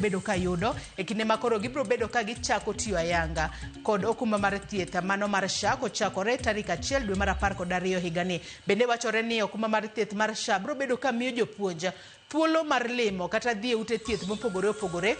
bedo ka yudo e kinde ma koro gibiro bedo ka gichako tiyo ayanga kod okumba mar thieth mano mar SHA kochakore tarik 1 dwe mar 12 higani. Bende wachore ni okumba mar thieth mar SHA biro bedo ka miyo jopuonj thuolo mar limo kata dhi e ute thieth mopogore opogore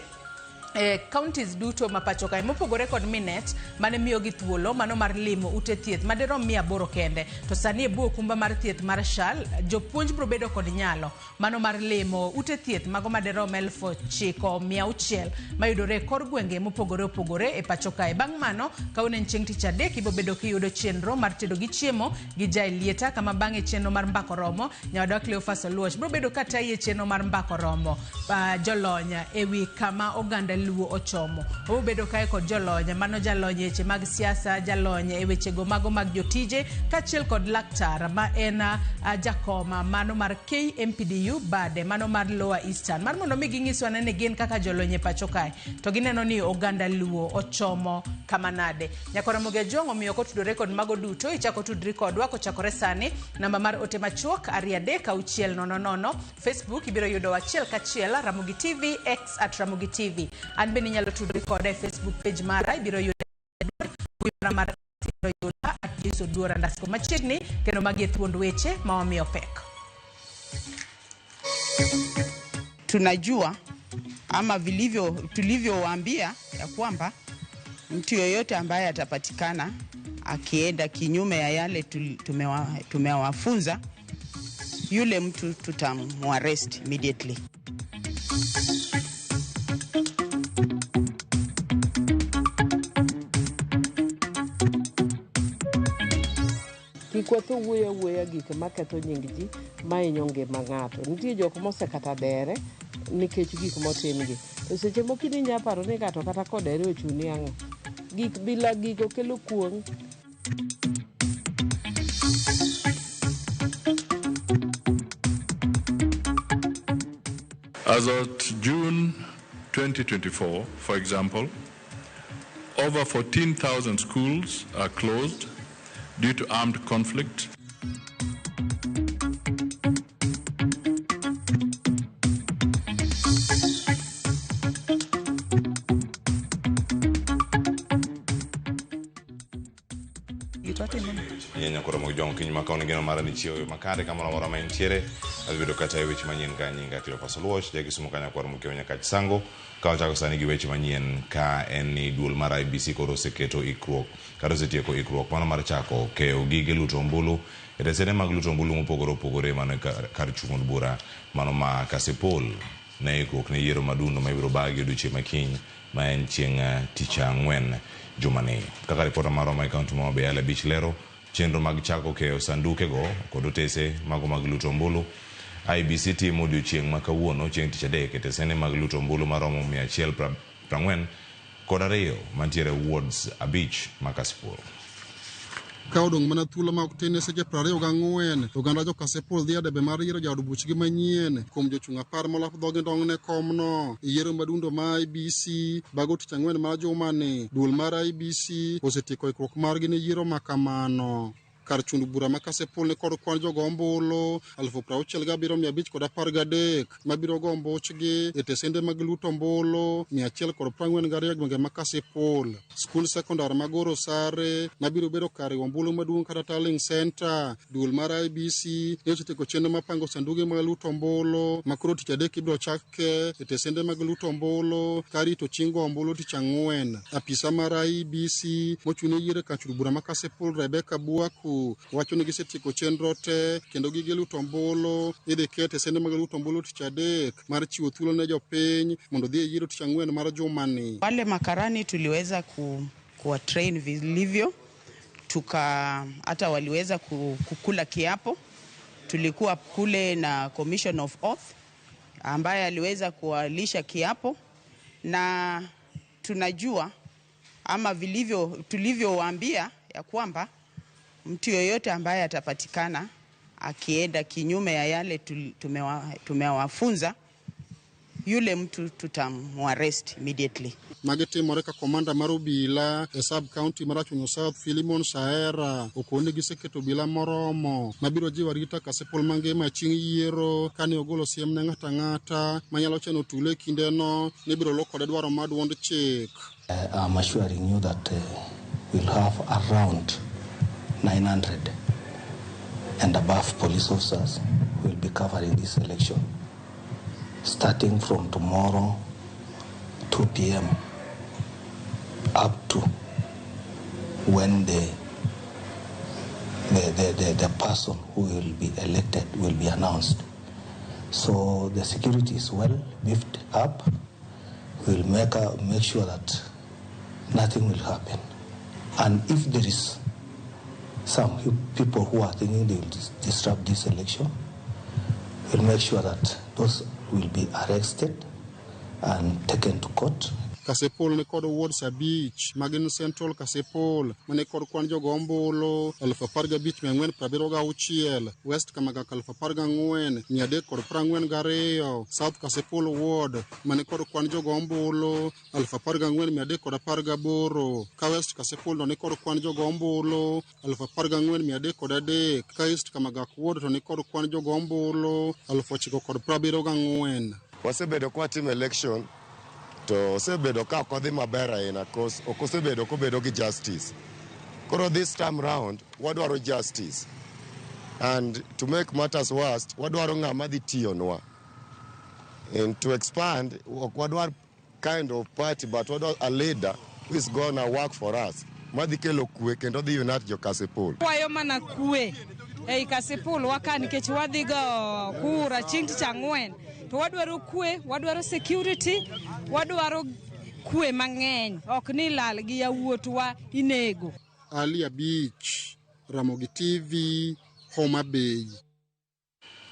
e counties duto ma pacho kae, mopogore kod Minet mane miyogi thuolo mano mar limo ute thieth madirom 800 kende. To sani e bwo okumba mar thieth mar SHA, jopuonj biro bedo kod nyalo mano mar limo ute thieth mago madirom 9600 mayudore e kor gwenge mopogore opogore e pacho kae. Bang' mano, kawuono en chieng' tich adek, ibiro bedo kiyudo chenro mar tedo gi chiemo gi Jael Lieta, kama bang'e chenro mar mbako romo nyawadwa Cleophas Oluoch biro bedo ka tayi e chenro mar mbako romo jolony e wi kama oganda Luo ochomo. Obiro bedo kae kod jolony, mano jalony e weche mag siasa, jalony e wechego mago mag jotije, kaachiel kod laktar ma en jakoma mano mar KMPDU bade mano mar Lower Eastern, mar mondo mi ginyiswa ni gin kaka jolony e pacho kae to gineno ni oganda Luo ochomo kama nade. Nyakora Ramogi Ajwang' omiyo kotudore kod mago duto, ichako tudri kodwa kochakore sani. Namba mar ote machuok 23600. Facebook ibiro yudo achiel kachiel Ramogi TV, X at Ramogi TV. An bende inyalo tudri koda e Facebook page mara, ibiro yudo mar yuda at Joyce Oduor underscore machiegni, kendo magi e thuond weche ma wamiyo pek. Tunajua ama vilivyo tulivyowaambia ya kwamba mtu yoyote ambaye atapatikana akienda kinyume ya yale tumewafunza, yule mtu tutamuarrest immediately. Kik watho wuoyo awuoya gik maketho nying ji mahinyo ngima ng'ato. Nitie jok mosekata dere nikech gik motimgi. To seche moko in inya paro ni ng'ato kata kodere ochuni ang'o. Gik bila gigo kelo kuong'. As at June 2024, for example, over 14,000 schools are closed due to armed conflict. Nyenya koro mojong kiny ma kawuono geno mara ni chiewo makare kamoro amora ma intiere. Adhi bedo kata e weche manyien ka nyinga Cleophas Oluoch, ja Kisumu ka nyakwar Mokeo Nyakach Sango. Ka wachako sani gi weche manyien ka en ni duol mar IEBC koro oseketo ikruok kata osetieko ikruok mano mar chako keyo gige luto ombulu e tesende mag luto ombulu mopogore opogore mano e kar chung' od bura mano ma Kasipul ne ikruok ne yiero madundo ma ibiro bagi odiochieng' ma kiny ma en chieng' tich ang'wen jumani. Kaka ripota marwa ma e kaunti ma Homa Bay Alle Abich lero, chenro mag chako keyo sandukego kod otese mago mag luto ombulu IEBC timo odiochieng' ma kawuono chieng' tich adek e tesende mag luto ombulu maromo 142 mantiere wards 5 ma Kasipul. Ka odong' mana thuolo ma ok tin ne seche 24, oganda jo Kasipul dhi e debe mar yiero jaod buchgi manyien kuom jochung' 10 molap dhogi ndong' ne komno. E yiero madundo ma IEBC bago tich ang'wen mar jumani, duol mar IEBC osetieko ikruok margi ne yiero ma kamano. Kar chund bura ma Kasipul ni kod kwan jogo ombulu 67,513 mabiro go ombuchgi e tesende mag luto ombulu 142 e gwenge ma Kasipul. Skul sekondar ma Goro Sare mabiro bedo kar riwo ombulu maduong' kata tallying center. Duol mar IEBC ne osetieko chenro mar pango sanduge mag luto ombulu ma koro tich adek ibiro chak ke e tesende mag luto ombulu ka rito chieng' go ombulu tich ang'wen. Apisa mar IEBC mochung' ne yiero e kar chund bura ma Kasipul Rebecca Buaku wacho ni gisetieko chenro te kendo gige luto ombulu idhi ket e tesende mag luto ombulu tich adek mar chiwo thuolo ne jopiny mondo odhi e yiero tich ang'wen mar jumani. Wale makarani tuliweza kuwa train vilivyo, tuka hata waliweza kukula kiapo. Tulikuwa kule na Commission of Oath ambaye aliweza kuwalisha kiapo, na tunajua ama vilivyo tulivyowaambia ya kwamba mtu yoyote ambaye atapatikana akienda kinyume ya yale tumewafunza, Yule mtu tutamuarrest immediately. Magi timore ka komanda mar obila e sub county mar Rachuonyo South Philemon Saera okoni giseketo obila moromo mabiro jiwo arita Kasipul mangima chieng' yiero kane ogolo siem ne ng'ato ang'ata manyalo chano tulo e kindeno ni ibiro luw kode dwaro mar duond chik. I'm assuring you that we'll have around 900 and above police officers who will be covering this election, starting from tomorrow 2 p.m. up to when the person who will be elected will be announced. So the security is well beefed up. We'll make sure that nothing will happen. And if there is some people who are thinking they will disrupt this election, we'll make sure that those will be arrested and taken to court. Kasipul ni kod wards 5 magin Central Kasipul mani kod kwan jogo ombulu 15,476, West Kamagak 14,342, South Kasipul ward mani kod kwan jogo ombulu 14,318, ka West Kasipul to ni kod kwan jogo ombulu 14,303, ka East Kamagak ward to ni kod kwan jogo ombulu 9,074. Wasebedo kwa timo election to osebedo ka ok odhi maber ahinya cause ok osebedo kobedo gi justice. Koro this time round wadwaro justice, and to make matters worse wadwaro ng'ama dhi tiyonwa. And to expand, ok wadwar kind of party but wadwaro a leader who is gonna work for us madhi kelo kwe kendo dhi unite jo Kasipul. Kwayo mana kwe ei Kasipul waka nikech wadhi go kura chieng' tich ang'wen to wadwaro kwe, wadwaro security, wadwaro kwe mang'eny, ok ni lal gi yawuotwa inego. Ali Abich, Ramogi TV, Homa Bay.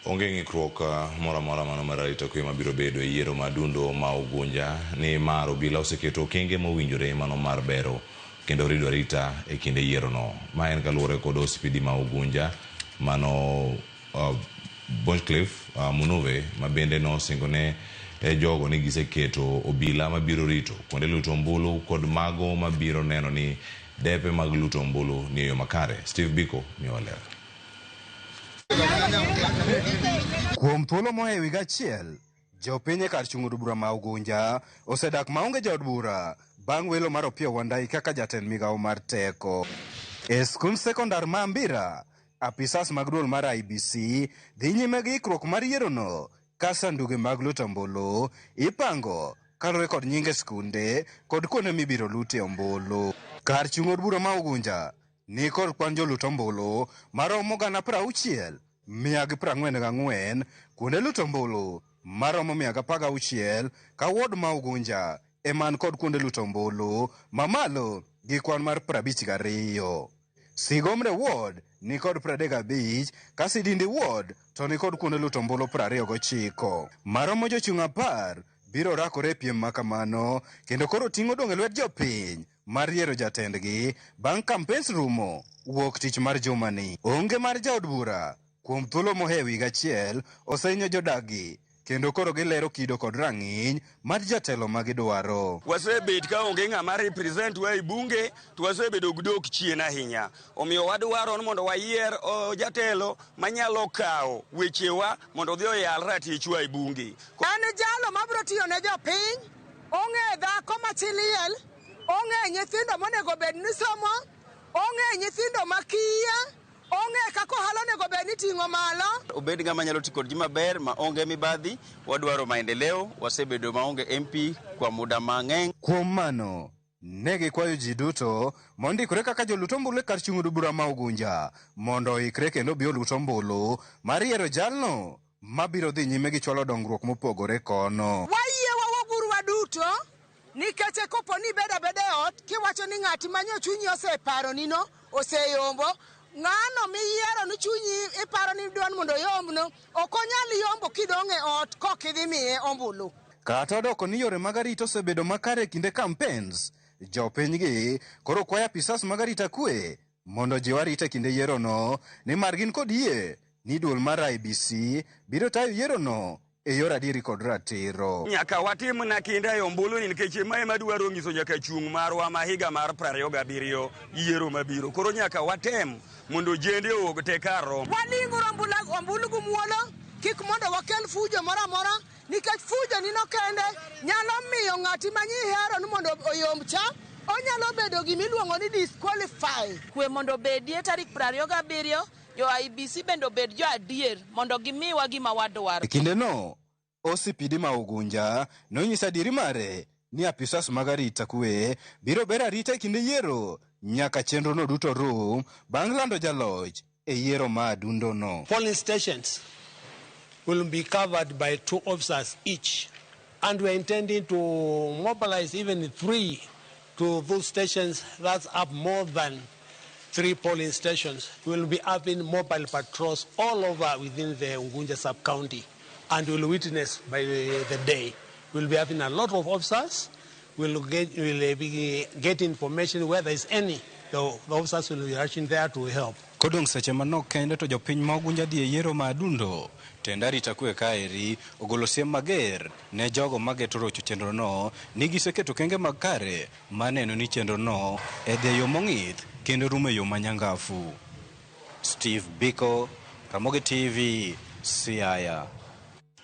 Onge ng'ikruok moro amora mano mar arita kwe mabiro bedo e yiero ma dundo ma Ugunja ni mar obila oseketo okenge mowinjore mano mar bero kendo rido arita e kinde yierono. Ma en kaluwore kod OCPD ma Ugunja mano Bonchcliffe Munuve ma bende nosingo ne jogo ni giseketo obila mabiro rito kuonde luto ombulu kod mago mabiro neno ni depe mag luto ombulu ni e yo makare. Steve Biko miyowa ler. Kuom thuolo mohewo higa achiel, jopiny e kar chung' od bura ma Ugunja osedak maonge jaod bura bang' welo mar Opiyo Wandayi kaka jatend migawo mar teko. E skund sekondar ma Ambira, apisas mag duol mar IEBC dhi nyime gi ikruok mar yierono ka sanduge mag luto ombulu ipango kaluwore kod nyinge skunde kod kuonde mibiro lute ombulu. Kar chung' od bura ma Ugunja ni kod kwan jolut ombulu maromo 60,144, kuonde luto ombulu maromo 116, ka ward ma Ugunja eman kod kuonde luto ombulu mamalo gi kwan mar 52. Sigomre ward ni kod 35, ka Sidindi ward to ni kod kuonde luto ombulu 29. Maromo jochung' 10 biro rakore e piem makamano kendo koro ting' odong' e lwet jopiny mar yiero jatendgi bang' campaigns rumo wuok tich mar jumani. Onge mar jaod bura kuom thuolo mohewo higa achiel osehinyo jodakgi kendo koro gilero kido kod rang'iny mar jatelo ma gidwaro. Wasebet ka onge ng'ama represent wa e bunge to wasebedo gi dok chien ahinya. Omiyo wadwaro ni mondo wayier jatelo manyalo kawo wechewa mondo odhi oyal ratichwa e bunge. En jalo mabiro tiyo ne jopiny, ong'e dhako ma chi liel, ong'e nyithindo monego bed ni somo, ong'e nyithindo ma kiye, ong'e kaka ohala onego bed ni ting'o malo. Obed ng'ama nyalo tiyo kod ji maber ma onge mibadhi, wadwaro maendeleo, wasebedo maonge MP kwa muda mang'eny. Kuom mano, ne gikwayo ji duto mondikore kaka jolut ombulu e kar chung' od bura ma Ugunja mondo oikre kendo obi olut ombulu mar yiero jalno mabiro dhi nyime gi chwalo dongruok mopogore kono. Wayie wawuoguru waduto nikech kopo ni ibedo abeda e ot kiwacho ni ng'ati manyo chunyi oseparonino oseyombo, ng'ano miyiero ni chunyi iparo ni dwan mondo oyombno ok onyal yombo kidong' e ot kok idhi miye ombulu. Kata odoko ni yore mag arita osebedo makare e kinde campaigns, jopinygi koro kwayo apisas mag arita kwe mondo ojiw arita e kinde yierono nimar gin kod yie ni duol mar IEBC biro tayo yierono e yor adieri kod ratiro. Nyaka watim na kinda e ombulu ni nikech mae ema dwaro nyiso nyaka chung' marwa ma higa mar 27 yiero mabiro. Koro nyaka watem mondo ojende owuog te kar romo. Waling'uru ombulu gi muolo, kik mondo wakel fujo moro amora, nikech fujo nino kende nyalo miyo ng'ati ma nyihero ni mondo oyomb cha, onyalo bedo gimiluongo ni disqualify. Kwe mondo obedie tarik 27, jo IEBC bende obed jo adier mondo gimiwa gima wadwaro. E kindeno, OCPD ma Ugunja nonyiso adieri mare ni apisas mag arita kwe biro ber arita e kinde yiero nyaka chenrono duto rum bang' lando jaloch e yiero ma adundono. Polling stations will be covered by 2 officers each, and we are intending to mobilize even 3 to those stations. That's up more than 3 polling stations. We will be having mobile patrols all over within the Unguja sub-county, and we'll witness by the day. We'll be having a lot of officers. We'll get information where there is any. The officers will be rushing there to help. Kodong' seche manok kende to jopiny ma Ugunja dhi e yiero ma adundo, tend arita kwe kaeri ogolo siem mager ne jogo mageto rocho chenrono ni giseketo kenge mag kare maneno ni chenrono e dhi e yo mong'ith kendo rumo e yo manyangafu. Steve Biko, Ramogi TV, Siaya.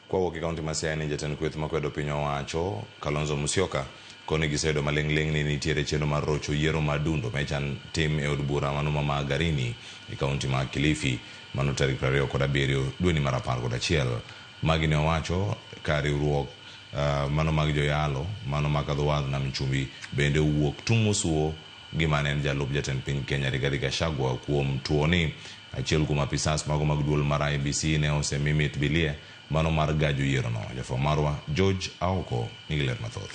Kwawuok e kaunti ma Siaya ni jatend kweth makwedo piny owacho Kalonzo Musyoka koni giseyudo maling'ling' ni nitiere chenro mar rocho yiero ma adundo ma ichan tim e od bura mano ma Magarini e kaunti ma Kilifi mano tarik 27 dweni mar 11. Magi ne owacho ka riwruok mano mag joyalo mano makadho wadh Nam Chumbi bende owuok tung' mosuo gima ne en jalup jatend piny Kenya Rigathi Gachagua kuom tuo ni achiel kuom apisas mago mag duol mar IEBC ne osemi mit bilie mano mar gajo yierono. Jafwambo marwa George Aoko nigi ler mathoth.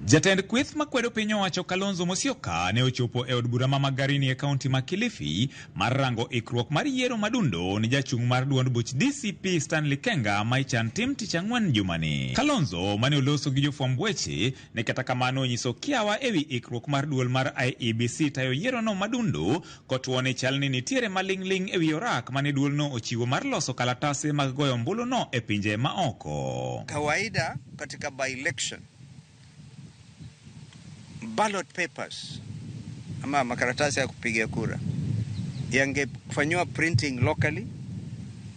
Jatend kweth makwedo piny owacho Kalonzo Musyoka ne ochopo e od bura ma Magarini e kaunti ma Kilifi mar rango ikruok mar yiero madundo ni jachung' mar duond buch DCP Stanley Kenga ma ichan tim tich ang'wen jumani. Kalonzo mane oloso gi jofwamb weche ne kata kamano onyiso kiawa ewi ikruok mar duol mar IEBC tayo yierono madundo kotuo ni chal ni nitiere maling'ling' ewi orak mane duolno ochiwo mar loso kalatase mag goyo ombuluno e pinje maoko. Kawaida katika by-election ballot papers ama makaratasi ya kupiga kura yangefanywa printing locally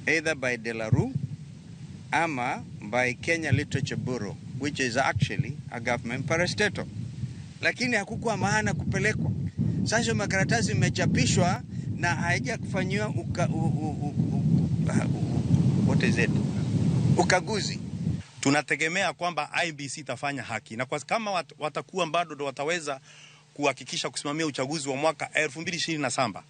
either by De La Rue ama by Kenya Literature Bureau, which is actually a government parastatal, lakini hakukuwa maana kupelekwa. Sasa makaratasi imechapishwa na haijakufanywa what is it, ukaguzi. Tunategemea kwamba IEBC itafanya haki, na kwa kama watakuwa bado ndo wataweza kuhakikisha kusimamia uchaguzi wa mwaka 2027,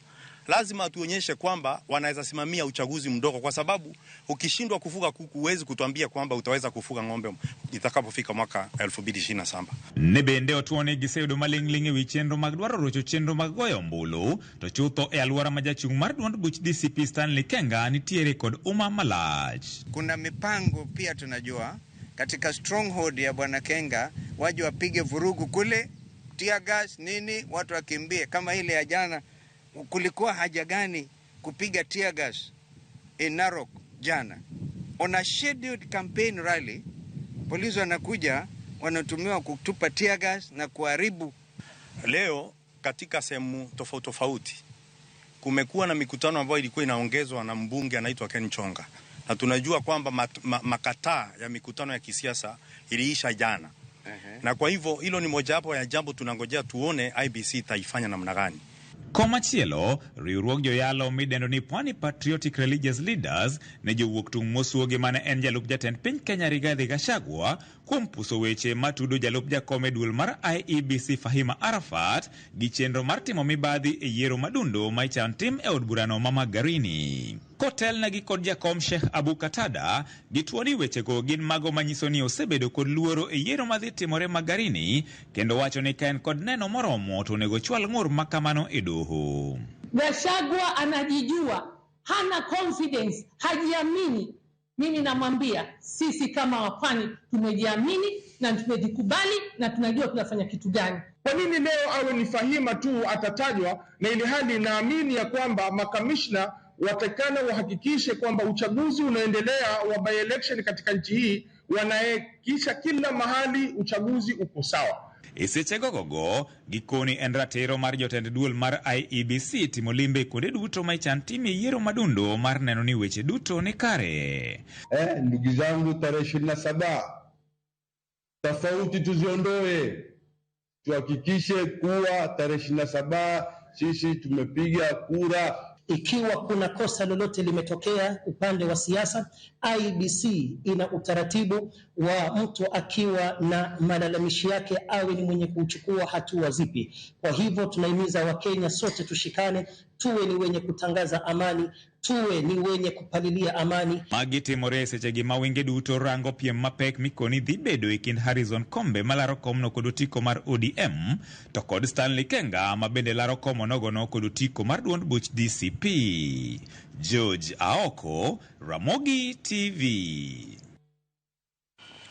lazima tuonyeshe kwamba wanaweza simamia uchaguzi mdogo, kwa sababu ukishindwa kufuga kuku huwezi kutuambia kwamba utaweza kufuga ng'ombe itakapofika mwaka 2027. Ne bende otuone giseyudo maling'ling' ewi chenro mag dwaro rocho chenro mag goyo ombulu to chutho e alwora ma jachung' mar duond buch DCP Stanley Kenga nitiere kod umma malach. Kuna mipango pia tunajua katika stronghold ya Bwana Kenga waje wapige vurugu kule, tear gas nini, watu wakimbie kama ile ya jana. Kulikuwa haja gani kupiga tear gas in Narok jana? On a scheduled campaign rally, polisi wanakuja wanatumiwa kutupa tear gas na kuharibu. Leo katika sehemu tofauti tofauti kumekuwa na mikutano ambayo ilikuwa inaongezwa na mbunge anaitwa Ken Chonga, na tunajua kwamba makataa ya mikutano ya kisiasa iliisha jana. Na kwa hivyo hilo ni mojawapo ya jambo tunangojea tuone IEBC itaifanya namna gani. Komachielo, riwruog joyalo midendo ni Pwani Patriotic Religious Leaders ne jowuok tung' mosuogi mane en jalup jatend piny Kenya Rigathi Gachagua kuom puso weche matudo jalup jakom e duol mar IEBC Fahima Arafat gi chenro mar timo mibadhi e yiero madundo ma ichan tim e od burano ma Magarini. Kotelnegi kod jakom Sheikh Abu Katada, gituo ni wechego gin mago manyiso ni osebedo kod luoro e yiero madhi timore Magarini, kendo wacho ni ka en kod neno moromo to onego chwal ng'ur makamano e doho. Gachagua anajijua, hana confidence, hajiamini. Mimi namwambia sisi kama wapwani tumejiamini na tumejikubali na tunajua tunafanya kitu gani. Kwa nini leo awe ni Fahima tu atatajwa, na ili hali naamini ya kwamba makamishna watakana wahakikishe kwamba uchaguzi unaendelea wa by election katika nchi hii, wanahakikisha kila mahali uchaguzi uko sawa. E sechegogogo gikoni en ratiro mar jotend duol mar IEBC timo limbe kuonde duto ma ichan timie yiero madundo mar neno ni weche duto ni kare. Ndugu zangu, tarehe 27 tofauti tuziondoe, tuhakikishe kuwa tarehe 27 sisi tumepiga kura. Ikiwa kuna kosa lolote limetokea upande wa siasa, IEBC ina utaratibu wa mtu akiwa na malalamishi yake awe ni mwenye kuchukua hatua zipi. Kwa hivyo tunahimiza Wakenya sote tushikane, tuwe ni wenye kutangaza amani, tuwe ni wenye kupalilia amani. Magi timore e sechegi ma wenge duto rango piem mapek mikoni dhi bedo e kind Harrison Kombe malaro komno kod otiko mar ODM to kod Stanley Kenga ma bende laro kom onogono kod otiko mar duond buch DCP. George Aoko, Ramogi TV.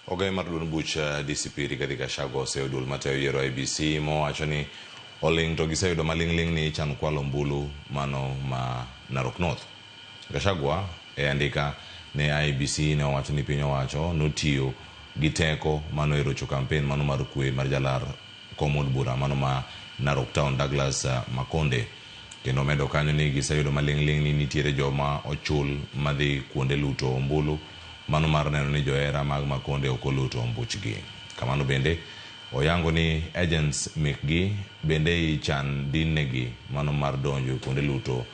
Ogai mar duond buch DCP Rigathi Gachagua oseyo duol matayo yiero IEBC mowacho ni oling' to giseyudo maling'ling' ni ichan kwalo ombulu mano ma Narok North. Gachagua e andika ne IEBC ne owacho ni piny owacho notiyo gi teko mano e rocho kampen mano mar kwe mar jalar kom od bura mano ma Narok Town Douglas Makonde. Kendo medo kanyo ni giseyudo maling'ling' ni nitiere joma ochul madhi kuonde luto ombulu mano mar neno ni johera mag Makonde ok oluto ombuchgi. Kamano bende oyango ni agents mekgi bende ichan dinnegi mano mar donjo kuonde luto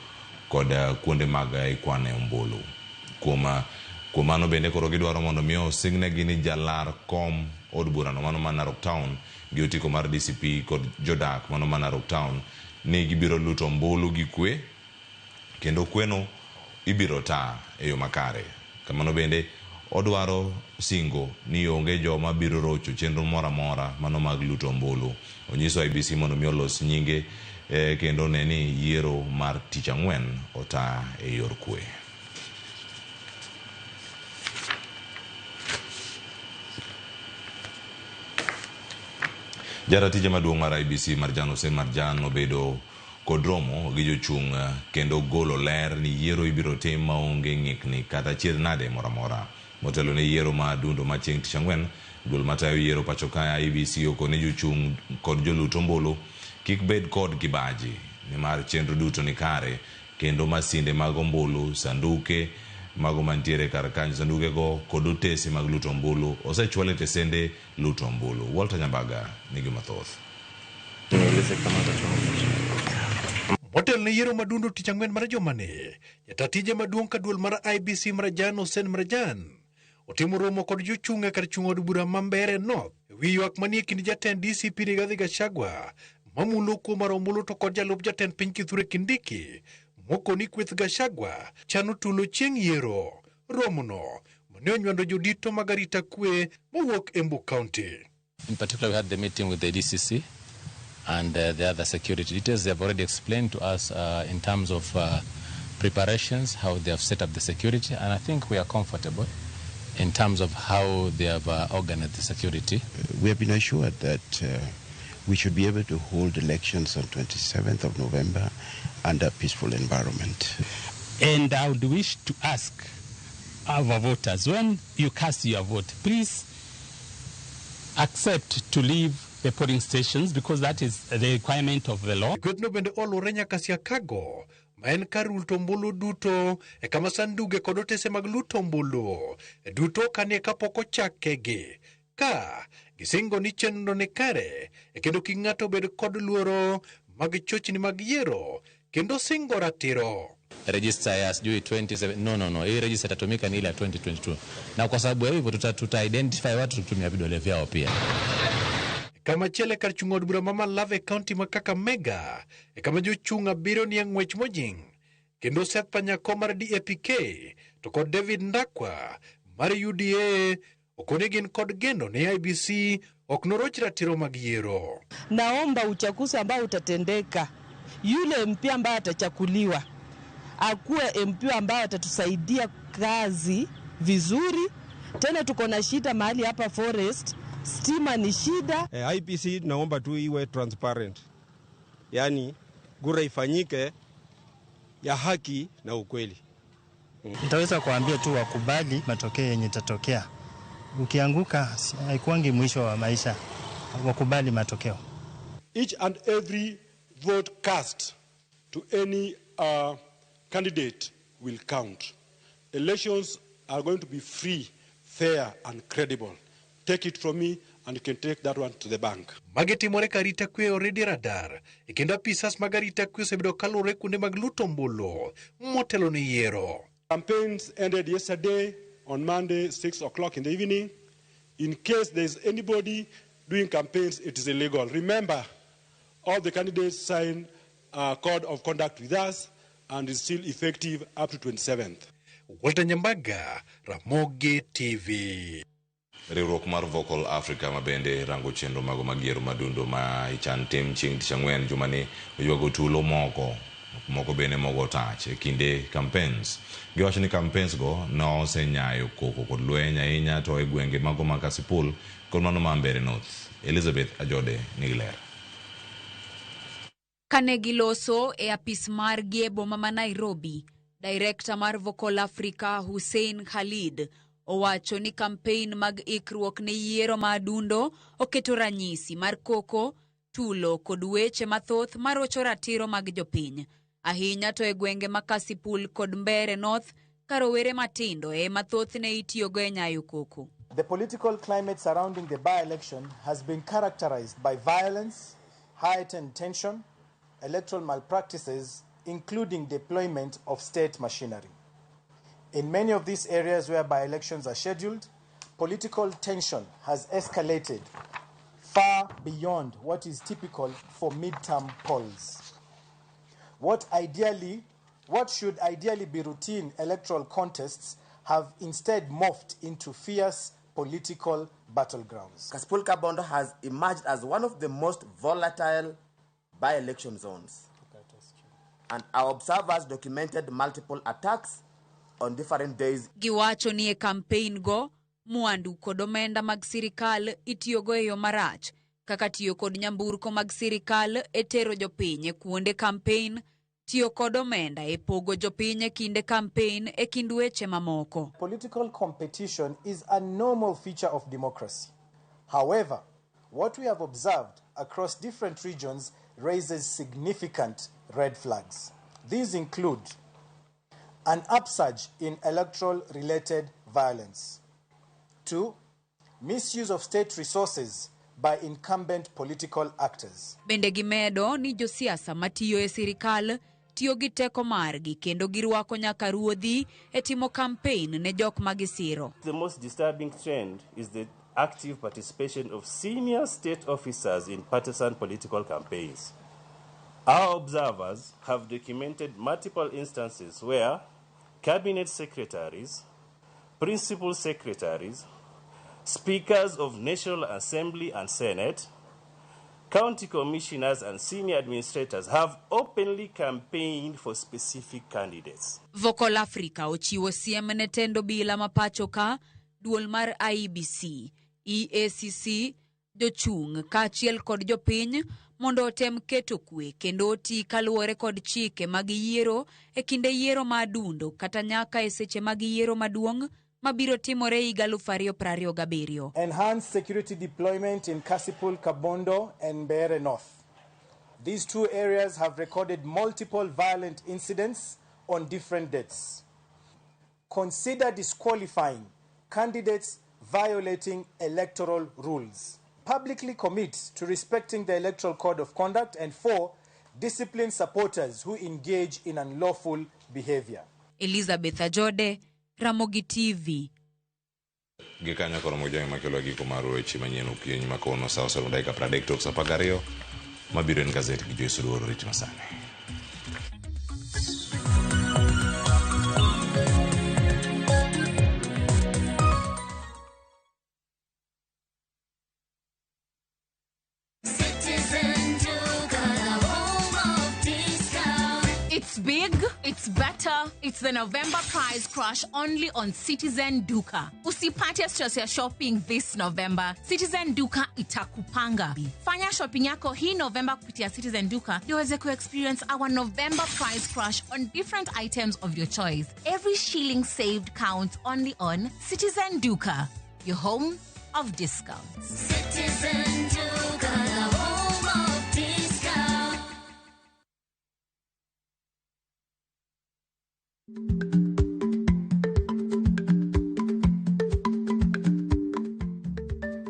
kod kuonde mag ikwane ombulu. Kuom mano bende koro gidwaro mondo mi osingnegi ni jalar kom od burano mano ma Narok Town gi otiko mar DCP kod jodak mano ma Narok Town ni gibiro luto ombulu gi kwe kendo kweno ibiro taa e yo makare. Kamano bende odwaro singo ni onge joma biro rocho chenro moro amora mano mag luto ombulu. Onyiso IEBC mondo mi olos nyinge kendo ne ni yiero mar tich ang'wen ota e yor kwe. Jaratije maduong' mar IEBC Marjan Hussein Marjan obedo kod romo gi jochung' kendo golo ler ni yiero ibiro tim maonge ng'ikni kata achiedh nade moro amora. Motelo ne yiero ma dundo ma chieng' tich ang'wen, duol matayo yiero pacho ka IEBC okone jochung' kod jolut ombulu kik bed kod kibaji nimar chenro duto ni kare kendo masinde mag ombulu, sanduke mago mantiere kar kanyo, sanduke go kod otese mag luto ombulu osechwal e tesende luto ombulu. Walter Nyambaga nigi mathoth. Motelo ne yiero madundo tich ang'wen mar jumani, jatatije maduong' ka duol mar IEBC Marjan Hussein Marjan otimo romo kod jochung' e kar chung' od bura ma Mbeere North ewi ywak manie kind jatend DCP Rigathi Gachagua mamulo kuo mar ombulu to kod jalup jatend piny Kithure Kindiki mokoni kweth Gachagua chano tulo chieng' yiero. Romono mane onywando jodito mag arita kwe mowuok Embu County. In particular, we had the meeting with the DCC and the other security details. They have already explained to us in terms of preparations, how they have set up the security, and I think we are comfortable in terms of how they have organized the security. We have been assured that we should be able to hold elections on 27th of November under peaceful environment. And I would wish to ask our voters, when you cast your vote, please accept to leave the polling stations because that is the requirement of the law. Kwethno bende oluwore nyaka Siakago ma en kar luto ombulu duto e kama sanduge kod otese mag luto ombulu duto kanie kapok ochakegi ka gisingo ni chenro ni kare e kendo kik ng'ato bed kod luoro mag chochni mag yiero kendo singo ratiro. Register ya sijui 27 no, hii register itatumika ni ile ya 2022, na kwa sababu ya hivyo tuta identify watu tukitumia vidole vyao pia. Kama chiel e kar chung' od bura ma Malava County ma Kakamega e kama jochung' abiriyo nie ng'wech mojing' kendo Seth Panyako mar DAPK to kod David Ndakwa mar UDA okoni gin kod geno ni IEBC ok noroch ratiro mag yiero. Naomba uchaguzi ambao utatendeka, yule MP ambaye atachaguliwa akuwe MP ambaye atatusaidia kazi vizuri. Tena tuko na shida mahali hapa forest, stima ni shida. IEBC naomba tu iwe transparent, yani kura ifanyike ya haki na ukweli. Nitaweza kuambia tu wakubali matokeo yenye itatokea. Ukianguka haikuangi mwisho wa maisha, wakubali matokeo. Each and every vote cast to any candidate will count. Elections are going to be free, fair and credible. Take it from me and you can take that one to the bank. Magi timore ka arita kwe oredi radar e kendo apisas mag arita kwe osebedo kaluwore kuonde mag luto ombulu motelo ne yiero. Campaigns ended yesterday on Monday, 6 o'clock in the evening. In case there is anybody doing campaigns, it is illegal. Remember, all the candidates signed a code of conduct with us and is still effective up to 27th. Walter Nyambaga, Ramogi TV. Riwruok mar Vocal Africa ma bende rango chenro mago mag yiero madundo ma ichan tim chieng' tich ang'wen jumani oywago tulo moko moko bende mogo tach e kinde campaigns. Giwacho ni campaigns go nosenyayo koko kod lweny ahinya to e gwenge mago ma Kasipul kod mano ma Mbeere North. Elizabeth Ajode nigi ler. Kane giloso e apis margi e boma ma Nairobi, Director mar Vocal Africa Hussein Khalid owacho ni campaign mag ikruok ne yiero ma adundo oketo ranyisi mar koko, tulo kod weche mathoth marocho ratiro mag jopiny. Ahinya to e gwenge ma Kasipul kod Mbeere North ka rowere matindo ema thothne itiyogo e nyayo koko. The political climate surrounding the by-election has been characterized by violence, heightened tension, electoral malpractices, including deployment of state machinery. In many of these areas where by-elections are scheduled, political tension has escalated far beyond what is typical for midterm polls. What should ideally be routine electoral contests have instead morphed into fierce political battlegrounds. Kasipul Kabondo has emerged as one of the most volatile by-election zones. And our observers documented multiple attacks on different days. Giwacho ni e campaign go, mwandu kod omenda mag sirikal itiyogo e yo marach, kaka tiyo kod nyamburko mag sirikal e tero jopiny e kuonde campaign, tiyo kod omenda e pogo jopiny e kinde campaign e kind weche mamoko. Political competition is a normal feature of democracy. However, what we have observed across different regions raises significant red flags. These include an upsurge in electoral-related violence. 2, misuse of state resources by incumbent political actors. Bende gimedo ni josiasa matiyo e sirikal tiyo gi teko margi kendo girwako nyaka ruodhi e timo campaign ne jok magisiro. The most disturbing trend is the active participation of senior state officers in partisan political campaigns. Our observers have documented multiple instances where cabinet secretaries, principal secretaries, speakers of National Assembly and Senate, county commissioners and senior administrators have openly campaigned for specific candidates. Vocal Africa ochiwo siem ne tendo bila ma pacho ka, duol mar IEBC, EACC, jochung' kaachiel kod jopiny mondo otem keto kwe kendo oti kaluwore kod chike mag yiero e kinde yiero ma adundo kata nyaka e seche mag yiero maduong' mabiro timore higa 2027. Enhanced security deployment in Kasipul, Kabondo and Mbeere North. These two areas have recorded multiple violent incidents on different dates. Consider disqualifying candidates violating electoral rules. Publicly commit to respecting the Electoral Code of Conduct, and 4, discipline supporters who engage in unlawful behavior. Elizabeth Ajode, Ramogi TV. Gikanyo koro mojangi makelo giko mar weche manyien okinyi ma kawuono sa osero dakika 30 tok sa 12 mabiro en gazet gi Joyce Oduor rit masani. It's big, it's better, it's the November price crash only on Citizen Duka. Usipate stress ya shopping this November. Citizen Duka itakupanga. Fanya shopping yako hii November kupitia Citizen Duka ndio uweze kuexperience our November price crash on different items of your choice. Every shilling saved counts only on Citizen Duka, your home of discounts. Citizen Duka, the home of discount.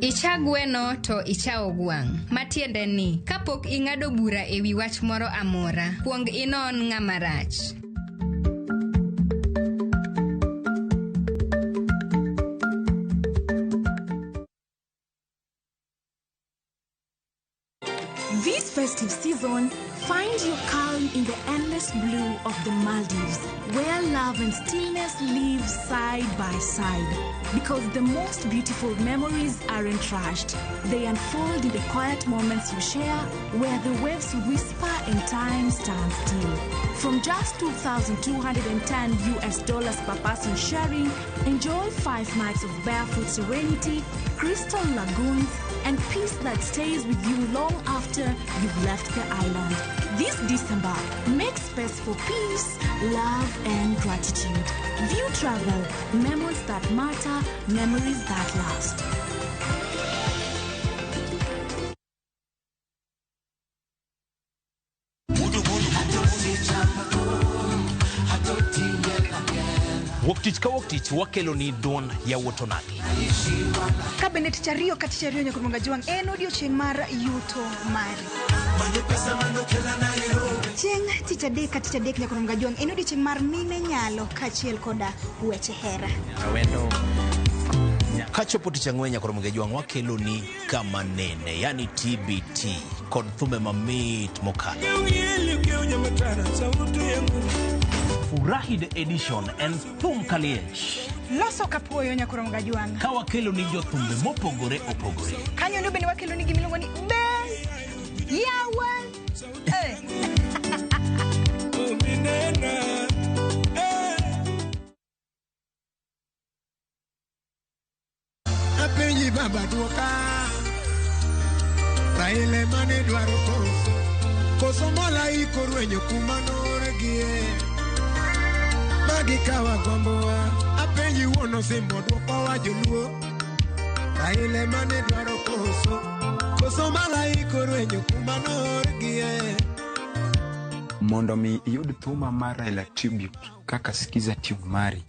Icha gweno to ichawo gwang'. Matiende ni, kapok ing'ado bura e wi wach moro amora, kuong inon ng'ama rach. This festive season, find your calm in the endless blue of the Maldives, where love and stillness live side by side. Because the most beautiful memories aren't rushed. They unfold in the quiet moments you share, where the waves whisper and time stands still. From just $2,210 US per person sharing, enjoy 5 nights of barefoot serenity, crystal lagoons, and peace that stays with you long after you've left the island. This December, make space for peace, love, and gratitude. View Travel, memories that matter, memories that last. Wuok tich ka wuok tich wakelo ni duond yawuot onagi. Ka bende tich ariyo ka tich ariyo nyaka Juang en odiochieng' mar yuto mari. Chieng' tich adek ka tich adek nyaka Juang en odiochieng' mar mine nyalo kaachiel koda weche hera. Kachopo tich ang'wen nyaka Juang wakelo ni kama nene, yani TBT kod thumbe mamit mokalo. Furahi the edition en thum kaliech. Loso kapuoyo nyaka Juang. Ka wakelo ni jothumbe mopogore opogore. Kanyo ndo bende wakelo ni gimiluongo ni be yawa. Apenji baba duoka Raila mane dwaro koso koso malaika orwenyo kuma noorgie magi kawa gombowa apenji wuon osimbo dwokowa joluo Raila mane dwaro koso koso malaika orwenyo kuma noorgie. Mondo mi iyud thuma mar Raila Tribute kaka Skiza tune mari,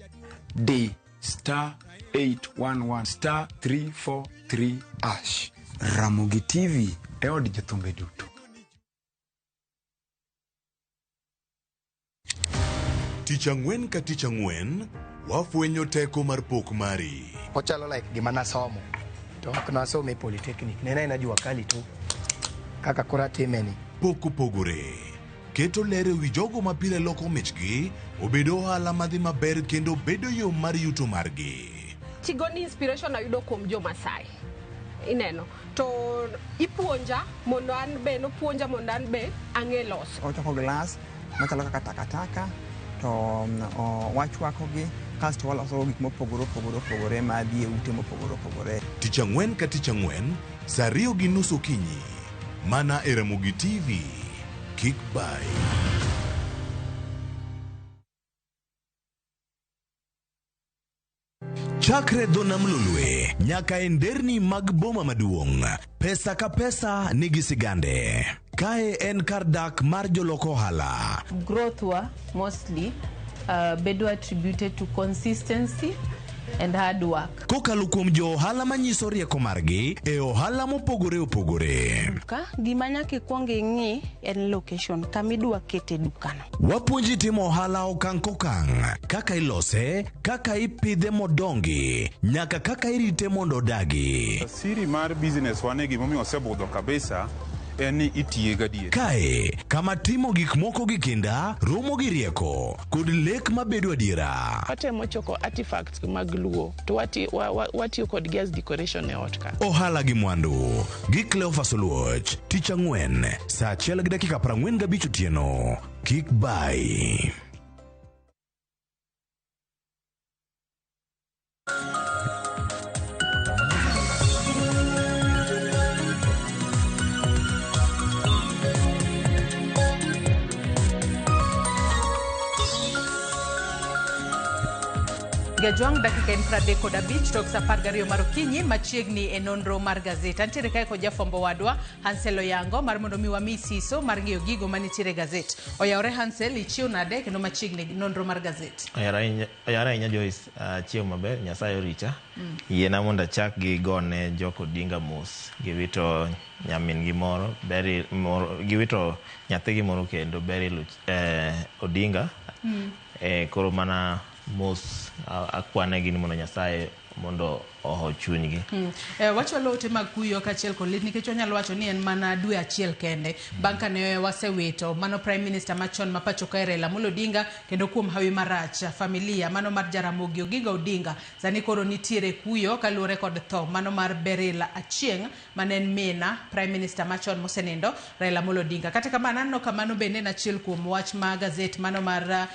di star 811 star 343 hash. Ramogi TV e od jothumbe duto. Tich ang'wen ka tich ang'wen, wafwenyo teko mar pok mari. Ochalo like gima nasomo to ok nasome e polytechnic, ne en jua kali tu kaka koro atime ni. Pok opogore keto ler e wi jogo ma pile loko michgi obedo ohala madhi maber kendo bedo yo mar yuto margi. Tigoni inspiration ayudo kuom jo Masai. Ineno to ipuonja mondo an be nopuonja mondo an be ang'e loso. Ochoko glass machalo kaka takataka to wachwakogi kasto waloso gik mopogore opogore opogore madhi e ute mopogore opogore. Tich ang'wen ka tich ang'wen saa 2:30 okinyi mana e Ramogi TV. Kik bai. Chakre dho nam Lolwe nyaka e nderni mag boma maduong', pesa ka pesa nigi sigande. Kae en kar dak mar jolok ohala. Growth wa mostly bedo attributed to consistency and hard work. Kokalo kuom jo ohala manyiso rieko margi e ohala mopogore opogore. Duka, gima nyaka ikwong ing'i en location kama idwa kete dukano. Wapuonji timo ohala okang' kokang', kaka ilose, kaka ipidhe modongi, nyaka kaka irite mondo odagi. Siri mar business wane gimomiyo osebudho kabisa en ni itiye gadier. Kae kama timo gik moko gi kinda, romo gi rieko, kod lek mabedo adiera. Watemo choko artifacts mag Luo to watiyo kodgi as decoration e ot ka. Ohala gi mwandu gi Cleophas Oluoch, tich ang'wen, saa 1:45 otieno. Kik bai. Gajwang' dakika en 35 tok sa 12 mar okinyi machiegni e nonro mar gazet. Antiere kae kod jafwambo wadwa Hansel Oyango mar mondo mi wami siso mar ng'iyo gigo manitiere e gazet. Oyawore Hansel, ichiew nade kendo machiegni nonro mar gazet. Oyawore ahinya Joyce, achiew maber, Nyasaye orita. Yiena mondo achak gi gone Jok Odinga mos. Giwito nyamin gi moro, Beryl moro, giwito nyathigi moro kendo Beryl Odinga. Koro mana mos akwane gi ni mondo Nyasaye mondo oho chunygi. Wachwalo ote mag kuyo kaachiel kod lit nikech wanyalo wacho ni en mana dwe achiel kende bang' kane wasewito mano Prime Minister machon ma pacho kae Raila Amolo Odinga, kendo kuom hawi marach familia mano mar Jaramogi Oginga Odinga sani koro nitiere kuyo kaluwore kod tho mano mar Beryl Achieng' mane en mina Prime Minister machon mosenindo Raila Amolo Odinga. Kata kamano aneno ka mano bende en achiel kuom wach ma gazet mano mar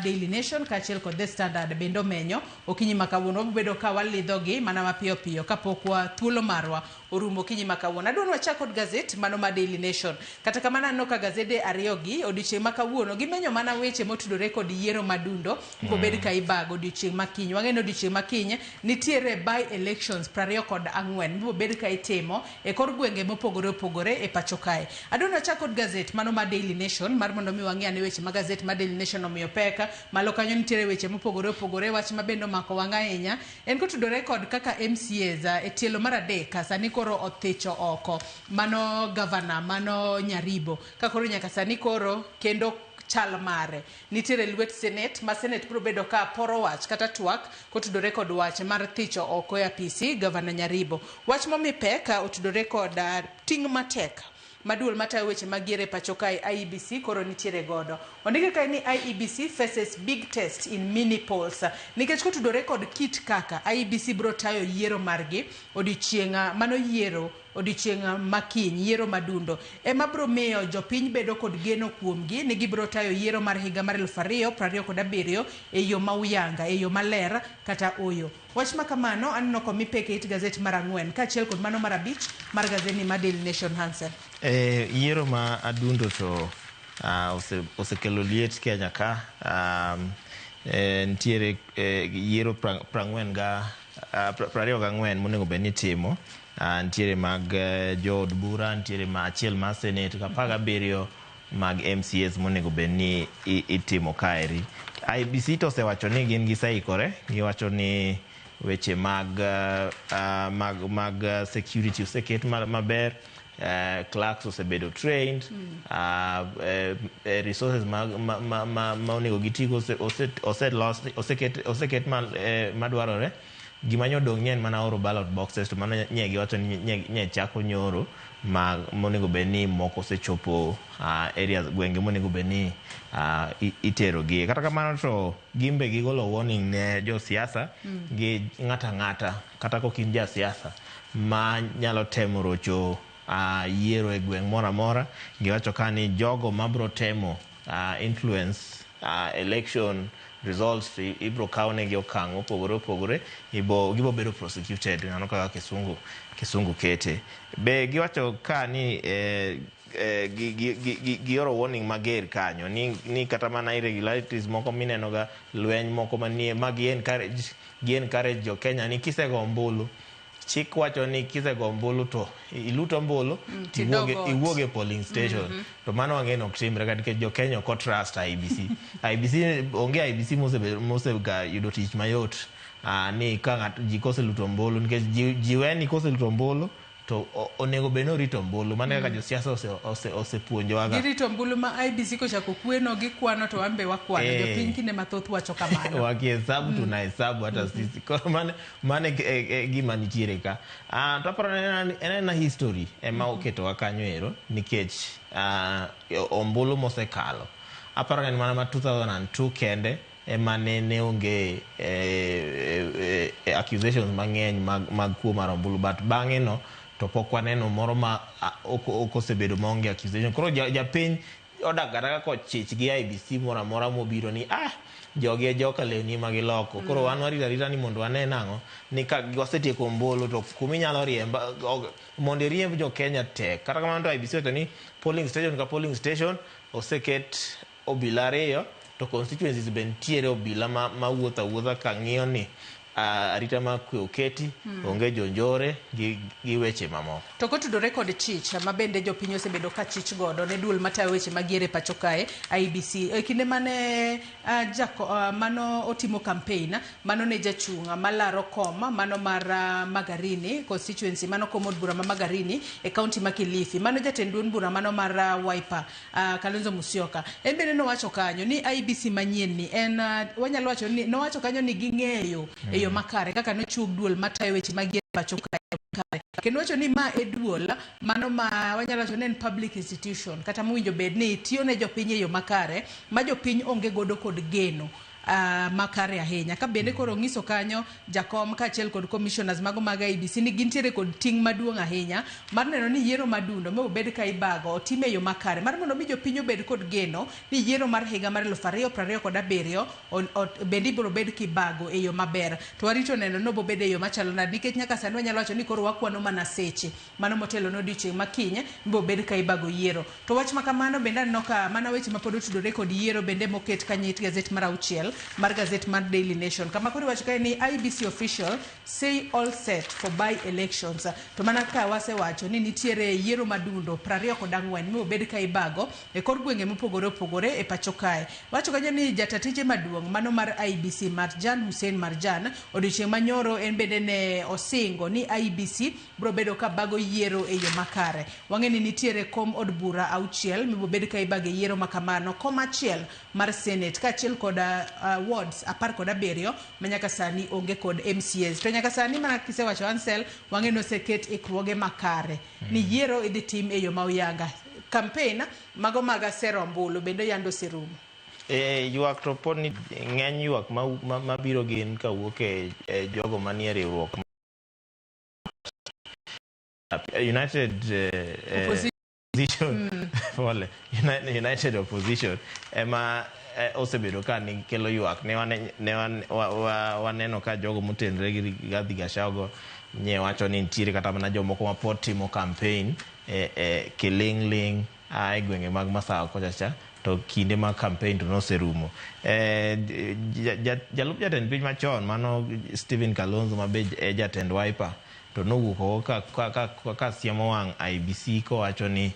Daily Nation kaachiel kod The Standard bende omenyo okinyi ma kawuono. Wabedo ka walidho gi mana mapiyo piyo kapok wa thuolo marwa orumo okinyi ma kawuono. Adwa ni wachak kod gazet mano ma Daily Nation. Kata kamano aneno ka gazede ariyo gi odiochieng' ma kawuono gimenyo mana weche motudore kod yiero madundo kobed ka ibago odiochieng' ma kiny. Wang'eyo ni odiochieng' ma kiny nitiere by elections 24 mibobed ka itimo e kor gwenge mopogore opogore e pacho kae. Adwa ni wachak kod gazet mano ma Daily Nation mar mondo mi wang'i ane weche ma gazet ma Daily Nation omiyo pek. Malo kanyo nitiere weche mopogore opogore. Wach ma bende omako wang' ahinya en kotudore kod kaka MCAs e tielo mar adek sani koro othicho oko mano gavana mano Nyaribo ka koro nyaka sani koro kendo chal mare nitiere lwet Senate ma Senate biro bedo ka poro wach kata twak kotudore kod wach mar thicho oko e apisi gavana Nyaribo. Wach momi pek otudore kod ting' matek maduol matayo weche mag yiero e pacho kae IEBC koro nitiere godo. Ondike kae ni IEBC faces big test in mini polls nikech kotudore kod kit kaka IEBC biro tayo yiero margi odiochieng' mano yiero odiochieng' makiny yiero madundo ema biro miyo jopiny bedo kod geno kuomgi ni gibiro tayo yiero mar higa mar 2027 e yo ma uyanga, e yo maler kata oyo. Wach ma kamano aneno komi pek e it gazet mar 4 kaachiel kod mano mar 5 mar gazeti ma Daily Nation. Hansel. Yiero ma adundo to osekelo liet Kenya ka. Nitiere yiero 24 monego bed ni itimo. Nitiere mag jood bura, nitiere ma achiel mar Senate, 17 mag MCAs monego bed ni itimo kaeri. IEBC to osewacho ni gin giseikore, giwacho ni weche mag security oseket maber, clerks osebedo trained, resources ma onego gitigo oseket madwarore. Gima nyodong' nye en mana oro ballot boxes to mano nye giwacho ni nye chako nyoro ma monego bed ni moko osechopo areas gwenge monego bed ni iterogie. Kata kamano to gimbe gigolo warning ne josiasa gi ng'ata ng'ata kata kok in jasiasa ma nyalo temo rocho yiero e gweng' moro amora. Giwacho ka ni jogo mabro temo influence election results ibro kawnegi okang' mopogore opogore, gibo bedo prosecuted. Mano kaka kisungu kete. Be giwacho ka ni gioro warning mager kanyo ni kata mana irregularities moko mineno ga lweny moko manie ma gi encourage jo Kenya ni kisego ombulu, chik wacho ni kisego ombulu to iluto ombulu iwuog e polling station. To mano wang'e ok timre ka nikech jo Kenya ok trust IEBC. IEBC onge IEBC mosega yudo tich mayot ni ka ng'ato ji koseluto ombulu nikech ji weni koseluto ombulu To onego bed ni orito ombulu mano kaka josiasa osepuonjowaga. Girito ombulu ma IEBC kochako kweno gikwano to wan be wakwano. Jopiny kinde mathoth wacho kamano. Wakihesabu tunahesabu hata sisi. Koro mano e gima nitiere ka. To aparo ni en aena history ema oketowa kanyo ero nikech ombulu mosekalo. Aparo ni en mana ma 2002 kende ema ne onge accusations mang'eny mag kuo mar ombulu, but bang'e no to pok waneno moro ma ok osebedo maonge accusation. Koro japiny odak kata kaka ochich gi IEBC moro amora mobiro ni jogi e joka lewni ma giloko. Koro wan warito arita ni mondo wane nang'o ni ka wasetieko ombulu to kuminyalo riemba mondo iriemb jo Kenya tek. Kata kamano to IEBC owacho ni polling station ka polling station oseket obila 2 to constituencies be nitiere obila mawuotho awuotha ka ng'iyo ni arita mar kwe oketi, onge jonjore gi weche mamoko. To kotudore kod chich ma bende jopiny osebedo ka chich godo ne duol matayo weche mag yiero e pacho kae IEBC e kinde mane mano otimo campaign mano ne jachung' malaro kom mano mar Magarini constituency mano kom od bura ma Magarini e county ma Kilifi, mano jatend duond bura mano mar Wiper Kalonzo Musyoka, en bende nowacho kanyo ni IEBC manyien ni en wanyalo wacho ni nowacho kanyo ni ging'eyo e yo makare kaka nochuog duol matayo weche mag yiero e pacho kae kare, kendo wacho ni ma e duol mano ma wanyalo wacho ni en public institution kata mowinjo bed ni tiyo ne jopiny e yo makare ma jopiny onge godo kod geno makare ahinya. Ka bende koro ng'iso kanyo jakom kaachiel kod commissioners mago mag IEBC ni gintiere kod ting' maduong' ahinya mar neno ni yiero madundo mobed ka ibago otim e yo makare mar mondo mi jopiny obed kod geno ni yiero mar higa mar 2027 bende ibiro bed kibago e yo maber. To warito neno ni obobed e yo machalo nade, nikech nyaka sani wanyalo wacho ni koro wakwano mana seche mano motelo ne odiochieng' ma kiny ibiro bed ka ibago yiero. To wach ma kamano bende aneno ka mana weche mapod otudore kod yiero bende moket kanyo it gazet mar 6 mar gazet mar Daily Nation, kama koro iwacho kae ni IEBC official say all set for by elections. To mana ka wasewacho ni nitiere yiero madundo 24 mobed ka ibago e kor gwenge mopogore opogore e pacho kae. Wacho kanyo ni jatatije maduong' mano mar IEBC Marjan Hussein Marjan odiochieng' manyoro en bende ne osingo ni IEBC biro bedo ka bago yiero e yo makare. Wang'e ni nitiere kom od bura 6 mibobed ka ibago e yiero makamano, kom achiel mar Senate kaachiel kod wards 17 ma nyaka sani onge kod MCAs. To nyaka sani mana kisewacho Ansel, wang'e ni oseket ikruoge makare ni yiero idhi tim e yo ma oyanga. Campaign mago mag sero ombulu bende yando oserumo. Ywak to pod ni ng'eny ywak mabiro gin kawuok e jogo manie riwruok United Opposition. Pole. United Opposition ema osebedo ka ni kelo ywak. Ne waneno ka jogo motenore gi Rigathi Gachagua nye wacho ni nitiere kata mana jomoko ma pod timo campaign kiling' ling' e gwenge mag Masawa kocha cha, to kinde mag campaign to noserumo. Jalup jatend piny machon mano Stephen Kalonzo ma be e jatend Wiper to nowuok oko ka siemo wang' IEBC kowacho ni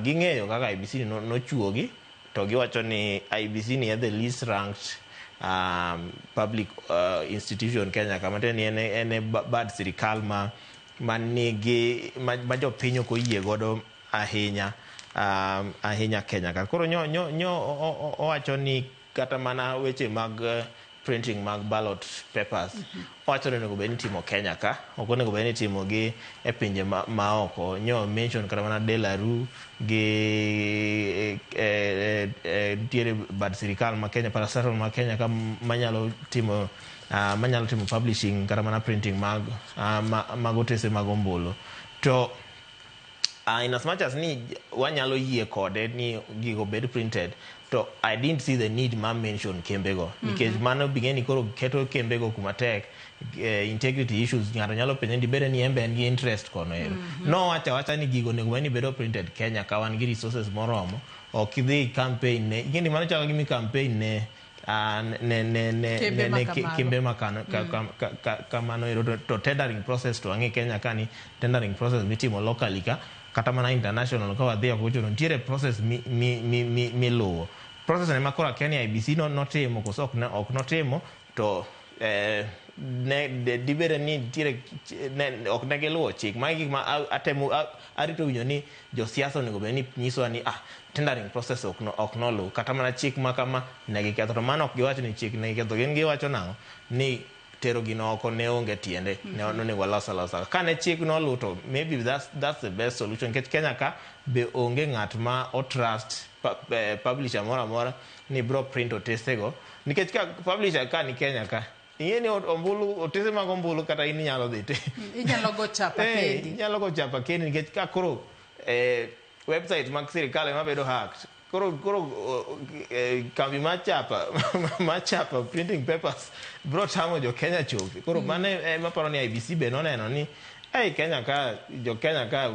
ging'eyo kaka IEBC nochuogi, to giwacho ni IEBC ni e the least ranked public institution Kenya kama tiende ni en e bad sirikal ma nigi ma jopiny ok oyie godo ahinya ahinya Kenya ka. Koro nyo owacho ni kata mana weche mag printing mag ballot papers owacho ni onego bed ni itimo Kenya ka, ok onego bed ni itimo gi e pinje ma oko. Nyo mention kata mana De-La-Rue gi nitiere bad sirikal ma Kenya, parastatal ma Kenya ka manyalo timo publishing kata mana printing mag otese mag ombulu. To in as much as ni wanyalo yie kode ni gigo bed printed, to I didn't see the need ma mention kembego nikech mano bing'e ni koro keto kembego kuma tek, integrity issues ng'ato nyalo penjo ni dibede ni en be en gi interest kono ero. Nowacho awacha ni gigo onego bed ni bedo printed Kenya ka wan gi resources moromo, ok idhi campaign ne ing'e ni mano chalo gima campaign ne kembe makamano ero. To tendering process to wang'e Kenya ka ni tendering process mitimo locally ka kata mana international ka wadhi oko to nitiere process miluwo. Process ne ma koro akia ni IEBC notimo koso ok notimo, to Ne dibede ni nitiere ok ne giluwo chik. Magi gik ma atemo arito winjo ni josiasa onego bed ni nyisowa ni tendering process ok noluw, kata mana chik ma kama ne giketho. To mano ok giwacho ni chik ne giketho, gin giwacho nang'o ni tero gino oko ne onge tiende, ne onego walos alosa. Kane chik noluw to maybe that's the best solution, nikech Kenya ka be onge ng'at ma o trust publisher moro amora ni bro print otesego, nikech ka publisher ka ni Kenya ka ing'e ni ombulu, otese mag ombulu kata in inyalo dhi te inyalo go chapa kendi, inyalo go chapa kendi, nikech ka koro website mag sirikal ema bedo hacked, koro kambi ma chapa printing papers bro tamo jo Kenya chopi. Koro mano ema paro ni IEBC be noneno ni ei Kenya ka jo Kenya ka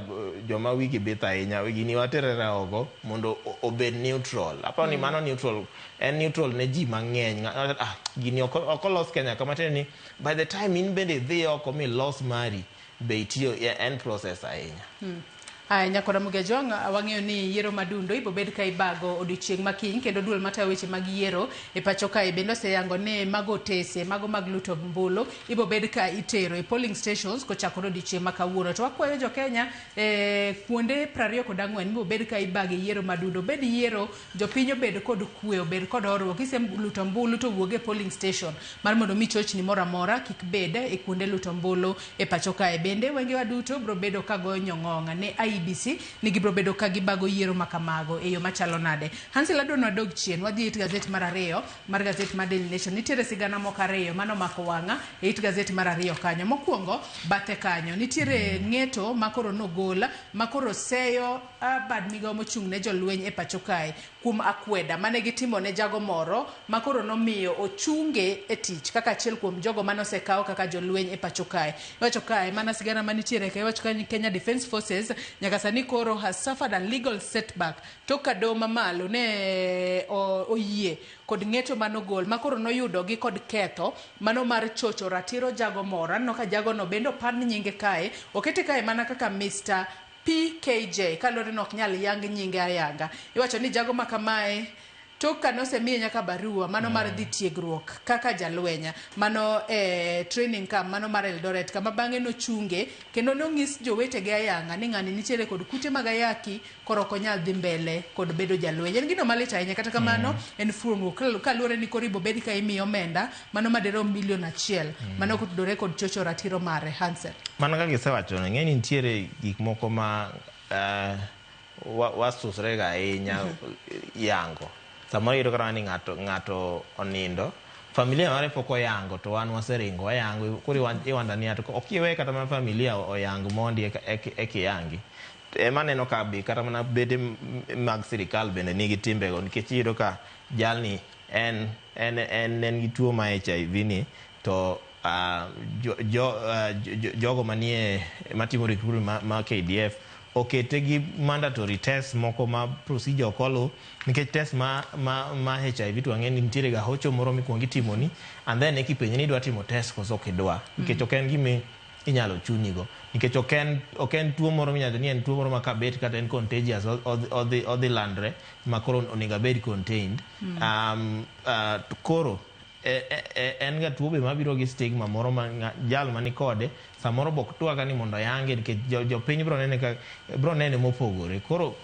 joma wigi bith ahinya, gini waterere oko mondo obed neutral. Aparo ni mano neutral en neutral ne ji mang'eny. Gini ok olos Kenya kama, tiende ni by the time in bende idhi oko milos mari be itiyo en process ahinya. Aya, nyakora Mugejwang', wang'eyo ni yiero madundo ibo bed ka ibago odiochieng' makiny, kendo duol matayo weche mag yiero e pacho kae bende oseyango ni mago otese mago mag luto ombulu ibo bed ka itero e polling stations kochakore odiochieng' ma kawuono. To wakwayo jo Kenya kuonde 24 ibo bed ka ibage yiero madundo, bed yiero jopiny obed kod kwe, obed kod horuok. Kiseluto ombulu to wuog e polling station mar mondo mi chochni moro amora kik bed e kuonde luto ombulu e pacho kae. Bende wengewa duto bro bedo ka goyo nyong'ong'a ne IEBC ni gibro bedo ka gibago yiero makamago e yo machalo nade. Hansel, adwa nwadog chien, wadhi e it gazet mar 2 mar gazet mar Daily Nation. Nitiere sigana moko 2 mano mako wang'a e it gazet mar 2 kanyo. Mokwongo bathe kanyo nitiere ng'eto makoro nogol makoro seyo bad migawo mochung' ne jolweny e pacho kae kuom akweda mane gitimo ne jago moro makoro nomiyo ochunge e tich kaka achiel kuom jogo mane osekaw kaka jolweny e pacho kae. Iwacho kae mana sigana manitiere kae, iwacho kae Kenya Defence Forces nyaka sani koro has suffered a legal setback tok ka doho mamalo ne oyie kod ng'eto manogol makoro noyudo gi kod ketho mano mar chocho ratiro jago moro. Aneno ka jagono bende opand nyinge kae, okete kae mana kaka Mr. PKJ kaluwore ni ok nyal yang nyinge ayanga. Iwacho ni jago makamae tok ka nosemiye nyaka barua mano mar dhi tiegruok kaka jalweny mano training camp mano mar Eldoret, kama bang'e nochunge kendo nong'is jowetege ayanga ni ng'ani nitiere kod kute mag ayaki, koro ok onyal dhi mbele kod bedo jalweny. En gino malit ahinya, kata kamano en fuong'ruok kaluwore ni koro ibobed ka imiyo omenda mano madirom milion 1 mano kotudore kod chocho ratiro mare. Hansel, mana kaka isewacho, ng'e ni nitiere gik moko ma wasusrega ahinya yango. Samoro iyudo kata ni ng'ato onindo, familia mare pok oyango to wan waseringo wayango, koro iwanda ni ok iwe kata mana familia oyang mondi eka iyangi. Ema aneno ka be kata mana bede mag sirikal bende nigi timbego, nikech iyudo ka jalni en gi tuo ma HIV ni to jogo manie matimo recruitment ma KDF okete gi mandatory test moko ma procedure ok oluw, nikech test ma HIV to wang'e ni nitiere ga hocho moro mikuongo itimoni and then ekipenji ni idwa timo test koso ok idwa, nikech ok en gima inyalo chunigo, nikech ok en tuo moro minyalo ni en tuo moro ma kabet kata en contagious odhi landre ma koro onego abed contained. Koro en ga tuo be mabiro gi stigma moro ma jal mani kode samoro bok twaka ni mondo oyange, nikech jopiny bro nene ka bro nene mopogore. Koro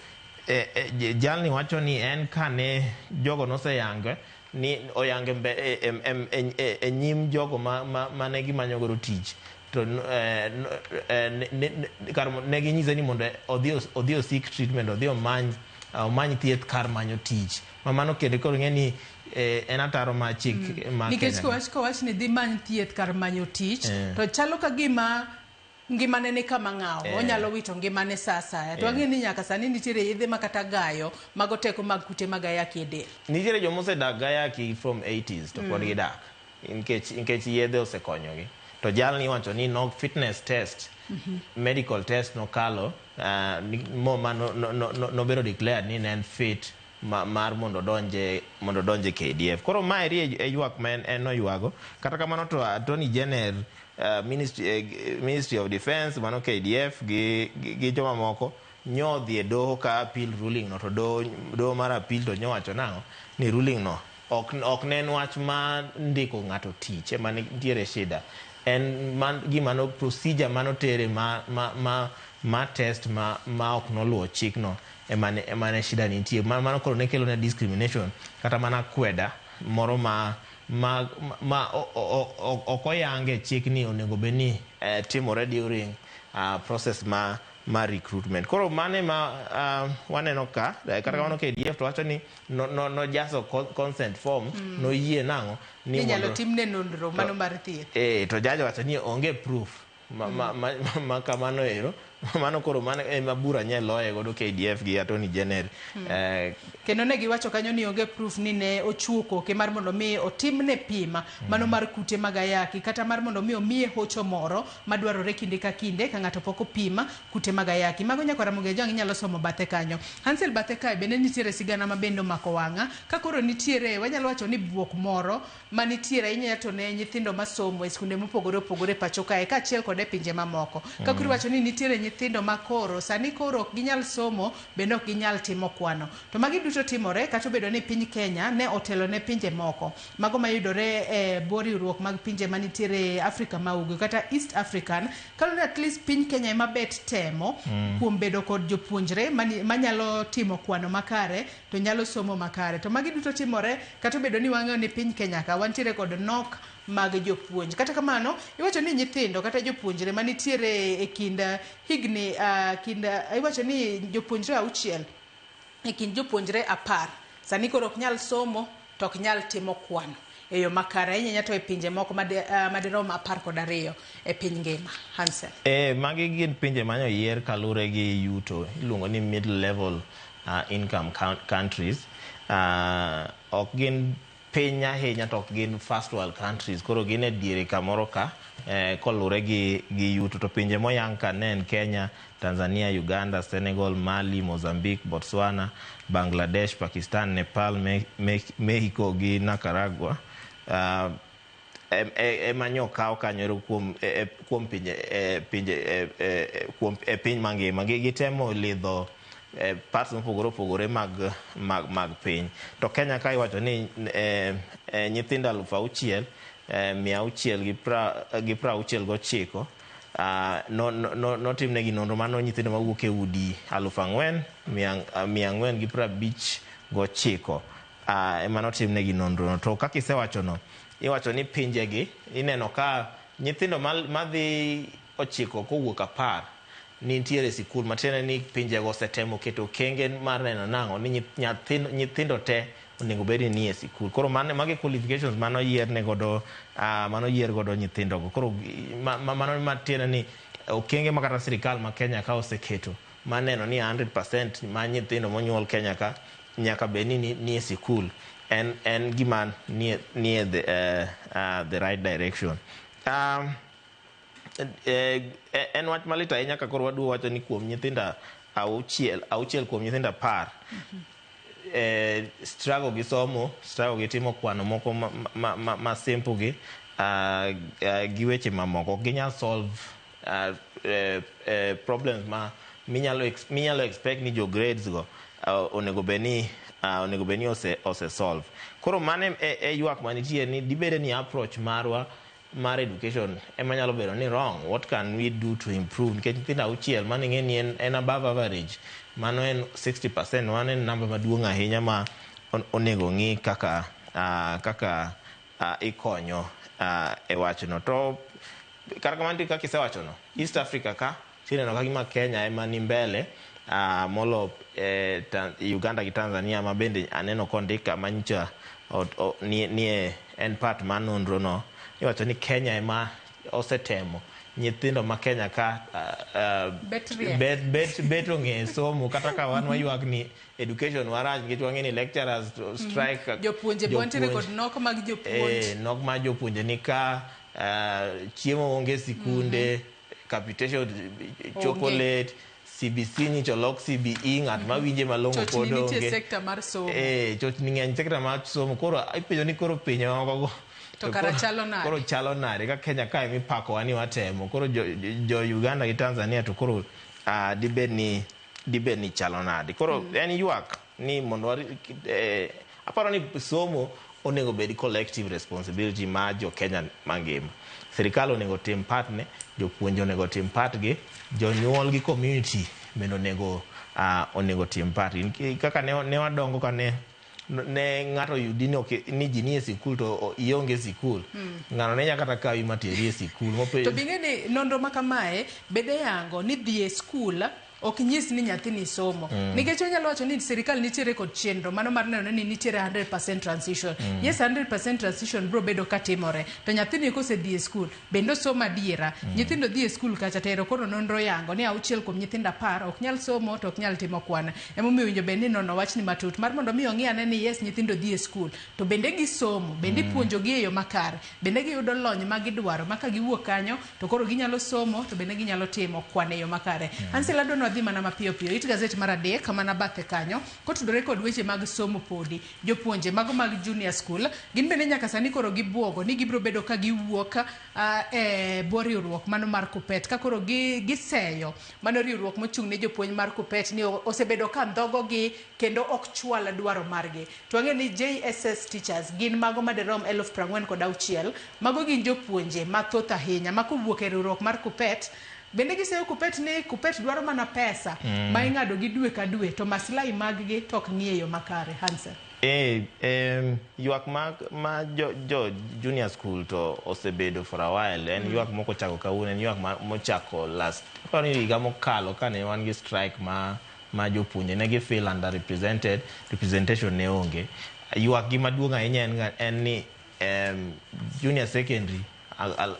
jalni wacho ni en kane jogo noseyange ni oyange e nyim jogo mane gimanyo godo tich, to ne ginyise ni mondo odhi osik treatment, odhi omany thieth kar manyo tich. Ma mano kendo koro ing'e ni en ataro ma chik ma nikech kowach ni dhi many thieth kar manyo tich to chalo ka gima ngimane ni kama ng'awo, onyalo wito ngimane sa asaya. To wang'e ni nyaka sani nitiere yedhe ma kata gayo mago teko mag kute mag ayaki e del. Nitiere joma osedak gayaki from 80s to pod gidak nikech yedhe osekonyogi. To jalni iwacho ni no fitness test, medical test nokalo ma nobedo declared ni ne en fit mar mondo odonje KDF. Koro maeri e ywak ma en oywago. Kata kamano to Attorney General, Ministry of Defence mano KDF gi joma moko nyo dhi e doho ka appeal ruling no, to doho mar appeal to nyowacho nang'o ni ruling no Ok ne en wach ma ndiko ng'ato tich ema nitiere shida, en man, gima no procedure manotere ma test ma ok noluwo chikno ema ne shida nitie. Mano koro ne kelo ne discrimination kata mana kweda moro ma ok oyange chik ni onego bed ni timore during process ma recruitment. Koro mane ma waneno ka kata kamano KDF to wacho ni nojaso consent form. Noyie nang'o ni inyalo timne nonro mano mar thieth. To judge wacho ni onge proof ma kamano ero. Mano koro mano ema bura nye loye godo KDF gi Attorney General. Kendo ne giwacho kanyo ni onge proof ni ne ochuo koke mar mondo mi otimne pima mano mar kute mag ayaki, kata mar mondo mi omiye hocho moro madwarore kinde ka kinde ka ng'ato pok opima kute mag ayaki. Mago nyaka Ramogi Ajwang' inyalo somo bathe kanyo. Hansel, bathe kae bende nitiere sigana ma bende omako wang'a ka koro nitiere, wanyalo wacho ni buok moro manitiere ahinya to ne nyithindo masomo e skunde mopogore opogore pacho kae kaachiel kod e pinje mamoko. Ka koro iwacho ni nitiere nyithindo ma koro sani koro ok ginyal somo, bende ok ginyal timo kwano. To magi duto timore kata obedo ni piny Kenya ne otelo ne pinje moko mago mayudore e bwo riwruok mag pinje manitiere Afrika ma Ugwe kata East African, kaluwore at least piny Kenya ema bet temo kuom bedo kod jopuonjre manyalo timo kwano makare to nyalo somo makare. To magi duto timore kata obedo ni wang'eyo ni piny Kenya ka wantiere kod nok mag jopuonj. Kata kamano, iwacho ni nyithindo kata jopuonjre manitiere e kind higni kind iwacho ni jopuonjre 6 e kind jopuonjre 10 sani koro ok nyal somo to ok nyal timo kwano e yo makare ahinya to e pinje moko madirom 12 e piny ngima. Hansel. Magi gin pinje manyo yier kalure gi yuto, iluongo ni middle level income countries. Ok gin piny ahinya to ok gin first world countries, koro gin e diere kamoro ka kolure gi yuto. To pinje moyang ka ne en Kenya, Tanzania, Uganda, Senegal, Mali, Mozambique, Botswana, Bangladesh, Pakistan, Nepal, Mexico gi Nicaragua. Ema nyo kaw kanyo ero kuom pinje kuom e piny mangima. Gitemo lidho parts mopogore opogore mag piny. To Kenya ka iwacho ni nyithindo 6,669 notimnegi nonro. Mano nyithindo mawuok e udi 4,459 ema notimnegi nonro no. To kaka isewachono, iwacho ni pinjegi ineno ka nyithindo madhi 9 kowuok 10 nitiere e sikul, matiende ni pinjego osetemo keto okenge mar neno nang'o ni nyithindo te onego bed ni nie sikul. Koro magi qualifications manoyierne godo manoyier godo nyithindogo. Koro mano matiende ni okenge ma kata sirikal ma Kenya ka oseketo mar neno ni 100% ma nyithindo monyuol Kenya ka nyaka bed ni nie sikul en gima nie the right direction. En wach malit ahinya ka koro waduogo wacho ni kuom nyithindo 6 kuom nyithindo 10 struggle gi somo, struggle gi timo kwano moko ma simple gi weche mamoko. Ok ginyal solve problems ma minyalo expect ni jo grades go onego bed ni ose solve. Koro mano e ywak manitie ni dibede ni approach marwa mar education ema nyalo bedo ni wrong. What can we do to improve? Nikech nyithindo 6, mano ing'e ni en above average, mano en 60%, mano en namba maduong' ahinya ma onego ng'i kaka ikonyo e wachno. To kata kamano, nitie kaka isewachono, East Africa ka tineno ka gima Kenya ema ni mbele molo Uganda gi Tanzania, ma bende aneno kondik kama nyicha nie en part mar nonro no. Iwacho ni Kenya ema osetemo nyithindo ma Kenya ka Bet riek. Bet ong'e somo, kata ka wan waywak ni education warach nikech wang'e ni lecturers strike. Jopuonje be wantiere kod nok mag jopuonj. Nok mar jopuonje ni ka chiemo onge sikunde, capitation chopo Onge. late, CBC nyicho lok CBE, ng'at ma winje malong'o Chochni pod nitie onge. Sekta mar somo. Chochni ng'eny sekta mar somo. Koro ipenjo ni koro pinje mamoko go To kara chalo nade? Koro chalo nade ka Kenya kae mipakowa ni watemo? Koro jo Uganda gi Tanzania to koro dibed ni chalo nade? Koro en ywak ni mondo aparo ni somo onego bed collective responsibility mar jo Kenya mangima. Sirikal onego tim part ne, jopuonje onego tim part gi, jonyuol gi community bende onego tim part gi. Kaka ne wadongo ka ne ng'ato yudi ni, ni ji nie sikul to ionge sikul. Ng'ano ne nyaka kata kawi materi e sikul. To bing'e ni nonro ma kamae bende yango ni dhi e skul ok nyis ni nyathini somo. Nikech onyalo wacho ni sirikal nitiere kod chenro mano mar neno ni nitiere 100% transition. Yes, 100% transition biro bedo katimore. To nyathini kosedhi e skul bende osomo adiera. Nyithindo dhi e skul kacha tero koro nonro yango ni 6 kuom nyithindo 10 ok nyal somo to ok nyal timo kwan. Emomiyo winjo bed ni nono wachni matut mar mondo mi ong'i ane ni yes nyithindo dhi e skul to bende gisomo, bende ipuonjogi e yo makare, bende giyudo lony ma gidwaro ma ka giwuok kanyo to koro ginyalo somo to bende ginyalo timo kwan e yo makare. Ansel adwa dhi mana mapiyo piyo it gazet mar 3 mana bathe kanyo kotudore kod weche mag somo podi jopuonje mago mag junior school gin bende nyaka sani koro gibuogo ni gibiro bedo ka giwuok e bwo riwruok mano mar Kupet ka koro giseyo mano riwruok mochung' ne jopuonj mar Kupet ni osebedo ka ndhogo gi kendo ok chwal dwaro margi. To wang'eyo ni JSS teachers gin mago madirom 46,000 mago gin jopuonje mathoth ahinya ma kowuok e riwruok mar Kupet bende giseyo Kupet ni Kupet dwaro mana pesa ma ing'ado gi dwe ka dwe to maslahi mag gi to ok ng'iyo yo makare. Hansel. Ywak ma jo junior school to osebedo for a while en ywak moko chako kawuono, en ywak mochako last aparo ni higa mokalo kane wan gi strike ma jopuonje ne gi feel underrepresented, representation ne onge. Ywak gi maduong' ahinya en ni junior secondary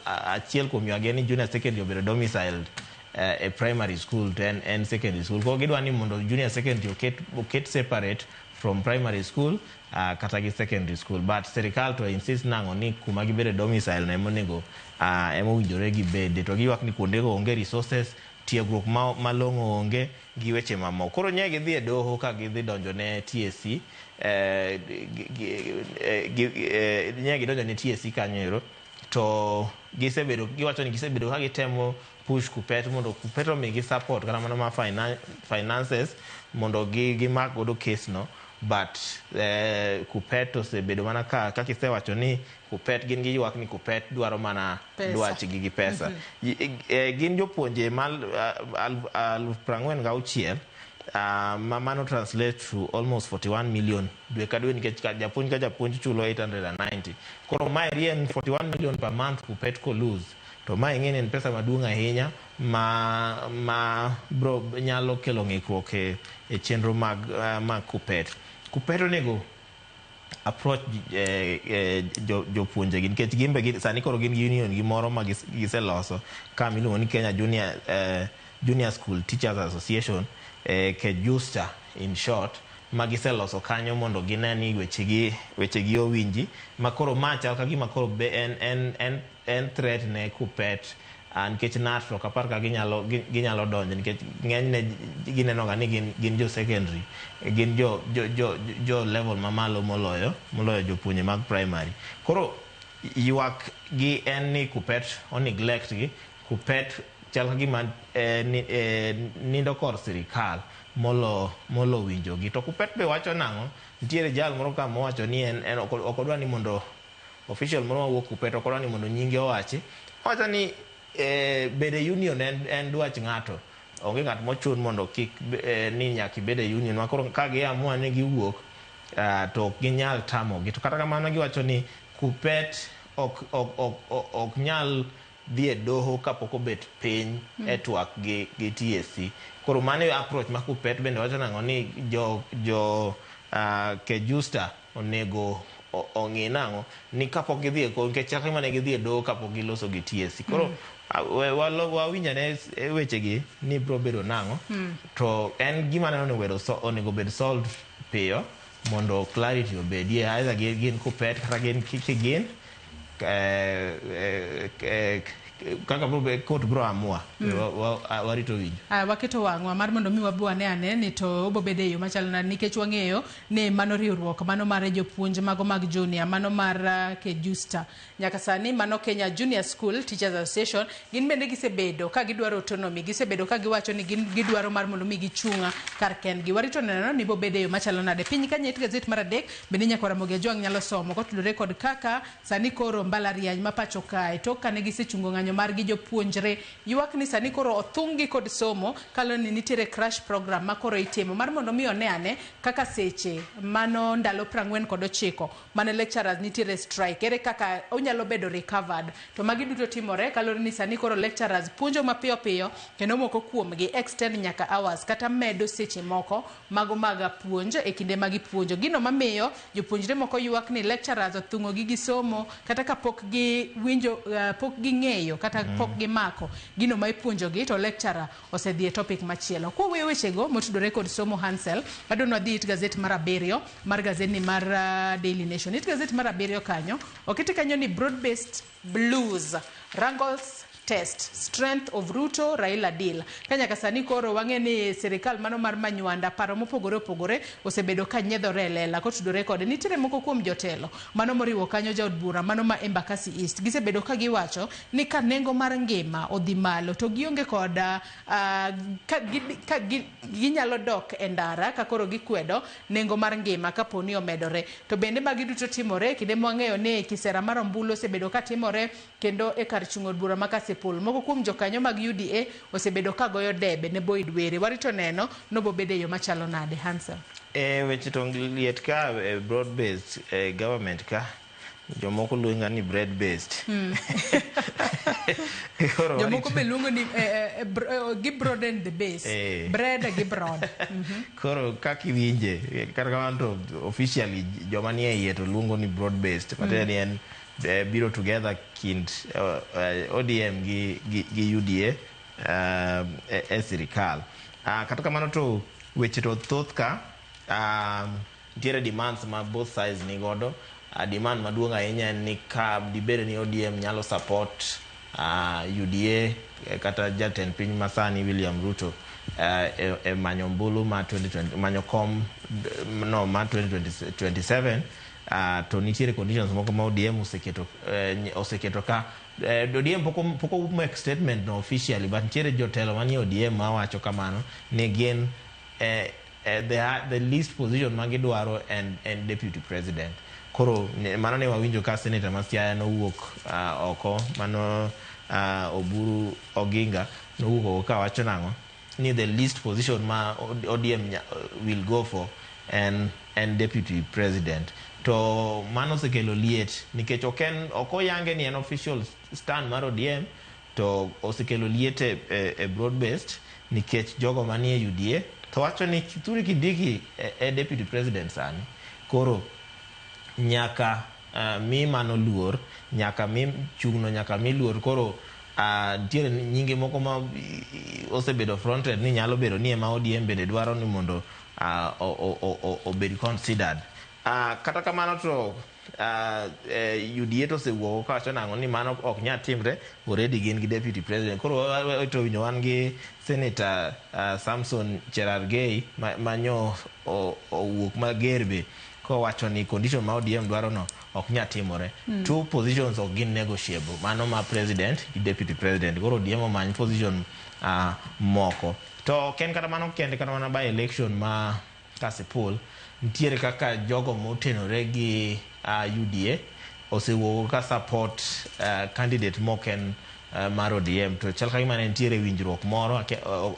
achiel kuom ywak en ni junior secondary obedo domiciled e primary school to en secondary school. Koro gidwa ni mondo junior secondary oket separate from primary school kata gi secondary school. But sirikal to insist nang'o ni kuma gibedo domicile no emonego emowinjore gibede. To giywak ni kuondego onge resources, tiegruok malong'o onge gi weche mamoko. Koro nye gidhi e doho ka gidhi donjo ne TSC, nye gidonjo ne TSC kanyo ero. To gisebedo giwacho ni gisebedo ka gitemo push Kupet mondo Kupet omigi support kata mana ma finances mondo gimak godo case no. But Kupet osebedo mana kaka isewacho ni Kupet gin giywak ni Kupet dwaro mana dwachgi gi pesa. Gin jopuonje ma 46,000 ma mano translate to almost 41 million dwe ka dwe nikech japuonj ka japuonj chulo 890. Koro mae en 41 million per month Kupet ko lose. To mae ing'e ni en pesa maduong' ahinya ma bro nyalo kelo ng'ikruok e chenro mag Kupet. Kupet onego approach jopuonje gi nikech gin be sani koro gin gi union gi moro ma giseloso ka miluongo ni Kenya Junior School Teachers Association, KEJUSTA in short, ma giseloso kanyo mondo gine ni wechegi owinji. Ma koro ma chal ka gima koro be en threat ne Kupet nikech NAT ok apar ka ginyalo donjo nikech ng'enyne gineno ga ni gin jo secondary, gin jo level mamalo moloyo jopuonje mag primary. Koro ywak gi en ni Kupet o neglect gi. Kupet chal ka gima nindo kor sirikal molo winjo gi. To Kupet be wacho nang'o? Nitiere jal moro ka mowacho ni en ok odwa ni mondo official moro mawuok Kupet ok odwa ni mondo nyinge owachi. Owacho ni bede union en dwach ng'ato. Onge ng'at mochun mondo kik ni nyaka ibed e union. Ma koro ka giamua ni giwuok to ok ginyal tamogi. To kata kamano giwacho ni Kupet ok nyal dhi e doho kapok obet piny e twak gi TSC. Koro mano e approach ma Kupet bende wacho nang'o ni jo Kejusta onego ong'i nang'o ni kapok gidhi e nikech chakre mane gidhi e doho kapok giloso gi TSC. Koro wawinj ane wechegi ni biro bedo nang'o. To en gima aneno ni onego bed solved piyo mondo clarity obedie either gin Kupet kata gin kigin Kaka bro court bro amua. Warito winjo. Aya, waketo wang'wa mar mondo mi wabi wane ane ni to obobedo e yo machalo nade, nikech wang'eyo ni mano riwruok mano mar jopuonj mago mag junior, mano mar Kejusta nyaka sani, mano Kenya Junior School Teachers Association, gin bende gisebedo ka gidwaro autonomy, gisebedo ka giwacho ni gin gidwaro mar mondo mi gichung' kar kendgi. Warito neno ni bobedo e yo machalo nade. Piny ka nyet gazet mar adek bende nyaka Ramogi Ajwang' nyalo somo kotudore kod kaka sani koro mbalariany ma pacho kae tok kane gisechungo ng'anyo margi, jopuonjre ywak ni sani koro othung' gi kod somo kaluwore ni nitiere crash program ma koro itimo mar mondo mi one ane kaka seche mano ndalo 49 mane lecturers nitiere strike, ere kaka onyalo bedo recovered. To magi duto timore kaluwore ni sani koro lecturers puonjo mapiyo piyo, kendo moko kuomgi extend nyaka hours kata medo seche moko mago mag puonj e kinde ma gipuonjo. Gino mamiyo jopuonjre moko ywak ni lecturers othung'o gi gi somo kata kapok giwinjo, pok ging'eyo kata pok gimako gino ma ipuonjogi, to lecturer osedhi e topic machielo. Kwaweyo wechego motudore kod somo, Hansel, adwa ni wadhi it gazet mar abiriyo mar gazetni mar Daily Nation. It gazet mar abiriyo kanyo oketi kanyo ni broad based blues wrangles test strength of Ruto Raila deal. Ka nyaka sani koro wang'e ni sirikal mano mar Manywanda, paro mopogore opogore osebedo ka nyiedhore e lela kotudore kode. Nitiere moko kuom jotelo mano moriwo kanyo jaod bura mano ma Embakasi East, gisebedo ka giwacho ni ka nengo mar ngima odhi malo to gionge kod ka ginyalo dok e ndara ka koro gikwedo nengo mar ngima kapo ni omedore. To bende magi duto timore e kinde mwang'eyo ni kisera mar ombulu osebedo ka timore kendo e kar chung' od bura ma Kasipul. Moko kuom jokanyo mag UDA osebedo ka goyo debe ne Boyd Were. Warito neno nobobedo e yo machalo nade, Hansel. E weche to liet ka e broad based government ka jomoko luonga ni bread based. Koro Jomoko be luongo ni gi broaden the base. Bread gi broad. Koro kaka iwinje, kata kamano to officially joma nie iye to luongo ni broad based, matiende ni en biro together kind ODM gi UDA e sirikal. Kata kamano to weche to thoth ka nitiere demands ma both sides ni godo. Demand maduong' ahinya en ni ka dibed ni ODM nyalo support UDA kata jatend piny masani William Ruto e manyo ombulu ma 2020, manyo kom no ma 2027, to nitiere conditions moko ma ODM oseketo ka ODM pok make statement no officially, but nitiere jotelo manie ODM mawacho kamano ni gin the least position ma gidwaro en deputy president. Koro mano ne wawinjo ka senator ma Siaya nowuok oko, mano Oburu Oginga nowuok oko kawacho nang'o ni the least position ma ODM will go for en deputy president. To mano osekelo liet nikech ok oyange ni en official stand mar ODM, to osekelo liet e broad based nikech jogo manie UDA to wacho ni Kithure Kindiki e deputy president sani, koro nyaka mi mano luor, nyaka mi chung'no, nyaka mi luor. Koro nitiere nyinge moko ma osebedo fronted ni nyalo bedo ni ema ODM bende dwaro ni mondo obed considered. Kata kamano to UDA to osewuok kawacho nang'o ni mano ok nyal timre, already gin gi deputy president. Koro to winjo wan gi senator Samson Cherargei manyo owuok mager be kowacho ni condition ma ODM dwaro no ok nyal timore. Two positions ok gin negotiable, mano ma president gi deputy president. Koro ODM omany position moko. To ok en kata mano kende, kata mana by election ma Kasipul nitiere kaka jogo motenore gi UDA osewuok ka support candidate mok en mar ODM, to chal ka gima ne nitiere winjruok moro.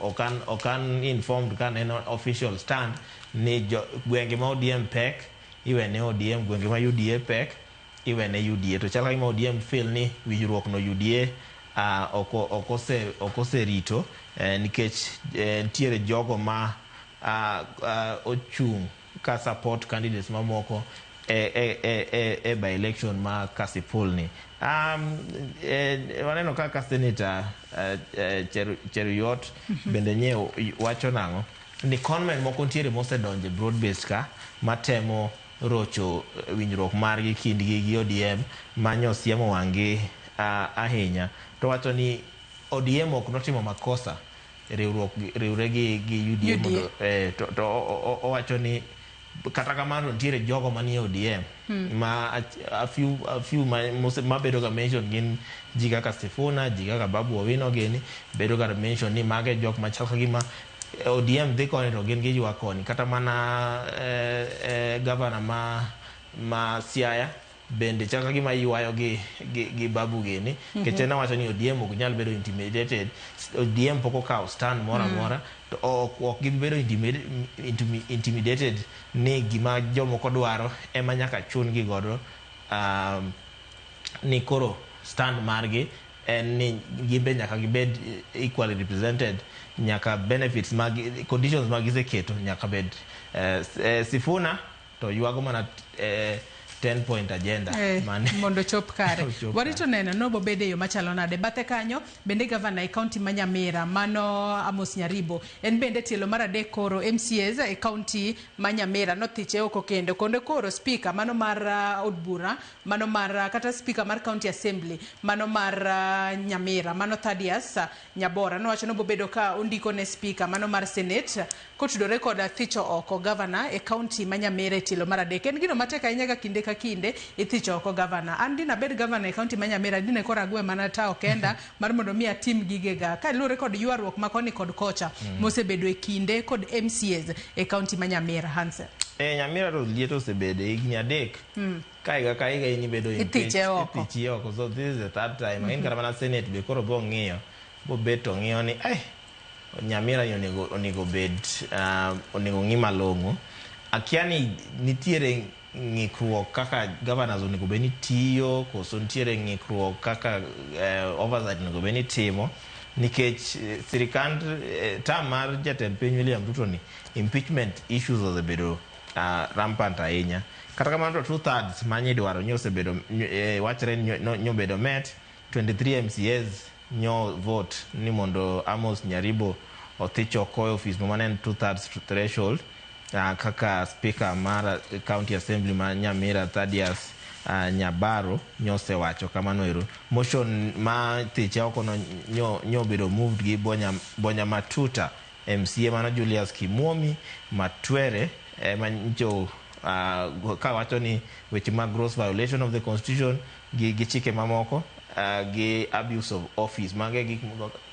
Ok an informed ka neno official stand ni gwenge ma ODM pek iwene ODM, gwenge ma UDA pek iwene UDA, to chal ka gima ODM feel ni winjruok no UDA ok oserito nikech nitiere jogo ma ochung' ka support candidates mamoko e by election ma Kasipul ni. Waneno kaka senator Cheruiyot bende nye wacho nang'o ni conmen moko nitiere mosedonjo e broad based ka matemo rocho winjruok margi kindgi gi ODM manyo siemo wang' gi. ahinya to wacho ni ODM ok notimo makosa riwruok riwre gi UDA, UDA. Mondo to owacho ni kata kamano nitiere jogo manie ODM ma a few ma bedo ga mention gin ji kaka Sifuna, ji kaka Babu Owino gini bedo ga mention ni mage jok machal ka gima ODM dhi koni to gin giywak koni. Kata mana gavana ma Siaya bende chal ka gima ywayo gi Babu gini nikech en owacho ni ODM ok nyal bedo intimidated. ODM pok okawo stand moro amora to ok gibi bedo intimidated ni gima jomoko dwaro ema nyaka chun gi godo, ni koro stand margi en ni gimbe nyaka gibed equally represented, nyaka benefits mag conditions mag giseketo nyaka bed. Sifuna to ywago mana 10 point agenda mondo chop kare. Ochop. Warito neno nobobed e yo machalo nade. Bathe kanyo bende gavana e kaunti ma Nyamira mano Amos Nyaribo en bende tielo mar adek koro MCAs e kaunti ma Nyamira nothiche oko kendo konde koro speaker mano mar od bura mano mar kata speaker mar county assembly mano mar Nyamira mano Thaddeus Nyabora nowacho nobobedo ka ondiko ne speaker mano mar senate kotudore kod thicho oko gavana e kaunti ma Nyamira e tielo mar adek. En gino matek ahinya ka kinde ka kinde ithicho oko gavana. An dina bed gavana e kaunti ma Nyamira dine koro agwe mana tawo kenda mar mondo mi atim gigega kaluwore kod ywaruok ma koni kod kocha mosebedo e kinde kod MCAs e kaunti ma Nyamira. Hansel. Nyamira to liet osebede higni 3 ka higa ka higa in ibedo Ithiche oko. Ithichi oko. So this is the third time. Lakini kata mana senate be koro bo ng'iyo bobet to ng'iyo ni Nyamira ni onego bed onego ng'i malong'o. Akia ni nitiere ng'ikruok kaka governors onego bed ni tiyo koso nitiere ng'ikruok kaka oversight onego bed ni timo, nikech sirikand term mar jatend piny William Ruto ni impeachment issues osebedo rampant ahinya. Kata kamano to two thirds manyidwaro nyo osebedo wachre ni nyobedo met 23 MCAs nyo vote ni mondo Amos Nyaribo othich oko e ofis no, mane en two thirds threshold, kaka speaker mar county assembly ma Nyamira Thaddeus Nyabaro nyosewacho kamano ero. Motion ma thiche oko no nyobedo moved gi Bonya Matuta MCA mano Julius Kimwomi Matwere ema ncho kawacho ni weche mag gross violation of the constitution gi chike mamoko gi abuse of office, mage gik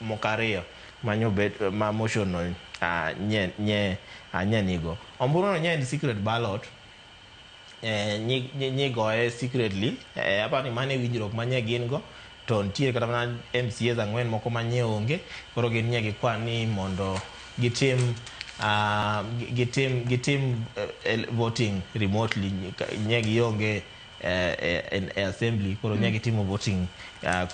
moko ariyo manyobet ma motion no nye nigo. Ombulu no nye en secret ballot, nyigoye secretly. Aparo ni mano e winjruok manye gin go to nitie kata mana MCAs ang'wen moko manye onge koro gin nye gikwa ni mondo gitim voting remotely. Nye gionge e assembly koro nye gitimo voting,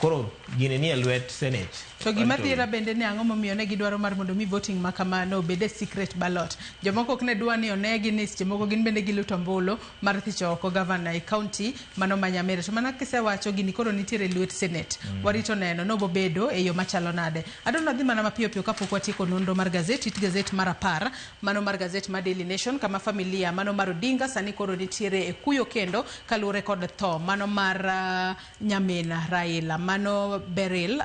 koro gini ni e lwet senate. To gima dhiera bende ni ang'o momiyo ne gidwaro mar mondo mi voting ma kamano obed e secret ballot. Jomoko ok ne dwa ni onegi ni seche moko gin bende giluto ombulu mar thicho oko gavana e kaunti mano ma Nyamira. To mana kisewacho gini koro nitiere e lwet senate. Warito neno nobobedo e yo machalo nade. Adwa dhi mana mapiyo piyo kapok watieko nonro mar gazet, it gazet mar 10 mano mar gazet mar Daily Nation kama familia mano mar Odinga sani koro nitiere e kuyo kendo kaluwore kod tho mano mar nyamin Raila mano Beryl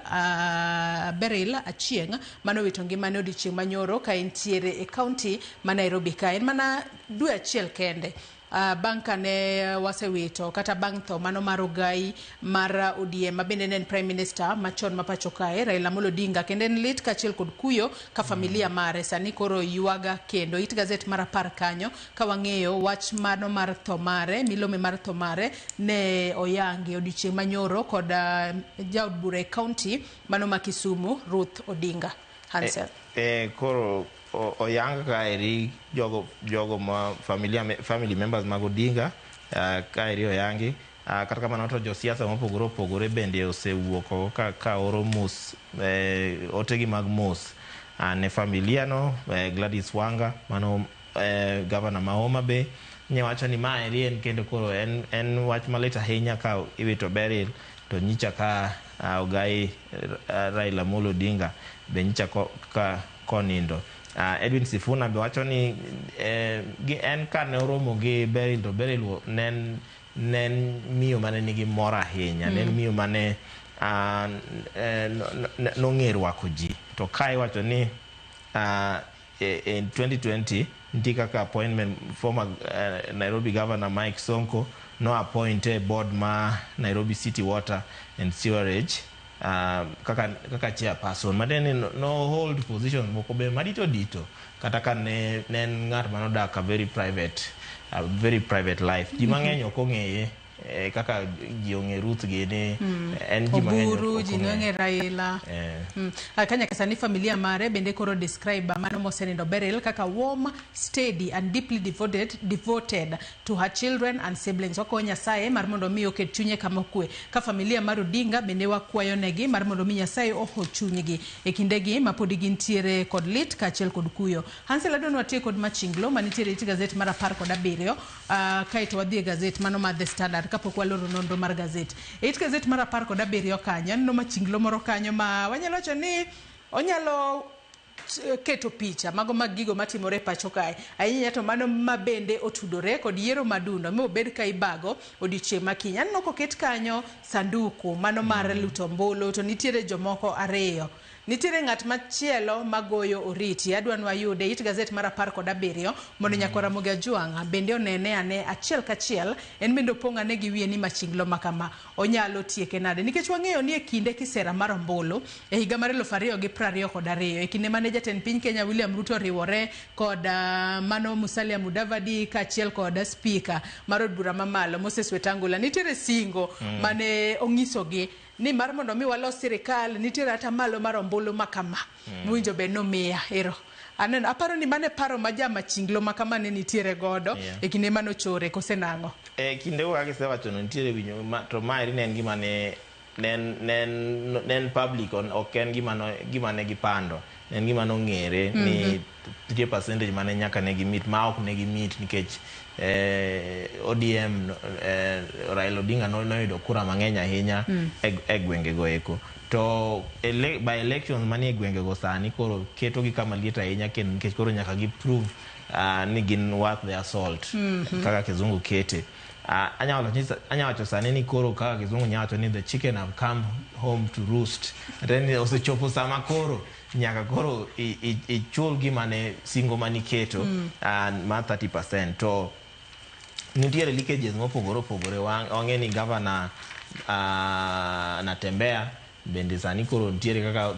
Achieng' mano wito ngimane odiochieng' manyoro ka entiere e kaunti ma Nairobi ka en mana dwe achiel kende bang' kane wasewito kata bang' tho mano mar ogai mar ODM ma bende ne en prime minister machon ma pacho kae Raila Amolo Odinga. Kendo en lit kaachiel kod kuyo ka familia mare sani koro ywaga kendo. It gazet mar 10 kanyo ka wang'eyo wach mano mar tho mare, milome mar tho mare ne oyangi odiochieng' manyoro kod jaod bura e kaunti mano ma Kisumu Ruth Odinga. Hansel. Koro oyang kaeri jogo ma familia, family members mag Odinga kaeri oyangi. Kata kamano to josiasa mopogore opogore bende osewuok oko ka oro mos, otegi mag mos ne familia no. Gladys Wanga mano gavana ma Homa Bay ne wacho ni maeri en kendo koro en wach malit ahinya ka iwito Beryl to nyicha ka ogai Raila Amolo Odinga be nyicha ka konindo. Edwin Sifuna be wacho ni en kane oromo gi Beryl to Beryl ne en miyo mane nigi mor ahinya, ne en miyo mane Nong'e rwako ji to ka iwacho ni in 2020 nitie kaka appointment former Nairobi Governor Mike Sonko no appoint e board ma Nairobi City Water and Sewerage kaka chairperson, matiende ni no hold positions moko be madito dito kata ka ne en ng'at manodak a very private life. Ji mang'eny ok ong'eye kaka ji ong'e Ruth gini. En ji mang'eny Oburu ok ji ong'eye. Nong'e Raila. Ka nyaka sani familia mare bende koro describe mano mosenindo Beryl kaka warm, steady and deeply devoted to her children and siblings. Wakwayo Nyasaye mar mondo mi oket chunye kama okwe. Ka familia mar Odinga bende wakwayo negi mar mondo mi Nyasaye oho chunygi e kindegi ma podi gintiere kod lit kaachiel kod kuyo. Hansel, adwa ni watiek kod Machinglo manitiere e it gazet mar 17, kaeto wadhi e gazet mano mar The Standard kapok waloro nonro mar gazet. E it gazet mar 17 kanyo aneno Machinglo moro kanyo ma wanyalo wacho ni onyalo keto picha mago mag gigo matimore e pacho kae ahinya, to mano ma bende otudore kod yiero madundo mobed ka ibago odiochieng' ma kiny. Aneno koket kanyo sanduku mano mar luto ombulu, to nitiere jomoko ariyo, nitiere ng'at machielo magoyo oriti. Adwa ni wayude it gazet mar 17 mondo nyakwar Ramogi Ajwang' bende onene ane achiel kachiel, en bende opong' ane gi wiye ni machinglo ma kama onyalo tieke nade, nikech wang'eyo ni e kinde kisera mar ombulu e higa mar 2022, e kinde mane jatend piny Kenya William Ruto oriwore kod mano Musalia Mudavadi kaachiel kod spika mar od bura mamalo Moses Wetangula, nitiere singo mane onyisogi ni mar mondo mi walos sirikal nitiere atamalo mar ombulu ma kama mowinjo bed nomiya ero. Aneno, aparo ni mane paro ma jamachinglo ma kama ne nitiere godo e kinde manochore kose nang'o? E kinde go kaka isewacho no, nitiere winjo ma, to maeri ne en gima ne en public ok en gima ne gipando, ne en gima nong'ere ni nitie percentage mane nyaka ne gimit ma ok ne gimit nikech ODM, Raila Odinga noyudo kura mang'eny ahinya e gwenge go eko. To by elections manie gwenge go sani koro ketogi kama liet ahinya kendo nikech koro nyaka gi prove ni gin worth their salt kaka kizungu kete. Anya wacho sani ni koro kaka kizungu nya wacho ni the chicken have come home to roost. Then osechopo sama koro nyaka koro ichul gima ne singo maniketo mar 30%. To nitiere leakages mopogore opogore. Wang'e ni gavana Natembeya bende sani koro nitiere kaka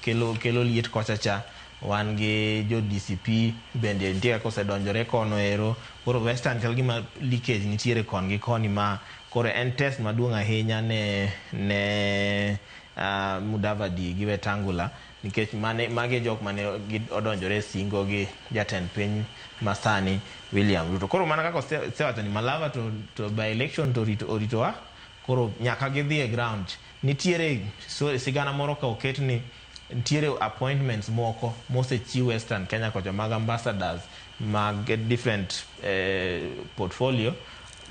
kelo liet kocha cha. Wan gi jo DCP bende nitie kaka osedonjore kono ero. Koro Western chal gima leakage nitiere kon gi koni, ma koro en test maduong' ahinya ne Mudavadi gi Wetangula, nikech mane magi jok mane odonjore e singo gi jatend piny masani William Ruto. Koro mana kaka osewacho ni Malava to by election to oritowa, koro nyaka gidhi e ground. Nitiere so, sigana moro ka oket ni nitiere appointments moko mosechiw Western Kenya kocha mag ambassadors mag different portfolio,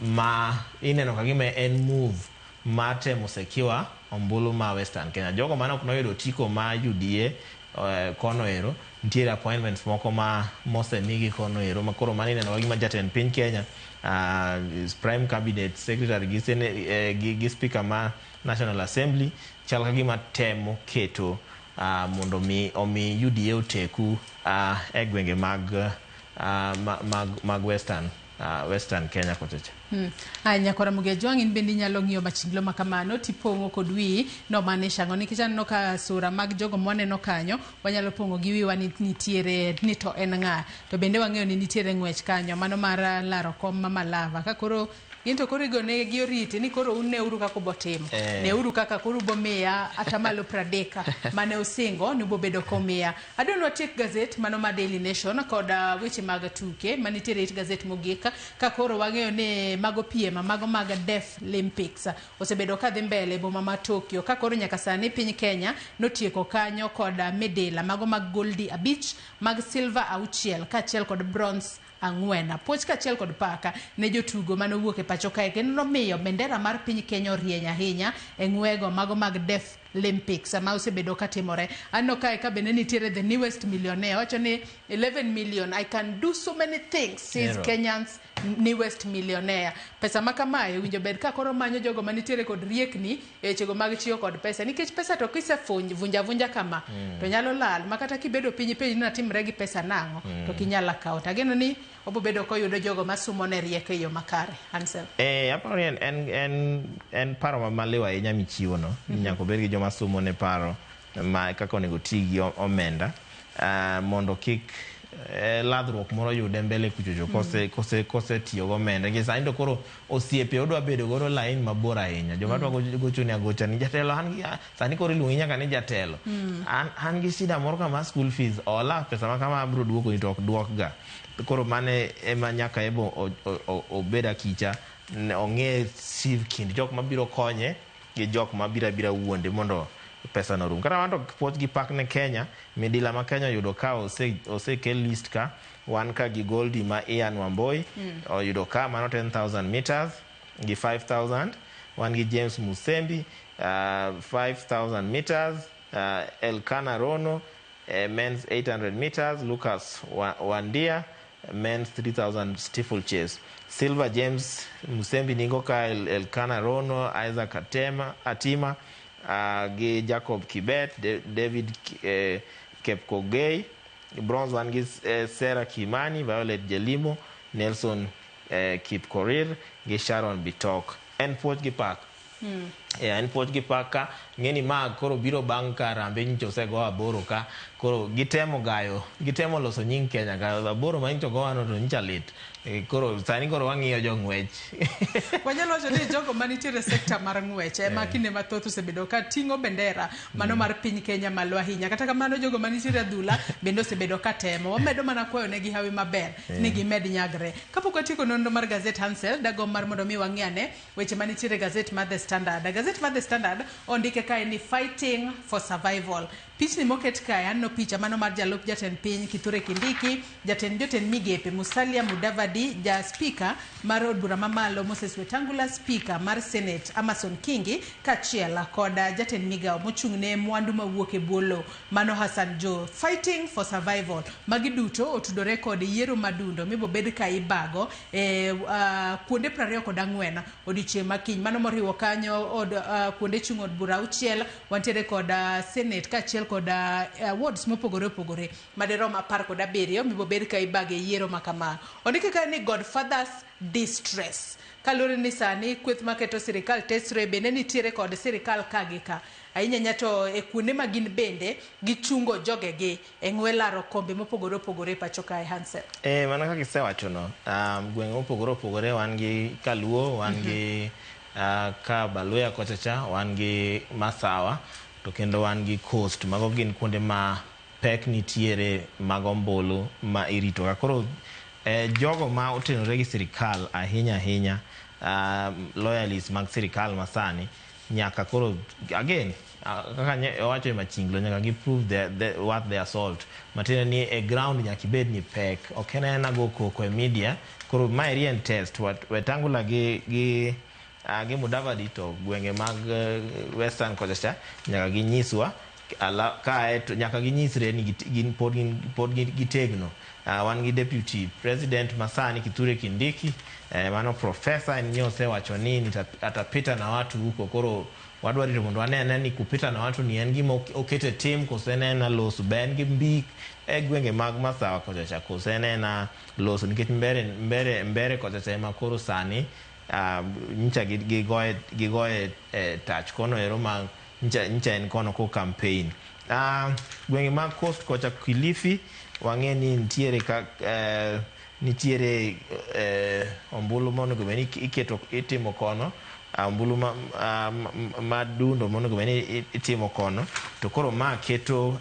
ma ineno ka gima en move mar temo secure ombulu ma Western Kenya. Jogo mane ok noyudo otiko ma UDA kono ero, nitiere appointments moko ma mosemigi kono ero, ma koro mano ineno ka gima jatend piny Kenya, prime cabinet secretary gi speaker ma National Assembly chal ka gima temo keto mondo mi omi UDA oteku e gwenge mag Western Kenya kocha cha. Aya, nyakwara Mugia Jwang', in bende inyalo ng'iyo machinglo ma kamano tipong'o kod wiyi no maanisha ang'o, nikech aneno ka sura mag jogo mwaneno kanyo wanyalo pong'o gi wiwa ni nitiere ni to en ng'a, to bende wang'eyo ni nitiere ng'wech kanyo mano mar laro kom ma Malava, ka koro gin to koro igone gi oriti ni koro un neuru kaka ubotimo. Neuru kaka koro ubomiya atamalo 30 mane usingo ni ubobedo komiya. Adwa ni watiek gazet mano ma Daily Nation kod weche mag tuke manitiere it gazet mogik, ka koro wang'eyo ni mago piem mago mag Deaf Olympics osebedo kadhi mbele e boma ma Tokyo, ka koro nyaka sani piny Kenya notieko kanyo kod medela mago mag goldi 5, mag silver 6 kaachiel kod bronze 4. Puoch kaachiel kod paka ne jotugo mane owuok e pacho kae, kendo nomiyo bendera mar piny Kenya orieny ahinya e ng'wego mago mag Deaf Olympics ma osebedo katimore. Aneno kae ka bende nitiere the newest millionaire, wacho ni 11 million, I can do so many things, says Ero. Kenyans. Newest Millionaire. Pesa ma kamae owinjo bed ka koro manyo jogo manitiere kod riekni e wechego mag tiyo kod pesa, nikech pesa to kisevunja vunja kama to nyalo lal ma kata kibedo piny ipenji ni natimre gi pesa nang'o to kinyal account. Ageno ni obobedo koyudo jogo masumo ne rieko e yo makare. Ansel. Aparo ni en paro maliw ahinya michiwo no. Nyaka obed gi joma sumo ne paro ma kaka onego ti gi omenda mondo kik ladhruok moro yude mbele kuchocho kose tiyo gomenda. Nikech sani to koro osiepe odwa bedo godo lain mabor ahinya. Joma dwa gochoni agocha ni jatelo an gi sani koro iluongi nyaka ni jatelo. An gi shida moro kama school fees ola pesa ma kama abiro duoko ni to ok duok ga. Koro mane ema nyaka ebo obed akicha ong'e sieve kind jok mabiro konye gi jok mabiro abira wuonde mondo pesa no rum. Kata wan to puoch gi pak ne Kenya, midila ma Kenya oyudo ka osekel list ka, wan ka gi Goldie ma Ian Wamboi oyudo ka mano 10,000 meters gi 5,000, wan gi James Musembi 5,000 meters, Elkana Rono men's 800 meters, Lucas Wandia men's 3,000 steeplechase. Silver James Musembi nigo ka Elkana Rono, Isaac Atima gi Jacob Kibet, David Kepkogei. Bronze wan gi Sarah Kimani, Violet Jelimo, Nelson Kipkorir gi Sharon Bitok. En puoch gi pak. En puoch gi pak ka ng'eni ma koro biro bang' ka Harambee nyocha osego 8 ka koro gitemo gayo, gitemo loso nying Kenya ka 8 ma nyocha ogowa no to nyocha lit. Koro sani koro wang'iyo jong'wech. Wanyalo wacho ni jogo manitiere e sekta mar ng'wech ema kinde mathoth osebedo ka ting'o bendera mano mar piny Kenya malo ahinya. Kata kamano jogo manitiere adhula bende osebedo ka temo. Wamedo mana kwayo negi hawi maber ni gimed nyagre. Kapok watieko nonro mar gazet Hansel, dagomb mar mondo mi wang'i ane weche manitiere e gazet mar The Standard. Gazet mar The Standard ondike kae ni fighting for survival. Pichni moket kae aneno picha mano mar jalup jatend piny Kithure Kindiki, jatend jotend migepe Musalia Mudavadi, ja speaker mar od bura mamalo Moses Wetangula, speaker mar Senate Amason Kingi, kaachiel kod jatend migawo mochung' ne mwandu mawuok e bwo lowo mano Hassan Joho. Fighting for survival. Magi duto otudore kod yiero madundo mibobed ka ibago e kuonde 24 odiochieng' makiny. Mano moriwo kanyo od kuonde chung' od bura 6, wantiere kod Senate kaachiel kod wards mopogore opogore madirom 17 mibobed ka ibage yiero ma kama. Ondike ka ni Godfather's distress. Kaluwore ni sani kweth maketo sirikal tesre bende nitiere kod sirikal ka gi ka. Ahinya ahinya to e kuonde ma gin bende gichungo jogegi e ng'we laro kombe mopogore opogore e pacho kae Hansel. Mana kaka isewacho no, gwenge mopogore opogore wan gi Kaluo, wan gi Kabaluya kocha cha, wan gi Masawa, to kendo wan gi Coast. Mago gin kuonde ma pek nitiere mag ombulu ma irito ka. Koro jogo ma otenore gi sirikal ahinya ahinya, loyalists mag sirikal masani, nyaka koro again kaka owacho e machinglo nyaka gi prove worth their salt. Matiende ni e ground nyaka ibed ni pek. Ok en aena go koko e media. Koro maeri en test. Wetangula gi Mudavadi to gwenge mag Western kocha cha nyaka ginyiswa kae to nyaka ginyisre ni gin pod gitegno. Wan gi deputy president masani Kithure Kindiki, mano professor en osewacho ni atapita na watu huko. Koro wadwa rito mondo wanene ni kupita na watu ni en gima okete tim koso en ena loso. Be en gi mbi e gwenge mag Masawa kocha cha koso en ena loso, nikech mbere kocha cha ema koro sani nyicha gigoye tach kono ero ma nyicha en kono ko campaign. Gwenge mag Coast kocha Kilifi wang'e ni nitiere ka nitiere ombulu monego bed ni iketo itimo kono, ombulu madundo monego bed ni itimo kono, to koro ma keto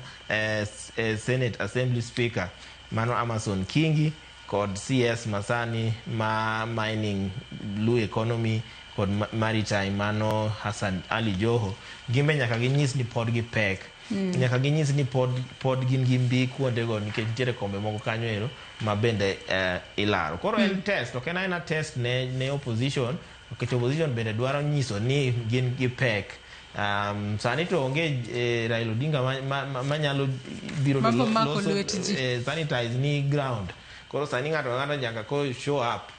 Senate Assembly Speaker mano Amason Kingi kod CS masani ma mining, blue economy kod maritime mano Hassan Ali Joho. Gimbe nyaka ginyis ni pod gi pek. Nyaka ginyis ni pod gin gi mbi kuondego nikech nitiere kombe moko kanyo ero ma bende ilaro. Koro en test, ok en aena test ne opposition, nikech opposition bende dwaro nyiso ni gin gi pek. Sani to onge Raila Odinga manyalo biro loso sanitize ni ground. Koro sani ng'ato ka ng'ato nyaka koro show up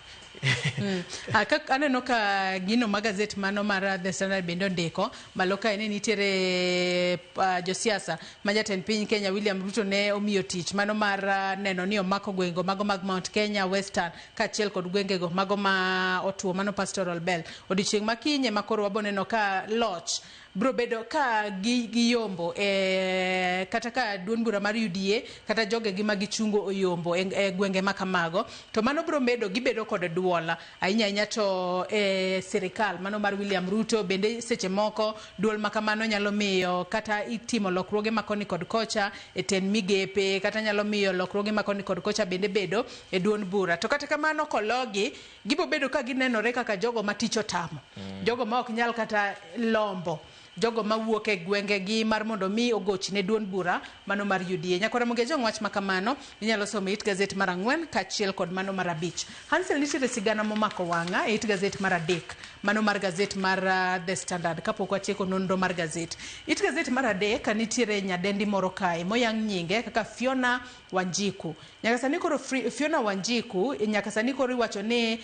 Aneno ka gino ma gazet mano mar The Standard bende ondiko malo kae ni nitiere josiasa ma jatend piny Kenya William Ruto ne omiyo tich mano mar neno ni omako gwengego mago mag Mount Kenya, Western kaachiel kod gwengego mago ma otuo mano Pastoral Belt. Odiochieng' ma kiny ema koro wabo neno ka loch bro bedo ka giyombo e, kata ka duond bura mar UDA kata jogegi ma gichungo oyombo e gwenge ma kamago, to mano bro medo gibedo kod duol ahinya ahinya to e sirikal mano mar William Ruto. Bende seche moko duol ma kamano nyalo miyo kata itimo lokruoge ma koni kod kocha e tend migepe, kata nyalo miyo lokruoge ma koni kod kocha bende bedo e duond bura. To kata kamano kologi gibo bedo ka ginenore kaka jogo ma tich otamo, jogo ma ok nyal kata lombo jogo mawuok e gwengegi mar mondo mi ogoch ne duond bura mano mar UDA. Nyakwara Mugejong, wach ma kamano inyalo somo e it gazet mar 4 kaachiel kod mano mar 5. Hansel, nitiere sigana momako wang'a e it gazet mar 3 mano mar gazet mar The Standard. Kapok watieko nonro mar gazet, it gazet mar 3 nitiere nyadendi moro kae moyang nyinge kaka Fiona Wanjiku. Nyaka sani koro Fiona Wanjiku nyaka sani koro iwacho ni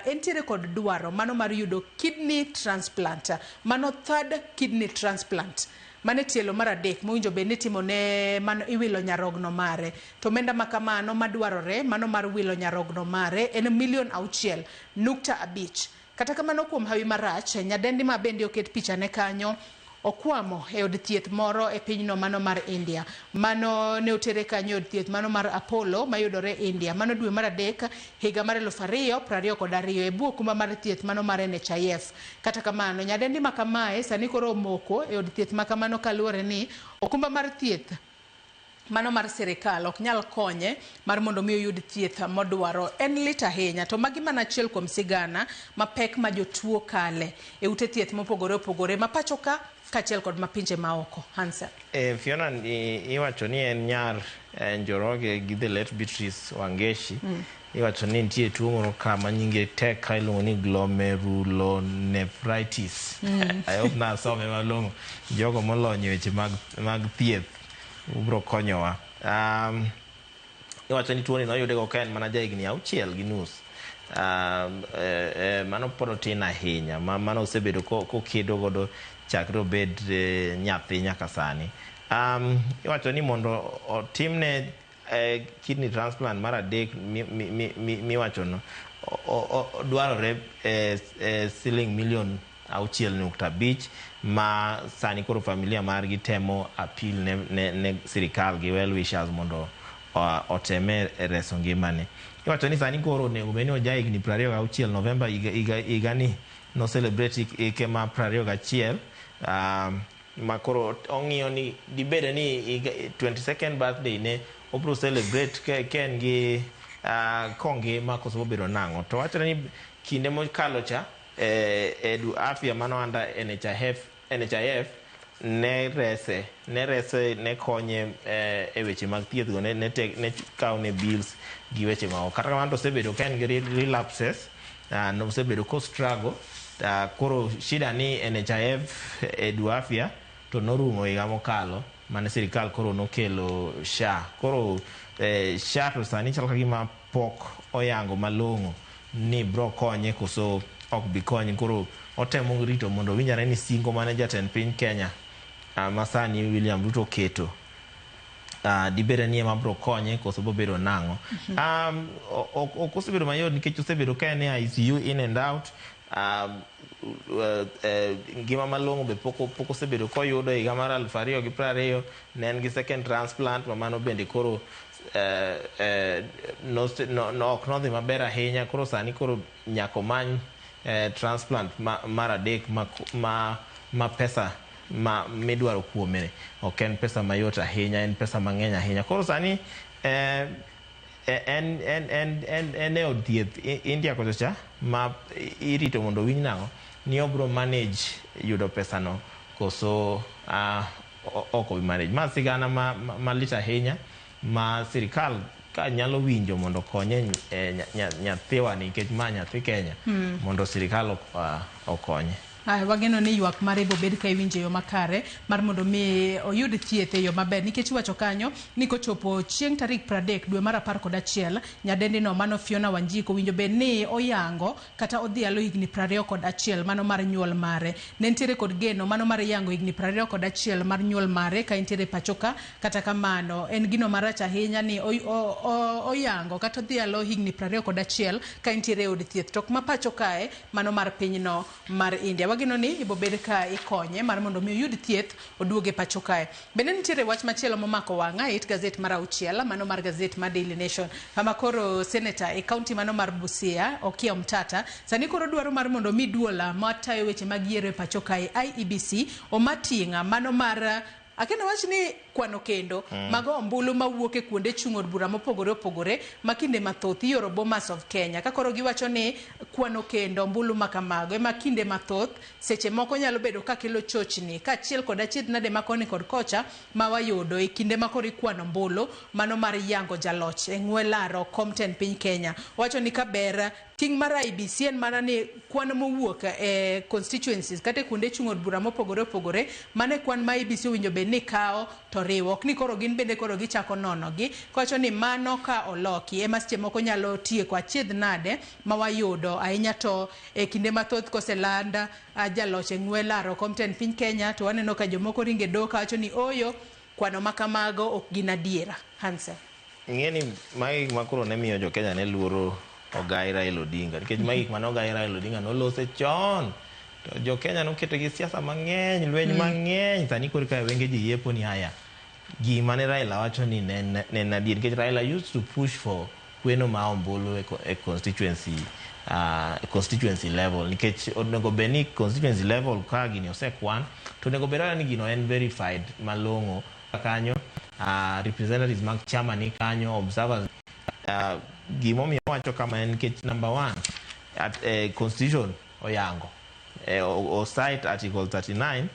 entiere kod dwaro mano mar yudo kidney transplant, mano third kidney transplant, mane tielo mar 3 mowinjo bed ni itimo ne mano iwilo nyarogno mare. To omenda ma kamano madwarore mano mar wilo nyarogno mare en milion 6.5. Kata kamano kuom hawi marach, nyadendi ma bende oket pichane kanyo okwamo e od thieth moro e pinyno mano mar India. Mano ne otere kanyo e od thieth mano mar Apollo mayudore India. Mano dwe mar 3 higa mar 2022 e bwo okumba mar thieth mano mar NHIF. Kata kamano nyadendi ma kamae sani koro omoko e od thieth ma kamano kaluwore ni okumba mar thieth mano mar sirikal ok nyal konye mar mondo mi oyud thieth modwaro. En lit ahinya, to magi mana achiel kuom sigana mapek ma jotuo kale e ute thieth mopogore opogore ma pacho ka kaachiel kod mapinje maoko. Hansel. Fiona iwacho ni en nyar Njoroge gi the late Beatrice Wangeshi. Iwacho ni nitie tuo moro ka ma nyinge tek ka iluongo ni glomerulonephritis. I hope nasome malong'o. Jogo molony e weche mag thieth ubro konyowa. Iwacho ni tuoni noyude go ka en mana jahigni 6.5. Mano pod otin ahinya. Mano osebedo kokedo godo chakre obed nyathi nyaka sani. Iwacho ni mondo otimne kidney transplant mar 3 miwachono dwarore siling milion 6.5 ma sani koro familia margi temo appeal ne sirikal gi well wishers mondo oteme reso ngimane. Iwacho ni sani koro onego bed ni oja higni 26 Novemba higani no celebrate ike ma 21, ma koro ong'iyo ni dibede ni 22nd birthday ne obro celebrate ka en gi kongima koso obedo nang'o. To wachore ni kinde mokalo cha Edu Afya mano under NHIF ne rese ne konye e weche mag thieth go, ne kawne bills gi weche maoko. Kata kamano to osebedo ka en gi relapses, nosebedo ko struggle. Koro shida ni NHIF Edu Afya to norumo higa mokalo mane sirikal koro nokelo SHA. Koro SHA to sani chal ka gima pok oyango malong'o ni bro konye koso ok bi konye. Koro otemo rito mondo owinjre ni singo mane jatend piny Kenya ma sani William Ruto oketo dibede ni ema bro konye koso bobedo nang'o. Ok osebedo mayot nikech osebedo ka en e ICU in and out. Ngima malong'o be pok osebedo koyudo. Higa mar 2020 ne en gi second transplant ma mano bende koro ok nodhi maber ahinya. Koro sani koro nyaka omany transplant mar 3 ma pesa ma midwaro kuome ok en pesa mayot ahinya, en pesa mang'eny ahinya. Koro sani en e od thieth India kocha cha ma irito mondo owinj nang'o ni obro manage yudo pesano koso ok obi manage. Ma sigana malit ahinya ma sirikal ka nyalo winjo mondo okonye nyathiwa nikech ma nyathi Kenya, mondo sirikal okonye. Aya, wageno ni ywak mare bobed ka iwinjo e yo makare mar mondo mi oyud thieth e yo maber nikech iwacho kanyo ni kochopo chieng' tarik 30 dwe mar 11 nyadendi no mano Fiona Wanjiku owinjo bed ni oyango kata odhialo higni 21 mano mar nyuol mare. Ne nitiere kod geno mano mar yango higni 21 mar nyuol mare ka entiere pacho ka. Kata kamano en gino marach ahinya ni oyango kata odhialo higni 21 ka entiere e od thieth to ok ma pacho kae mano mar pinyno mar India. Wageno ni ibobed ka ikonye mar mondo mi oyud thieth oduoge pacho kae. Bende nitiere wach machielo momako wang'a e it gazet mar auchiel mano mar gazet mar Daily Nation kama koro seneta e kaunti mano mar Busia Okiya Omtata sani koro dwaro mar mondo mi duola matayo weche mag yiero e pacho kae IEBC oma ting'a mano mar akendo wach ni kwano kendo mago ombulu mawuok e kuonde chung' od bura mopogore opogore ma kinde mathoth ioro Bomas of Kenya ka koro giwacho ni kwano kendo ombulu ma kamago ema kinde mathoth seche moko nyalo bedo ka kelo chochni kaachiel kod achiedh nade ma koni kod kocha ma wayudo e kinde ma koro ikwano ombulu mano mar yango jaloch e ng'we laro kom tend piny Kenya. Wacho ni kaber ting' mar IEBC en mana ni kwan mowuok e constituencies kata e kuonde chung' od bura mopogore opogore mano e kwan ma IEBC owinjo bed ni kawo to riwo ok ni koro gin bende koro gichako nono gi kowacho ni mano ka oloki ema seche moko nyalo tieko achiedh nade ma wayudo ahinya to e kinde mathoth koseland jaloch e ng'we laro kom tend piny Kenya to waneno ka jomoko ringe doho kawacho ni oyo kwano ma kamago ok gin adiera. Hansel. Ing'e ni magi gik ma koro ne miyo jo Kenya ne luoro ogai Raila Odinga nikech magi gik mane ogai Raila Odinga nolose chon to jo Kenya noketo gi siasa mang'eny lweny mang'eny sani koro ka wenge ji yepo ni haya gima ne Raila wacho ni ne en adier nikech Raila used to push for kweno ma ombulu e constituency constituency level nikech onego bed ni constituency level ka gini osekwan to onego bed ni gino en verified malong'o kanyo representatives mag chama ni kanyo observers gimomiyo wacho kama en nikech number one at constitution oyango o cite article 39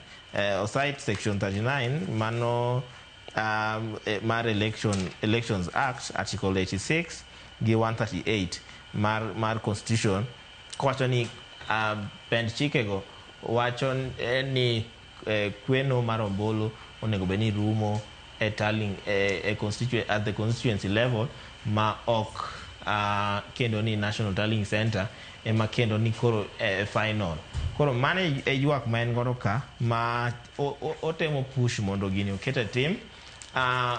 o cite section 39 mano mar Elections Act article 86 gi 138 mar constitution kowacho ni pend chikego wacho ni kweno mar ombulu onego bed ni rumo e tallying e at the constituency level ma ok kendo ni National Tallying Center ema kendo ni koro final. Koro mano e ywak ma en godo ka ma otemo push mondo gini oket e tim.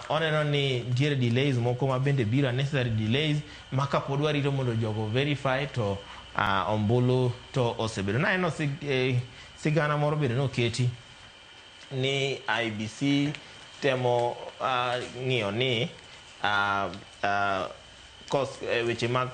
Oneno ni nitiere delays moko ma bende biro unnecessary delays ma kapod warito mondo jogo verify to ombulu to osebedo. Naneno sigana moro bende noketi ni IEBC temo ng'iyo ni weche mag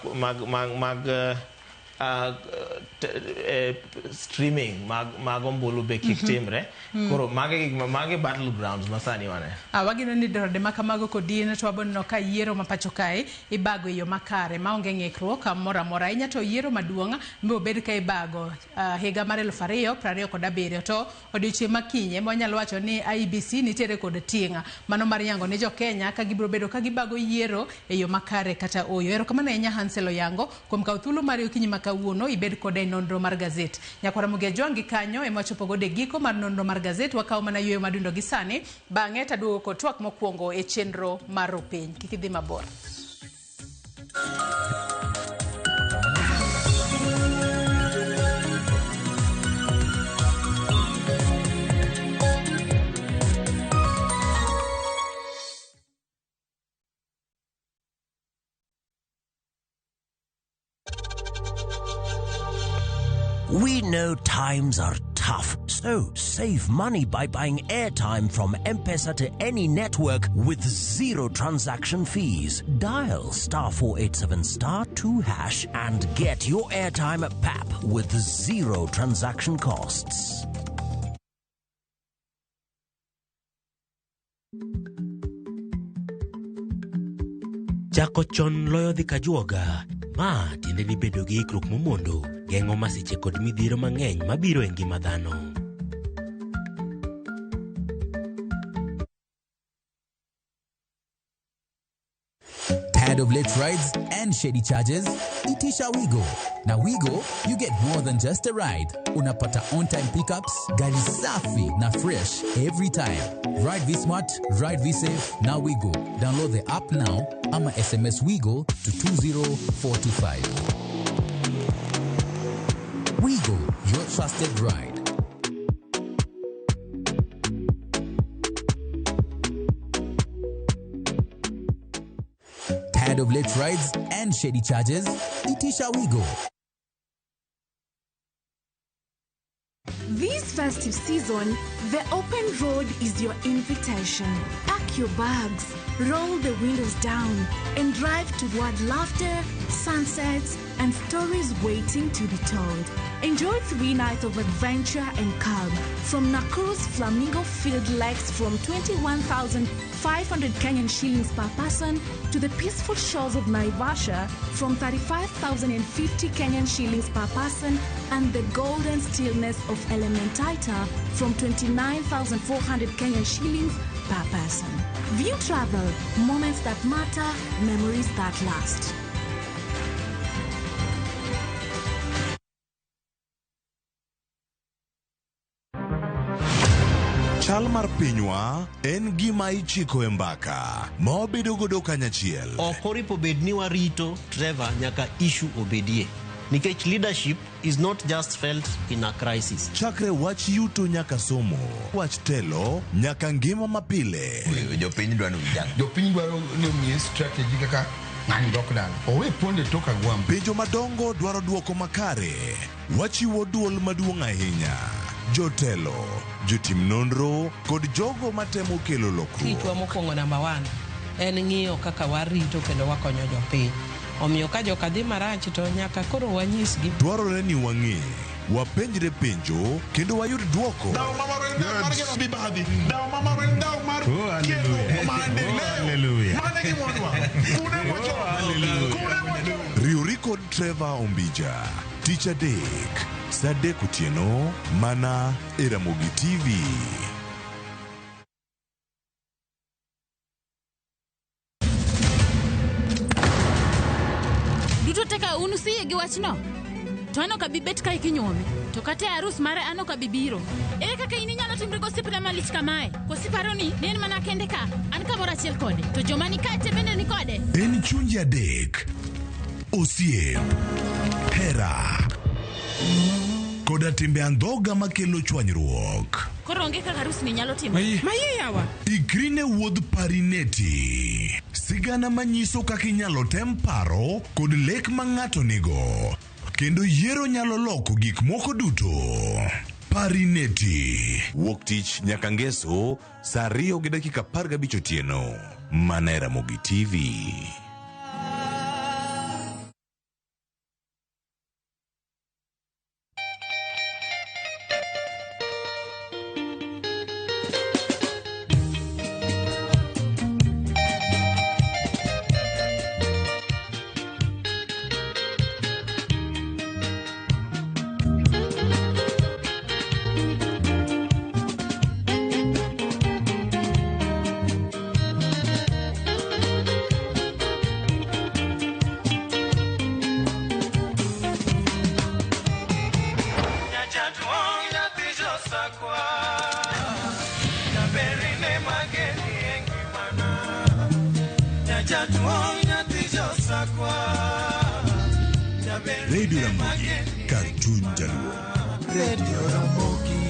streaming mag ombulu be kik timre. Koro mage battlegrounds ma sani waneno. Wageno ni dorode ma kamago kod in to waboneno ka yiero ma pacho kae ibago e yo makare maonge ng'ikruok moro amora. Ahinya to yiero maduong' mibiro bed ka ibago higa mar 2027 to odiochieng' ma kiny ema wanyalo wacho ni IEBC nitiere kod ting' mano mar yango ne jo Kenya ka gibiro bedo ka gibago yiero e yo makare kata ooyo. Erokamano ahinya Hansel Oyango kuom kawo thuolo mari okinyi ma kawuono ibed koda e nonro mar gazet. Nyakwara Mugia Jwang' gi kanyo ema wachopo godo e giko mar nonro mar gazet. Wakawo mana yueyo madundo gi sani bang'e taduogo kod twak mokwongo e chenro mar rupiny. Kik idhi mabor. We know times are tough, so save money by buying airtime from M-Pesa to any network with zero transaction fees. Dial *487 *2# and get your airtime at PAP with zero transaction costs. Chako chon loyo dhi kajuoga. Ma tiende ni bedo gi ikruok momondo geng'o masiche kod midhiero mang'eny mabiro e ngima dhano. Add Tired of late rides and shady charges? Itisha Wigo. Na Wigo, you get more than just a ride. Unapata on-time pickups, gari safi na fresh every time. Ride V-Smart, ride V-Safe, na Wigo. Download the app now ama SMS Wigo to 20425. Wigo, your trusted ride. Tired of late rides and shady charges? Itisha Wigo. This festive season, the open road is your invitation. Pack your bags, roll the windows down, and drive toward laughter, sunsets, and stories waiting to be told. Enjoy 3 nights of adventure and calm from Nakuru's Flamingo Field Lakes from 21,500 Kenyan shillings per person to the peaceful shores of Naivasha from 35,050 Kenyan shillings per person and the golden stillness of Elementaita from 29,400 Kenyan shillings per person. View Travel, moments that matter, memories that last. Chal mar pinywa en gima ichiko e mbaka ma wabedo godo kanyachiel. Ok oripo bed ni warito Trevor nyaka issue obedie. Nikech leadership is not just felt in a crisis. Chakre wach yuto nyaka somo, wach telo nyaka ngima mapile. Jopiny dwaro ni ujang. Jopiny dwaro ni omiye strategy kaka ng'ani dok dala. Owe ponde tok agwambo. Penjo madongo dwaro duoko makare. Wachiwo duol maduong' ahinya. Jotelo, jotim nonro kod jogo matemo kelo lokruok. Tichwa mokwongo namba 1 en ng'iyo kaka warito kendo wakonyo jopiny. Omiyo ka joka dhi marach to nyaka koro wanyisgi. Dwarore ni wang'e, wapenjre penjo kendo wayud duoko. Riwri kod Trevor Ombija tich adek saa 3 otieno mana e Ramogi TV. Duto teka un usiyie gi wachno? To an ok abi bet kae kinyuomi. To kata e arus mare an ok abi biro. Ere kaka in inyalo timri gosiepna malich kamae? Koso iparo ni ne en mana kende ka, an kamoro achiel kode. To joma ni kae te bende ni kode. En chunje adek, osiep, hera koda timbe andhoga makelo chwanyruok. Koro onge kaka arus ni nyalo timore. Mayie yawa. Ikri ne wuodh Parineti, sigana manyiso kaka inyalo tem paro kod lek ma ng'ato nigo, kendo yiero nyalo loko gik moko duto. Parineti, wuok tich nyaka ngeso saa 2:15 otieno, mana e Ramogi TV. Radio Ramogi, kar chuny Jaluo. Radio Ramogi.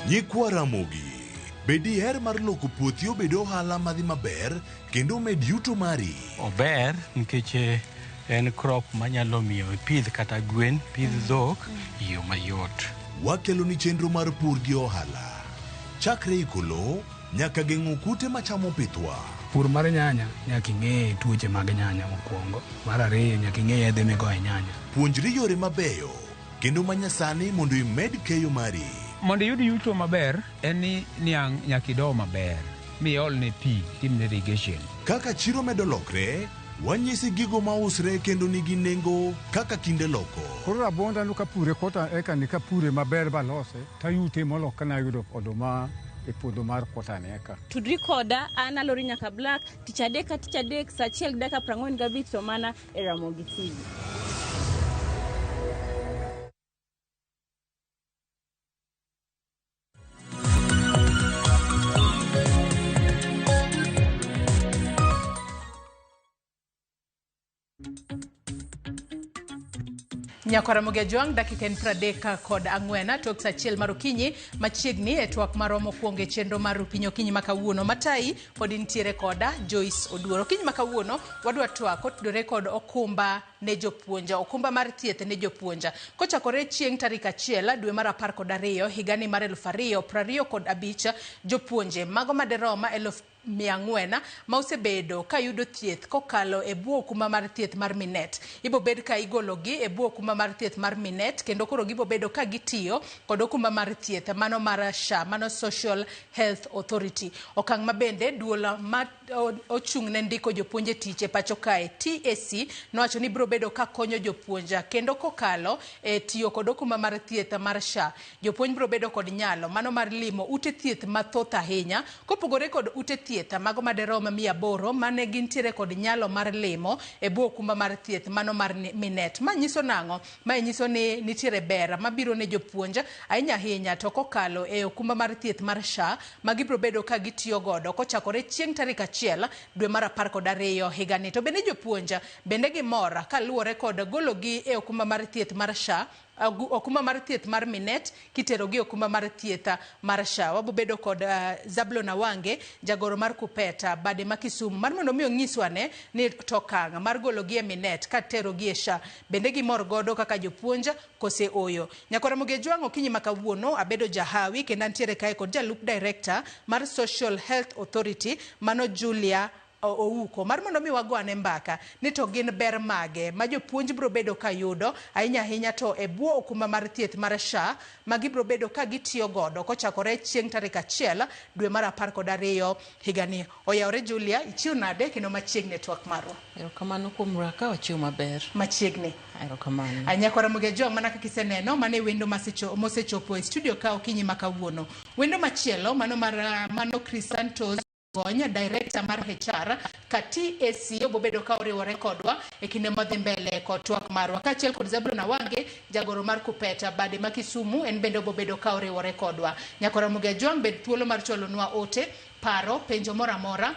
Nyikwa Ramogi, bed diher mar loko puothi obed ohala madhi maber kendo omed yuto mari. Ober nikech en crop manyalo miyo ipidh kata gwen, pidh dhok e yo mayot. Wakelo ni chenro mar pur gi ohala. Chakre iko lowo nyaka geng'o kute machamo pithwa. Pur mar nyanya nyaka ing'e tuoche mag nyanya mokwongo. Mar ariyo nyaka ing'e yedhe migoyo e nyanya. Puonjri yore mabeyo kendo manyasani mondo imed keyo mari. Mondo iyud yuto maber en ni niang' nyaka ido maber miolne pi timne irrigation. Kaka chiro medo lokre, Wanyisi gigo mausre kendo nigi nengo kaka kinde loko. Koro rabuonda no kapure kota eka ni kapure maber balose tayute molo kana ayudo oduma e puodho mar kota ni eka. Tudri koda an Alori Nyaka Black tich adek ka tich adek saa achiel gi dakika 45 to mana e Ramogi TV. Nyakwara Ramogi Ajwang' dakika en 34 tok saa achiel mar okinyi machiegni e twak marwa mokwongo e chenro mar Rupiny Okinyi ma kawuono. Matayi pod intiere koda Joyce Oduor. Okinyi ma kawuono wadwa twak kotudore kod okumba ne jopuonja, okumba mar thieth ne jopuonja. Kochakore chieng' tarik 1 dwe mar 12 higani mar 2025, jopuonje mago maderom 400,000 ma osebedo ka yudo thieth kokalo e bwo okumba mar thieth mar Minet. Ibo bed ka igologi e bwo okumba mar thieth mar Minet kendo koro gibo bedo ka gitiyo kod okumba mar thieth mano mar SHA, mano Social Health Authority. Okang' ma bende duol ma ochung' ne ndiko jopuonj e tich e pacho kae TSC nowacho ni biro bedo ka konyo jopuonj kendo kokalo e tiyo kod okumba mar thieth mar SHA. Jopuonj biro bedo kod nyalo mano mar limo ute thieth mathoth ahinya kopogore kod ute thieth mago maderom 800 mane gintiere kod nyalo mar limo e bwo okumba mar thieth mano mar Minet. Ma nyiso nang'o? Mae nyiso ni nitiere ber mabiro ne jopuonj ahinya ahinya to kokalo e okumba mar thieth mar SHA ma gibiro bedo ka gitiyo godo kochakore chieng' tarik 1 dwe mar 12 higani. To bende jopuonj bende gimor kaluwore kod gologi e okumba mar thieth mar SHA, okumba mar thieth mar Minet kiterogi e okumba mar thieth mar SHA. Wabobedo kod Zablon Awange, jagoro mar Kupeta, bade ma Kisumu, mar mondo mi onyiswa ne ni to okang' mar gologi e Minet katerogi e SHA bende gimor godo kaka jopuonj kose oyo. Nyakwar Ramogi Ajwang' okinyi ma kawuono abedo jahawi kendo antiere kae kod jalup director mar Social Health Authority mano Julia Ouko mar mondo mi wago ane mbaka ni to gin ber mage ma jopuonj biro bedo ka yudo ahinya ahinya to e bwo okumba mar thieth mar SHA ma gibiro bedo ka gitiyo godo kochakore chieng' tarik 1 dwe mar 12 higani. Oyawore Julia, ichiw nade kendo machiegni e twak marwa? Erokamano kuom rwaka, wachiw maber. Machiegni. Erokamano. Nyakwar Ramogi Ajwang' mana kaka iseneno mano e wendo mosechopo e studio ka okinyi ma kawuono. Wendo machielo mano mar mano Crisantos Gony, director mar HR ka TSC obobedo ka oriwore kodwa e kinde modhi mbele kod twak marwa. Kaachiel kod Zablon Awange, jagoro mar Kupeta bade ma Kisumu, en bende obobedo ka oriwore kodwa. Nyakwar Ramogi Ajwang' bed thuolo mar chwalonwa ote, paro, penjo moro amora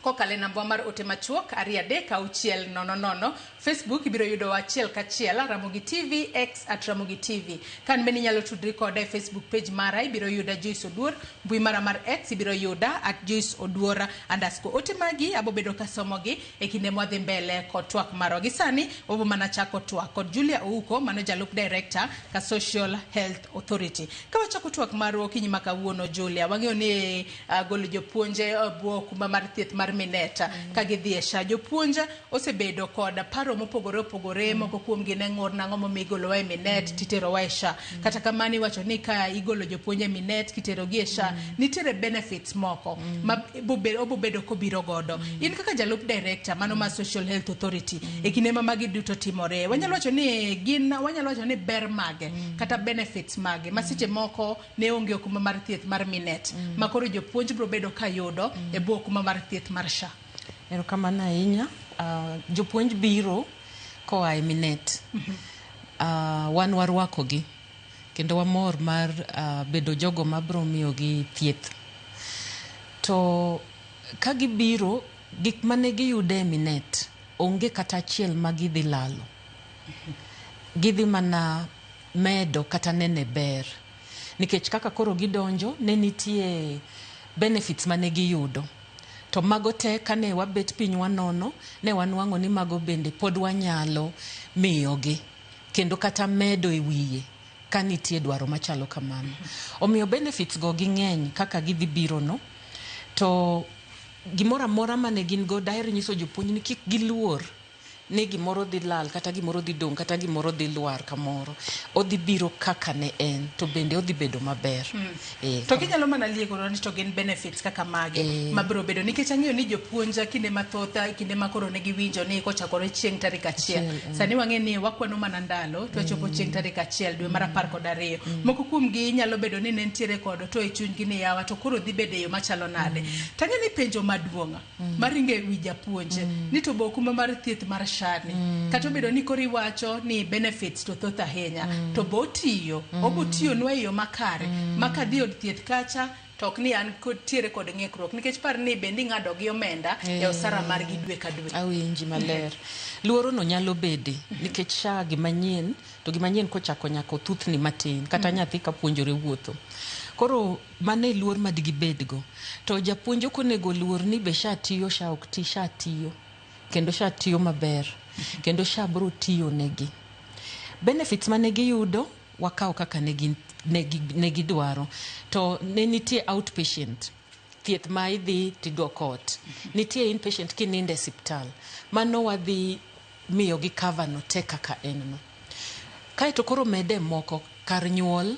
kokalo e namba mar ote machuok 2 3 6 0 0. Facebook ibiro yudowa achiel kachiel Ramogi TV, X at Ramogi TV. Kan bende inyalo tudri koda e Facebook page mara, ibiro yuda Joyce Oduor, mbui mara mar X ibiro yuda at Joyce Oduor underscore. Ote magi abobedo kasomogi e kinde mwadhi mbele kod twak marwa. Gi sani wabo mana chako twak kod Julia Ouko, mano jalup director ka Social Health Authority. Ka wachako twak marwa okinyi ma kawuono Julia, wang'eyo ni golo jopuonje bwo okumba mar thieth mar Minet ka gidhi e SHA. Jopuonj osebedo kod paro mopogore opogore, moko kuomgi ne ng'ur nang'o momiyo igolowa e Minet titerowa e SHA. Kata kamano iwacho ni ka igolo jopuonj e Minet kiterogi e SHA, nitiere benefits moko ma obobedo kobiro godo. In kaka jalup director mano mar Social Health Authority, e kinde ma magi duto timore, wanyalo wacho ni gin wanyalo wacho ni ber mage kata benefits mage ma seche moko ne onge okumba mar thieth mar Minet ma koro jopuonj biro bedo ka yudo e bwo okumba mar thieth mar SHA. Erokamano ahinya. Jopuonj biro koa e Minet. Wan warwakogi kendo wamor mar bedo jogo mabiro miyogi thieth. To ka gibiro, gik mane giyudo e Minet onge kata achiel ma gidhi lalo. Gidhi mana medo kata nene ber. Nikech kaka koro gidonjo, ne nitie benefits mane giyudo. To mago te kane wabet piny wanono, ne wanwang'o ni mago bende pod wanyalo miyogi. Kendo kata medo e wiye ka nitie dwaro machalo kamano. Omiyo benefits go ging'eny kaka gidhi biro no. To gimoro amora mane gin go daher nyiso jopuonj ni kik giluor. ni gimoro dhi lal kata gimoro dhi dong' kata gimoro dhi lwar kamoro. Odhi biro kaka ne en to bende odhi bedo maber. To kinyalo mana liekora ni to gin benefits kaka mage mabiro bedo, nikech ang'eyo ni jopuonj kinde mathoth, kinde ma koro ne giwinjo ni kochakore chieng' tarik 1, sani wang'e ni wakwano mana ndalo to wachopo chieng' tarik 1 dwe mar 12. Moko kuom gi nyalo bedo ni ne nitiere kod to e chunygi ni yawa to koro dhi bedo e yo machalo nade. Tang'e ni penjo maduong' maringo e wi japuonj ni to bo okumba mar thieth mar SHA ni, kata obedo ni koro iwacho ni benefits to thoth ahinya, to bo otiyo, obo tiyonwa e yo makare ma kadhi od thieth kacha to ok ni an kod tiere kod ng'ikruok, nikech par ni bende ing'ado gi omenda e osara margi dwe ka dwe. Awinji maler. Luoro no nyalo bede nikech SHA gima nyien, to gima nyien kochako nyaka othuthni matin kata nyathi ka puonjore wuotho. Koro mano e luor ma digibedgo. To japuonj ok onego luor ni be SHA tiyo, SHA ok ti. SHA tiyo. Kendo SHA tiyo maber. Kendo SHA biro tiyo negi. Benefits mane giyudo wakawo kaka ne gidwaro. To ne nitie outpatient. Thieth ma idhi tiduoko ot. Nitie inpatient kinindo e siptal. Mano wadhi miyogi cover no te kaka en no. Kaeto koro mede moko kar nyuol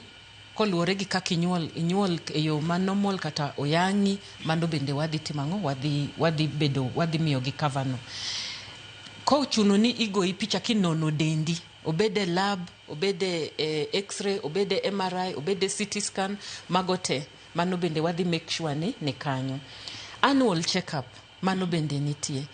koluwore gi kaka inyuol, inyuol e yo ma normal kata oyang'i, mano bende wadhi timo ang'o? Wadhi bedo, wadhi miyogi cover no. Kochuno ni igoyi picha kinono dendi, obed e lab, obed e x-ray, obed e MRI, obed e CT scan, mago te, mano bende wadhi make sure ni ni kanyo. Annual check up, mano bende nitie.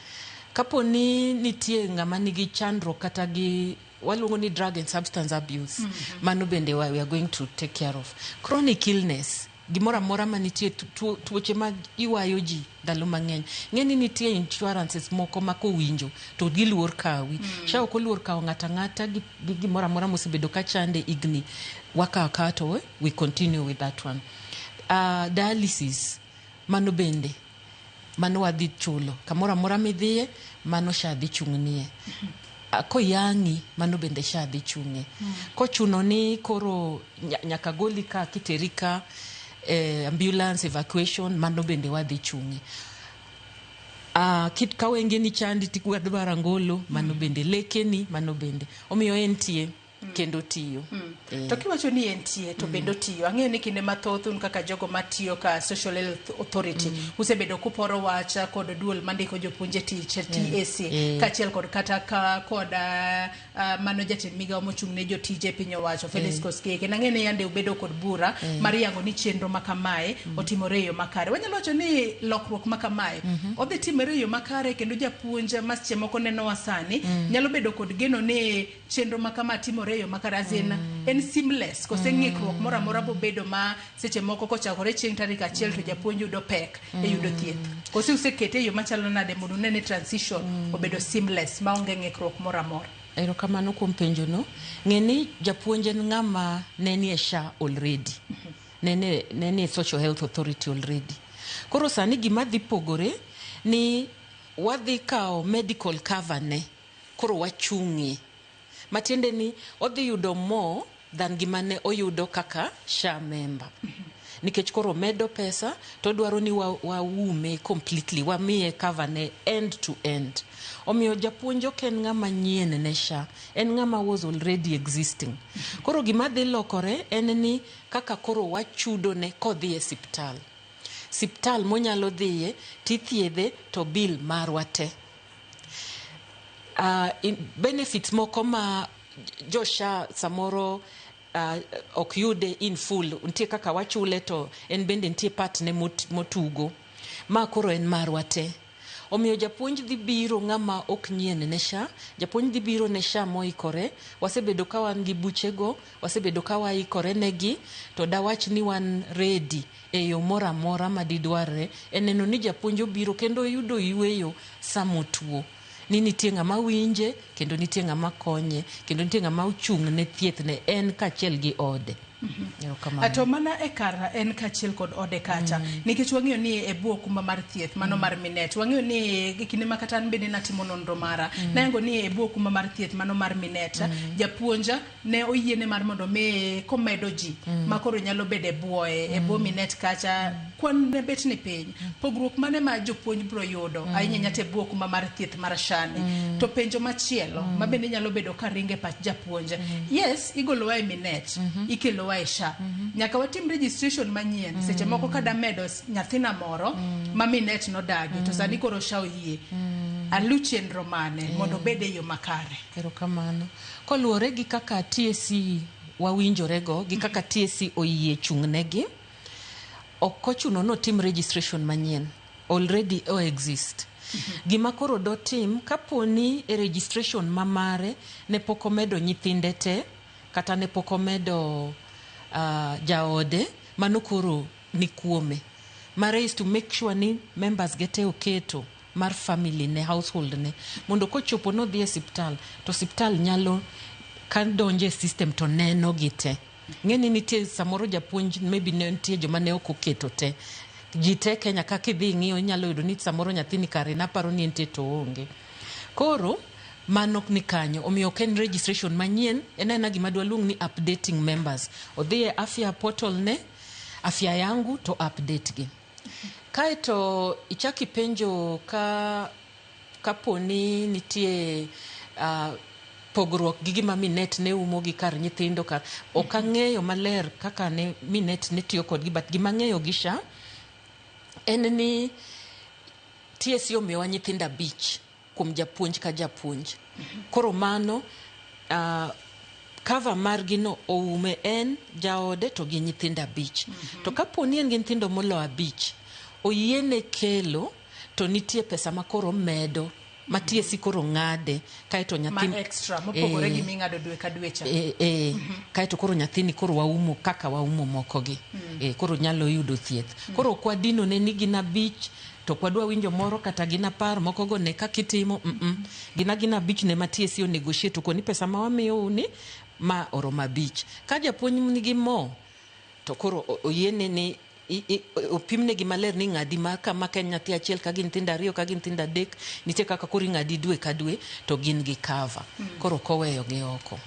Kapo ni nitie ng'ama nigi chandruok kata gi waluongo ni drug and substance abuse, mano bende we are going to take care of. Chronic illness, gimoro amora manitie, tuoche ma iwayo ji ndalo mang'eny. Ng'e ni nitie insurances moko ma kowinjo to giluor kawi. SHA ok oluor kawo ng'ato ang'ata gi gimoro amora mosebedo ka chande higni. Wakawo akawa to we continue with that one. Dialysis, mano bende mano wadhi chulo kamoro amora midhiye, mano SHA dhi chung'nie. Koyang'i, mano bende SHA dhi chung'e. Kochuno ni koro nyaka goli ka kiteri ka ambulance evacuation, mano bende wadhi chung'e. Kit ka wengeni chandi tidwaro angolo, mano bende lekeni, mano bende omiyo entie kendo tiyo. To kiwacho ni entie to bende otiyo, ang'eyo ni kinde mathoth un kaka jogo matiyo ka Social Health Authority usebedo kuporo wach kod duol mandiko jopuonj e tich, TSC, kaachiel kod kata ka kod mano jatend migawo mochung' ne jotije e piny owacho, Felix Koskei. Kendo ang'eyo ni yande ubedo kod bura mar yango ni chenro ma kamae otimore e yo makare. Wanyalo wacho ni lokruok ma kamae odhi timore e yo makare, kendo japuonj ma seche moko nenowa sani nyalo bedo kod geno ni chenro ma kama timore e yo makare, as in en seamless, kose ng'ikruok moro amora bobedo ma seche moko kochakore chieng' tarik 1 to japuonj yudo pek e yudo thieth, kose usekete e yo machalo nade mondo une ni transition obedo seamless maonge ng'ikruok moro amora? Erokamano kuom penjo no. Ng'e ni japuonj en ng'ama ne nie SHA already, ne nie Social Health Authority already. Koro sani gima dhi pogore ni wadhi kawo medical cover ne koro wachung'ie, matiende ni odhi yudo more than gima ne oyudo kaka SHA member, nikech koro medo pesa to odwaro ni waume completely, wamiye cover ne end to end. Omiyo japuonj ok en ng'ama nyien ne SHA, en ng'ama was already existing. Koro gima dhi lokore en ni kaka koro wachudo ne kodhi e siptal, siptal monyalo dhiye tithiedhe to bill marwa te. Benefits moko ma jo SHA samoro ok yude in full, nitie kaka wachule to en bende nitie part ne motugo ma koro en marwa te. Omiyo japuonj dhi biro ng'ama ok nyien ne SHA, japuonj dhi biro ne SHA moikore. Wasebedo ka wan gi buchego, wasebedo ka waikore negi, to dawach ni wan ready e yo moro amora madidwarre e neno ni japuonj obiro kendo oyudo yweyo samotuo, ni nitie ng'ama winje kendo nitie ng'ama konye kendo nitie ng'ama ochung' ne thieth ne en kaachiel gi ode. Erokamano. To mana e kar en kaachiel kod ode kacha nikech wang'eyo ni e bwo okumba mar thieth mano mar Minet, wang'eyo ni e kinde ma kata an bende natimo nonro mara nayango ni e bwo okumba mar thieth mano mar Minet, japuonja ne oyiene mar mondo mi komedo ji ma koro nyalo bedo e bwoye e bwo Minet kacha, kwan ne bet ni piny. Pogruok mane ma jopuonj bro yudo ahinya ahinya to e bwo okumba mar thieth mar SHA ni? To penjo machielo ma bende nyalo bedo ka ringo e pach japuonj, yes, igolowa e Minet, ikelowa e SHA, nyaka watim registration manyien. Seche moko kada medo nyathina moro ma Minet nodagi to sani koro SHA oyie, alu chenro mane mondo obed e yo makare? Erokamano. Koluwore gi kaka TSC wawinjorego gi kaka TSC oyie chung'negi, ok ochuno notim registration manyien. Already o exist. Gima koro dotim kapo ni e registration ma mare ne pok omedo nyithinde te kata ne pok omedo jaode, mano koro ni kuome. Mare is to make sure ni members ge te oketo mar family ne, household ne, mondo kochopo nodhi e siptal to siptal nyalo ka donjo e system to neno gi te. Ng'e ni nitie samoro japuonj maybe ne nitie joma ne ok oketo te. Ji te Kenya ka kidhi ing'iyo inyalo yudo ni samoro nyathini kare naparo ni entie to oonge. Koro mano ni kanyo, omiyo ok en registration manyien, en aena gima dwaluong ni updating members. Odhi e afya portal ne, Afya Yangu, to update gi. Kaeto ichak ipenjo ka kapo ni nitie pogruok gi gima Minet ne umo gi kar nyithindo kar ok ang'eyo maler kaka ne Minet ne tiyo kodgi, but gima ang'eyo gi SHA en ni TSC omiyowa nyithindo 5 kuom japuonj ka japuonj. Koro mano cover margi no oume en, jaode to gi nyithindo 5. To kapo ni en gi nyithindo molo 5, oyiene kelo to nitie pesa ma koro medo ma TSC koro ng'ade kaeto nyathi ma extra mopogore gi ming'ado dwe ka dwe cha. Kaeto koro nyathini koro waumo kaka waumo moko gi. Koro nyalo yudo thieth. Koro ok wadino ne ni gin 5 to ok wadwa winjo moro kata gin 10 moko go ne kaka itimo. Gin agina 5 ne ma TSC o negotiate to koni pesa ma wamiyou ni ma oromo 5. Ka japuonj nigi mo to koro oyiene ni opimnegi maler ni ng'adi ma kama ka en nyathi achiel, ka gin nyithindo 2, ka gin nyithindo 3, nitie kaka koro ing'adi dwe ka dwe to gin gi cover. Koro ok oweyo gi oko.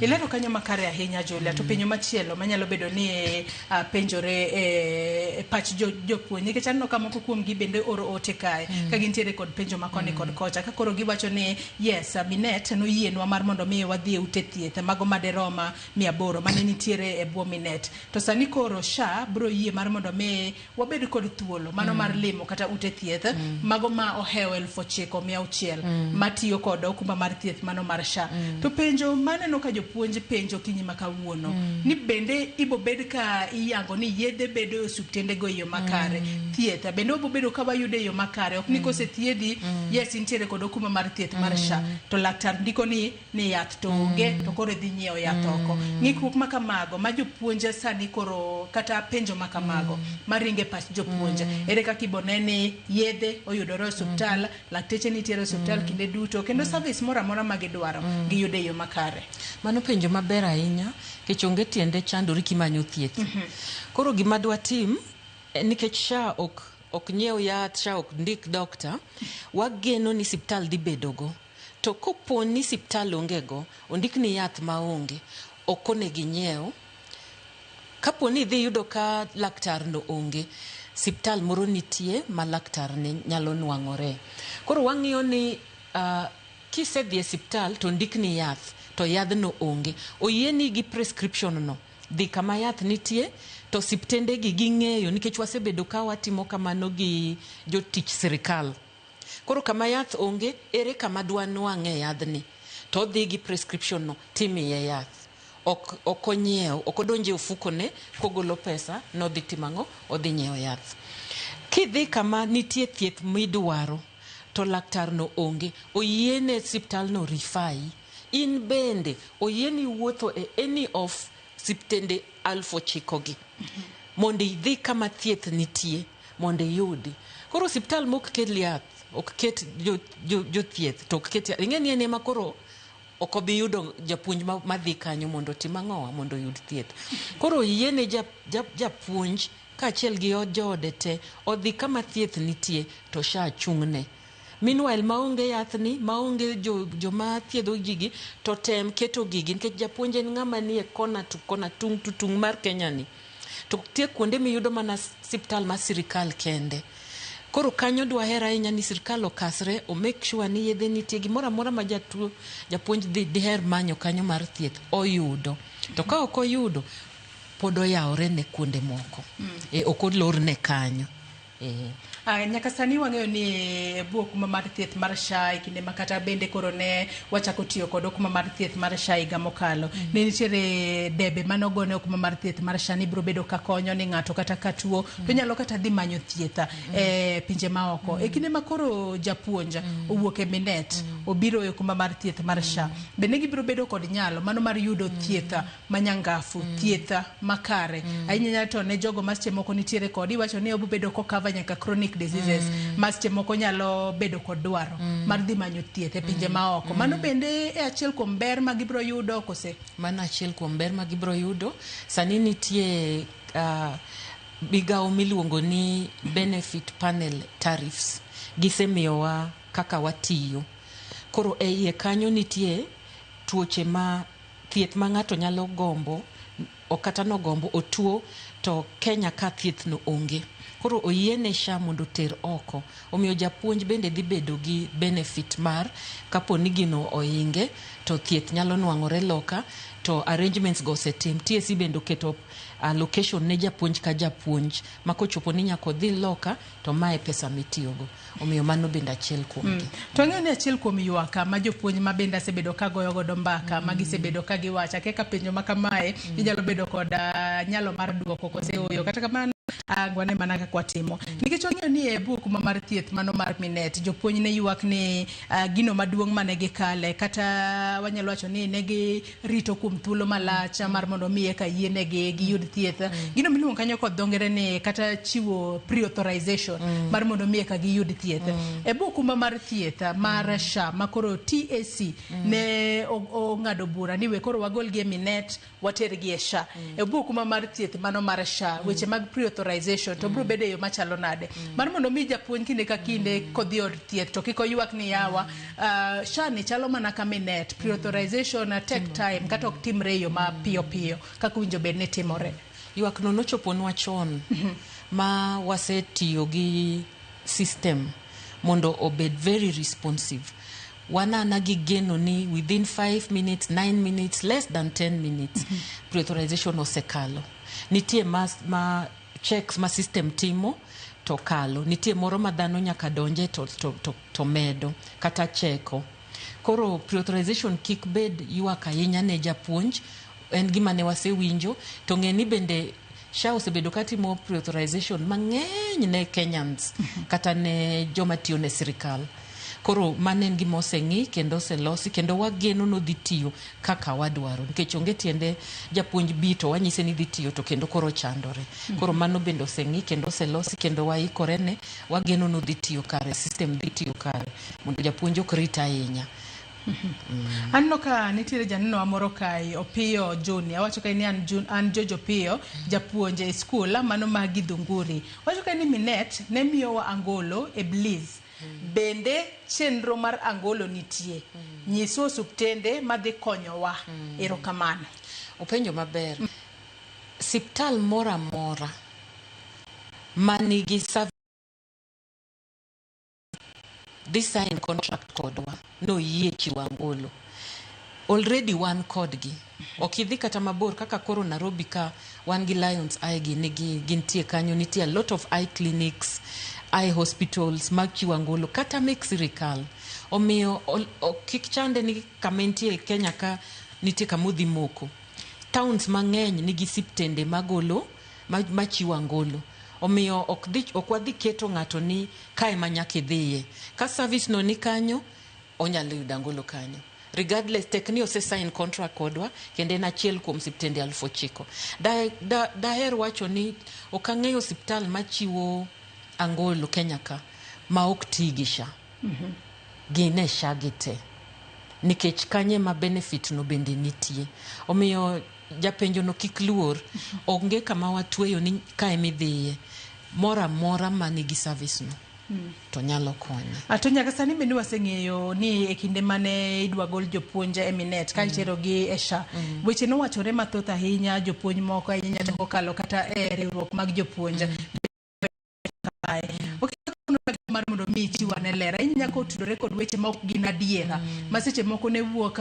Ilero kanyo makare ahinya, Julia. To penjo machielo manyalo bedo ni penjore e pach jopuonj, nikech aneno ka moko kuom gi bende oro ote kae ka gintiere kod penjo ma koni kod kocha, ka koro giwacho ni yes, Minet noyienwa mar mondo mi wadhi e ute thieth mago maderoma 800 mane nitiere e bwo Minet, to sani koro SHA bro yie mar mondo mi wabed kod thuolo mano mar limo kata ute thieth mago ma ohewo 9600 matiyo kod okumba mar thieth mano mar SHA. To penjo maneno ka jopuonj penjo kinyi ma kawuono ni bende ibo bed ka iyango ni yedhe bedo e osiptende go e yo makare, thieth bende obo bedo ka wayudo e yo makare, ok ni kosethiedhi yes intiere kod okumba mar thieth mar SHA to laktar ndiko ni yath to onge to koro idhi nyiewo yath oko. Ng'ikruok ma kamago ma jopuonj sani koro kata penjo ma kamago maringe pach jopuonj, ere kaka ibo ne ni yedhe oyudore e osiptal, lakteche nitiere e osiptal kinde duto kendo service moro amora ma gidwaro giyudo e yo makare? Mano penjo maber ahinya nikech onge tiende chandori kimanyo thieth. Koro gima dwatim nikech SHA ok nyiew yath, SHA ok ndik doctor, wageno ni siptal dhi bedogo. To kopo ni siptal onge go, ondikni yath maonge, ok onego inyiew. Kapo ni idhi yudo ka laktar no onge, siptal moro nitie ma laktar ne nyalo nwang'ore. Koro wang'iyo ni kisedhi e siptal to ondikni yath, to yadhno onge. Oyieni gi prescription no, dhi kama yath nitie to siptende gi ging'eyo nikech wasebedo ka watimo kamano gi jotich sirikal. Koro kama yath onge, ere kama dwa nwang'e yadhni? To odhi gi prescription no timiye yath. Ok onyiew, ok odonjo e ofuko ne kogolo pesa nodhi timo ang'o? Odhi nyiewo yath. Kidhi kama nitie thieth midwaro to laktar no onge, oyiene siptal no refer. In bende oyieni wuotho e any of siptende 9,000 gi mondo idhi kama thieth nitie mondo iyudi. Koro osiptal mok kel yath, ok ket jothieth to ok ket yath. Ing'e ni en ema koro Ok obi yudo japuonj madhi kanyo mondo otim ang'owa mondo oyud thieth. Koro yiene japuonj kaachiel gi joode te odhi kama thieth nitie to SHA chung'ne. Meanwhile maonge yathni, maonge joma thiedho gigi to tem keto gigi nikech japuonj en ng'ama nie kona to kona, tung' to tung' mar Kenya ni. To nitie kuonde miyudo mana siptal mar sirikal kende. Koro kanyo dwaher ahinya ni sirikal okasre o make sure ni yedhe nitie gimoro amora ma jatuo japuonj dhi diher manyo kanyo mar thieth oyudo. To ka ok oyudo pod oyawore ne kuonde moko. Ok olorne kanyo. Nyaka sani wang'eyo ni e bwo okumba mar thieth mar SHA e kinde ma kata bende koro ne wachako tiyo kod okumba mar thieth mar SHA higa mokalo. Ne nitiere debe mane ogone okumba mar thieth mar SHA ni biro bedo ka konyo ni ng'ato kata ka tuo to nyalo kata dhi manyo thieth e pinje maoko. E kinde ma koro japuonj owuok e Minet obiro e okumba mar thieth mar SHA, bende gibiro bedo kod nyalo mano mar yudo thieth manyangafu, thieth makare. Ahinya to ne jogo ma seche moko nitiere kod iwacho ni obo bedo kokava nyaka chronic diseases ma seche moko nyalo bedo kod dwaro mar dhi manyo thieth e pinje maoko. Mano bende e achiel kuom ber ma gibiro yudo kose? Mano achiel kuom ber ma gibiro yudo. Sani nitie migawo miluongo ni benefit panel tariffs. Gisemiyowa kaka watiyo. Koro e iye kanyo nitie tuoche ma thieth ma ng'ato nyalo gombo ok kata nogombo otuo to Kenya ka thieth no onge. Koro oyiene SHA mondo oter oko. Omiyo japuonj bende dhi bedo gi benefit mar kapo ni gino ohinge to thieth nyalo nwang'ore loka to arrangements go osetim. TSC bende oketo allocation ne japuonj ka japuonj ma kochopo ni nyaka odhi loka to mae pesa mitiyogo. Omiyo mano bende achiel kuom gi. To ang'eyo ni achiel kuom ywak ma jopuonj ma bende asebedo ka goyo godo mbaka ma gisebedo ka giwacho akia ka penjo ma kamae inyalo bedo kod nyalo mar duoko kose ooyo. Kata kamano wane mana kaka watimo. Nikech wang'eyo ni e bwo okumba mar thieth mano mar Minet, jopuonj ne ywak ni gino maduong' mane gikale kata wanyalo wacho ni ne girito kuom thuolo malach mar mondo mi eka yienegi giyud thieth. Gino miluongo kanyo kod dho ngere ni kata chiwo pre-authorization mar mondo mi eka giyud thieth. E bwo okumba mar thieth mar SHA ma koro TSC ne ong'ado bura ni we koro wagolgi e Minet watergi e SHA. E bwo okumba mar thieth mano mar SHA, weche mag pre-authorization to biro bedo e yo machalo nade? Mar mondo mi japuonj kinde ka kinde kodhi od thieth to kik oywak ni yawa, SHA ni chalo mana ka Minet, pre-authorization take time kata ok timre e yo ma piyo piyo kaka owinjo bed ni timore. Ywak no nochoponwa chon ma wasetiyo gi system mondo obed very responsive. Wanana gi geno ni within 5 minutes, 9 minutes, less than 10 minutes pre-authorization osekalo. Nitie ma checks ma system timo to kalo. Nitie moro ma dhano nyaka donje to medo kata cheko. Koro pre-authorization kik bed ywak ahinya ne japuonj, en gima ne wasewinjo to ng'e ni bende SHA osebedo katimo pre-authorization mang'eny ne Kenyans kata ne joma tiyo ne sirikal. Koro mano en gima oseng'i kendo oselosi kendo wageno nodhi tiyo kaka wadwaro nikech onge tiende japuonj bi to wanyise ni dhi tiyo to kendo koro chandore. Koro mano bende oseng'i kendo oselosi kendo waikore ne wageno nodhi tiyo kare, system dhi tiyo kare mondo japuonj ok rit ahinya. Aneno ka nitiere janeno wa moro kae, Opiyo Joni. Awacho kae ni an George Opiyo, japuonj e skul mano ma Githunguri. Wacho kae ni Minet ne miyowa angolo e Bliss. Bende chenro mar angolo nitie. Nyiswa osuptende madhi konyowa. Erokamano. Openjo maber. Siptal moro amora manigi service dhi sign contract kodwa noyie chiwo angolo. Already wan kodgi. Ok idhi kata mabor kaka koro Nairobi ka wan gi Lions Eye gi nigi gintie kanyo nitie a lot of eye clinics, eye hospitals mag chiwo angolo kata mek sirikal. Omiyo kik chande ni kama entie Kenya ka nitie kama odhi moko. Towns mang'eny nigi siptende magolo machiwo angolo. Omiyo ok wadhi keto ng'ato ni kae ma nyaka idhiye. Ka service no ni kanyo, onyalo yudo angolo kanyo. Regardless, tek ni ose sign contract kodwa, kendo en achiel kuom siptende 9,000. Daher wacho ni ok ang'eyo osiptal machiwo angolo Kenya ka ma ok ti gi SHA. Gin e SHA gi te. Nikech kanye ema benefit no bende nitie. Omiyo japenjo no kik luor. Onge kama watweyo ni ka ema idhiye. Moro amora manigi service no to nyalo konye. To nyaka sani bende waseng'eyo ni e kinde mane idwa gol jopuonj e Minet ka iterogi e SHA, weche nowachore mathoth ahinya, jopuonj moko ahinya kokalo kata e riwruok mag jopuonj. Mar mondo mi ichiw ane ler ahinya kotudore kod weche ma ok gin adiera ma seche moko ne wuok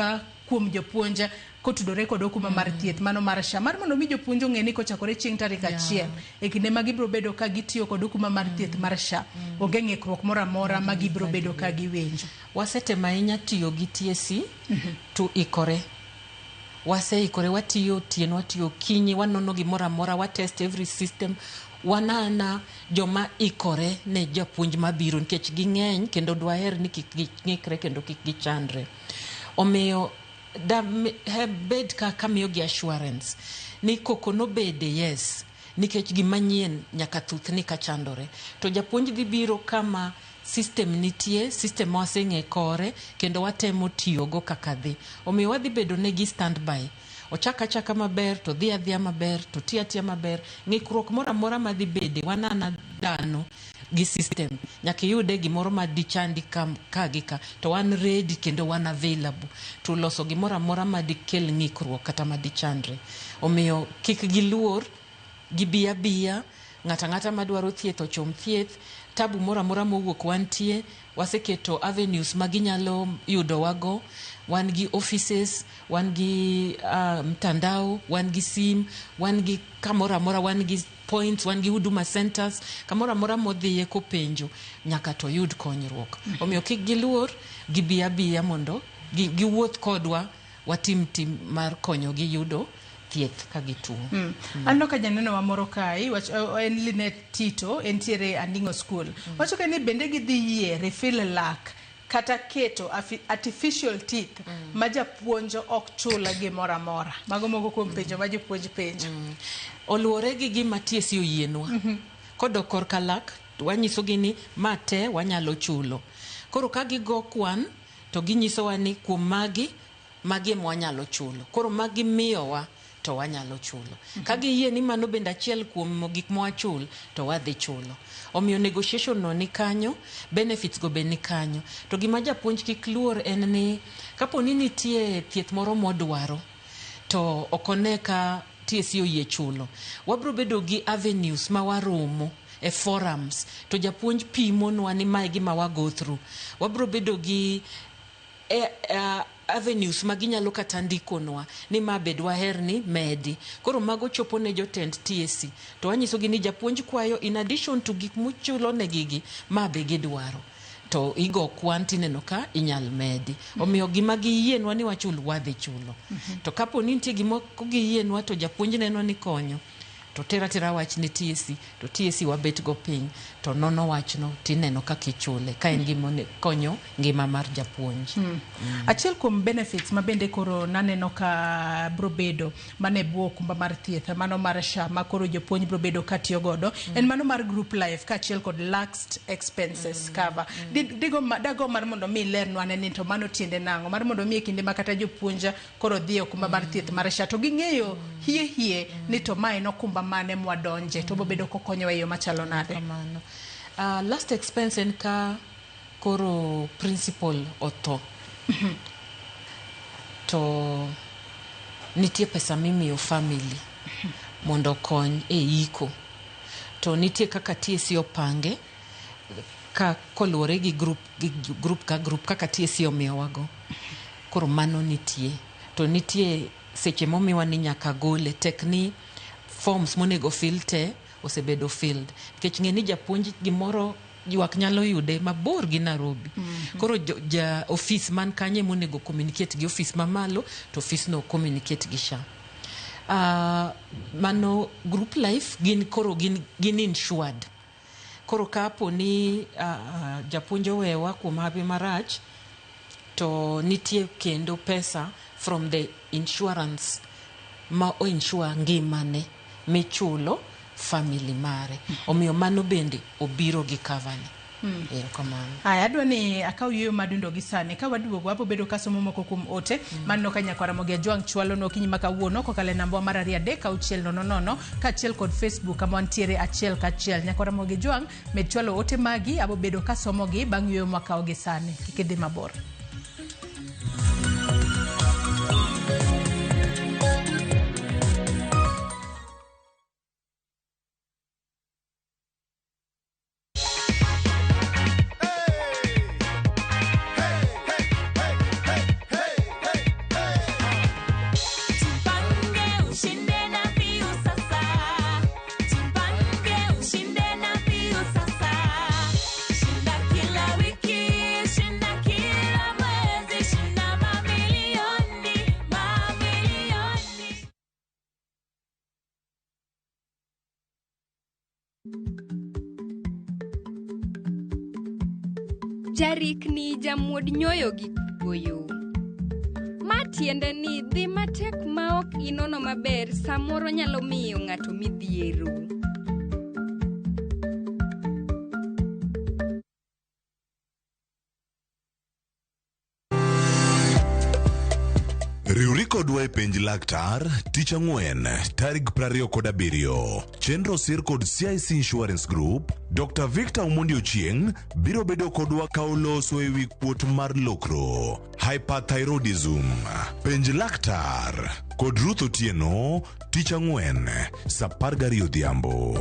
kuom jopuonj kotudore kod okumba mar thieth mano mar SHA, mar mondo mi jopuonj ong'e ni kochakore chieng' tarik 1 e kinde ma gibiro bedo ka gitiyo kod okumba mar thieth mar SHA, onge ng'ikruok moro amora ma gibiro bedo ka giwinjo. Wasetemo ahinya tiyo gi TSC to ikore. Waseikore, watiyo otieno, watiyo okinyi, wanono gimoro amora, wa test every system. Wanana joma ikore ne japuonj mabiro nikech ging'eny kendo dwaher ni kik ging'ikre kendo kik gichandre. Omiyo da bed ka kamiyogi assurance ni koko nobede, yes, nikech gima nyien nyaka thuthni ka chandore. To japuonj dhi biro kama system nitie, system ma waseng'e kore kendo watemo tiyogo kaka dhi. Omiyo wadhi bedo negi standby. Ochak achaka maber to dhi adhiya maber to ti atiya maber. Ng'ikruok moro amora madhi bede wanana dhano gi system. Nyaka iyude gimoro ma dichandi ka, ka gi ka. To wan ready kendo wan available to loso gimoro amora madikel ng'ikruok kata madichandre. Omiyo kik giluor, gibi abiya, ng'ato ang'ata madwaro thieth ochom thieth, tabu moro amora mowuok wantie, waseketo avenues ma ginyalo yudowago, wan gi offices, wan gi mtandao, wan gi sim, wan gi kamoro amora, wan gi points, wan gi huduma centers, kamoro amora modhiye kopenjo nyaka to oyud konyruok. Omiyo kik giluor, gibi abiya mondo giwuoth kodwa, watim tim mar konyogi yudo thieth ka gituo. Aneno ka janeno wa moro kae, wach, en Linet Tito, entiere Anding'o School. Wacho ka ni bende gidhi yie refill lak kata keto artificial teeth ma japuonj ok chul gimoro amora. Mago moko kuom penjo ma jopuonj penjo. Oluwore gi gima TSC oyienwa. Kodok korka lak, wanyisogi ni ma te wanyalo chulo. Koro ka gigo kwan, to ginyisowa ni kuom magi, magi ema wanyalo chulo. Koro magi miyowa to wanyalo chulo. Ka giyie ni mano bende achiel kuom gik ma wachul, to wadhi chulo. Omiyo negotiation no ni kanyo, benefits go be ni kanyo. To gima japuonj kik luor en ni, kapo ni nitie thieth moro modwaro, to ok one ka TSC oyie chulo, wabro bedo gi avenues ma waromo e forums, to japuonj pimonwa ni mae gima wa go through. Wabro bedo gi avenues ma ginyalo kata ndikonwa ni ma be dwaher ni medi. Koro mago chopo ne jotend TSC. To wanyisogi ni japuonj kwayo in addition to gik muchulo negigi, ma be gidwaro. To igo kwan tineno ka inyal medi. Omiyo gima giyienwa ni wachul, wadhi chulo. To kapo ni nitie gima ok giyienwa to japuonj neno ni konyo, to tera tera wach ne TSC, to TSC wabet go piny, to nono wachno tineno kaka ichule, ka en gima konyo ngima mar japuonj. Achiel kuom benefits ma bende koro naneno ka bro bedo mane bwo okumba mar thieth mano mar SHA ma koro jopuonj bro bedo ka tiyo godo en mano mar group life kaachiel kod last expenses cover. Dago mar mondo mi ilernwa ane ni to mano tiende nang'o, mar mondo mi e kinde ma kata jopuonj koro dhi e okumba mar thieth mar SHA to ging'eyo hie hie ni to ma en okumba mane mwadonje to bobedo kokonyowa e yo machalo nade. Kamano. Last expense en ka koro principal otho to nitie pesa mimiyo family mondo okony e iko, to nitie kaka TSC opange ka koluwore gi group ka group kaka TSC omiyowago. Koro mano nitie, to nitie seche momiwa ni nyaka gole tek ni forms monego fill te osebedo filled, nikech ng'e ni japuonj gimoro ywak nyalo yude mabor gi Nairobi. Koro ja ofis man kanye monego communicate gi ofis mamalo, to ofis no communicate gi SHA. Mano group life gin koro gin insured. Koro kapo ni japuonj owewa kuom hawi marach, to nitie kendo pesa from the insurance ma o insure ngimane michulo family mare. Omiyo mano bende obiro gi cover ni. Erokamano. Aya, adwa ni akaw yueyo madundo gi sani. Ka waduogo, wabo bedo ka somo moko kuom ote. Maneno ka nyakwara Ramogi Ajwang' chwalo no okinyi ma kawuono kokalo e namba mar 2 3 6 0 0 kaachiel kod Facebook kama wantiere achiel kachiel. Nyakwara Ramogi Ajwang', med chwalo ote magi, abo bedo ka somogi bang' yueyo mwakawo gi sani. Kik idhi mabor. Jipange ushinde na Piu sasa. Jipange ushinde na Piu sasa. Shinda kila wiki, shinda kila mwezi, shinda mamilioni, mamilioni. Jarikni jamuod nyoyo gi kuoyo. Ma tiende ni dhi matek maok inono maber samoro nyalo miyo ng'ato midhiero. Riwri kodwa e penj laktar tich ang'wen tarik 27. Chenro sir kod CIC Insurance Group. Dr. Victor Omondi Ochieng' biro bedo kodwa ka oloso e wi kuot mar lokro hyperthyroidism. Penj laktar kod Ruth Otieno tich ang'wen saa 12 odhiambo.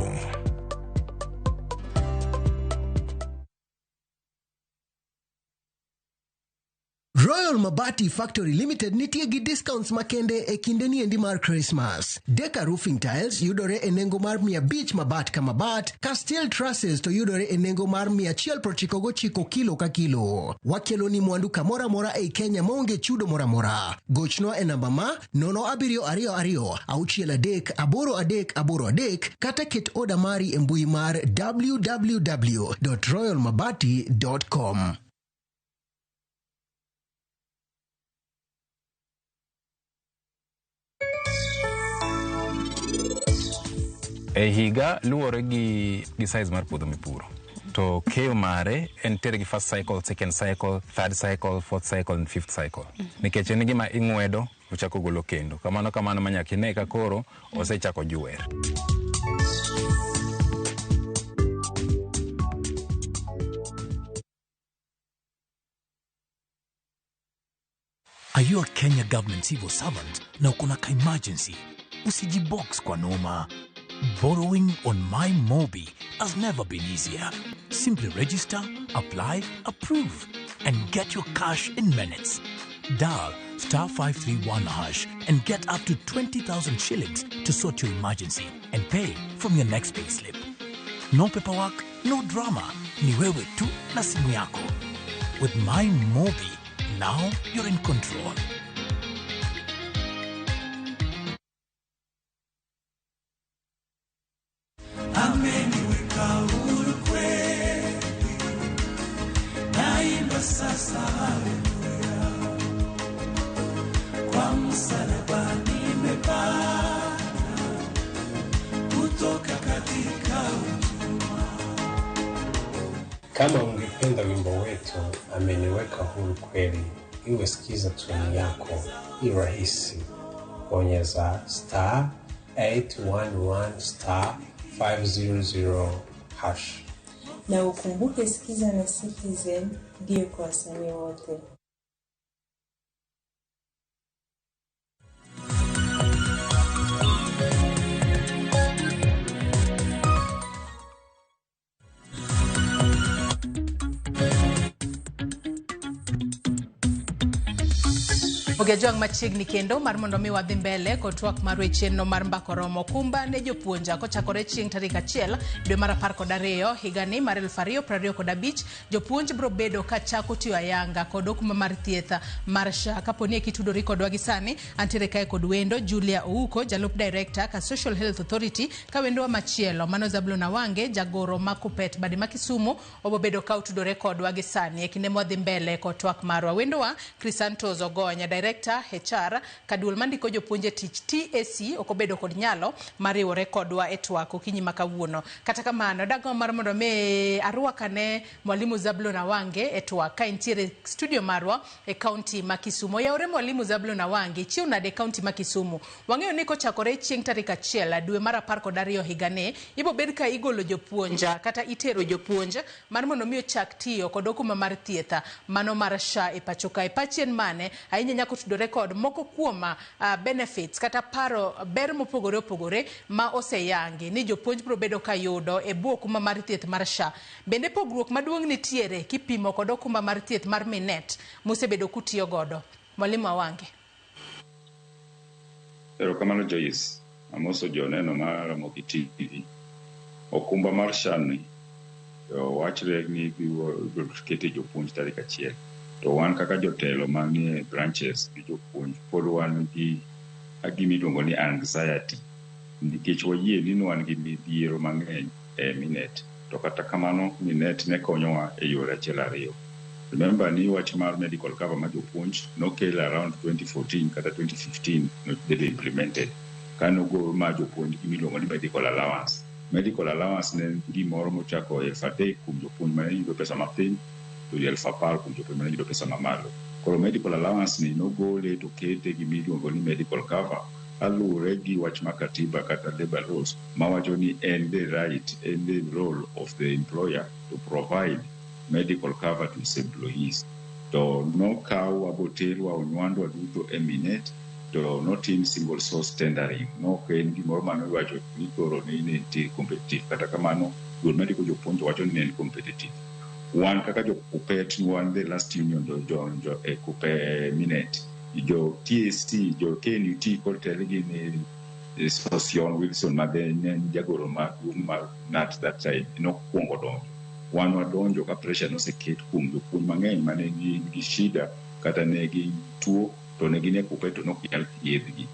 Royal Mabati Factory Limited nitie gi discounts makende e kinde niendi mar Christmas. Deka Roofing Tiles yudore e nengo mar 500 mabat ka mabat, ka steel trusses to yudore e nengo mar 199 kilo ka kilo. Wakelo ni mwandu kamoro amora ei Kenya maonge chudo moro amora. Gochnwa e namba ma 0722 63 8383 kata ket oda mari e mbui mar www.royalmabati.com. E higa luwore gi size mar puodho mipuro. To keyo mare en tiere gi first cycle, second cycle, third cycle, fourth cycle and fifth cycle. Nikech en gima ing'wedo ochako golo kendo. Kamano kamano ma nyaka ine ka koro osechako jwer. Are you a Kenya government civil servant na uko na ka emergency? Usijibox kwa noma. Borrowing on My Mobi has never been easier. Simply register, apply, approve, and get your cash in minutes. Dial star 531 hash and get up to 20,000 shillings to sort your emergency and pay from your next payslip. No paperwork, no drama. Ni wewe tu na simu yako. With My Mobi, now you're in control. Ameniweka huru kweli, naimba sasa haleluya, kwa msalaba nimepata kutoka katika utumwa. Kama ungependa wimbo wetu ameniweka huru kweli, iwe sikiza tuni yako, i rahisi. Bonyeza star 811 star 500 hash. Na ukumbuke Sikiza na Citizen ndiyo kwa wasanii wote. Ogejwang' machiegni kendo mar mondo mi wadhi mbele kod twak mar chenro mar mbako romo kumba ne jopuonja kochakore chieng' tarik 1 dwe mar 12 higani mar 2025. Jopuonj biro bedo ka chako tiyo ayanga kod okumba mar thieth mar SHA. Kapo ni kitudori kodwa gi sani, antiere kae kod wendo Julia Ouko, jalup director ka Social Health Authority, ka wendowa machielo mano Zablon Awange, jagoro ma Kupet bade ma Kisumu, obo bedo ka otudore kodwa gi sani e kinde mwadhi mbele kod twak marwa. Wendowa Crisantos Ogonya, director Director HR kaduol mandiko jopuonj e tich TSC ok obedo kod nyalo mar riwore kodwa e twak okinyi ma kawuono. Kata kamano, dagombo mar mondo mi arwakane Mwalimu Zablon Awange e twak ka entiere studio marwa e kaunti ma Kisumu. Oyawore Mwalimu Zablon Awange, ichiew nade e kaunti ma Kisumu? Wang'eyo ni kochakore chieng' tarik 1 dwe mar 12 higani, ibo bed ka igolo jopuonj kata itero jopuonj mar mondo mi ochak tiyo kod okumba mar thieth mano mar SHA e pacho kae. Pachi en mane ahinya nyaka otudore kod moko kuom benefits kata paro ber mopogore opogore ma oseyangi ni jopuonj biro bedo ka yudo e bwo okumba mar thieth mar SHA. Bende pogruok maduong' nitiere kipimo kod okumba mar thieth mar Minet mosebedo kutiyo godo. Mwalimu Awange. Erokamano Joyce, amoso joneno mar Ramogi TV. Okumba mar SHA ni wachre ni ibiro kete jopuonj tarik 1. To wan kaka jotelo manie branches gi jopuonj pod wan gi gima iluongo ni anxiety nikech wayie ni wan gi midhiero mang'eny e Minet. To kata kamano Minet ne konyowa e yore 1 2. Remember ni wach mar medical cover mar jopuonj nokel around 2014 kata 2015 nobedo implemented. Kanogo ma jopuonj gimiluongo ni medical allowance. Medical allowance ne en gimoro mochako 3,000 kuom jopuonj mane yudo pesa mapiny to 10,000 kuom jopuonj mane yudo pesa mamalo. Koro medical allowance ni nogole to kete gimiluongo ni medical cover kaluwore gi wach mar katiba kata labor laws mawacho ni en the right, en the role of the employer to provide medical cover to his employees. To nokawwa boterwa onywandwa duto e Minet to notim single source tendering. Nok en gimoro mane iwacho ni koro ni ne nitie competitive. Kata kamano, duol mandiko jopuonj to wacho ni ne en competitive. Wan kaka jo Kuppet wan the last union donjo e Kuppet Minet. Jo TSC, jo KNUT kotelgi ni Sosion Wilson ma be ne en jagoro maduong' mar KNUT that time nokwongo donjo. Wan wadonjo ka pressure noseket kuom jopuonj mang'eny mane nigi shida kata ne gin tuo to ne gin e Kuppet to nok nyal thiedhgi.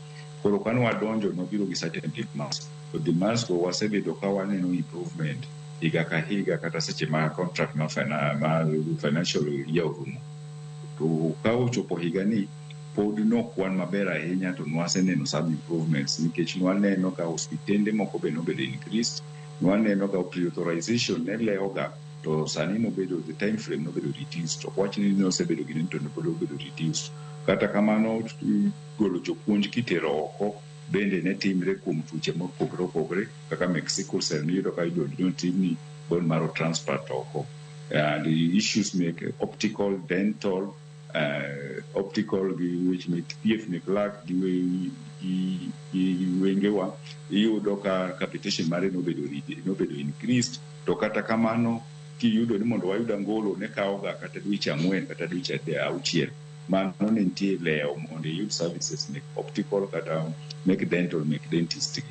Koro kane wadonjo nobiro gi certain demands. To demands go wasebedo ka waneno improvement higa ka higa kata seche ma contract mar financial year orumo. To ka ochopo higani pod nok wan maber ahinya to nwaseneno some improvements nikech nwaneno ka osiptende moko be nobedo increased, nwaneno ka pre-authorization ne lewoga to sani nobedo the time frame nobedo reduced. Ok wach ni nosebedo gini to pod obedo reduced. Kata kamano golo jopuonj kitero oko bende ne timre kuom tuoche mopogore opogore kaka mek sickle cell miyudo ka notimni bone marrow transplant oko. And the issues mek optical, dental, optical gi weche mek thieth mek lak gi wengewa iyudo ka capitation mare nobedo increased. To kata kamano kiyudo ni mondo wayud angolo ne kawoga kata dweche 4 kata dweche 6. Mano ne nitie lewo mondo iyud services mek optical kata mek dental mek dentist gi.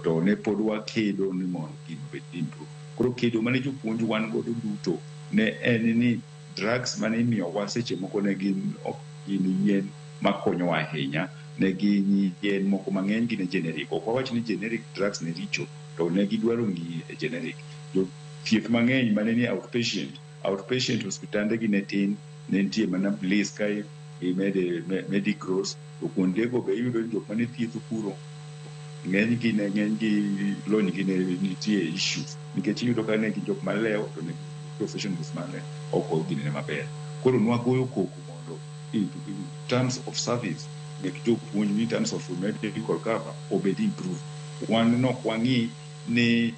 To ne pod wakedo ni mondo gino obed improved. Koro kedo mane jopuonj wan godo duto ne en ni drugs mane imiyowa seche moko ne gin ok gin yien makonyowa ahinya, ne gin yien moko mang'eny gi ne generic. Ok wawach ni generic drugs ne richo, to ne gidwaro ng'iye e generic. Jothieth mang'eny mane ni outpatient hospitande gi ne tin, ne nitie mana Bliss kae gi Medicross, to kuondego be iyudo ni jok mane thietho kuro ng'enygi ne ng'enygi lony gi ne nitie issues nikech iyudo ka ne gin jok malewo to ne professionals mane ok odhinene maber. Koro nwagoyo koko mondo in terms of service mek jopuonj in terms of medical cover obed improved. Wan nok wang'i ni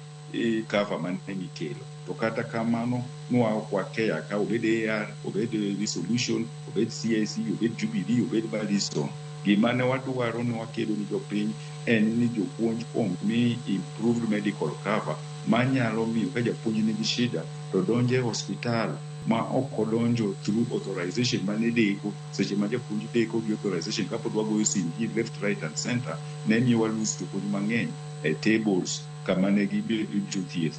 cover mane nikelo. To kata kamano nwa ok wakeya ka obed AR, obed Resolution, obed CIC, obed Jubilee, obed Madison. Gima ne wadwaro ne wakedo ni jopiny en ni jopuonj omi improved medical cover manyalo miyo ka japuonj nigi shida to donjo e hospital ma ok odonjo through authorization mane deko. Seche ma japuonj deko gi authorization kapod wagoyo sim gi left, right and center ne miyo wa lose jopuonj mang'eny e tables kama ne gibiro thieth.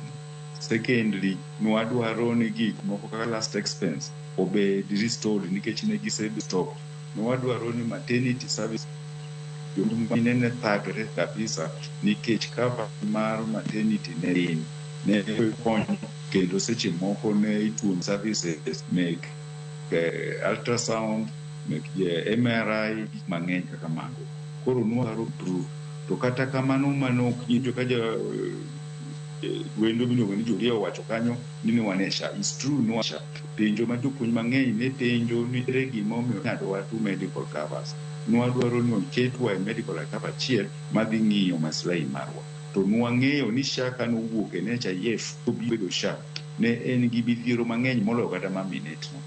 Secondly, nwadwaro ni gik moko kaka last expense obed restored nikech ne gisebedo stopped. Nwadwaro ni maternity service joma ne thagre kabisa nikech cover mar maternity ne tin, ne konyo kendo seche moko ne ituono services mek ultrasound mek MRI, gik mang'eny kaka mago. Koro nwadwaro improve. To kata kamano mano ok nyinjo ka ja wendo miluongo ni Julia owacho kanyo ni ne wan e SHA. It's true ne wan e SHA. Penjo ma jopuonj mang'eny ne penjo ni ere gimomiyo ing'adowa two medical covers. Nwadwaro ni oketwa e medical cover achiel madhi ng'iyo maslahi marwa. To nwang'eyo ni SHA kanowuok e NHIF kobedo SHA, ne en gi midhiero mang'eny moloyo kata ma Minet no.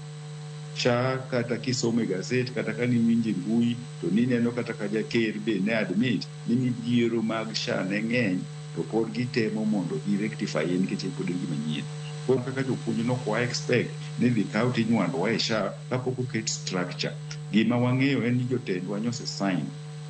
SHA kata kisomo e gazet kata ka niwinjo e mbui to nineno kata ka jaker be ne admit ni midhiero mag SHA ne ng'eny to pod gitemo mondo gi rectify nikech en pod en gima nyien. Koro kaka jopuonj nok wa expect ni dhi kaw tinywando wa e SHA kapok oket structure. Gima wang'eyo en ni jotendwa nyose sign,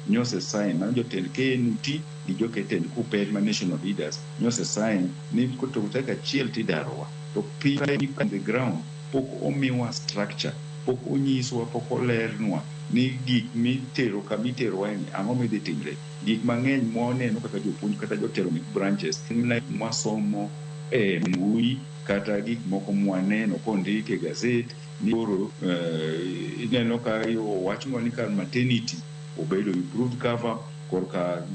nyose sign, mano jotend KNUT gi jotend KUPPET ma national leaders nyose sign ni kochopo tarik achiel tidarowa. To piny on the ground pok omiwa structure, pok onyiswa, pok olernwa ni gik mitero kamiterowa ni ang'o midhi timre. Gik mang'eny mwaneno kaka jopuonj kata jotelo mek branches mwasomo e mbui kata gik moko mwaneno kondik e gazet ni koro ineno ka owachnwa ni kar maternity obedo improved cover, korka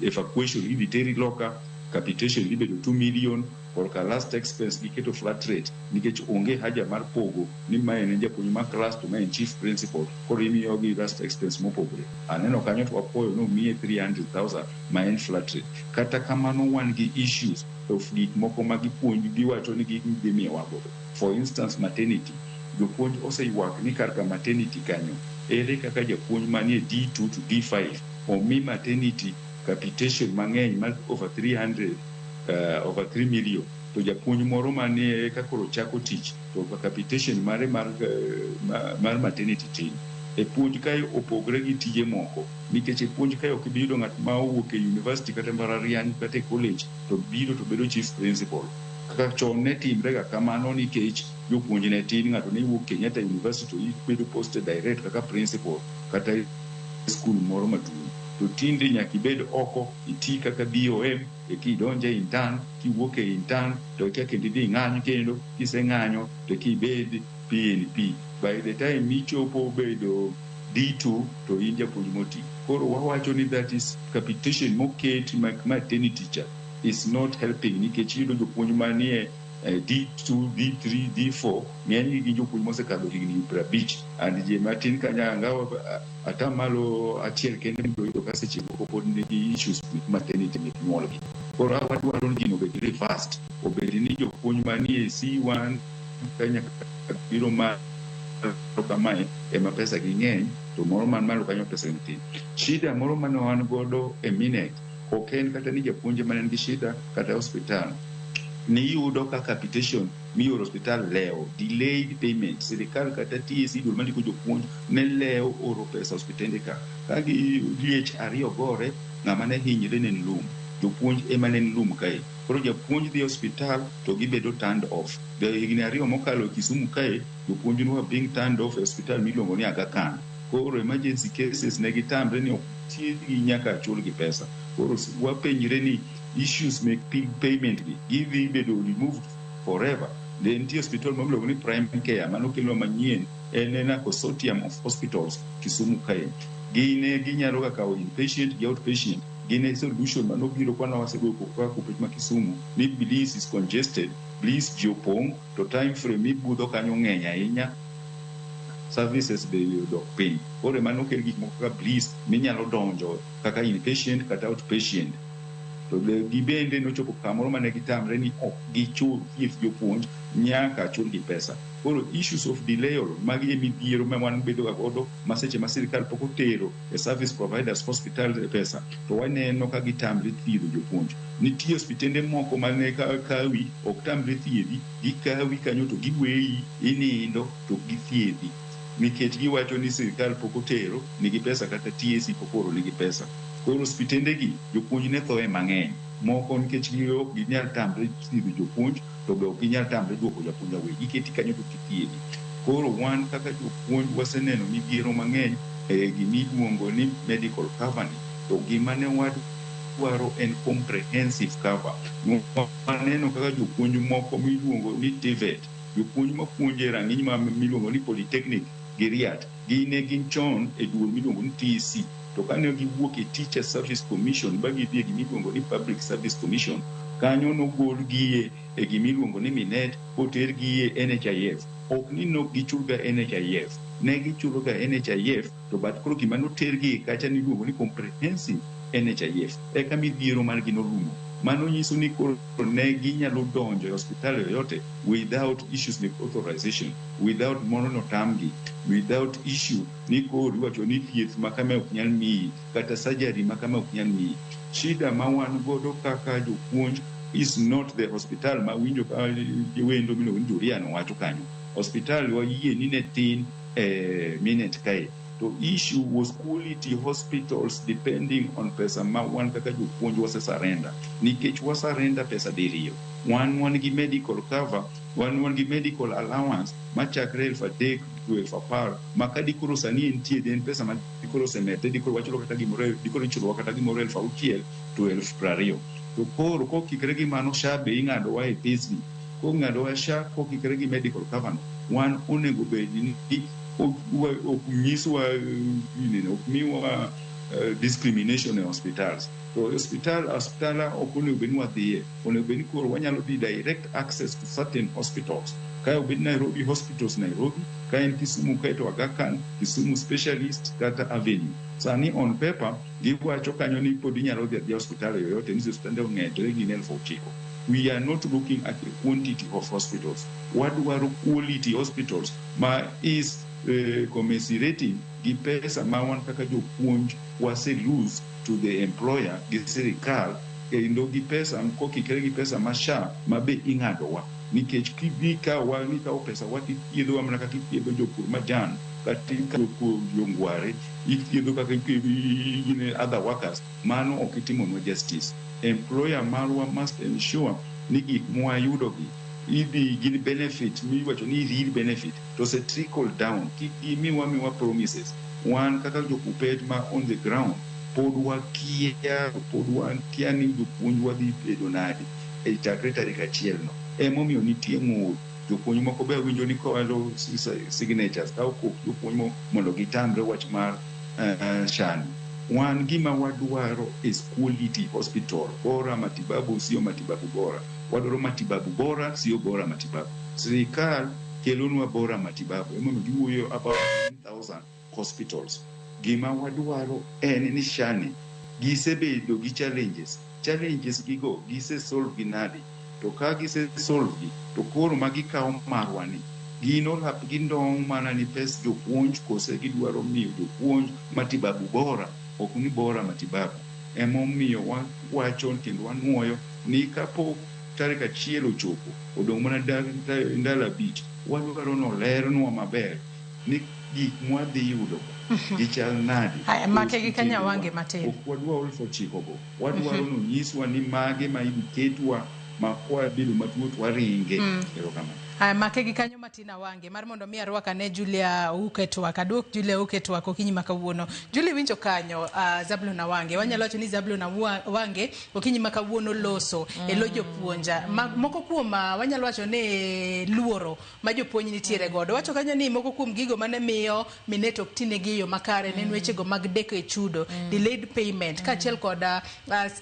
evacuation idhi teri loka, capitation dhi bedo 2 million, korka last expense giketo flat rate nikech onge haja mar pogo ni mae en japuonj ma class to mae en chief principal, koro imiyogi last expense mopogore. Aneno kanyo to wapuoyo nomiye 300,000 ma en flat rate. Kata kamano wan gi issues of gik moko ma gipuonj giwacho ni gidhi miyowago. For instance, maternity. Jopuonj oseywak ni kar ka maternity kanyo, ere kaka japuonj manie D2 to D5 omi maternity capitation mang'eny mar over 300 over 3 million to japuonj moro manie eka koro chako tich to capitation mare mar maternity tin. E puonj kae opogre gi tije moko nikech e puonj kae ok ibi yudo ng'at ma owuok e university kata mbalariany kata e college to biro to bedo chief principal. Kaka chon ne timre ga kamano nikech jopuonj ne tin, ng'ato ne wuok Kenyatta University to ibedo posted direct kaka principal kata e skul moro maduong'. To tinde nyaka ibed oko iti kaka BOM eka idonj e intern, kiwuok e intern to eka kendo idhi ing'any kendo, kiseng'anyo to eka ibed PNP. By the time ichopo bedo D2 to in japuonj moti. Koro wawacho ni that is capitation moket maternity cha is not helping nikech iyudo jopuonj manie D2, D3, D4 ng'enygi gin jopuonj mosekadho higni 50 and ji matin kanyo angawa 1% kende ibiro yudo ka seche moko pod nigi issues mek maternity mek nyuolgi. Koro wadwaro ni gino obed reversed, obed ni jopuonj manie C1 ka nyaka biro malo kamae ema pesa gi ng'eny to moro man malo kanyo pesa gi tin. Shida moro mane wan godo e Minet ok en kata ni japuonj ema ne nigi shida kata osiptal. Niyudo ka capitation mioro osiptal lewo, delayed payment. Sirikal kata TSC duol mandiko jopuonj ne lewo oro pesa osiptende ka. Ka gi liech ariyo gore, ng'ama ne hinyre ne en lum. Jopuonj ema ne en lum kae. Koro japuonj dhi e osiptal to gibedo turned off. Higni 2 mokalo e Kisumu kae, jopuonj ne were being turned off e osiptal miluongo ni Aga Khan. Koro emergency cases ne gitamre ni ok thiedhgi nyaka chulgi pesa. Koro wapenjre ni issues mek payment gi gidhi bedo removed forever. Ne nitie osiptal miluongo ni Prime Care manokelnwa manyien en a consortium of hospitals Kisumu kae. Gin ginyalo ga kawo inpatient gi outpatient. Gin e solution manobiro kane wasegoyo koko kaka KUPPET ma Kisumu ni Bliss is congested, Bliss ji opong' to time frame mibudho kanyo ng'eny ahinya, services be odok piny. Koro ema nokel gik moko kaka Bliss minyalo donjo kaka inpatient kata outpatient. To gibende nochopo kamoro mane gitamre ni ok gichul thieth jopuonj nyaka chulgi pesa. Koro issues of delay magi e midhiero ma wan bedo ga godo ma seche ma sirikal pok otero e service providers hospitals e pesa to waneno ka gitamre thiedho jopuonj. Nitie osiptende moko mane kawi ok tamre thiedhi, gikawi kanyo to giweyi inindo to ok githiedhi nikech giwacho ni sirikal pok otero nigi pesa kata TSC pok ooro nigi pesa. Koro osiptende gi jopuonj ne thoe mang'eny. Moko nikech ok ginyal tamre thiedho jopuonj to be ok ginyal tamre duoko japuonj away. Giketi kanyo to githiedhi. Koro wan kaka jopuonj waseneno midhiero mang'eny e gimiluongo ni medical cover ni. To gima ne wadwaro en comprehensive cover. Waneno kaka jopuonj moko miluongo ni TVET, jopuonj mapuonjo e rang'iny miluongo ni polytechnic gi Riat gin ne gin chon e duol miluongo ni TSC to kane giwuok e Teacher Service Commission ba gidhi e gimiluongo ni Public Service Commission kanyo nogolgie e gimiluongo ni Minet botergi e NHIF. Ok ni nok gichulga NHIF, ne gichuloga NHIF to but koro gima notergi kacha niluongo ni comprehensive NHIF eka midhiero margi norumo. Mano nyiso ni koro ne ginyalo donjo e hospital yoyote without issues like authorization, without mondo notamgi, without issue ni koro iwacho ni thieth ma kama ok nyal miyi kata surgery ma kama ok nyal miyi. Shida ma wan godo kaka jopuonj is not the hospital ma winjo ka wendo miluongo ni Julian wacho kanyo. Hospital wayie ni ne tin e Minet kae. To issue was quality hospitals depending on pesa ma wan kaka jopuonj wase surrender. Nikech wa surrender pesa diriyo. Wan gi medical cover, wan gi medical allowance machakre 3,000 to 10,000 ma ka dikoro sani entie en pesa ma dikoro osemedre dikoro wachulo kata gimoro dikoro ichulowa kata gimoro 6,000 to 20,000. To koro kokikre gi mano SHA be ing'adowa e pesni. Kong'adowa SHA kokikre gi medical cover no, wan onego bed ni ok nyiswa ok miwa discrimination e hospitals. To hospital hospitala ok onego bed ni wadhiye, onego bed ni koro wanyalo dhi direct access to certain hospitals. Ka obed Nairobi hospitals Nairobi, ka en Kisumu kae to Aga Khan, Kisumu specialist kata Avenue. Sani on paper giwacho kanyo ni pod inyalo dhi adhiya hospital yoyote ni osiptande ong'edre gin 9,000. We are not looking at the quantity of hospitals. Wadwaro quality hospitals ma is commensurating gi pesa ma wan kaka jopuonj wase lose to the employer gi sirikal kendo gi pesa kokikre gi pesa ma SHA ma be ing'adowa nikech kikawa nikawo pesa wa tithiedhowa mana kaka ithiedho jopur majan kata jongware ithiedho kaka other workers mano ok itimonwa justice. Employer marwa must ensure ni gik mwayudogi idhi gin benefit miwacho ni real benefit to ose trickle down kik gimiwa miwa promises. Wan kaka jokupet ma on the ground pod wakia ni jopuonj wadhi bedo nade e chakre tarik achiel no. Emomiyo nitie ng'ur jopuonj moko be winjo ni kwalo signatures ka okok jopuonj mondo gitamre wach mar SHA ni. Wan gima wadwaro is quality hospital. Bora matibabu sio matibabu bora. Wadwaro matibabu bora sio bora matibabu. Sirikal kelonwa bora matibabu. Emomiyo giwuoyo about 9,000 hospitals. Gima wadwaro en ni SHA ni gisebedo gi challenges. Challenges gigo gise solve gi nade? To ka gise solve gi to koro ma gikawo marwa ni gin olap gindong' mana ni pes jopuonj kose gidwaro miyo jopuonj matibabu bora ok ni bora matibabu. Emomiyo wawacho kendo wanuoyo ni kapok tarik achiel ochopo odong' mana ndalo 5 wadwaro nolernwa maber ni gik mwadhi yudo gichal nade. Haya, make gi Kenya wange matin. Ok wadwar 9,000 go. Wadwaro nonyiswa ni mage ma idhi ketwa ma kwabedo matuo to waringe. Erokamano. Haya, make gi kanyo matin awange mar mondo mi arwak ane Julia Ouke twak. Aduok Julia Ouke twak okinyi ma kawuono. Julia winjo kanyo Zablon Awange. Wanyalo wacho ni Zablon Awange okinyi ma kawuono loso e lo jopuonja. Moko kuom wanyalo wacho ni luoro ma jopuonj nitiere godo. Wacho kanyo ni moko kuom gigo mane miyo Minet ok tinegi e yo makare ne en wechego mag deko e chudo, delayed payment, kaachiel kod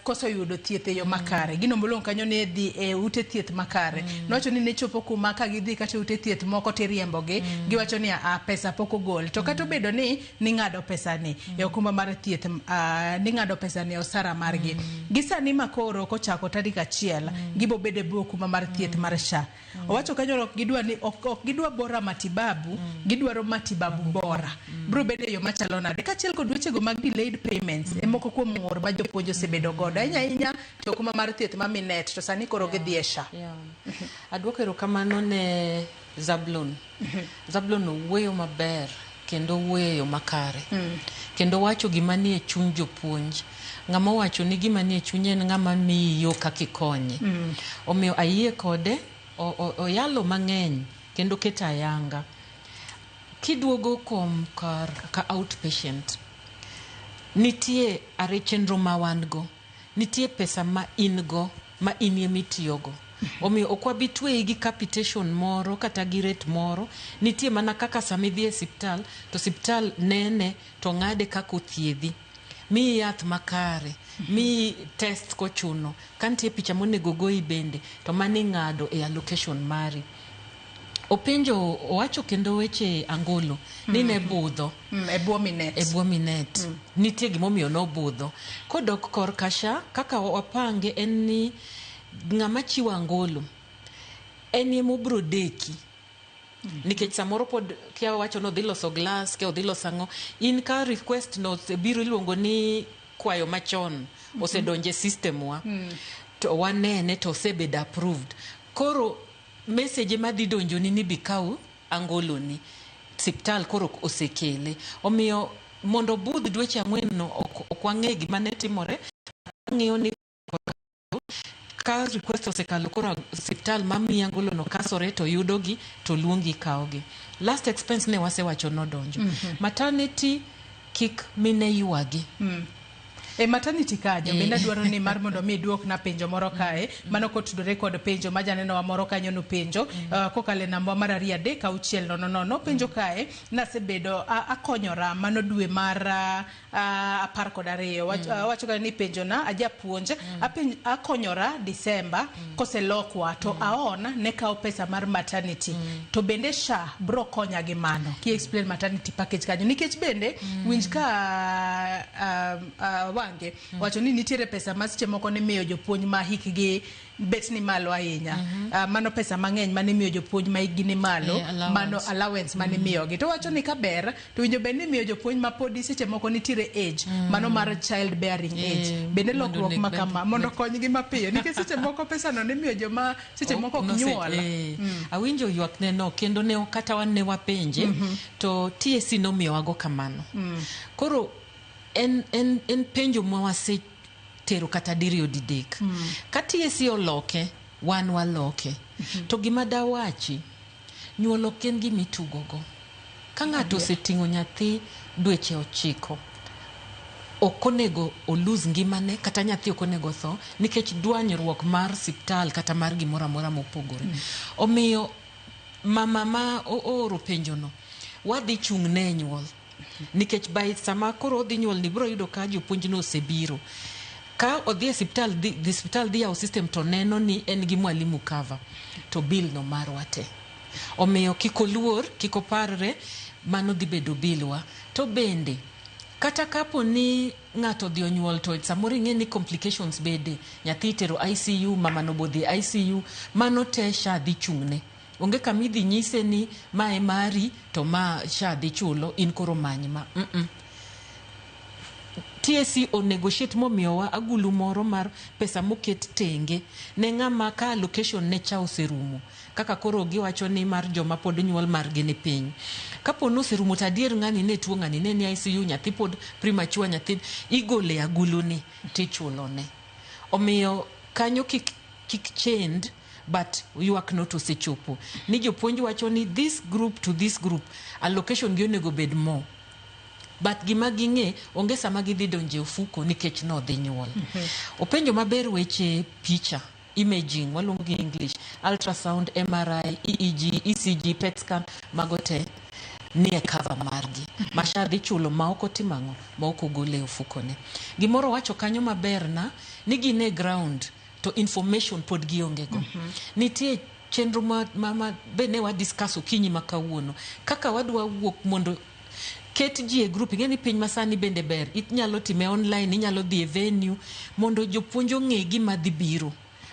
koso yudo thieth e yo makare. Gino molong' kanyo ne dhi e ute thieth makare. Nowacho ni ne chopo kuma ka gidhi kata ute thieth moko tiriembogi, giwacho ni pesa pok ogol. To kata obedo ni ning'ado pesa ni e okumba mar thieth, ning'ado pesa ni e osara margi. Gi sani ma koro kochako tarik 1, gibo bedo e bwo okumba mar thieth mar SHA. Owacho kanyo ok gidwa ni ok gidwa bora matibabu, gidwaro matibabu bora. Biro bedo e yo machalo nade? Kaachiel kod wechego mag delayed payments, e moko kuom ng'ur ma jopuonj osebedo godo. Ahinya ahinya to okumba mar thieth ma Minet to sani koro gidhi e SHA. Aduoko erokamano ne Zablon. Zablon owuoyo maber kendo owuoyo e yo makare. Kendo wacho gima nie chuny jopuonj. Ng'ama owacho ni gima nie chunye en ng'ama miyi yo kaka ikonye. Omiyo ayie kode, oyalo mang'eny kendo keto ayanga. Kiduogo kuom kar ka outpatient, nitie are chenro ma wan go. Nitie pesa ma in go ma inie mitiyogo. Omiyo ok wabi tweyi gi capitation moro kata gi rate moro. Nitie mana kaka sama idhi e siptal to siptal nene to ng'ade kaka othiedhi. Miyi yath makare, miyi test kochuno, ka nitie picha monego goyi bende to mano ing'ado e allocation mari. Openjo owacho kendo weche angolo ni ne budho e bwo minet. E bwo minet. Nitie gimomiyo nobudho. Kodok korka SHA, kaka wapange en ni ng'ama chiwo angolo en ema obro deki. Nikech samoro pod kia wacho ni odhi loso glass, kia odhi loso ang'o. In ka request no osebiro iluongo ni kwayo machon osedonjo e system wa. To wanene to osebedo approved. Koro message madhi donjoni ni bi kaw angoloni. Siptal koro osekele. Omiyo mondo obudh dweche ang'wen no ok wang'e gima ne timore. Wang'iyo ni ka request osekalo koro siptal mamiyi angolo no kasore to yudogi to luongi kawogi. Last expense ne wasewacho nodonjo. Maternity kik mine ywagi. E maternity kanyo bende adwaro ni mar mondo mi iduokna penjo moro kae mano kotudore kod penjo ma janenowa moro kanyo nopenjo kokalo e namba mar 2 3 6 0 0 penjo kae nasebedo akonyora mano dwe mar 12 wacho kae ni penjona ajapuonj akonyora Disemba koselokwa to aon ne kawo pesa mar maternity to bende SHA bro konya gi mano ki explain maternity package kanyo nikech bende winj ka Wange wacho ni nitiere pesa ma seche moko nimiyo jopuonj ma hikgi bet ni malo ahinya. Mano pesa mang'eny mane imiyo jopuonj ma hikgi ni malo. Allowance. Mano allowance mane imiyogi to wacho ni kaber to winjo bed ni imiyo jopuonj ma podi seche moko nitiere age mano mar child bearing age bende mondo lokruok onego ma bed- kama mondo konygi mapiyo nikech seche moko pesano nimiyo joma seche moko ok nyuol. Awinjo ywakne no kendo ne kata wan ne wapenje to TSC nomiyowago kamano. Koro en penjo ma wasetero kata diriyo didek. Ka TSC oloke, wan waloke. To gima dawachi, nyuol ok en gima itugogo. Ka ng'ato oseting'o nyathi dweche 9, ok onego olose ngimane kata nyathi ok onego tho nikech dwanyruok mar siptal kata mar gimoro amora mopogore. Omiyo mama ma ooro penjono, wadhi chung' ne e nyuol. Nikech by sama koro odhi nyuol ni biro yudo ka jopuonj no osebiro. Ka odhi e siptal, dhi siptal dhi yawo system to neno ni en gi mwalimu cover to bill no marwa te. Omiyo kik oluor, kik oparre, mano dhi bedo bill wa. To bende, kata kapo ni ng'ato odhi onyuol to samoro ing'e ni complications bede, nyathi itero ICU, mama no bodhi ICU, mano te SHA dhi chung'ne. Onge kama idhi nyise ni ma e mari to ma SHA dhi chulo, in koro many ma. TSC o negotiate momiyowa agulu moro mar pesa moket tenge ne ng'ama ka allocation ne cha oserumo. Kaka koro giwacho ni mar joma pod nyuol margi ni piny. Kapo ni oserumo to adier ng'ani ne tuo, ng'ani ne ni ICU, nyathi pod premature, nyathi igole agulu ni tichulone. Omiyo kanyo kik chend, but ywak no to osechopo. Ni jopuonj wacho ni this group to this group, allocation gi onego bed more. But gima ging'e, onge sama gidhi donjo e ofuko nikech nodhi nyuol. Openjo maber weche picha, imaging, waluongo gi English, ultrasound, MRI, EEG, ECG, PET scan, mago te nie cover margi. Ma SHA dhi chulo ma ok otimo ang'o, ma ok ogole e ofukone. Gimoro wacho kanyo maber na, ni gin e ground to information pod gionge go. Nitie chenro ma be ne wa discuss okinyi ma kawuono. Kaka wadwa wuok mondo ket ji e group, ing'e ni piny masani bende ber, inyalo time online, inyalo dhi e venue, mondo jopuonj ong'e gima dhi biro.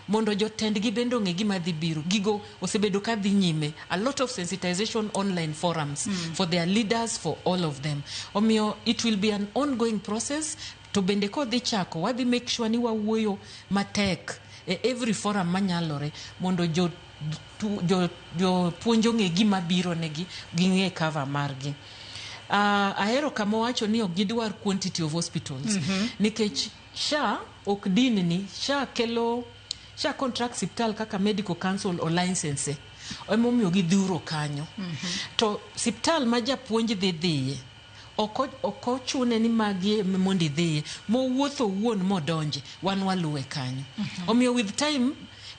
Mondo jotendgi bende ong'e gima dhi biro. Gigo osebedo ka dhi nyime. A lot of sensitization online forums for their leaders, for all of them. Omiyo, it will be an ongoing process. To bende kodhi chako, wadhi make sure ni wawuoyo matek e every forum manyalore mondo jopuonj ong'e gima biro negi, ging'e cover margi. Ahero kama owacho ni ok gidwar quantity of hospitals. Nikech SHA ok dinni, SHA kelo, SHA contract siptal kaka Medical Council o license. Emomiyo gidhuro kanyo. To siptal ma japuonj dhi dhiye, ok ochune ni magi mondo idhiye, mowuotho owuon modonje, wan waluwe kanyo. Omiyo with time,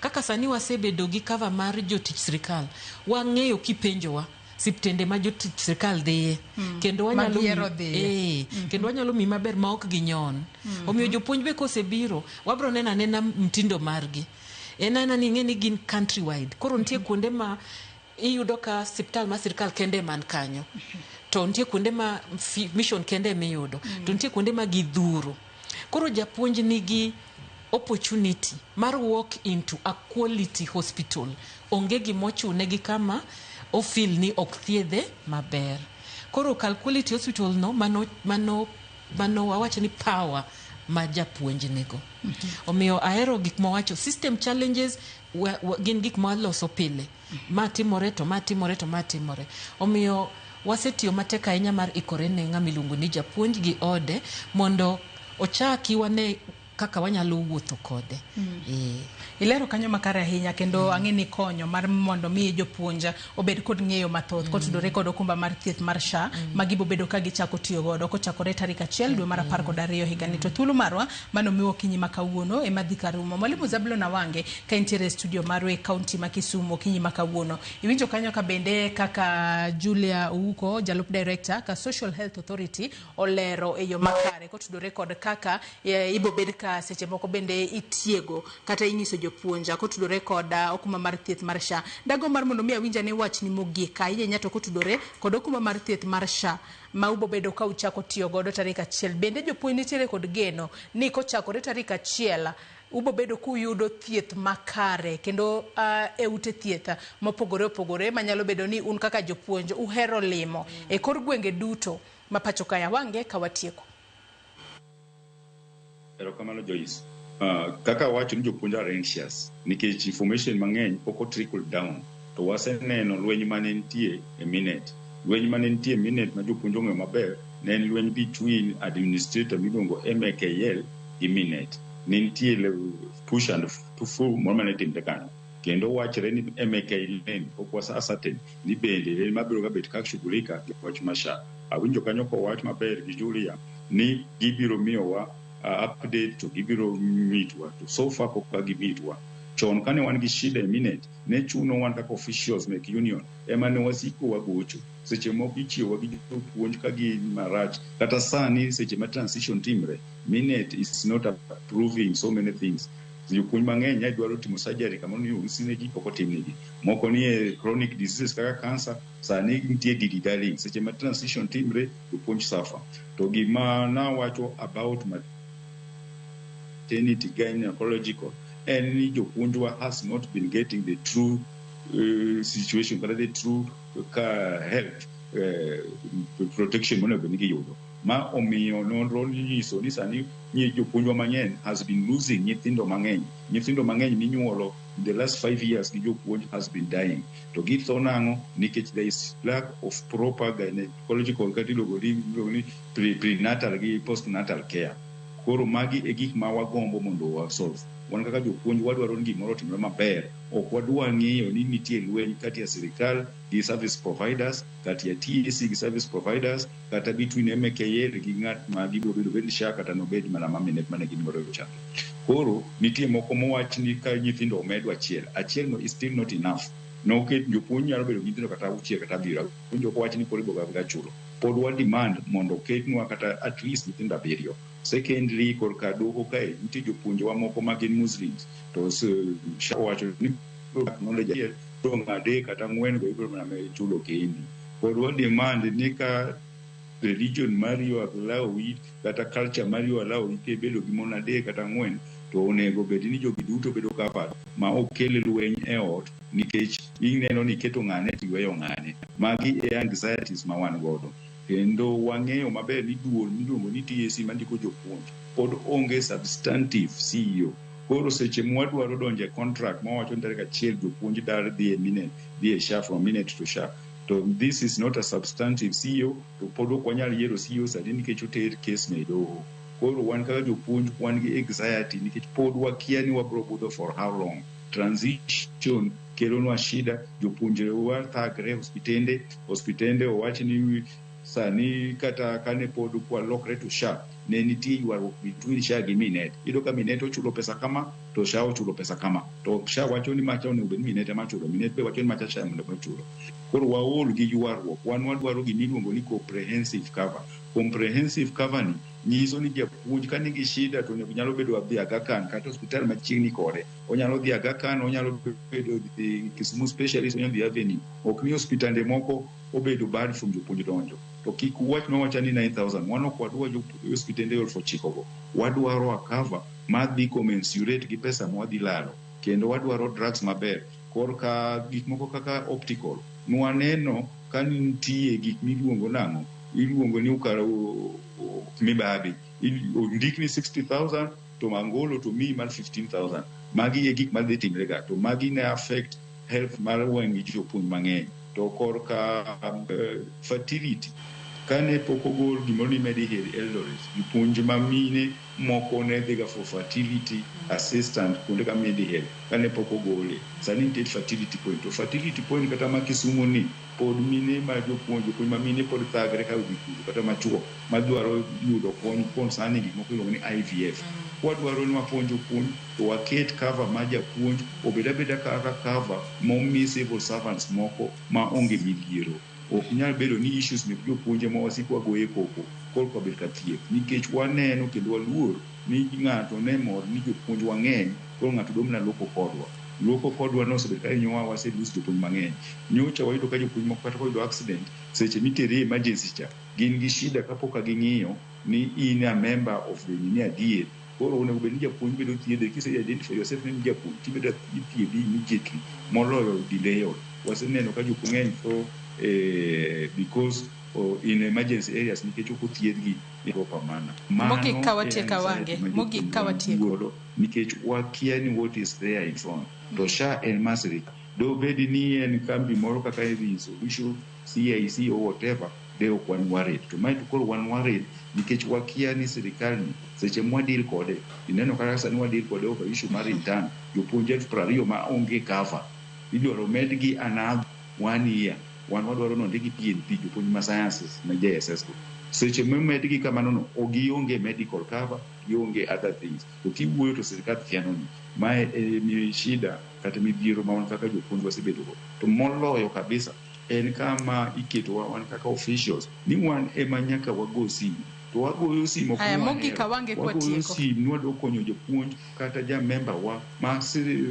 Kaka sani wasebedo gi cover mar jotich sirikal, wang'eyo kipenjowa siptende ma jotich sirikal dhiye. Kendo wanyalo Ma giero dhiye. Kendo wanyalo miyi maber ma ok ginyon. Omiyo jopuonj be kosebiro, wabro neno anena mtindo margi. En aena ni ing'e ni gin country wide. Koro nitie kuonde ma iyudo ka siptal mar sirikal kende man kanyo. To nitie kuonde ma mission kende emiyudo. To nitie kuonde ma gidhuro. Koro japuonj nigi opportunity mar walk into a quality hospital. Onge gimochune gi kama ofeel ni ok thiedhe maber. Koro kal quality hospital no mano wawach ni power ma japuonj nigo. Omiyo ahero gik mowacho system challenges wa, gin gik ma waloso pile. Ma timore to ma timore to ma timore. Omiyo wasetiyo matek ahinya mar ikore ne ng'ama iluongo ni japuonj gi ode mondo ochaki wane kaka wanyalo wuotho kode. Ilero kanyo makare ahinya kendo ang'e ni konyo mar mondo mi jopuonj obed kod ng'eyo mathoth kotudore kod okumba mar thieth mar SHA ma gibobedo ka gichako tiyo godo kochakore tarik 1 dwe mar 12 higani. To thuolo marwa mano miwa okinyi ma kawuono ema dhi karumo. Mwalimu Zablon Awange ka entiere e studio marwa e kaunti ma Kisumu okinyi ma kawuono. Iwinjo kanyo ka bende kaka Julia Ouko jalup director ka Social Health Authority olero e yo makare kotudore kod kaka ibobed ka seche moko bende itiego kata inyiso jopuonj kotudore kod okumba mar thieth mar SHA. Dago mar mondo mi awinj ane wachni mogik ahinya ahinya to kotudore kod okumba mar thieth mar SHA ma ubobedo ka uchako tiyo godo tarik 1. Bende jopuonj nitiere kod geno ni kochakore tarik 1 ubobedo kuyudo thieth makare kendo e ute thieth mopogore opogore manyalo bedo ni un kaka jopuonj uhero limo e kor gwenge duto ma pacho kae. Awange ka watieko. Erokamano, Joyce. Kaka awacho ni jopuonj are anxious nikech information mang'eny pok o trickle down to waseneno lweny mane nitie e Minet. Lweny mane nitie e Minet ma jopuonj ong'eyo maber ne en lweny between administrator miluongo MAKL gi Minet. Ne nitie push and pull moro mane timre kanyo. Kendo wachre ni MAKL pok wasa ascertain ni bende en mabiro ga bet kak shughulika gi wach mar SHA. Awinjo kanyo kowach maber gi Julia ni gibiro miyowa update to gibiro mitwa to so far pok gimitwa. Chon kane wan gi shida e Minet, ne chuno wan kaka officials mek union ema ne wasiko wagocho. Seche moko ichiewa gi jopuonj ka gin marach. Kata sani seche ma transition timre, Minet is not approving so many things. Jopuonj mang'eny ne dwaro timo surgery kamoro ni ousne ji pok otimnegi. Moko nie chronic diseases kaka cancer, sani nitie dilly dallying. Seche ma transition timre, jopuonj suffer. To gima nawacho about maternity gynecological en ni jopuonjwa has not been getting the true situation kata the true ka health protection monego bed ni giyudo. Ma omiyo nonro nyiso ni sani jopuonjwa mang'eny has been losing nyithindo mang'eny. Nyithindo mang'eny minyuolo in the last 5 years gi jopuonj has been dying. To githo nang'o? Nikech there is lack of proper gynecological kata iluongo ni prenatal gi postnatal care. Koro magi e gik ma wagombo mondo wa solve. Wan kaka jopuonj wadwaro ni gimoro otimre maber. Ok wadwa ng'iyo ni nitie lweny kati ya sirikal gi service providers, kati ya TSC gi service providers, kata between MKL gi ng'at ma gibiro bedo bed SHA kata nobed mana ma Minet mane gin godo chande. Koro nitie moko mowach ni ka nyithindo omedo achiel, achiel no is still not enough. Noket jopuonj nyalo bedo gi nyithindo kata auchiel kata abiriyo. Awinjo kowach ni koro iboga chulo. Pod wa demand mondo oketnwa kata at least nyithindo abiriyo. Secondly, korka doho kae nitie jopuonjewa moko ma gin Muslims to SHA owacho ni acknowledge achiel dong' adek kata ang'wen go ibiro mana chulo kendi. Pod wa demand ni ka religion mari allow kata culture mari allow bedo gi mon adek kata ang'wen to onego bed ni jogi duto bedo covered ma ok kel lweny e ot nikech ineno ni iketo ng'ane to iweyo ng'ane. Magi e anxieties ma wan godo. Kendo wang'eyo maber ni duol miluongo ni TSC mandiko jopuonj pod onge substantive CEO. Koro seche mwadwaro donjo e contract mawacho ni tarik 1 jopuonj dar dhi e Minet, dhi e SHA from Minet to SHA. To this is not a substantive CEO to pod ok wanyal yiero CEO sani nikech oter case no e doho. Koro wan kaka jopuonj wan gi anxiety nikech pod wakia ni wabro budho for how long. Transition kelonwa shida, jopuonjrewa thagre e osiptende, osiptende owach ni sani kata kane pod walokre to SHA ne nitie ywaruok between SHA gi Minet. Iyudo ka Minet ochulo pesa kama to SHA ochulo pesa kama. To SHA wacho ni macha onego bed ni Minet ema chulo, Minet be wacho ni macha SHA ema onego chulo. Koro waol gi ywaruok. Wan wadwaro gima iluongo ni comprehensive cover. Comprehensive cover ni nyiso ni japuonj ka nigi shida to onego nyalo bedo dhi Aga Khan kata osiptal machiegni kode. Onyalo dhi Aga Khan, onyalo bedo dhi Kisumu Specialist, onyalo dhi Avenue. Ok ni osiptande moko obedo barred from jopuonj donjo. To kik uwachnwa awacha ni 9000. Wan ok wadwar osiptende 9000 go. Wadwaro a cover madhi commensurate gi pesa mwadhi lalo. Kendo wadwaro drugs maber. Korka gik moko kaka optical, nwaneno ka nitie gik miluongo nang'o? Iluongo ni ukara mibabi. Ondik ni 60,000 to Angolo to miyi mar 15,000. Magi e gik madhi timre ga. To magi ne affect health mar wang' jopuonj mang'eny. To korka fertility, kane pok ogol gimoro ni Mediheal Eldoret, jopuonj ma mine moko ne dhiga for fertility assistant kuonde ka Mediheal kane pok ogole. Sani nitie fertility point. To fertility point kata ma Kisumu ni pod mine ma jopuonj, jopuonj ma mine pod thagre ka odhi kucho kata machuo madwaro yudo kony concerning gik moko iluongo ni IVF. Kwadwaro ni wapuonj jopuonj to waket cover mar japuonj obed abeda kaka cover momi civil servants moko ma onge midhiero. Ok nyal bedo ni issues mek jopuonj ema wasik wagoye koko korka obet ka thieth nikech waneno kendo waluor ni ng'ato ne mor ni jopuonj wang'eny koro ng'ato dwa mana loko kodwa. Loko kodwa no osebedo ka hinyowa wase lose jopuonj mang'eny. Nyocha wayudo ka jopuonj moko kata koyudo accident seche mitere e emergency cha gin gi shida kapok ka ging'iyo ni in a member of the nini adier. Koro onego bed ni japuonj bedo thiedhe kise identify yourself ni in japuonj tibedo ithiedhi immediately moloyo delay. Waseneno ka jopuonj ng'eny tho because in emergency areas nikech ok othiedhgi e proper manner. Mogik ka Mano e watieko anxiety awange, ma mogik jopuonj ka wan watieko. godo nikech wakia ni what is there in front. To SHA en masirika. Dobed ni en kambi moro kaka Heavy Solution, CIC or whatever, de ok wan worried. To mae to koro wan worried nikech wakia ni sirikal ni seche mwa deal kode, ineno kaka sani wa deal kode over issue mar intern, jopuonj 20,000 ma onge cover. Idwaro medgi another one year. Wan wadwaro ni ondikgi PNP, jopuonj ma sciences ma JSS go. Seche momedgi kamano no, gionge medical cover, gionge other things. To kiwuoyo to sirikal thiano ni. Mae e shida kata midhiero ma wan kaka jopuonj wasebedo go. To moloyo kabisa en kama iketowa wan kaka officials ni wan ema nyaka wago simu. To wagoyo simu ok Aya, ni mogik wahero. awange Wagoyo kwatieko. simu ni wadwa konyo jopuonj kata ja member wa ma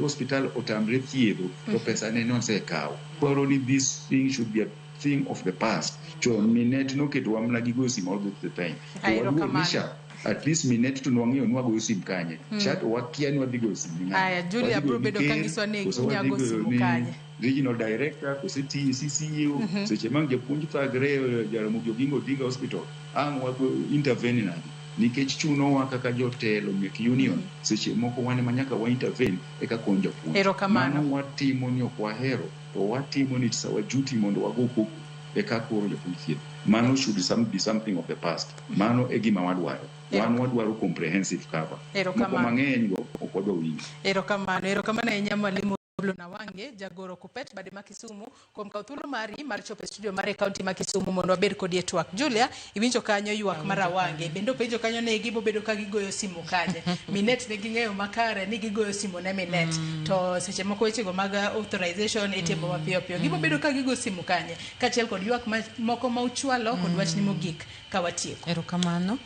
hospital otamre thiedho to pesa ne nosekaw. Dwaro ni this thing should be a thing of the past. Chon Minet noketowa mana gi goyo simu all the time. To Aye, waluor ni erokamano. SHA, at least Minet to nwang'eyo ni wagoyo simu kanye. SHA to wakia ni wadhi goyo simu ni ng'ane. Aya, Julia Wadhi bro goyo ni bedo ka ker, nyisowa ni koso wadhi unyago goyo simu ni kanye. regional director, kose TEC CEO, seche ma japuonj thagre e Jaramogi Oginga Odinga Hospital, ang' wago intervene nade? Nikech chunowa kaka jotelo mek union, seche moko wan ema nyaka wa intervene eka kony japuonj. Erokamano. Mano watimo ni ok wahero, to watimo ni it's our duty mondo wago koko eka koro japuonj thieth. Mano should be something of the past. Mano e gima wadwaro. Wan wadwaro comprehensive cover. Moko Erokamano. mang'eny go ok wadwa winjo. Erokamano, erokamano ahinya mwalimu Nawange, jagoro Kupet bade ma Kisumu kuom kawo thuolo mari mar chopo e studio mar e kaunti ma Kisumu mondo wabed kodi e twak. Julia, iwinjo kanyo ywak mar Awange, bende openjo kanyo ni gibobedo ka gigoyo simu kanye. Minet ne ging'eyo makare ni gigoyo simu ne Minet. To seche moko wechego mag authorization itimo mapiyo piyo. Gibobedo ka gigo simu kanye? Kaachiel kod ywak moko ma uchwalo kod wachni mogik ka watieko. Erokamano.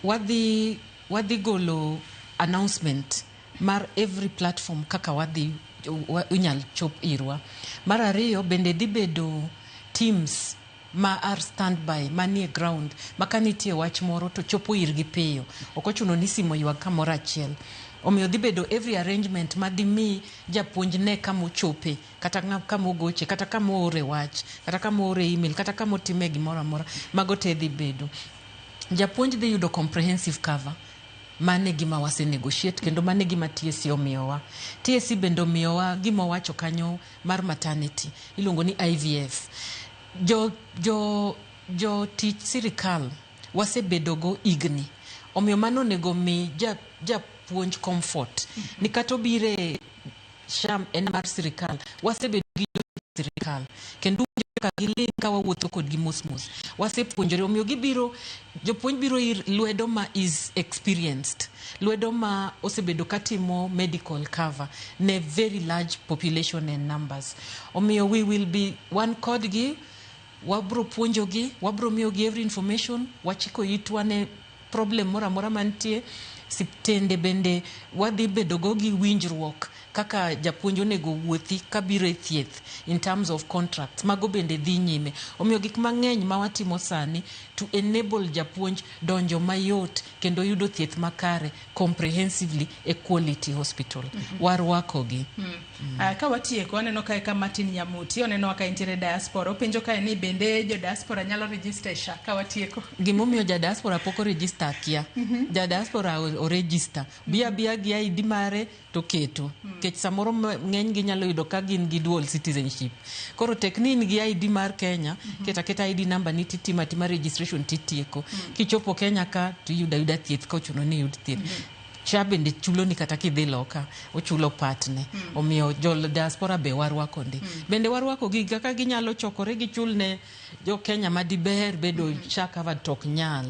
Wadhi golo announcement mar every platform kaka wadhi inyal chop irwa. Mar ariyo bende dhi bedo teams ma are standby manie ground ma ka nitie wach moro to chopo irgi piyo. Ok ochuno ni simu oywag kamoro achiel. Omiyo dhi bedo every arrangement ma dhi mi japuonj ne kama ochope, kata kama ogoche, kata kama oore wach, kata kama oore email, kata kama otime gimoro amora. Mago te dhi bedo. Japuonj dhi yudo comprehensive cover. Mano e gima wase negotiate kendo mano e gima TSC omiyowa. TSC bende omiyowa gima owacho kanyo mar maternity iluongo ni IVF. Jo tich sirikal wasebedogo higni. Omiyo mano onego mi japuonj comfort. Ni kata obire SHA en mar sirikal, wasebedo gi sirikal. Kendo Ka giling ka wawuotho kodgi mos mos. Wasepuonjore omiyo gibiro jopuonj biro ir lwedo ma is experienced. Lwedo ma osebedo katimo medical cover ne very large population and numbers. Omiyo we will be wan kodgi, wabro puonjogi, wabro miyogi every information, wachiko itwa ne problem moro amora mantie. Siptende bende wadhi bedo go gi winjruok kaka japuonj onego wuothi kabiro e thieth in terms of contracts. Mago bende dhi nyime. Omiyo gik mang'eny ma watimo sani to enable japuonj donjo mayot kendo yudo thieth makare comprehensively e quality hospital. Warwakogi. Ka watieko, aneno kae ka Martin Nyamuti oneno ka entiere diaspora. Openjo kae ni bende jo diaspora nyalo register e SHA ka watieko. Gimomiyo ja diaspora pok oregister akia. Ja diaspora oregister. Bia bia gi ID mare to keto. Nikech samoro ng'eny gi nyalo yudo ka gin gi dual citizenship. Koro tek ni in gi ID mar Kenya, keta keta ID number ni titimo atima registration titieko. Kichopo Kenya ka to iyudo ayuda thieth kochuno ni iyud thieth. SHA bende chulo ni kata kidhi loka, ochulo part ne. Omiyo jo diaspora be warwako ndi. Bende warwako gi kaka ginyalo chokore gichul ne jo Kenya madiber bedo SHA covered to ok nyal.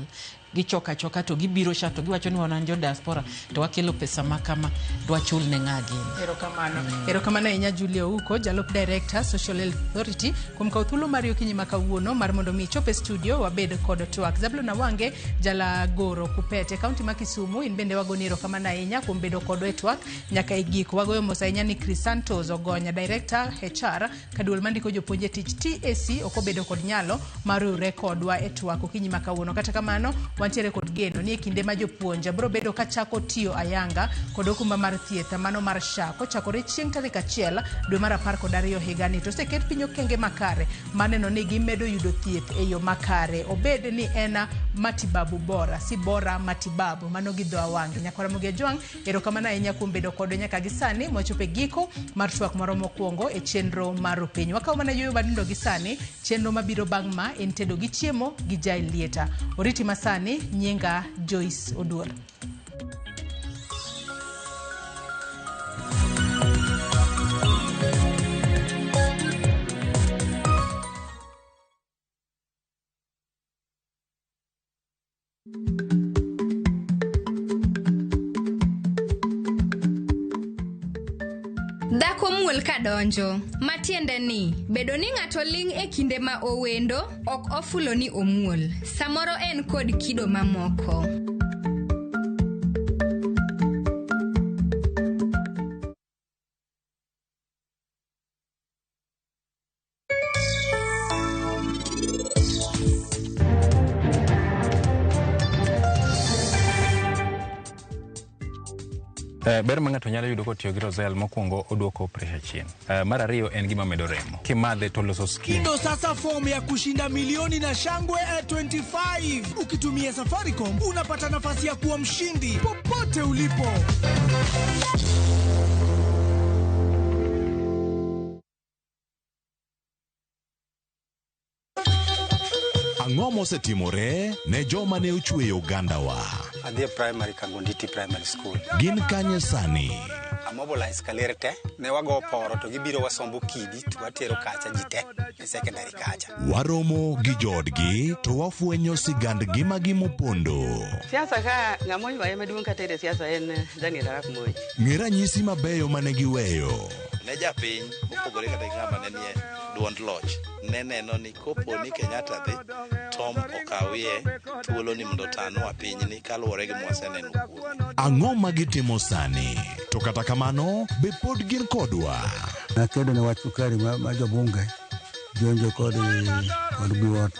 Gichoko achoka to gibiro SHA to giwacho ni wan jo diaspora to wakelo pesa ma kama dwachul ne ng'a gini. Erokamano. Erokamano ahinya Julia Ouko, jalup director Social Health Authority, kuom kawo thuolo mari okinyi ma kawuono mar mondo mi ichop e studio wabed kod twak. Zablon Awange, jalagoro Kupet e kaunti ma Kisumu, in bende wagoni erokamano ahinya kuom bedo kodwa e twak nyaka e gik. Wagoyo mos ahinya ni Chrysantos Ogonya, director HR, kaduol mandiko jopuonj e tich TAC ok obedo kod nyalo mar riwre kodwa e twak okinyi ma kawuono. Kata kamano, wantiere kod geno ni e kinde ma jopuonj biro bedo ka chako tiyo ayanga kod okumba mar thieth mano mar SHA kochakore chieng' tarik 1 dwe mar 12 higani, to oseket piny okenge makare maneno ni gimedo yudo thieth e yo makare, obed ni en matibabu bora si bora matibabu, mano gi dho awange. Nyakwara Ramogi Ajwang', erokamano ahinya kuom bedo kodwa nyaka gi sani mwachopo e giko mar twak moro mokwongo e chenro mar Rupiny. Wakawo mana yueyo matindo gi sani, chenro mabiro bang' ma en tedo gi chiemo gi Jael Lieta. Oriti masani, nyinga Joyce Oduor. Dhako muol kadonjo, matiende ni bedo ni ng'ato ling' e kinde ma owendo ok ofulo ni omuol. Samoro en kod kido mamoko. Ber ma ng'ato nyalo yudo kotiyo gi Roselle, mokwongo oduoko pressure chien. Mar ariyo en gima medo remo. Kimadhe to loso skin. Ndo sasa fomu ya kushinda milioni na shangwe 25. Ukitumia Safaricom unapata nafasi ya kuwa mshindi popote ulipo. Ang'o mosetimore ne joma ne ochweyo ogandawa? Adhi e primary Kangonditi Primary School. Gin kanye sani? Amobilize kaler te, ne wago poro to gibiro wasombo kidi to watero kacha ji te e secondary kacha. Waromo gi joodgi to wafwenyo sigand ngimagi mopondo. Siasa ka ng'ama oywaye maduong' kata e siasa en Daniel Arap Moi. Ng'e ranyisi mabeyo mane giweyo. Ne japiny mopogore kata gi ng'ama ne nie duond loch ne neno ni kopo ni Kenyatta dhi Tom okawie thuolo ni mondo otanwa pinyni kaluwore gi mwaseneno kuome. Ang'o ma gitimo sani? To kata kamano, be pod gin kodwa? Nakedo ne wach sukari ma jobunge jonjo kod biwot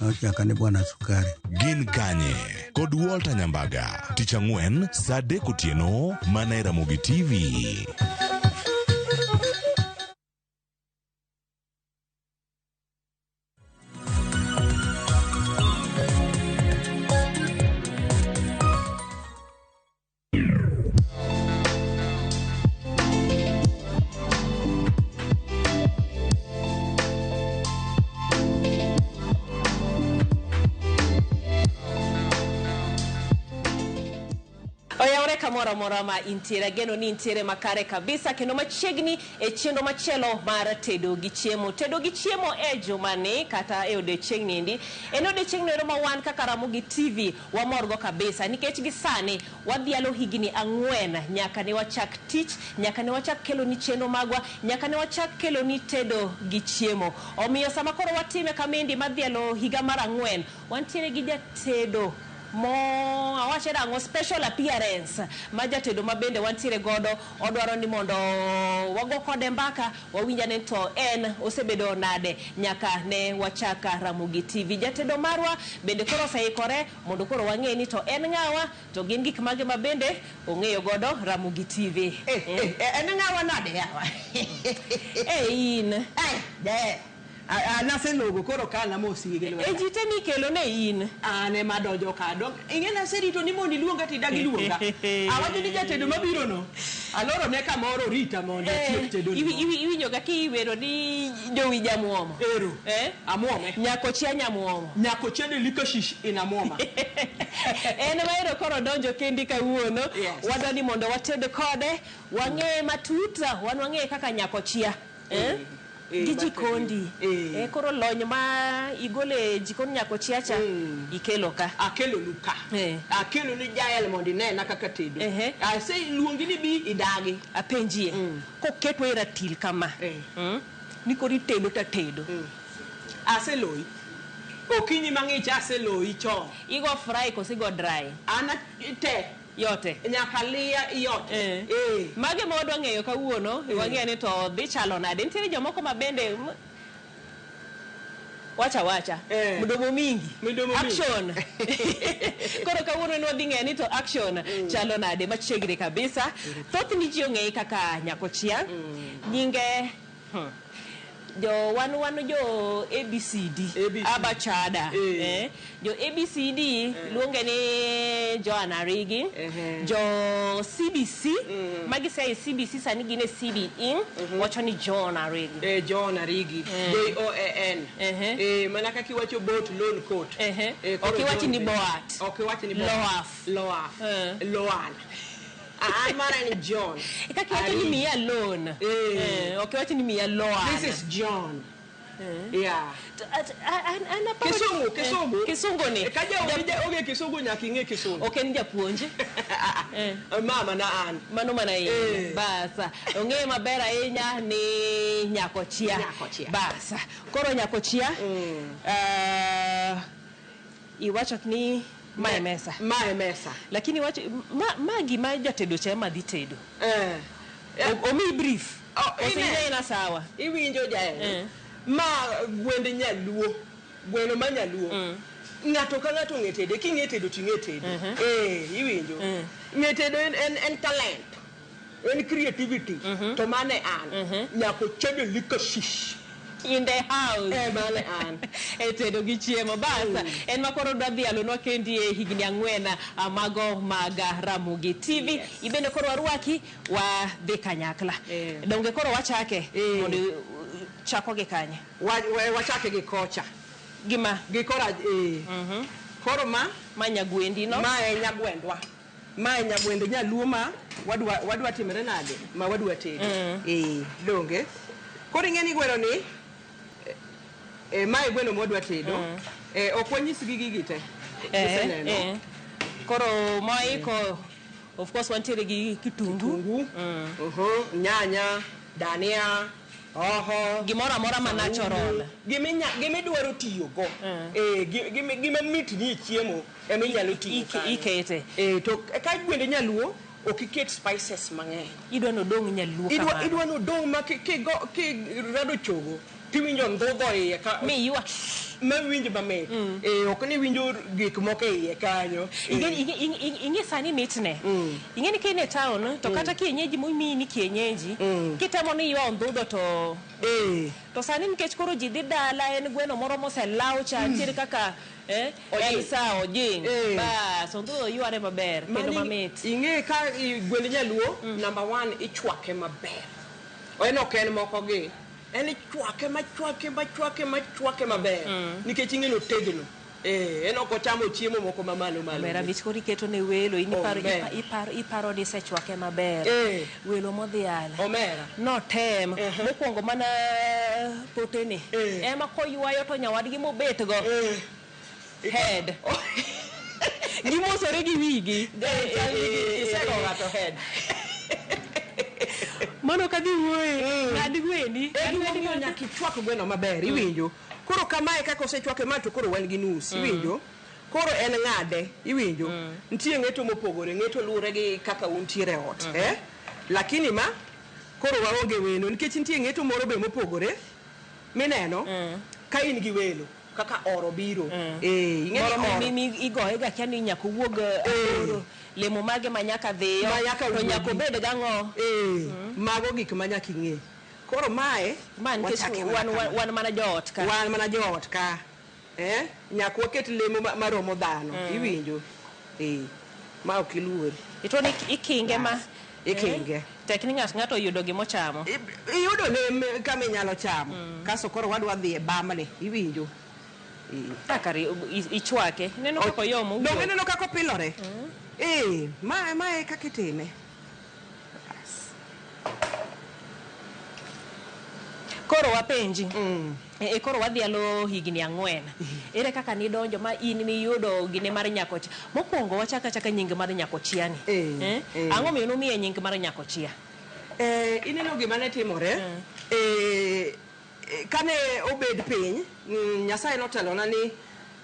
nochaka ni bwana sukari. Gin kanye? Kod Walter Nyambaga, tich ang'wen saa 3 otieno mana e Ramogi TV. Kamoro amora ma intiere, ageno ni intiere makare kabisa kendo machiegni e chenro machielo mar tedo gi chiemo. Tedo gi chiemo e jumani kata e odiechieng' niendi en odiechieng' noero ma wan kaka Ramogi TV wamorgo kabisa nikech gi sani wadhialo higni 4 nyaka ne wachak tich, nyaka ne wachak keloni chenro magwa, nyaka ne wachak keloni tedo gi chiemo. Omiyo sama koro watime kamendi madhialo higa mar 4, wantiere gi jatedo mo awache nang'o special appearance ma jatedo ma bende wantiere godo odwaro ni mondo wago kode mbaka wawinjane to en osebedo nade nyaka ne wachaka Ramogi TV. Jatedo marwa bende koro oseikore mondo koro wang'e ni to en ng'awa to gin gik mage ma bende ong'eyo godo Ramogi TV. En ng'awa nade yawa? In. Naselogo koro ka namosi gi lweta. E ji te mikelo ne in. An ema donjo ka dong. Ing'e naserito ni mondo iluonga to idagi luonga. Awacho ni jatedo mabiro no. Aloro ne kamoro rita mondo atiek tedo ni. Iwinjo ga kiwero ni jowi jamuomo. Ero. Amuome. Nyakochia nyamuomo. Nyakochia delikashish in amuoma. En ema koro donjo kendi kawuono. Wadwa ni mondo wated kode, wang'e matut, wan wang'e kaka nyakochia. Gi jikondi. Koro lony ma igole jikon nyakochia cha ikelo ka. Akelo nu ka. Akelo ni Jael mondo inena kaka tedo. Ase luongi ni bi idagi. Apenjie. Koketwa e ratil kama. Ni koro itedo ta tedo. Aseloyi. Okinyi mang'ich aseloyi chon. Igo fry koso igo dry? An te. Yote. Nyaka liya yote. Mage ma wadwa ng'eyo kawuono, wang'eyo ni to dhi chalo nade. Nitiere jomoko ma bende wacha wacha. Mdomo mingi. Mdomo mingi. Action. Koro kawuono ni wadhi ng'eyo ni to action chalo nade machiegni kabisa. Thoth ni ji ong'eye kaka Nyakochia. Nyinge jo wan jo ABCD, Abachada. Jo ABCD luonge ni Joan Arigi. Jo CBC, magi sei CBC sani gin e CBE, wacho ni Joan Arigi. Joan Arigi. J-O-A-N. Mana kaka iwacho boat loan coat. Ok iwach ni boat. Ok iwach ni boat. Loaf. Loaf. Loan. An mara ni John. Kaka iwacho ni miya loan. Ok iwacho ni miya loan. This is John. Yeah. Kisungu, Kisungu. Kisungu ni. Ka ja onge kisungu nyaka ing'e kisungu. Ok en japuonj. Mama na an. Mano mana in. Bas. Ong'e maber ahinya ni Nyakochia. Nyakochia. Bas. Koro Nyakochia. Iwacho ni mae mesa. Mae mesa. Lakini wacho ma gima jatedo cha ema dhi tedo. Omi brief. Ine ina sawa. Iwinjo jael. Ma gwend nyaluo. Gweno ma nyaluo. Ng'ato ka ng'ato ong'e tede. King'e tedo to ing'e tedo. Iwinjo. Ng'e tedo en talent. En creativity. To mane an. Nyakochia delikashish. In the house. Mane an. E tedo gi chiemo. Bas, en ma koro dwa dhialonwa kendi e higni 4 mago mag Ramogi TV. Ibende koro warwaki wadhi kanyakla. Donge koro wachake mondo chako gi kanye? Wachake gi kocha. Gima? Gi kora, Koro ma? Ma nyagwendi no? Ma e nyagwendwa. Ma e nyagwendo nyaluo ma wadwa timre nade? Ma wadwa tedo. Donge? Koro ing'e ni gweno ni mae gweno mwadwa tedo. Ok wanyisgi gigi te. Giseneno. Koro maiko of course wantiere gi kitungu. Nyanya, dania, hoho, gimoro amora ma natural. Gimidwaro tiyogo. Gima mitni e chiemo ema inyalo tiyo kanyo. Ikete. To ka gwende nyaluo ok iket spices mang'eny. Idwa nodong' nyaluo kamano. Idwa nodong' ma kirado chogo tiwinjo ndhudho iye ka miywa ma winj mamit. Ok ni winjo gik moko e iye kanyo. Ing'e sani mitne. Ing'e ni ka in e town to kata kienyeji momiyi ni kienyeji kitemo ni ywa ndhudho to to sani nikech koro ji dhi dala en gweno moro moselaw cha nitiere kaka en sa ojing. Bas ondhudho yware maber kendo mamit. Ing'e ka gwend nyaluo number 1 ichwake maber. En ok en moko gi. En ichwake machwake machwake machwake maber. Nikech ing'e notegno. Eh, en ok ochamo chiemo moko mamalo malo. Omera mit koro iketo ne welo in iparo, Omera. iparo ni isechwake maber. Eh. Welo modhial. Omera. Notem. Mokwongo mana potene. Ema koywayo to nyawadgi mobetgo. Head. Gimosore gi wigi. Isego ng'ato head. Mano kadhi wuoye. Ng'ad gweni. E gimomiyo nyaka ichwak gweno maber, iwinjo? Koro kamae kaka osechwake ma to koro wan gi nus, iwinjo? Koro en ng'ade, iwinjo? Nitie ng'eto mopogore, ng'eto luwore gi kaka untiere e ot, eh? Lakini ma koro waonge welo nikech nitie ng'eto moro be mopogore mineno ka in gi welo kaka oro biro. Eh, ing'e ni Moro oro. igoye ga kia ni nyaka owuog aboro. Lemo mage ma nyaka dhiyo. Ma nyaka To wuogi. nyaka obed gang'o. Eh, mago gik ma nyaka ing'e. Koro mae Ma nikech wachake mana kama. wan mana joot ka. Wan mana joot ka. Eh, nyaka waket lemo maromo dhano, iwinjo? Eh, ma ok iluori. Ito ni ikinge ma. Ikinge. Tek ni ng'ato oyudo gimochamo. Iyudo lem kama inyalo chamo. Kasto koro wadwa dhi e bamni, iwinjo? Kaka ichwake. Ineno kaka oyom owuok. Donge ineno kaka opilore? Eh, mae kaka itime. Koro wapenji. E koro wadhialo higni 4. Ere kaka nidonjo ma in miyudo gine mar Nyakochia? Mokwongo wachak achaka nying mar Nyakochia ni. Ang'o miyo nomiye nying mar Nyakochia? Ineno gima ne timore? Kane obed piny, Nyasaye notelona ni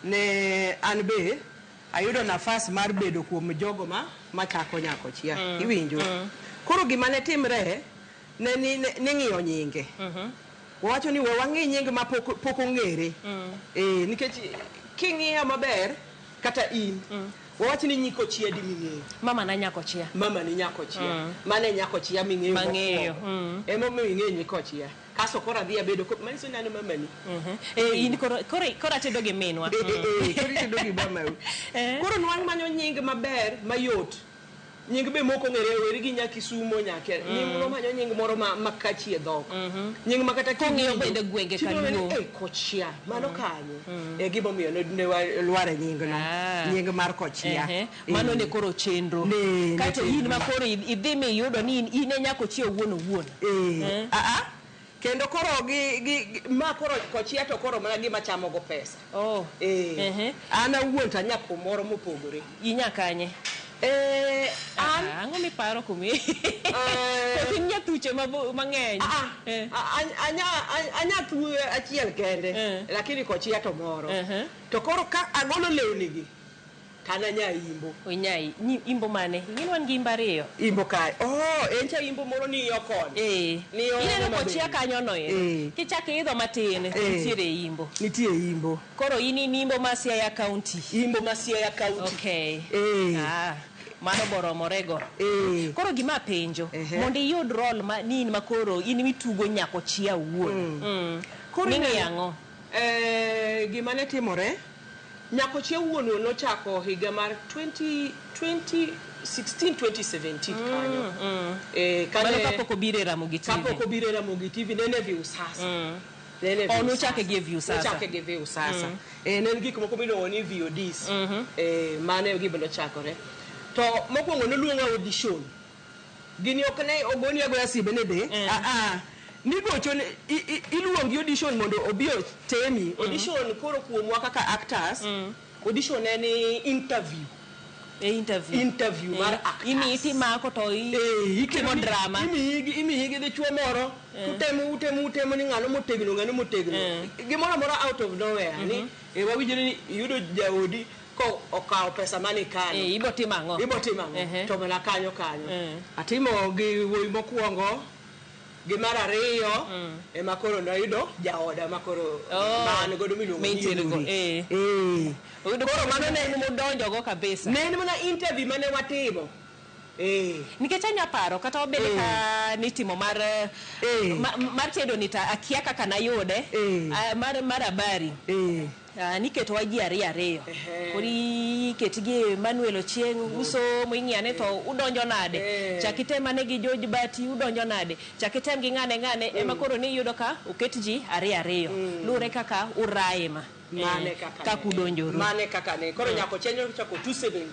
ne an be ayudo nafas mar bedo kuom jogo machako Nyakochia. Iwinjo? Koro gima ne timre ne ni ng'iyo nyinge. Wawacho ni we wang'i nying ma pok ong'ere. Nikech king'iyo maber kata in wawach ni Nyikochia di ming'eyo. Mama na Nyakochia. Mama ni Nyakochia. Mane Nyakochia ming'eyo. Mang'eyo. Emomiyo ing'eyo Nyikochia. Kaso koro adhi abedo manyiso ni an mamani. In koro atedo gi minwa. Koro itedo gi mamau. Koro nwang' manyo nying maber mayot. Nying be moko ong'ere weri gi Nyakisumo nyake. Nying manyo nying moro ma kachi e dhok. Nying ma kata kong'iyo bende gwenge kaluo. Kochia, mano kanye. E gimomiyo ne walware nyingno. Nying mar Kochia. Mano ne koro chenro. Kato in ma koro idhi miyudo ni in e Nyakochia owuon owuon. Kendo koro gi ma koro Kochia to koro mana gima chamo go pesa. An awuon to anyako moro mopogore. Inyakanye? An ang'o miparo kumi? Koso in nyathuche mang'eny. Anyathu achiel kende, lakini Kochia to moro. To koro ka agolo lewni gi, to an anya imbo. Inya imbo mane? Ing'e wan gi imbo ariyo. Imbo kae. Oh, en cha imbo moro ni yo koni. Ineno Kochia kanyo no ero. Kichako idho matin, nitiere imbo. Nitie imbo. Koro in in imbo ma Siaya County. Imbo ma Siaya County. Okay. Mano boromorego. Koro gima penjo, mondo iyud role ma ni in makoro in mitugo Nyakochia wuon. Koro ning'iyo ang'o? Gima ne timore, Nyakochia wuon nochako higa mar 2016 2017 kanyo. Mano kapok obiro e Ramogi TV. Kapok obiro e Ramogi TV nene Viusasa. Nochake gi Viusasa. Nochake gi Viusasa. Ne en gik moko miluongo ni VODs. Mano e gima nochakore. To mokwongo noluonga audition. Gini ok ne ogoni agoya simbe ne be. Nigocho iluongi audition mondo obi otemi. Audition koro kuomwa kaka actors. Audition en interview. Interview mar actors. Imiyi timako to itimo drama. Imiyi gi dichuo moro. Utemo ni ng'ano motegno, ng'ano motegno. Gimoro amora out of nowhere. Ni wawinjore ni iyudo jaodi ko okawo pesa mane ikano. Ibo timo ang'o? Ibo timo ang'o? To mana kanyo kanyo. Atimo gi wuoyi mokwongo. Gi mar ariyo ema koro nayudo jaoda ma koro man godo miluongo ni Yuri. Koro mano ne en mudonjogo kabisa. Ne en mana interview mane watimo. Nikech anya paro kata obed ka nitimo mar mar tedo ni to akia kaka nayude mar habari niketowa ji ariyo ariyo koro iket gi Emmanuel Ochieng usomo ing'iyane to udonjo nade chak item ane gi George Bati udonjo nade chak item gi ng'ane ng'ane ema koro niyudo ka oket ji ariyo ariyo luwre kaka uraima Mane kaka kaka udonjoru mane kaka ne koro Nyakochiya nochako 2017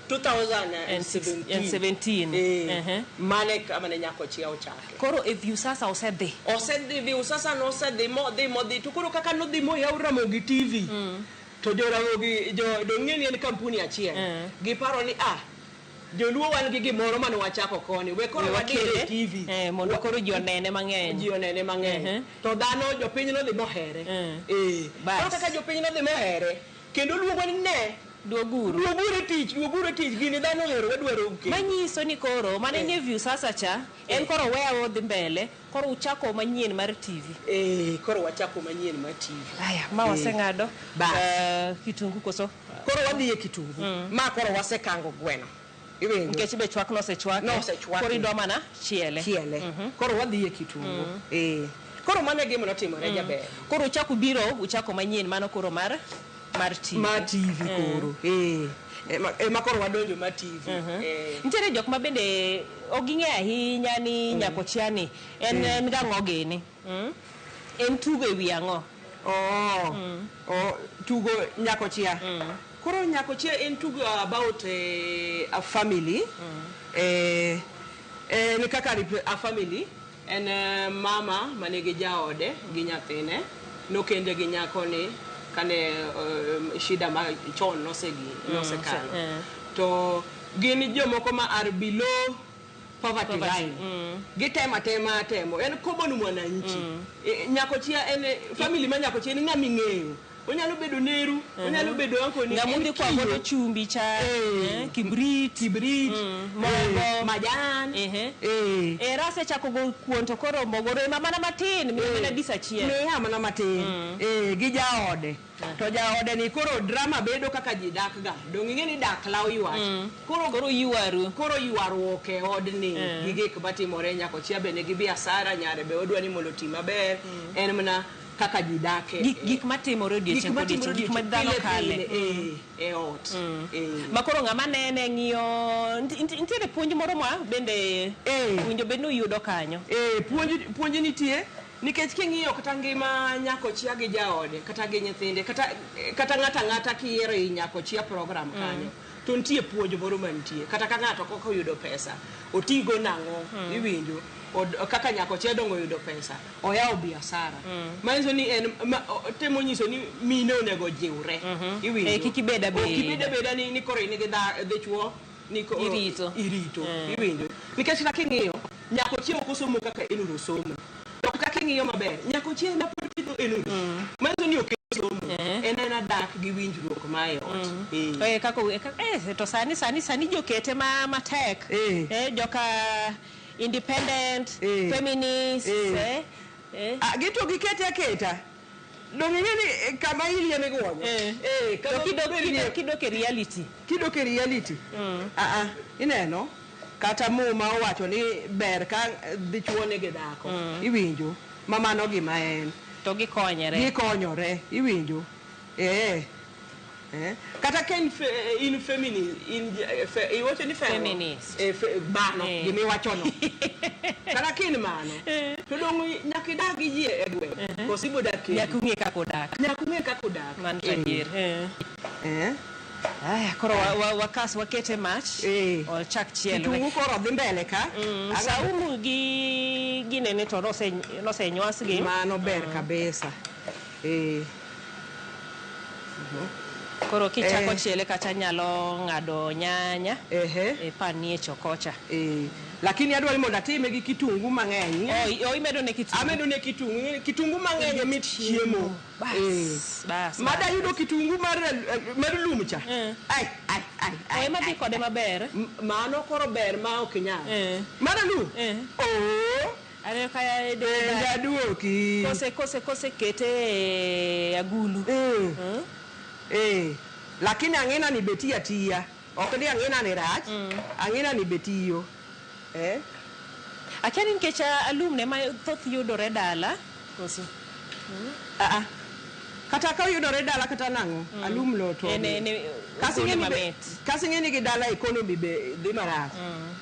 17. Mane kama ne Nyakochiya ochake. Koro e Viusasa osedhi. Osedhi Viusasa nosedhi modhi modhi to koro kaka nodhi moyaw Ramogi TV to jo Ramogi jo dong'e ni en kampuni achiel giparo ni joluo wan gi gimoro mane wachako koni we koro wadire e TV mondo koro ji onene mang'eny. Ji onene mang'eny to dhano jopiny nodhi mohere koro kaka jopiny nodhi mohere kendo luongo ni ne duoguru duoguru tich duoguru tich gini dhano ohero wadwaro kendo. Manyiso ni koro mane nie Viusasa cha en koro weya odhi mbele koro uchako manyien mar TV. Koro wachako manyien mar TV. Aya ma waseng'ado kitungu koso koro wadhi e kitungu ma koro wasekango gweno. Iwinjo nikech be chwak nosechwake koro idwa mana chiele chiele koro wadhi e kitungu koro mano e gima notimore jaber. Koro uchako biro uchako manyien mano koro mar TV. Mar TV koro ema koro wadonjo mar TV. Nitiere jok ma bende ok ging'eyo ahinya ni Nyakochiya ni en gang'o gini en tugo e wi ang'o? Tugo Nyakochiya. Koro Nyakochiya en tugo about a family. En kaka a family en mama manigi jaode gi nyathine nokende gi nyakoni kane shida ma chon nosekalo to gin jomoko ma are below poverty line gitemo atema temo en common mwananchi. Nyakochiya en family ma Nyakochiya en ng'ama ing'eyo onyalo bedo neru onyalo bedo uncle ni ng'ama udhi kwa godo chumbi cha kibrit mogo majan rasechako go kuon to koro mogo rema mana matin miya mana dis achiel miya mana matin gi jaode to jaode ni koro drama bedo kaka ji dak ga dong ing'e ni dak law ywak koro ywaru koro ywaruok e odni gi gik matimore. Nyakochiya be nigi biasara nyare be odwa ni mondo oti maber en mana kaka ji dak gik matimore odiechieng' kodiechieng' gik ma dhano kale e ot ma koro ng'ama nene ng'iyo nitiere puonj moro ma bende winjo bed ni uyudo kanyo. Puonj nitie nikech king'iyo kata ngima Nyakochiya gi jaode kata gi nyithinde kata ng'ato ang'ata kiyiero ei Nyakochiya program kanyo to nitie puonj moro mantie kata ka ng'ato kok oyudo pesa otigo nang'o iwinjo kaka Nyakochiya dongo yudo pesa oyawo biasara manyiso ni en temo nyiso ni mine onego jiwre iwinjo kik ibed abeda ni koro in gi dichuo ni irito iwinjo nikech kaka ing'iyo Nyakochiya ok osomo kaka Enuru somo to kaka ing'iyo maber Nyakochiya ema pod pidho Enuru manyiso ni ok somo en ena dak gi winjruok ma e ot kako to sani jokete matek joka independent feminist gito gikete aketa dong ing'e ni kama irie miguonyo kidok e reality kidok e reality ineno kata Muma owacho ni ber ka dichuo nigi dhako iwinjo ma mano gima en to gikonyore iwinjo kata ka in feminist iwacho ni feminist bano gimiwachono kata ka in mano to dong nyaka idag gi ji e gweng' koso ibo dak nyaka ung'e kaka odak nyaka ung'e kaka odak mano to adier Aya koro wakas wakete mach ochak chielo kitungu koro dhi mbele ka saumu gi ginene to nosenywasgi mano ber kabisa koro kichako chiele kata nyalo ng'ado nyanya e pan nie chokocha lakini adwa ni mondo atime gi kitungu mang'eny imedo ne kitungu amedo ne kitungu kitungu mang'eny mit chiemo bas mada yudo kitungu mar lum cha ai ai ai ema dhi kode maber mano koro ber ma ok inyal mar lum aneno ka jaduoki kose kete agulu lakini ang'ina ni betia tia Ok ni ang'ina ni rach, ang'ina ni be tiyo. Eh? Akia ni nikech alum ne ma thoth yudore dala koso. Ah, ah. Kata ka oyudore dala kata nang'o, alum no to. En Kasi ing'e ni mamit. Kasi ing'e ni gi dala economy be dhi marach.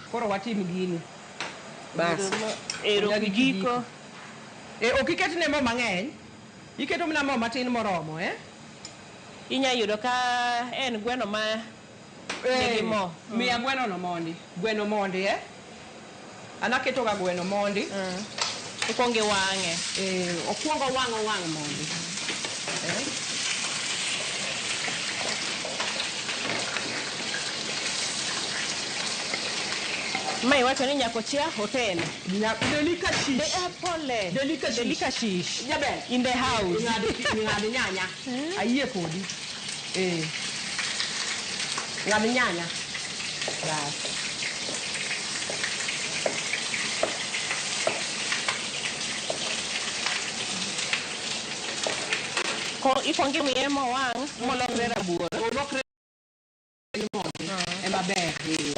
Koro watim gini. Bas. Ero Onya gi kijiko. Eh, ok iketne mo mang'eny. Iketo mana mo matin moromo, eh? Inya yudo ka en gweno ma nigi mo. Miya gweno no mondi. Gweno mondi, eh? An aketo ga gweno mondi. Ikwongo iwang'e. Eh, okwongo wang' owang' mondi. Eh? Ma iwacho ni nyako chia hotel. Delika shish. Pole. Delika shish. Delika shish. Jaber. In the house. Ng'ad nyanya. Ayie kodi. Eh. Ng'ad nyanya. Bas. Ko ikwongo imiye mo wang' molokre rabuor. Olokre mondi. Ema ber. Eh.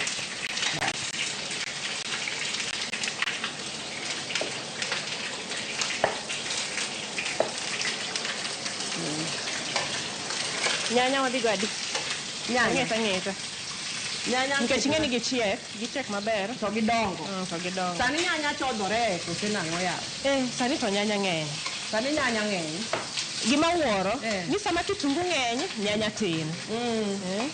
Nyanya wadhi go adi? Nyanya. Ang'eta ang'eta. Nyanya Nikech ing'e ni gichiek, gichiek maber. To gidongo. To gidongo. Sani nyanya chodhore kose nang'o yawa? Eh, sani to nyanya ng'eny. Sani nyanya ng'eny. Gima wuoro, ni sama kitungu ng'eny, nyanya tin. Eh.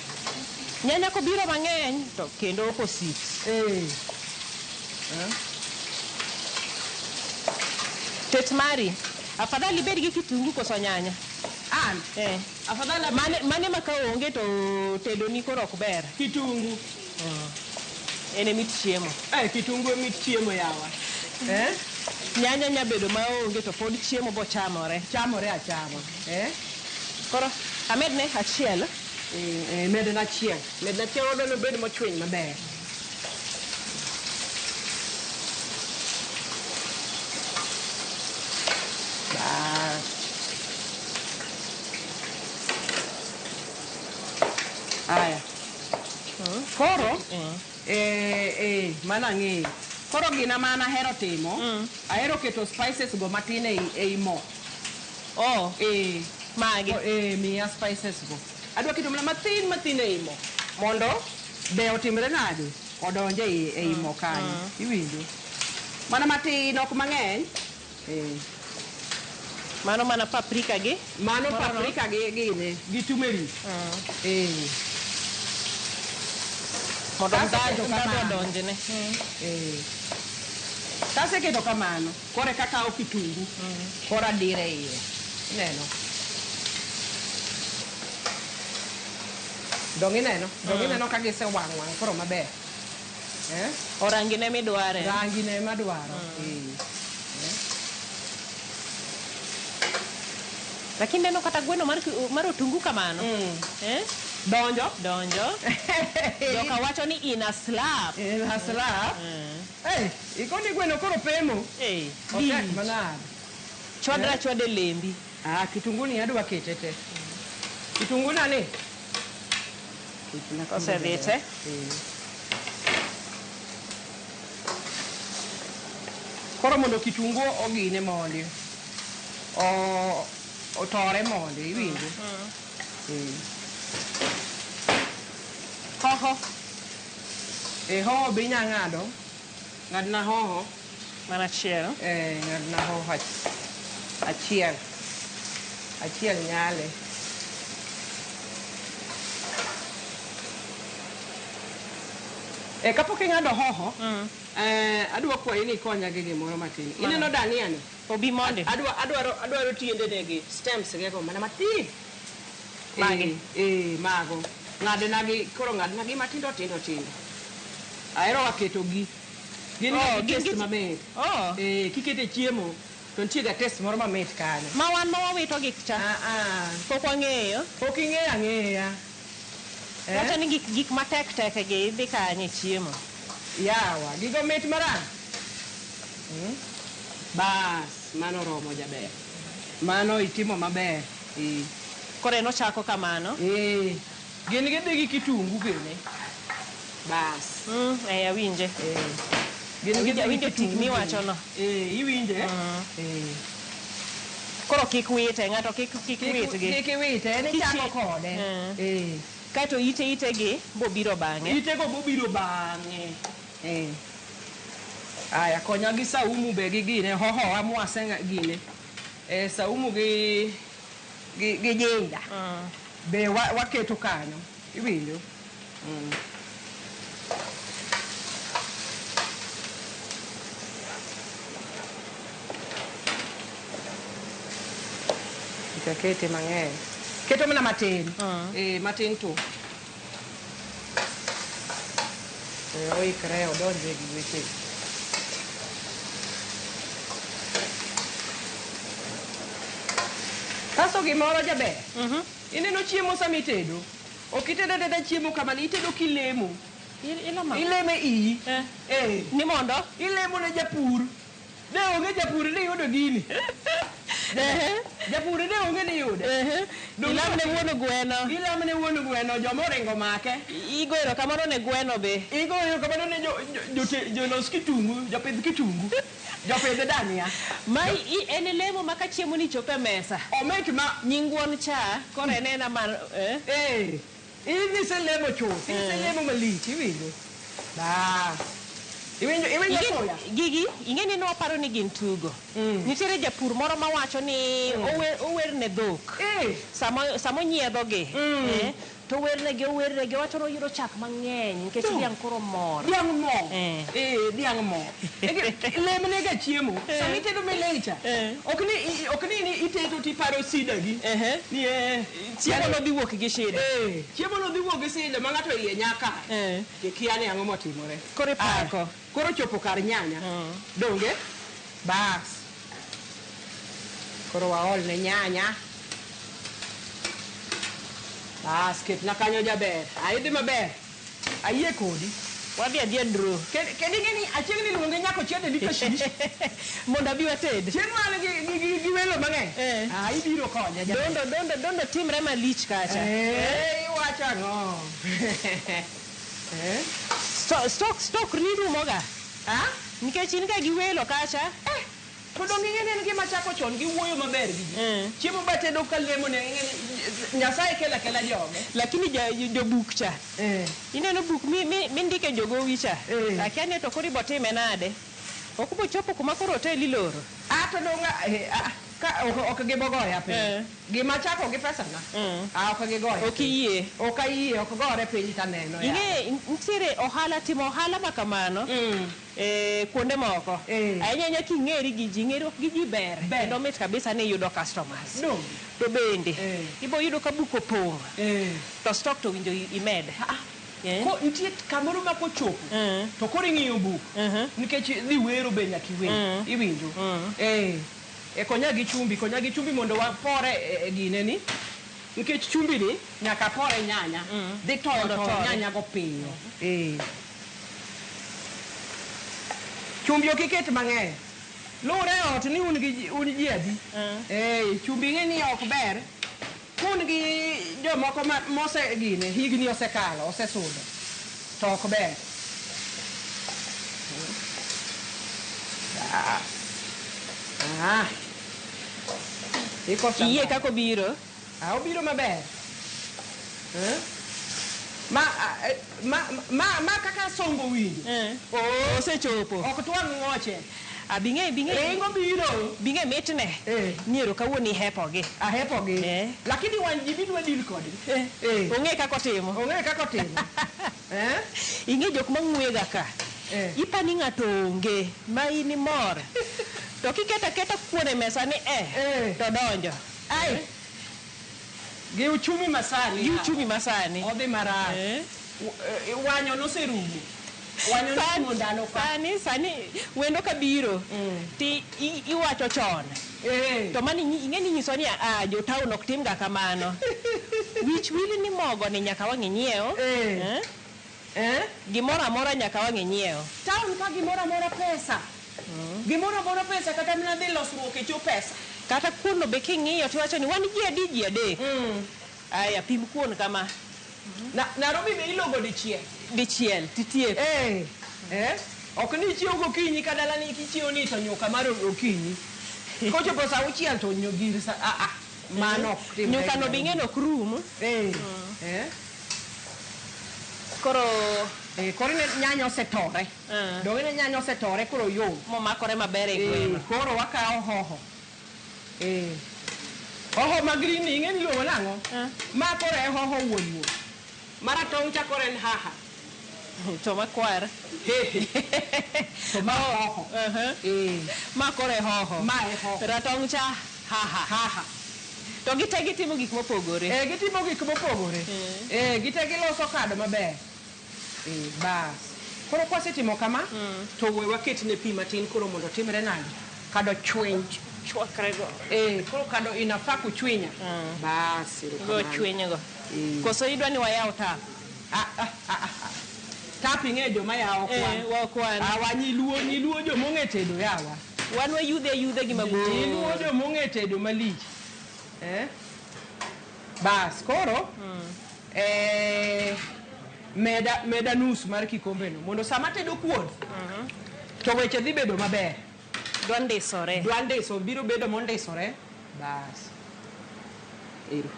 Nyanya kobiro mang'eny, to kendo opposite. Eh. Tet mari, afadhali ibed gi kitungu koso nyanya? An? Eh. Afadhali mane ma ka onge to tedo ni koro ok ber. Kitungu. En e mit chiemo. Eh, kitungu e mit chiemo yawa. Eh? Nyanya nya bedo maonge to pod chiemo bo chamore. Chamore achama. Eh? Koro amedne achiel. Eh, medna achiel. Medna achiel odwa obed mochwiny maber. Bas. Aya. Koro, mana ang'eyo. Koro gina mana ahero timo, ahero keto spices go matin ei mo. Oh. Magi. Miya spices go. Adwa keto mana mathin mathin ei mo. Mondo be otimre nade? Odonje ei mo kanyo. Iwinjo? Mana matin, ok mang'eny. Mano mana paprika gi? Mano paprika gi gine, gi turmeric. Mondo Kaseketo ndhadhu kamano. odonjne. Kaseketo kamano, koro eka akawo kitungu, koro adire iye. Ineno? Dong' ineno? Dong' ineno ka gisewang' wang' koro maber. Eh? Orangi ne midware. Rangi ne madwaro. Lakini neno kata gweno mar otungu kamano. Eh? Donjo. Donjo. Joka wacho ni in a slap. In a slap. Eh, ikoni gweno koro pemo. Eh. Otek manade. Chwadra chwade lembi. Ah, kitungu ni adwa kete te. Kitungu na ni? Osedhi te. Koro mondo kitungu ogine mondi. Otore mondi, iwinjo? Hoho. Hoho be inya ng'ado. Ng'adna hoho. Mana achiel. Ng'adna hoho achiel. Achiel nyale. Kapok ing'ado hoho, adwa kwayi ni ikonya gi gimoro matin. Ineno dania ni? Obi mondi. Adwaro tiendene gi stems ge go mana matin. Magi. Mago. Ng'adna gi, koro ng'adna gi matindo tindo tindo. Ahero ga keto gi. Gin gi taste mamit. Kikete chiemo to nitie ga taste moro mamit kanyo. Ma wan ma wawito gik cha. Pok wang'eyo. Pok ing'eyo ang'eya. Wacho ni gik matek tek gi idhi kanye chiemo. Yawa, gigo mit marach. Bas, mano romo jaber. Mano itimo maber. Koro en ochako kamano. Gin gidhi gi kitungu gini. Bas. Eh, awinje. Gin gidhi gi Awinjo tik kitungu miwacho no. Eh, iwinje? Eh. Koro kik wite, ng'ato kik witgi. Kik iwite, en ichako kode. Eh. Kaeto ite itegi bobiro bang'e. Itego bobiro bang'e. Eh. Aya, konya gi saumu be gi gine, hoho amwase gine. Eh, saumu gi jinja. Be waketo kanyo. Iwinjo? Kete mang'eny. Keto mana matin. Eh, matin tu. Oikre odonje gi weche. Kasto gimoro jaber. Ineno chiemo sama itedo. Ok itedo ateda chiemo kamano, itedo kilemo. Ilemo iyi. Eh. Ni mondo? Ilemo ne japur. Ne onge japur ni yudo gini. Japur ne onge ni yude. Ilam ne wuon gweno. Ilam ne wuon gweno, joma oringo make. Igo erokamano ne gweno be. Igo erokamano ne jolos kitungu, jopidh kitungu. Jopidh dania. Ma en lemo ma ka chiemo ni chopo e mesa. Omit ma nying wuon cha, koro en ena mar Eh. In iselemo chuth, iselemo malich, iwinjo. Bas. Iwinjo soya? Gigi, ing'e ni nwaparo ni gin tugo. Nitiere japur moro mawacho ni ower ne dhok. Sama onyiedhogi, to owernegi, owacho ni oyudo chak mang'eny nikech dhiang' koro mor. Dhiang' mor. Eh, dhiang' mor. Lemnega chiemo. Sama itedo milecha. Ok ni itedo tiparo sida gi. Ni Chiemo no dhi wuok gi shida. Chiemo no dhi wuok gi shida ma ng'ato iye nyaka. Kia ni ang'o motimore. Koro ipako. Koro chopo kar nyanya. Donge? Bas. Koro waol ne nyanya. Bas, ketna kanyo jaber. Aidhi maber. Ayie kodi. Wadhi adhiya draw. Kendo ing'e ni achieng' ni luonge nyaka ochiedhe gi kashish. Mondo abi wated. Chieng' man gi welo mang'eny. Ah, ibiro konya jaber. Dondo timre malich kacha. Eh, iwacho ang'o? Stock ni rumoga. Nikech in ga gi welo kacha. To donge ing'e ni en gima chako chon gi wuoyo maber gi ji. Chiemo batedo ka lemo ne ing'e ni Nyasaye kela kela joge. Lakini jobuk cha. Ineno buk mindike jogowi cha. Akia ni to koro ibotime nade. Ok bochopo kuma koro hotel iloro. Ah, to donge ka ok gibogoya piny. Gima chako gi pesa na. Ah, ok gigoya. Ok iyie. Ok ayie, ok gore piny taneno. Ing'e nitiere ohala timo ohala ma kamano. Kuonde moko. Ahinya ahinya king'eri gi ji, ng'eruok gi ji ber. Kendo mit kabisa ni iyudo customers. To bende, ibo yudo ka buk opong'. To stock to winjo imed. Ko nitie kamoro ma kochopo, to koro ing'iyo buk. Nikech dhi wero be nyaka iwer. Iwinjo. Konya gi chumbi, mondo wapore e gine ni. Nikech chumbi ni nyaka pore nyanya. Dhi toyo nyanya go piyo. Chumbi ok iket mang'eny. Luwre e ot ni un ji adi. Chumbi ing'e ni ok ber. Kun gi jomoko mose gine, higni osekalo, osesudo. To ok ber. Iyie kaka obiro? Obiro maber. Ma kaka sombo winjo. Osechopo. Ok twang' ng'oche. Bing'e. Ringo biro. Bing'e mitne. Ni ero kawuono ihepogi. Ahepogi. Lakini wan ji bidwa deal kodgi. Ong'e kaka otimo. Ong'e kaka otimo. Ing'e jok mang'wega ka. Ipa ni ng'ato onge ma in imor. To kiketo aketa kuon e mesa ni to donjo. Ai. Gi uchumi masani. Gi uchumi masani. Odhi marach. Wanyo noserumo. Wanyo norumo ndalo ka. Sani wendo ka biro ti iwacho chon. To mano ing'e ni nyiso ni jo town ok tim ga kamano. Wich wil ni mogo ni nyaka wang' inyiew. Gimoro amora nyaka wang' inyiew. Town ka gimoro amora pesa. Gimoro amora pesa kata mana dhi losruok e cho pesa. Kata kuon no be king'iyo tiwacho ni wan ji adi ji adek. Aya pim kuon kama. Nairobi be ilogo dichiel. Dichiel titieko. Eh. Eh? Ok ni ichiew gokinyi ka dalani kichiew ni to nyuka mar okinyi. Kochopo saa auchiel to gir sa ah ah. Mano ok timre. Nyuka no bing'e no ok rum. Eh. Eh. Koro koro nyanya osetore. Donge ne nyanya osetore koro yom. Momakore maber e gweno. Koro wakawo hoho. Hoho ma green ni ing'e ni iluongo nang'o? Ma koro e hoho wuon wuon. Maratong' cha koro en haha. To makwar. To ma hoho. Ma koro e hoho. Ma e hoho. Ratong' cha haha. Haha. To gite gitimo gik mopogore. Gitimo gik mopogore. Gite giloso kado maber. Bas. Koro kwasetimo kama, to we waketne pi matin koro mondo timre nade? Kado chwiny. Chwakrego. Koro kado inafaa kuchwinya. Bas, Go chwinygo. Koso idwa ni wayaw tap? Tap ing'e joma yawo kwan. Wakwan. Awa nyiluo jomong'e tedo yawa. Wan wayudhe ayudha gi mabor. Nyiluo jomong'e tedo malich. Bas, koro meda nus mar kikombe no mondo sama tedo kuon to weche dhi bedo maber. Dwa ndisore. Dwa ndiso, biro bedo mondisore. Bas. Ero.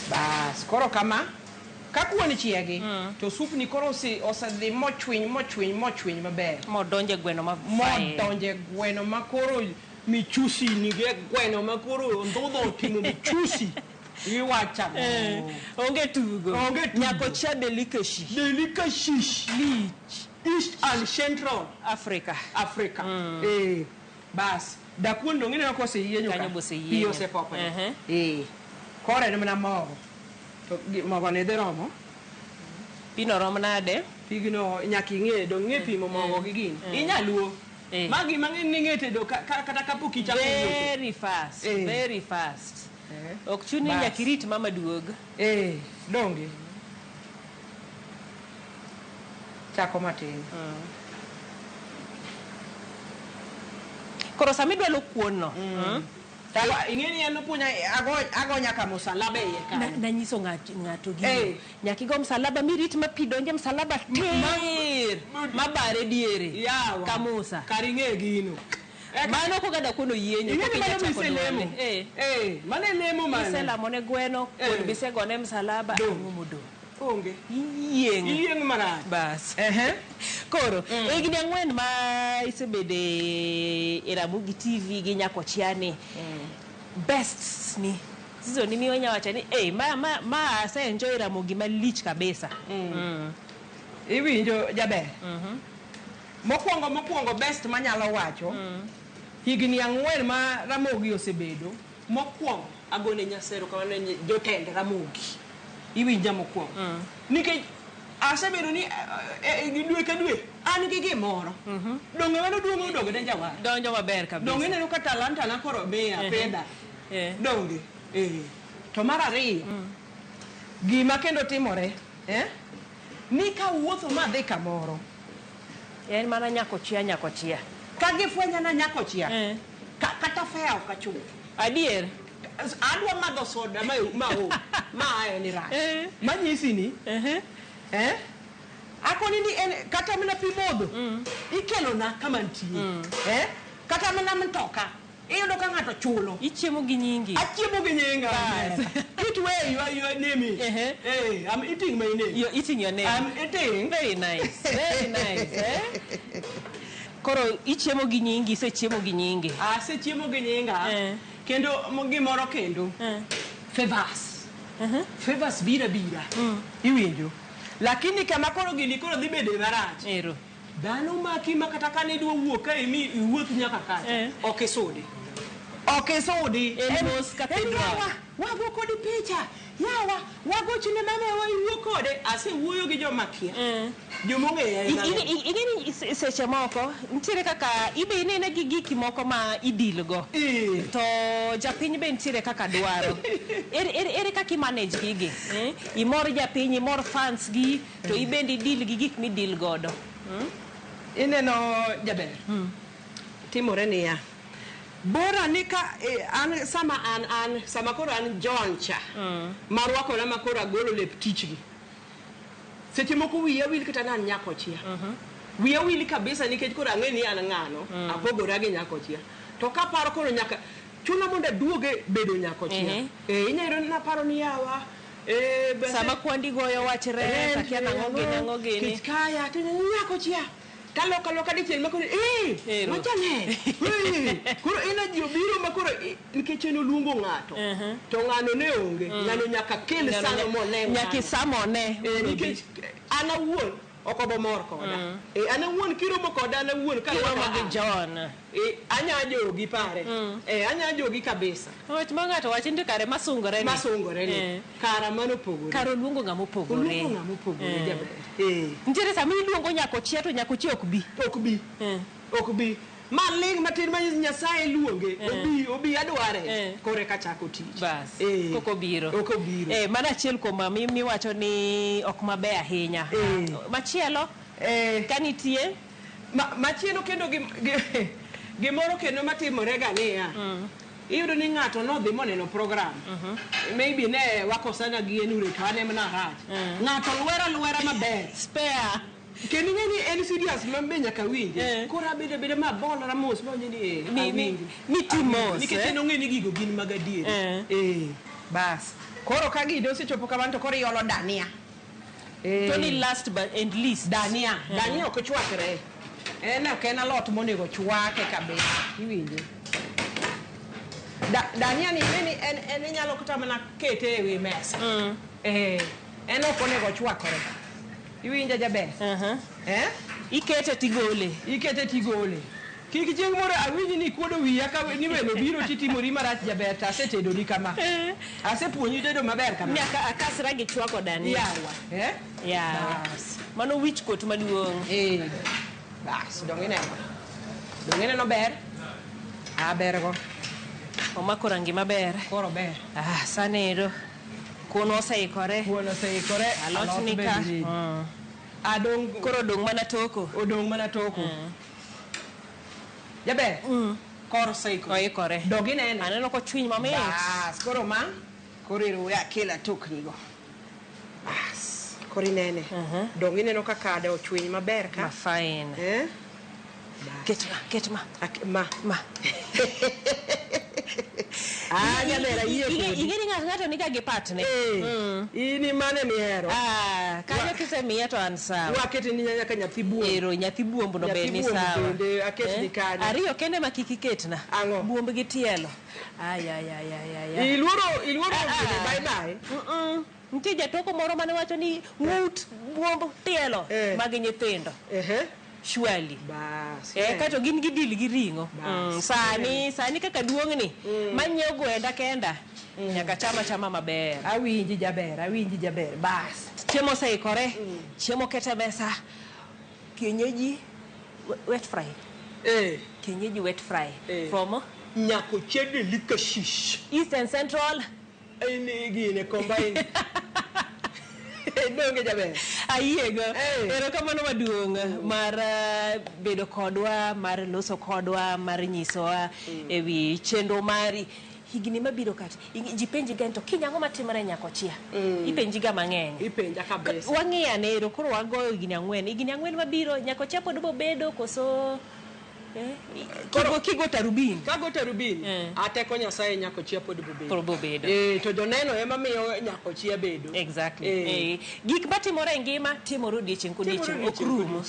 Bas, koro kama ka kuon chiegi to sup ni koro osedhi mochwiny mochwiny mochwiny maber. Modonje gweno ma fine. Modonje gweno ma koro michusi nige gweno ma koro ndhudho otimo michusi. Iwacha. Onge tugo. Onge tugo. Nyakocha delicacy. Delicacy. Lich. East and Central Africa. Africa. Bas, dakuon dong ineno koseyienyo ka. Kanyo boseyienyo. Pi osepopni. Koro en mana mogo. To mogo ni dhi romo. Pino rom nade? Pigno nyaka ing'e, dong ing'e pimo mogo gi gini. Inyaluo. Ma gima ng'e ni ing'e tedo kata kapok ichako wuotho. Very fast. Very fast. Ok chuni Bas. nyaka irit mama duog. Donge. Chako matin. Koro sama idwalo kuon no. Ing'e ni en opuonja ago nyaka msalaba e iye kanyo. Nanyiso ng'ato gino. Nyaka igo msalaba mirit ma pi donje msalaba tir. Mabare diere. Yawa. Ka Musa. Kar ing'e gino. Mano koka dakuon oyienyo. Ing'e ni koka mano inyachako miselemo. dwale. Mano e lemo mano. Iselamo ne gweno, kuon bisegone msalaba, ang'o modong'? Onge. Iyieng'. Iyieng' marach. Bas. Koro, higni 4 ma isebede e Ramogi TV gi Nyakochiani. Best ni. Season ni miyo nyawacho ni, ma ase enjoy Ramogi malich kabisa. Iwinjo jaber. Mokwongo best manyalo wacho. Higni 4 ma Ramogi osebedo, mokwongo agone Nyasero kamano ne jotend Ramogi. Iwinja mokwongo. Nikech asebedo ni dwe ka dwe an gi gimoro. Donge mano duong' odonge ne jawar. Donjo maber kabisa. Donge ineno ka talanta na koro miya pidha. Donge. To mar ariyo, gima kendo timore, ni ka wuotho madhi kamoro. En mana Nyakochia. Ka gifwenya na Nyakochia, kata fare ok achul. Adier. Adwa madho soda ma ma ni rach. Manyisi ni, akoni ni en kata mana pi modho ikelona kama nitie. Kata mana mtoka iyudo ka ng'ato chulo. Ichiemo gi nyingi. Achiemo gi nyinga. It where you are name. I'm eating my name. You're eating your name. I'm eating. Very nice. Very nice. Koro ichiemo gi nyingi, isechiemo gi nyingi. Asechiemo gi nyinga. Kendo gimoro kendo. Favors. Favors bira bira. Iwinjo. Lakini kama koro gini koro dhi bedo marach. Ero. Dhano maki ma kata kane idwa wuok ka imi iwuoth nyaka kacha. Ok isudi. Ok isudi. En mos cathedral. Wago kodi picha. Yawa, wagochne mama wa iwuo kode. Asewuoyo gi joma kia. Joma ong'eya ema ng'eyo. Ing'e ni seche moko nitiere kaka ibe inene gi giki moko ma idil go. To japiny be nitiere kaka dwaro. Ere kaka i manage gigi? Imor japiny, imor fans gi, to ibende idil gi gik midil godo. Ineno jaber. Timore niya. Bora ni ka an sama an sama koro an John cha marwakora ma koro agolo lep tichgi. Seche moko wiya wil kata na an nyakochia. Wiya wil kabisa nikech koro ang'e ni an ng'ano, apogora gi nyakochia. To kaparo koro nyaka chuna mondo aduoge bedo nyakochia. Inyalo yudo ni naparo ni yawa Sama kwandi goyo wachre, akia nang'o gini, ang'o gini. Kech kaya to nyakochia. Taloka loka dichiel ma koro machane. Koro energy obiro ma koro nikech en oluongo ng'ato. To ng'ano ne onge. Ng'ano nyaka kel sano mone. Nyaka isamone. Nikech an awuon ok obo mor koda. An awuon kiromo koda an awuon Kiromo gi John. Anya jogi pare. Anya jogi kabisa. Wach ma ng'ato wacho ni kare masungore ni. Masungore ni. Kara mano opogore. Kare oluongo ng'ama opogore. Oluongo ng'ama opogore jaber. Nitiere sama iluongo nyakochia to nyakochia ok bi. Ok bi. Ok bi. Ma ling' matin ma Nyasaye luonge. Obi adware. Kore ka chako tich. Bas. Kok obiro. Ok obiro. Mano achiel kuom miwacho ni ok maber ahinya. Machielo. Ka nitie. Machielo kendo gimoro kendo matimore ga niya. Iyudo ni ng'ato nodhi moneno program. Maybe ne wakosana gi en ure to an ema narach. Ng'ato lwera maber. Spare. Kendo ing'e ni en serious ma be nyaka winje. Koro abedo abeda ma bolora mos ma winjo ni awinjo. Mi ti mos. Nikech en ong'e ni gigo gin mag adieri. Bas. Koro ka gino osechopo kamano to koro iolo dania. To ni last but and least. Dania. Dania ok chwakre. En ok en alot monego chwake kabisa. Iwinje. Dania ni ing'e ni en inyalo kata mana kete ewi mesa. En ok onego chwakore. Iwinja jaber? Ikete tigole. Ikete tigole. Kik chieng' moro awinj ni ikuodo wiya ka ni welo biro titimori marach jaber to asetedoni kama. Asepuonji tedo maber kama. Nyaka akasra gi chwako dania. Yawa. Yawa. Mano wich kuot maduong'. Bas, dong' ineno. Dong' ineno ber? Ber go. Omako rangi maber. Koro ber. Sani ero. Kuon oseikore. Kuon oseikore. Alot ni ka. Adong' koro odong' mana toko. Odong' mana toko. Jaber. Koro oseikore. Oikore. Dog inene. Aneno kochwiny mamit. Bas, koro ma koro ero we akel atokni go. Bas, koro inene. Dong ineno ka kade ochwiny maber ka. Ma fine. Ket ma. Ma. Jaber ayie kodi. Ing'e ni ng'ato niga gi patne. In imane mihero. Kanyo kisemiya to an sawa. Waketni nyaka nyathi buomb. Ero nyathi buomb no be ni sawa. Nyathi buomb bende aketni kanyo. Ariyo kende ma kik iketna. Ang'o? Buomb gi tielo. Ay. Iluoro bye bye. Nitie jatoko moro mane wacho ni ng'ut buomb tielo mag nyithindo. Surely. Bas. Kato gin gi deal gi ring'o. Sani kaka duong'ni manyiewo gwenda kenda nyaka chama maber. Awinji jaber, Bas. Chiemo oseikore. Chiemo kete mesa. Kienyeji wet fry. Kienyeji wet fry. From Nyakochia Delicacies. East and Central. En gine combine. Donge jaber. Ayiego. Erokamano maduong' mar bedo kodwa, mar loso kodwa, mar nyisowa ewi chenro mari. Higni mabiro kata ji penji ga to kiny ang'o matimore Nyakochia. Ipenji ga mang'eny. Ipenja kabisa. Wang'iyo ane ero koro wagoyo higni 4. Higni 4 mabiro Nyakochia pod bobedo koso Kigo tarubin. Kago tarubin. Ateko Nyasaye Nyakochia pod bobedo. Pod bobedo. To joneno ema miyo Nyakochia bedo. Exactly. Gik matimore e ngima timore odiechieng' kodiechieng' ok rum.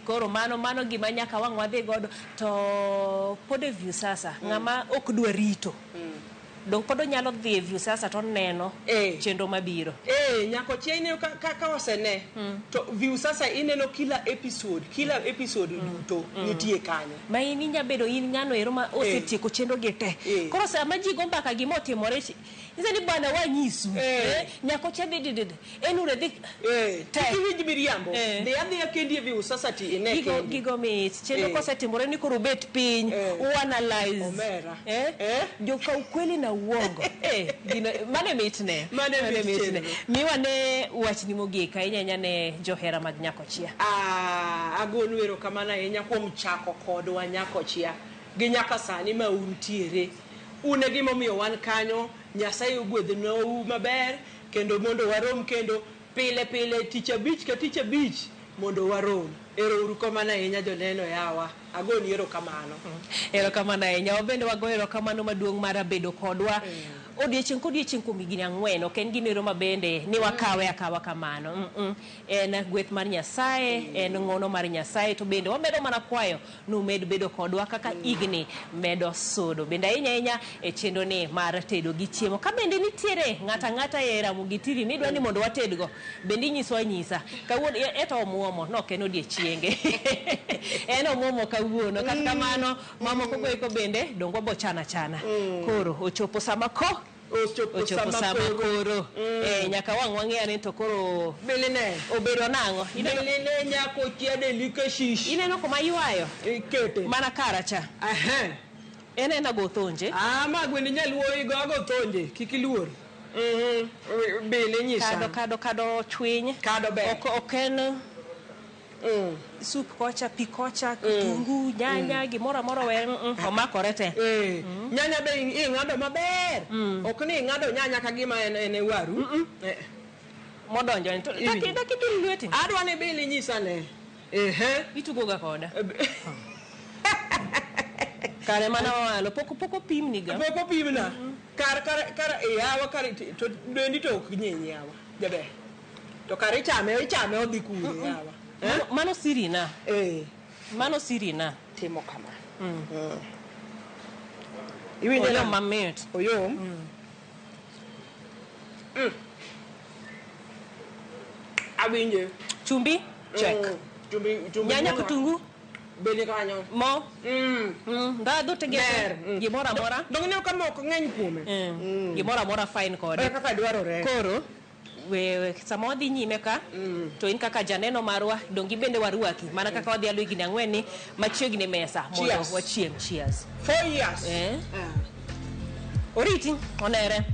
Koro mano gima nyaka wang' wadhi godo to pod e Viusasa ng'ama ok dwa rito. Dong pod onyalo dhi e Viusasa to oneno chenro mabiro. Nyakochia ineno ka osene to Viusasa ineno kila episode duto nitie kanyo. Ma in inya bedo in ng'ano ero ma osetieko chenro gi te. Koro sama ji go mbaka gima otimore nyiso ni bwana wanyisu. Nyakochia dhi en ure dhi te. Kik iwinj miriambo. Dhi adhiya kendi e Viusasa ti ine kendi. Gigo mit. Chenro kosetimore ni koro ubet piny uanalyze. Omera. Joka ukweli na uongo. Mane mitne. Mane mitne. Miwa ne wachni mogik ahinya ne johera mag Nyakochia. Agonu erokamano ahinya kuom chako kodwa Nyakochia. Gi nyaka sani ma untiere. Un e gimomiyo wan kanyo, Nyasaye ogwedhnou maber, kendo mondo warom kendo pile pile tich abich ka tich abich mondo warom. Ero uru kamano ahinya joneno yawa. Agoni erokamano. Erokamano ahinya. Wabende wagoyo erokamano maduong' mar bedo kodwa. Odiechieng' kodiechieng' kuom higni 4 ok en gimoro ma bende ni wakawe akawa kamano. En gweth mar Nyasaye, en ng'wono mar Nyasaye, to bende wamedo mana kwayo ni umed bedo kodwa kaka higni medo sudo. Bende ahinya ahinya e chenro ni mar tedo gi chiemo. Ka bende nitiere ng'ato ang'ata e Ramogi TV midwa ni mondo watedgo, bende inyiso anyisa. Kawuono eto omuomo, no ok en odiechienge. En omuomo kawuono. Kata kamano, mamoko go eko bende donge wabo chano achana. Koro ochopo sama ko ochopo sama koro. Nyaka wang' wang'eya ni to koro Biline. obedo nang'o? Biline nyako chiede like shish. Ineno kuma ywayo? Ikete. Mana kara cha. En ena go thonje. Ah, ma gwendi nyaluo igo ago thonje, kik iluor. Bile nyisa. Kado chwiny. Kado ber. Ok en sup kocha, pi kocha, kitungu, nyanya, gimoro amora we omakore te. Nyanya be ing'ado maber. Ok ni ing'ado nyanya ka gima en waru. Modonjo ni to dak idul lweti. Adwa ni Bili nyisa ne. Itugo ga koda. Kare mana walo pok opimni ga. Pok opimna. Kar kar kar yawa kar to dendi to ok nyeny yawa. Jaber. To kar ichame odhi kure yawa. Mano siri na. Mano siri na. Timo kama. Iwinjo Oyom mamit. Oyom. Awinje. Chumbi? Check. Chumbi Nyanya kitungu? Bende kanyo. Mo? Ndhadhu tegete. Gimoro amora. Dong ineno ka moko ng'eny kuome. Gimoro amora fine kode. Kaka dwarore. Koro we sama wadhi nyime ka to in kaka janeno marwa dongi bende warwaki mana kaka wadhi alo higni 4 ni machiegni mesa mondo wachiem. Cheers. 4 years. Oriti onere.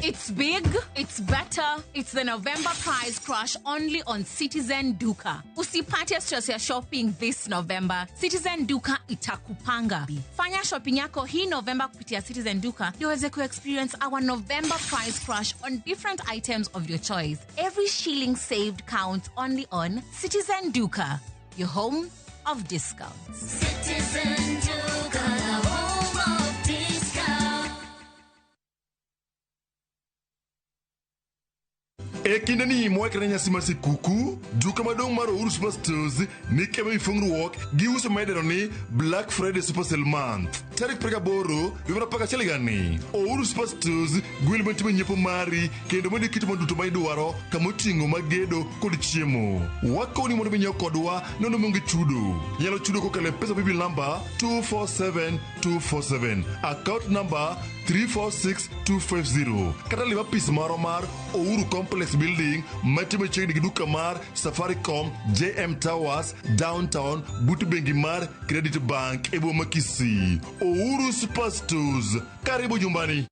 It's big, it's better, it's the November price crash only on Citizen Duka. Usipate stress ya shopping this November. Citizen Duka itakupanga. Fanya shopping yako hii November kupitia Citizen Duka ndio uweze ku-experience our November price crash on different items of your choice. Every shilling saved counts only on Citizen Duka, your home of discounts. Citizen Duka, the home of discount. E kinde ni mwakre nyasi mar sikuku, duka maduong' mar Uhuru Super Stores ni kema ifungruok gi uso ma idendo ni Black Friday Super Sale Month. Tarik 28 dwe mar 11 higani, Uhuru Super Stores gwel matimo nyiepo mari kendo mondo iket duto ma idwaro kamoting'o mag gedo kod chiemo. Wakoni mondo minyiew kodwa nono maonge chudo. Inyalo chudo kokalo e pesa paybill number 247247, account number 346250 kata lim apis marwa mar Uhuru Complex Building mantie machiegni gi duka mar Safaricom JM Towers Downtown but bengi mar Credit Bank e boma Kisii. Uhuru Super Stores, karibu nyumbani.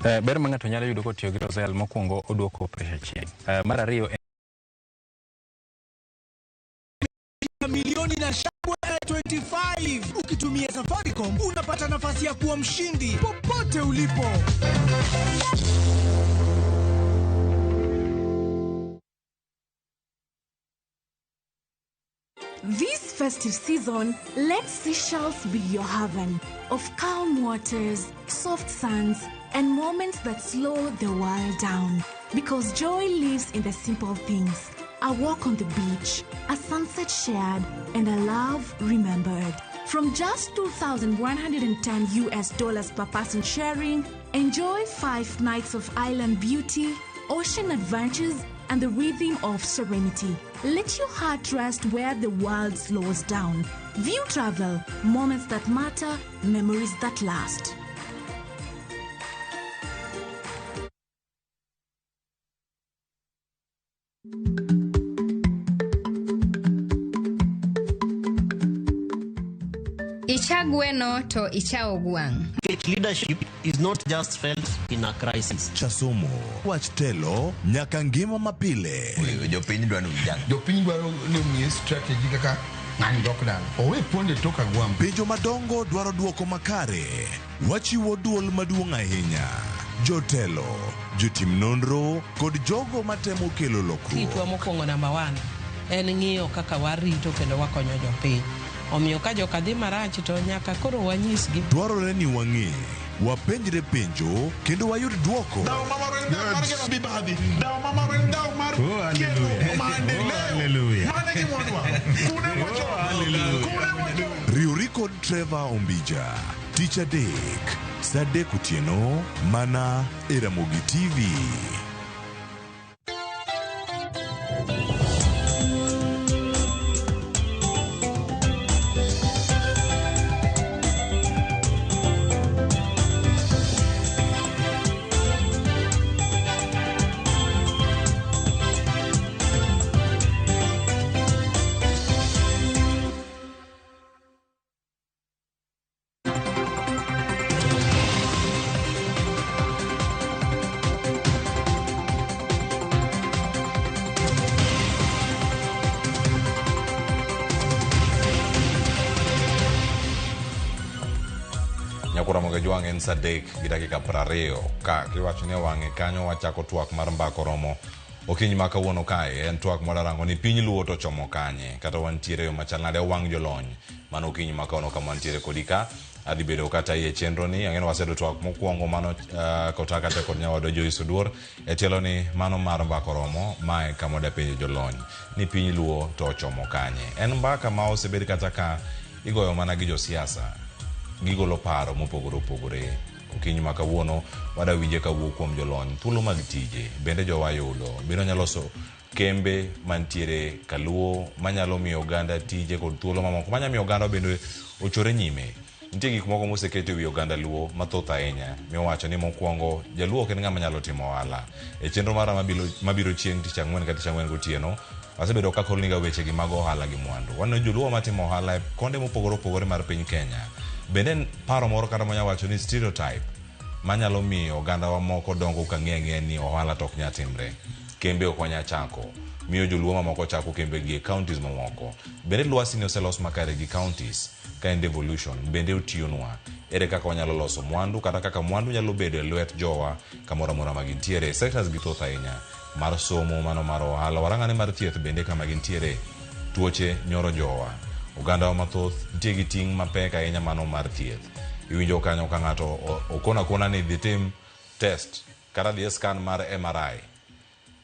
Ber ma ng'ato nyalo yudo kotiyo gi Roselle mokwongo oduoko pressure chien. Mar ariyo Milioni na shangwe 25. Ukitumia Safaricom unapata nafasi ya kuwa mshindi popote ulipo. This festive season, let Seychelles be your haven of calm waters, soft sands, and moments that slow the world down. Because joy lives in the simple things. A walk on the beach, a sunset shared, and a love remembered. From just $2,110 US dollars per person sharing, enjoy 5 nights of island beauty, ocean adventures, and the rhythm of serenity. Let your heart rest where the world slows down. View Travel, moments that matter, memories that last. Icha gweno to icha ogwang'. Leadership is not just felt in a crisis. Chasomo, wach telo, nyaka ngima mapile. Jopiny dwaro ni ujang. Jopiny dwaro ni omiye strategy kaka ng'ani dok dala. Owe ponde tok agwambo. Penjo madongo dwaro duoko makare. Wachiwo duol maduong' ahinya. Jotelo, jotim nonro kod jogo matemo kelo lokruok. Tijwa mokwongo namba 1 en ng'iyo kaka warito kendo wakonyo jopiny. Omiyo ka joka dhi marach to nyaka koro wanyisgi. Dwarore ni wang'e, wapenjre penjo kendo wayud duoko. Riwri kod Trevor Ombija, tich adek, saa 3 otieno, mana e Ramogi TV. Nyakwar Ramogi Ajwang' en saa 3 gi dakika 20 ka kiwacho ni wang'e kanyo wachako twak mar mbaka oromo okinyi ma kawuono kae en twak mwadarango ni piny Luo to chomo kanye kata wantiere yo machal nade wang' jolony mano okinyi ma kawuono kama wantiere kodi ka adhi bedo kata iye chenro ni ang'e ni waseyudo twak mokwongo mano kotaka te kod nyawadwa Joyce Oduor e tielo ni mano mar mbaka oromo mae kama wadapenjo jolony ni piny Luo to ochomo kanye en mbaka ma osebed kata ka igoyo mana gi josiasa gigolo paro mopogore opogore okinyi ma kawuono wadawinje kawuok kuom jolony thuolo mag tije bende jowa yudo bende wanyalo loso kembe mantiere kaluo manyalo miyo oganda tije kod thuolo mamoko manyalo miyo oganda bende ochore nyime. Nitie gik moko moseket e wi oganda Luo mathoth ahinya miwacho ni mokwongo jaluo ok en ng'ama nyalo timo ohala. E chenro mara mabiro chieng' tich ang'wen ka tich ang'wen gotieno wasebedo ka kolniga wechegi mag ohala gi mwandu. Waneno joluo matimo ohala e konde mopogore opogore mar piny Kenya. Bende en paro moro kata manya wacho ni stereotype manyalo miyo ogandawa moko dongo ka ng'eyo ang'eya ni ohala to ok nyal timre. Kembe ok wanyal chako. Miyo joluo mamoko chako kembe gi e counties mamoko. Bende lwasi ni oselos makare gi counties ka en devolution bende otiyonwa. Ere kaka wanyalo loso mwandu kata kaka mwandu nyalo bedo e lwet jowa kamoro amora ma gintiere. Sectors gi thoth ahinya mar somo, mano mar ohala, warang'ane mar thieth bende kama gintiere. Tuoche nyoro jowa. Ogandawa mathoth nitie gi ting' mapek ahinya mano mar thieth. Iwinjo kanyo ka ng'ato okono akona ni dhi tim test kata dhi e scan mar MRI.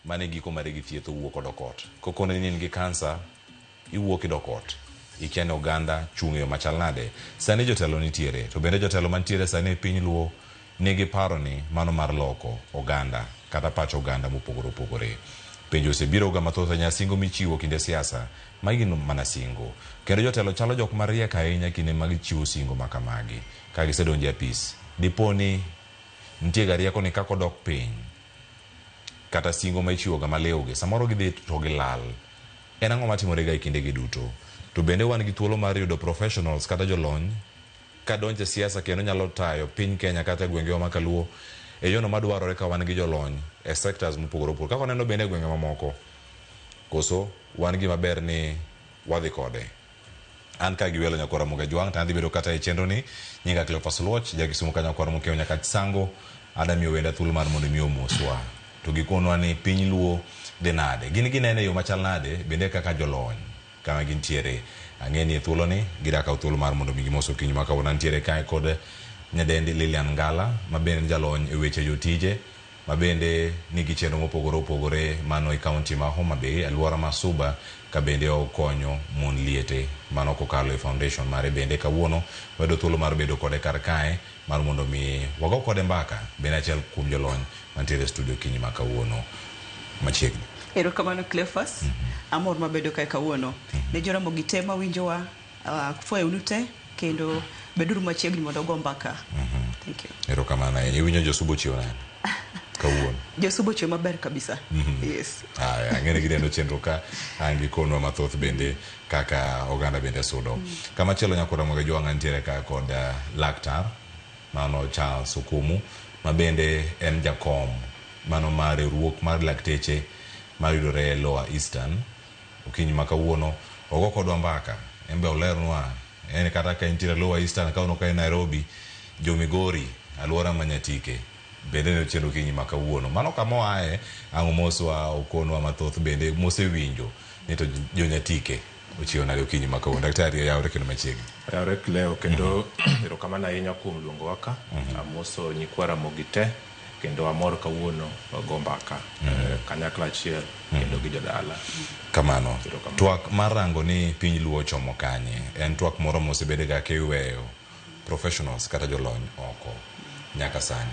Mano e giko mare gi thieth owuok odok ot. Kokone ni in gi kansa, iwuok idok ot. Ikia ni oganda chung' e yo machal nade. Sani jotelo nitiere, to bende jotelo mantiere sani e piny Luo nigi paro ni mano mar loko oganda kata pach oganda mopogore opogore. Penjo osebiro ga mathoth ahinya singo michiwo kinde siasa, magi gin mana singo. Kendo jotelo chalo jok mariek ahinya kinde mag chiwo singo makamagi. Ka gisedonjo e apis, dipo ni nitie ga rieko ni kaka odok piny kata singo ma ichiwo ga maliw gi, samoro gidhi to gilal. En ang'o matimore ga e kindegi duto? To bende wan gi thuolo mar yudo professionals kata jolony ka donjo e siasa kendo nyalo tayo piny Kenya kata e gwengewa ma kaluo e yono madwarore ka wan gi jolony e sectors mopogore opogore kaka waneno bende e gwenge mamoko koso wan gima ber ni wadhi kode an ka gi welo nyakwar Ramogi Ajwang' to adhi bedo kata e chenro ni nyinga Cleophas Oluoch ja Kisumu ka nyakwar Mokeo Nyakach Sango adamiyo wenda thuolo mar mondo mi omoswa to gikonwa ni piny Luo dhi nade gin ginene e yo machal nade bende kaka jolony kama gintiere ang'e ni e thuolo ni gida kawo thuolo mar mondo mi gimos okinyi ma kawuono antiere kae kod nyadendi Lilian Ngala ma bende en jalony e weche jotije ma bende nigi chenro mopogore opogore mano e kaunti ma Homa Bay alwora ma Suba ka bende okonyo mon liete mano kokalo e foundation mare bende kawuono wayudo thuolo mar bedo kode kar kae mar mondo mi wago kode mbaka bende achiel kuom jolony mantiere e studio okinyi ma kawuono machiegni. Erokamano Cleophas, amor mabedo kae kawuono. Ne Joramogi te mawinjowa, fwayonu te kendo beduru machiegni mondo wago mbaka. Thank you. Erokamano ahinya. Iwinjo josubo chiwo nade kawuono? Josubo chiwo maber kabisa. Yes. Aya, ang'e ni gineno chenro ka ang' gikonwa mathoth bende kaka oganda bende sudo. Kamachielo nyakwar Ramogi Ajwang' antiere ka kod laktar mano Charles Okumu ma bende en jakom mano mar riwruok mar lakteche mayudore e Lower Eastern. Okinyi ma kawuono ogo kodwa mbaka, en be olernwa en kata ka intiere Lower Eastern ka ka en Nairobi, jo Migori, alwora ma Nyatike bende ne chenro okinyi ma kawuono. Mano kama oaye, ang' omoswa okonwa mathoth bende mosewinjo ni to jo Nyatike ochiewo nade okinyi ma kawuono. Daktari oyawre kendo machiegni. Oyawre Cleo kendo erokamano ahinya kuom luongowa ka. Amoso nyikwa Ramogi te kendo amor kawuono go mbaka kanyakla achiel kendo gi jodala. Kamano. Twak mar rango ni piny Luo ochomo kanye en twak moro mosebedega kiweyo professionals kata jolony oko nyaka sani.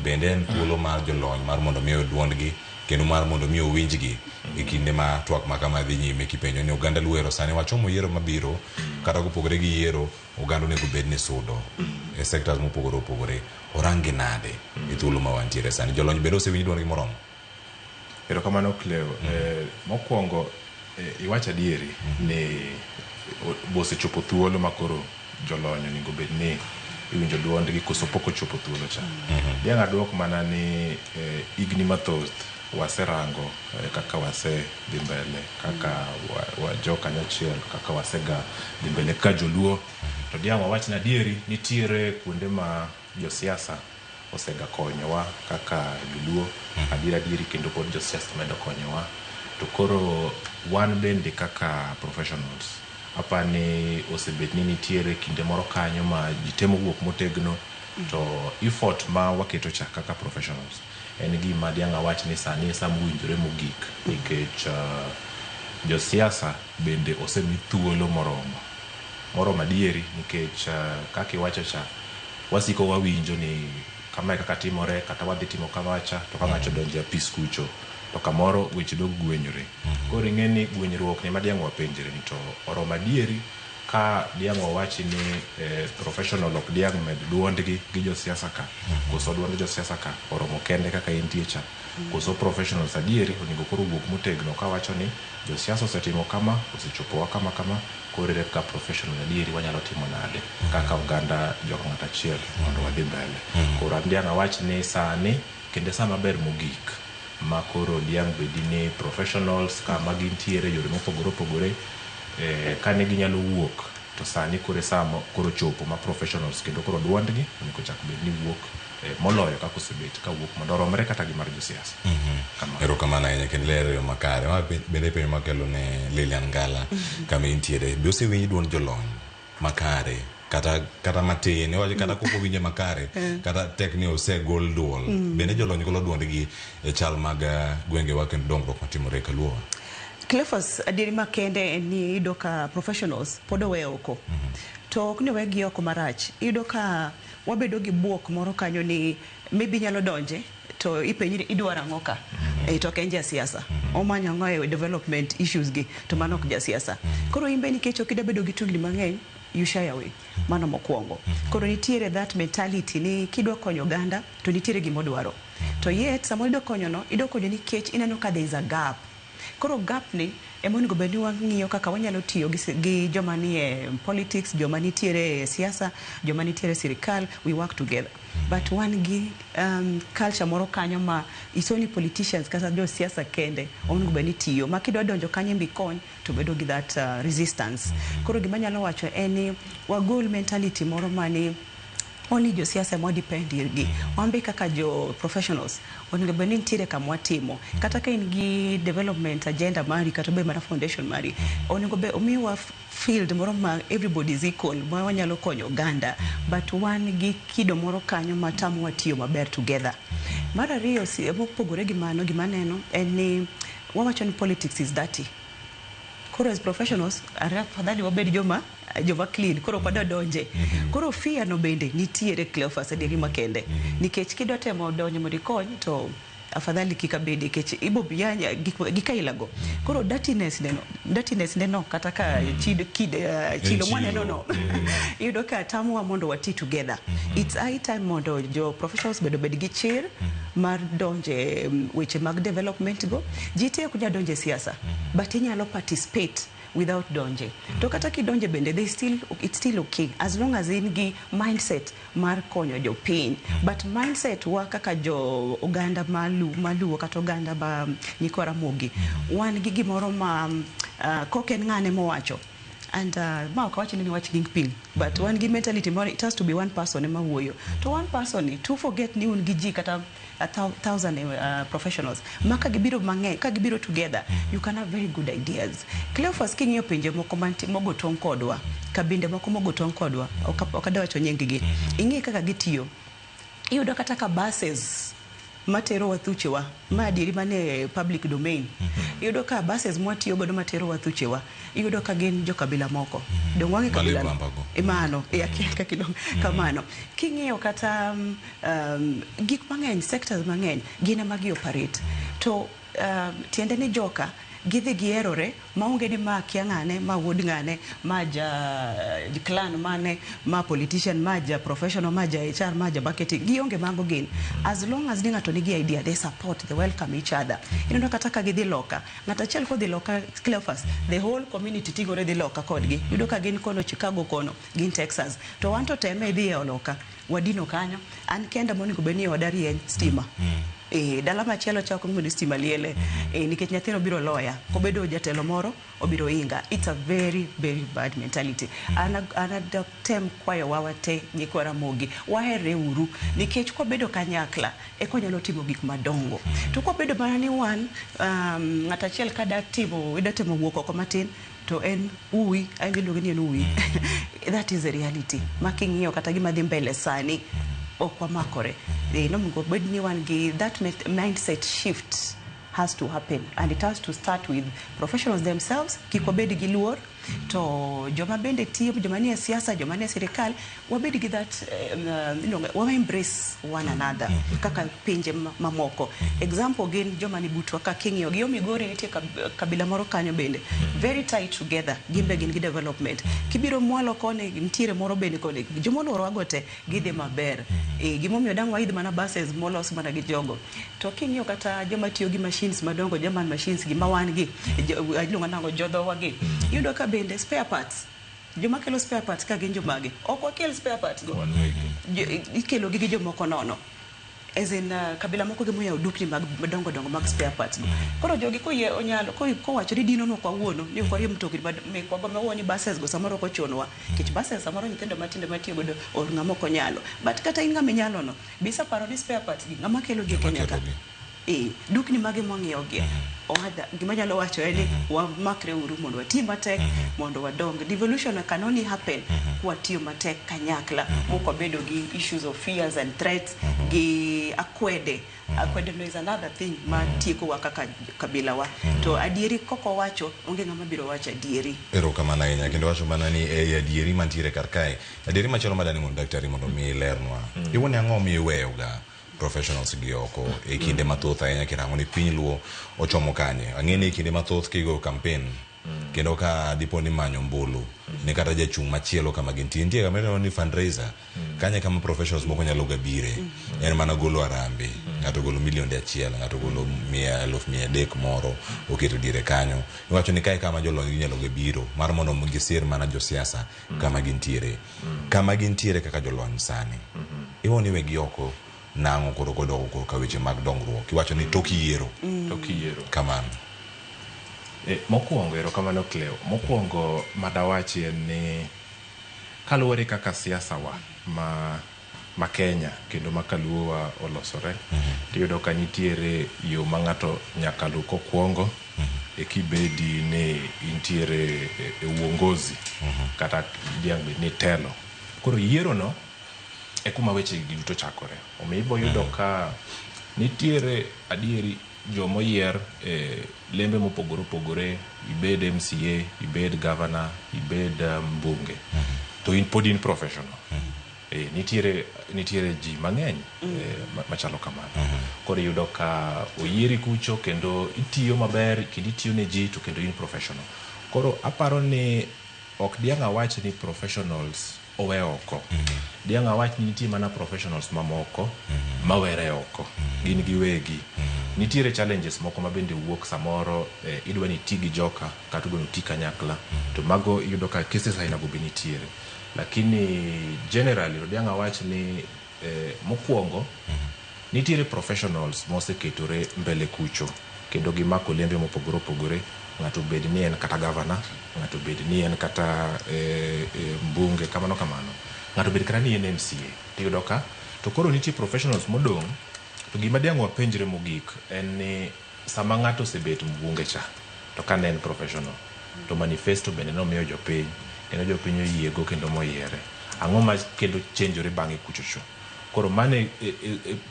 Bende en thuolo mar jolony mar mondo mi duondgi kendo mar mondo mi owinjgi e kinde ma twak ma kama dhi nyime kipenjo ni oganda Luo ero sani wachomo yiero mabiro kata kopogore gi yiero oganda onego bed ni sudo e sectors mopogore opogore orang gi nade e thuolo ma wantiere sani jolony bende osewinj duondgi moromo. Erokamano Cleo. Mokwongo iwacho adieri ni bosechopo thuolo ma koro jolony onego bed ni iwinjo duondgi koso pok ochopo thuolo cha. Diang' aduok mana ni higni mathoth waserango kaka wasedhi mbele kaka wajo kanyachiel kaka wasega dhi mbele kaka joluo to diang' wawach ni adieri nitiere kuonde ma josiasa osega konyowa kaka joluo adieri adieri kendo pod josiasa medo konyowa to koro wan bende kaka professionals apani osebet ni nitiere kinde moro kanyo ma ji temo wuok motegno to effort ma waketo cha kaka professionals en gima diang' awach ni sani e sama owinjore mogik nikech josiasa bende osemi thuolo moromo adieri nikech kaka iwacho cha wasiko wawinjo ni kamae kaka timore kata wadhi timo kamacha to ka ng'ato odonjo e apis kucho to kamoro weche dog gwenyore. Koro ing'e ni gwenyruok ni ma diang' wapenjre ni to oromo adieri ka diang' wawachi ni professional ok diang' med duondgi gi josiasa ka koso duond josiasa ka oromo kende kaka entie cha koso professionals adieri onego koro wuok motegno kawacho ni josiasa osetimo kama osechopowa kama kama koro ere kaka professional adieri wanyalo timo nade kaka oganda joka ng'ato achiel mondo wadhi mbele. Koro an diang' awach ni sani kendo e sama ber mogik ma koro diang' bedi ni professionals kama gintiere yore mopogore opogore kane ginyalo wuok to sani koro e sama koro chopo ma professionals kendo koro duondgi onego chak bed ni wuok moloyo kaka osebet ka wuok mondo oromre kata gi mar josiasa. Erokamano ahinya kendo ilero e yo makare. Ma bende penjo makelo ne Lilian Ngala kama intiere. Be osewinj duond jolony makare kata matin iwacho kata kok owinje makare kata tek ni osegol duol bende jolony golo duondgi e chal mag gwengewa kendo dongruok matimore e kaluowa. Cleophas, adieri makende en ni iyudo ka professionals pod owe oko. To ok ni owegi oko marach. Iyudo ka wabedo gi buok moro kanyo ni maybe inyalo donje to ipenji ni idwaro ang'o ka. To ok en jasiasa. Omanyo ang'o e development issues gi to mano ok jasiasa. Koro in be nikech ok idwa bedo gi tungni mang'eny, you shy away. Mano mokwongo. Koro nitiere that mentality ni kidwa konyo oganda to nitiere gima odwaro. To yet sama idwa konyo no, idwa konyo nikech ineno ka there is a gap. Koro gap ni ema onego bed ni wang'iyo kaka wanyalo tiyo gi joma nie politics, joma nitiere e siasa, joma nitiere e sirikal, we work together. But wan gi culture moro kanyo ma it's only politicians kata josiasa kende onego bed ni tiyo ma kidwa donjo kanyo mikony to bedo gi that resistance. Koro gima anyalo wacho en ni wagol mentality moro mani only josiasa ema depend irgi. Wan be kaka jo professionals onego bed ni nitiere kama watimo. Kata ka in gi development agenda mari kata obed mana foundation mari, onego bed omiwa field moro ma everybody is equal ma wanyalo konyo oganda. But wan gi kido moro kanyo ma tamowa tiyo maber together. Mar ariyo, mopogore gi mano, gima aneno en ni wawacho ni politics is dirty. Koro as professionals, afadhali wabed joma clean, koro ok wadwa donje. Koro fear no bende nitiere, Cleophas, adieri makende. Nikech kidwa temo donjo mondo ikony to afadhali kik abedi nikech ibo yanya gik aila go. Koro dirtiness neno kata ka chido kid, chilo mwaneno no iyudo ka tamowa mondo wati together. It's high time mondo jo professionals bende obed gi chir mar donje weche mag development go. Ji te ok nyal donje e siasa, but inyalo participate without donje. To kata kidonje bende they still it's still okay as long as in gi mindset mar konyo jopiny. But mindset wa kaka jo oganda maluo kata oganda ma nyikwa Ramogi, wan gi gimoro ma kok en ng'ane mowacho. And ma ok awach ni wach kingpin, but wan gi mentality moro it has to be one person ema wuoyo. To one person ni to forget ni un gi ji kata a thousand professionals ma ka gibiro mang'eny, ka gibiro together, you can have very good ideas. Cleophas, king'iyo pinje moko mantie mogo tong' kodwa, kabinde moko mogo tong' kodwa, ok adwa wacho nying gi, ing'i kaka gitiyo. Iyudo kata ka buses matero wathuchewa ma adieri mane public domain, iyudo ka buses mwatiyo godo matero wathuchewa, iyudo ka gin jokabila moko dong wang'e kabila no. Malibambago. Mano e akia kaka iluongo kamano. King'iyo kata gik mang'eny, sectors mang'eny gin ema gi operate to tiende ni joka gidhi giherore maonge ni ma kia ng'ane, ma wuod ng'ane, ma ja clan mane, ma politician, ma ja professional, ma ja HR, ma ja marketing, gionge mago. Gin as long as ni ng'ato nigi idea, they support, they welcome each other. Ineno kata ka gidhi loka, ng'ato achiel kodhi loka, Cleophas, the whole community ting'ore dhi loka kodgi. Iyudo ka gin kono Chicago, kono gin Texas, to wan to teme idhi e loka wadino kanyo, an kenda monego bed ni oda rieny stima. E dala machielo chako mondo stima liele e, nikech nyathino biro loya kobedo jatelo moro obiro inga. It's a very, very bad mentality. An tem kwayo wa wate nyikwa Ramogi, waherre uru nikech kwabedo kanyakla eka wanyalo timo gik madongo. To kwabedo mana ni wan ng'at achiel ka da timo ida temo wuok oko matin to en uwi an iluonge ni en uwi. That is the reality ma king'iyo kata gima dhi mbele sani ok wamakore. Nonego bed ni wan gi that mindset shift has to happen, and it has to start with professionals themselves. Kik wabed gi luor to joma bende tiyo, joma nie siasa, joma nie sirikal, wabed gi that wa embrace one another kaka pinje mamoko. Example gin joma ni butwa ka king'iyo gi yo Migori, nitie kabila moro kanyo bende very tight together, gin be gin gi development. Kibiro mwalo koni nitiere moro bende koni, jomoluorowa go te gidhi maber. Gimomiyo dang' waidh mana buses molos mana gi jogo. To king'iyo kata joma tiyo gi machines madongo, German machines gi ma wan gi iluongo nang'o, jodhowa gi, iyudo ka bende spare parts, joma kelo spare parts ka gin jomage? Ok wakel spare parts go, ikelo gi gi jomoko nono, as in kabila moko gimoyawo dukni mag madongo dongo mag spare parts go. Koro jogi koyie onyalo kowacho ni dino no kawuono ni ok wariemb mtokni mekwa go mawuo ni buses go samoro ok ochunowa, nikech buses samoro nyithindo matindo matiyo godo or ng'ama ok onyalo. But kata in ng'ama inyalo no bisa paro ni spare parts gi ng'ama kelo gi e Kenya ka e dukni mage mwang'iewo gi ohada. Gima nyalo wacho en ni wamakre uru mondo wati matek mondo wadong. Devolution can only happen kwatiyo matek kanyakla mok wabedo gi issues of fears and threats gi akwede. Akwede no is another thing ma tiekowa kaka kabila wa. To adieri kok owacho, onge ng'ama biro wacho adieri. Erokamano ahinya. Kendo wacho mana ni ei adieri mantiere kar kae, adieri machielo madani mondo daktari mondo mi ilernwa iwuon, ang'o miyo iweyoga professionals gi oko e kinde mathoth ahinya kirango ni piny luo ochomo kanye? Ang'e ni e kinde mathoth kigoyo campaign kendo ka dipo ni manyo ombulu ni kata jachung' machielo kama gintie nitie kama ineno ni fundraiser kanye kama professionals moko nyalo ga bire en mana golo arambe, ng'ato golo milionde achiel, ng'ato golo mia eluf mia adek moro oketo diere kanyo. Iwacho ni kae kama jolony gi nyalo ga biro mar mondo gisir mana josiasa kama gintiere kaka jolony sani. Iwoni wegi oko nang'o koro kodoko korka weche mag dongruok. Iwacho ni tok yiero. Tok yiero. Kamano. Mokwongo erokamano Cleo. Mokwongo madawachi en ni kaluwore kaka siasa wa ma Kenya kendo ma kaluo wa olosore, tiyudo ka nitiere yo ma ng'ato nyaka luw kokwongo ekibedi ni intiere e uongozi kata diang' bed ni telo. Koro yiero no e kuma weche gi duto chakore. Omiyo ibo yudo ka nitiere adieri jomoyier e lembe mopogore opogore, ibed MCA, ibed governor, ibed mbunge, to in pod in professional. Nitiere ji mang'eny machalo kamano. Koro iyudo ka oyieri kucho kendo itiyo maber kendo itiyo ne ji to kendo in professional. Koro aparo ni ok diang' awach ni professionals owe oko. Diang' awach ni nitie mana professionals mamoko mawere oko. Gin giwegi. Nitiere challenges moko ma bende wuok samoro idwa ni iti gi joka kata idwa ni uti kanyakla. To mago iyudo ka cases aina go be nitiere. Lakini generally to diang' awach ni mokwongo nitiere professionals moseketore mbele kucho kendo gimako lembe mopogore opogore. Ng'ato bed ni en kata governor, ng'ato bed ni en kata mbunge, kamano kamano. Ng'ato bed kata ni en MCA. Tiyudo ka to koro nitie professionals modong'. To gima diang' wapenjre mogik en ni sama ng'ato osebet mbunge cha to ka ne en professional to manifesto bende nomiyo jopiny kendo jopiny oyiego kendo moyiere. Ang'o ma kendo chenjore bang'e kuchocho? Koro mano e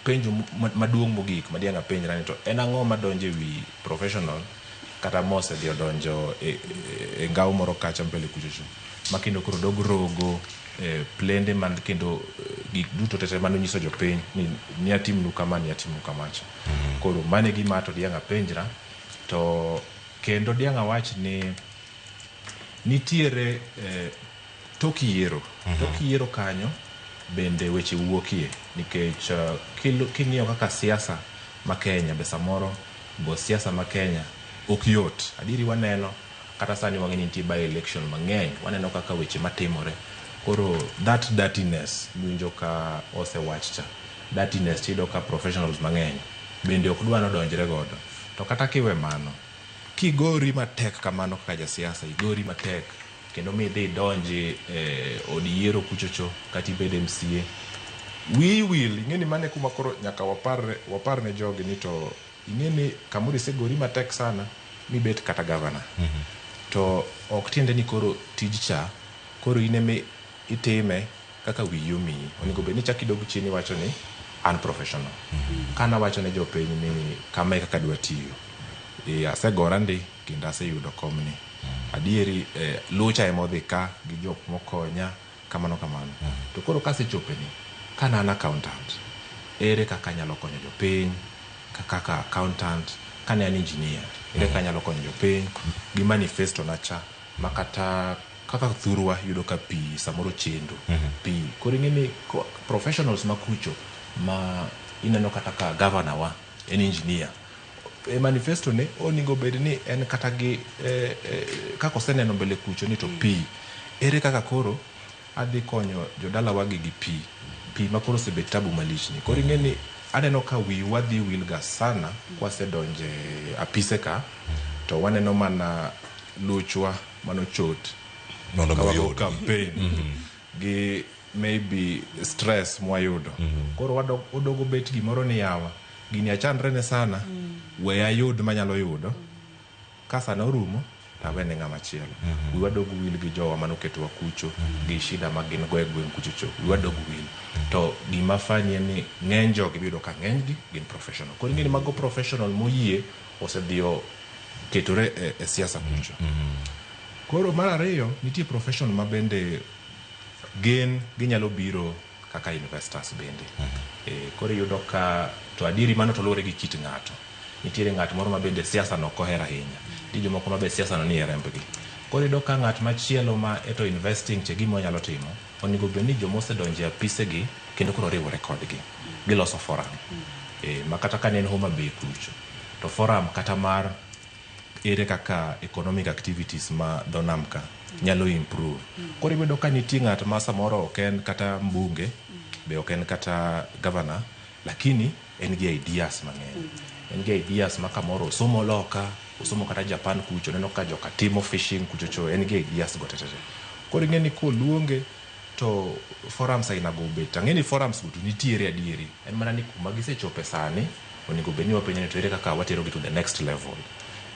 penjo maduong' mogik ma diang' apenjra ni to en ang'o madonjo e wi professional kata mosedhi odonjo e ngao moro kacha mbele kuchocho ma kendo koro dog rogo plende man kendo gik duto tete manonyiso jopiny ni atimnu kama ni atimnu kamacha. Koro mano e gima to diang' apenjra. To kendo diang' awach ni nitiere tok yiero. Tok yiero kanyo bende weche wuokie nikech king'iyo kaka siasa ma Kenya be samoro go siasa ma Kenya ok yot. Adieri waneno kata sani wang'e ni nitie by election mang'eny, waneno kaka weche matimore. Koro that dirtiness miwinjo ka osewach cha, dirtiness tiyudo ka professionals mang'eny bende ok dwa nodonjre godo. To kata kiwe mano, kigori matek kamano kaka jasiasa, igori matek kendo midhi idonji od yiero kuchocho kata ibed MCA, wiyi wil. Ing'e ni mano e kuma koro nyaka wapar ne jogi ni to ing'e ni kamoro isegori matek sana mibet kata governor. To ok tiende ni koro tij cha koro in ema itime kaka wiyi omiyi. Onego bed ni ichako idog chien iwacho ni an professional. Kanawacho ne jopiny ni kama e kaka adwa tiyo. Asegora ndi kendo aseyudo komni. Adieri lucha ema odhi ka gi jok mokonya kamano kamano. To koro kasechope ni, kana an accountant, ere kaka anyalo konyo jopiny kaka accountant? Kane an engineer, ere kaka anyalo konyo jopiny gi manifesto na cha ma kata kaka thurwa yudo ka pi samoro chendo pi. Koro ing'e ni professionals makucho ma ineno kata ka governor wa en engineer, e manifesto ne onego bed ni en kata gi kaka oseneno mbele kucho ni to pi ere kaka koro adhi konyo jodalawa gi pi ma koro osebet tabu malich ni. Koro ing'e ni aneno ka wiwa dhi wil ga sana kwasedonje apise ka to waneno mana luchwa manochot mondo ka wago oyud. Campaign gi maybe stress mwayudo. Koro wadogo bet gimoro ni yawa gini achandre ne sana, we ayud manyalo yudo ka sana orumo to awene ng'ama chielo. Wiwa dog wil gi jowa manoketowa kucho gi shida ma gin go e gweng' kuchocho, wiwa dog wil. To gima funny en ni ng'eny jogi iyudo ka ng'enygi gin professional. Koro ing'e ni mago professional moyie osedhiyo ketore e siasa kucho. Koro mar ariyo, nitie profession ma bende gin ginyalo biro kaka investors bende. Koro iyudo ka to adieri mano to luwore gi kit ng'ato. Nitiere ng'at moro ma bende siasa no ok ohero ahinya, nitie jomoko ma be siasa no ni e rembgi. Koro iyudo ka ng'at machielo ma eto investing cha, gima onyalo timo onego bed ni joma osedonjo e apise gi kendo koro riwore kodgi giloso forum ma kata ka ne en Homa Bay kucho to forum kata mar ere kaka economic activities ma dho nam ka nyalo improve. Koro iyudo ka nitie ng'at ma samoro ok en kata mbunge. Be ok en kata governor, lakini en gi ideas mang'eny. En gi ideas ma kamoro osomo loka, osomo kata Japan kucho, neno ka joka timo fishing kucho cho, en gi ideas go tetete. Koro ing'e ni koluonge to forums aina go obet. Ang'e ni forums go to nitiere adieri. En mana ni kuma gisechope sani, onego bed ni wapenjo ni to ere kaka waterogi to the next level.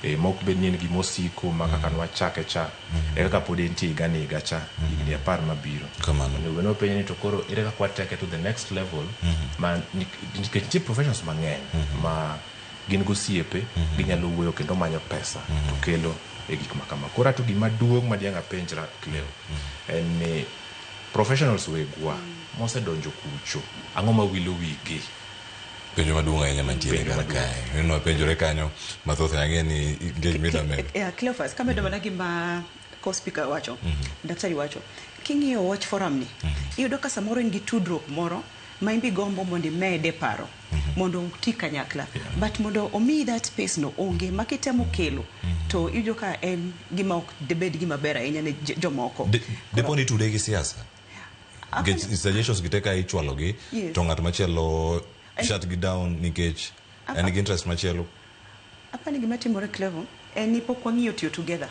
E, mok bed ni en gima osiko ma kaka nwachake cha, e kaka pod entie higa ni higa cha, higni 10 mabiro. Kamano. Onego bed ni wapenjo ni to koro ere kaka wateke to the next level, ma nikech nitie professions mang'eny ma gin gosiepe, ginyalo wuoyo kendo manyo pesa to kelo e gik ma kama. Koro ato gima duong' ma diang' apenjra Cleo, en ni professionals wegwa mosedonjo kucho, ang'o ma wilo wigi? Penjo maduong' ahinya mantiere kar kae. Neno wapenjore kanyo mathoth ang'e ni nikech mida medo. Yeah, Cleophas, kamedo mana gima co-speaker wacho, daktari wacho, king'iyo wach forum ni, iyudo ka samoro in gi tudruok moro ma imbi gombo mondo imede paro, mondo uti kanyakla. But mondo omiyi that space no onge, ma kitemo kelo, to iyudo ka en gima ok debed gima ber ahinya ne jomoko. Depo ni tude gi siasa. Nikech suggestions gi te ka ichwalogi to ng'at machielo shut gi down nikech en gi interest machielo. Apani gima timore Clevo en ni pok wang'iyo tiyo together.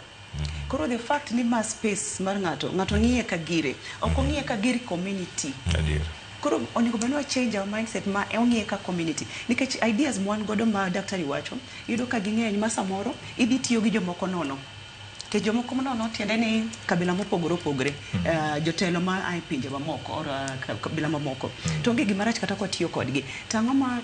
Koro the fact ni ma space mar ng'ato, ng'ato ng'iye ka gire, ok ong'iye ka gir community. Adier. Koro onego bed ni wa change our mindset ma ong'iye ka community. Nikech ideas mwan godo ma daktari wacho, iyudo ka ging'eny ma samoro idhi tiyo gi jomoko nono. Nikech jomoko nono tiende ni kabila mopogore opogore, jotelo ma ae pinje mamoko or kabila mamoko. To onge gima rach kata kwa tiyo kodgi. To ang'o ma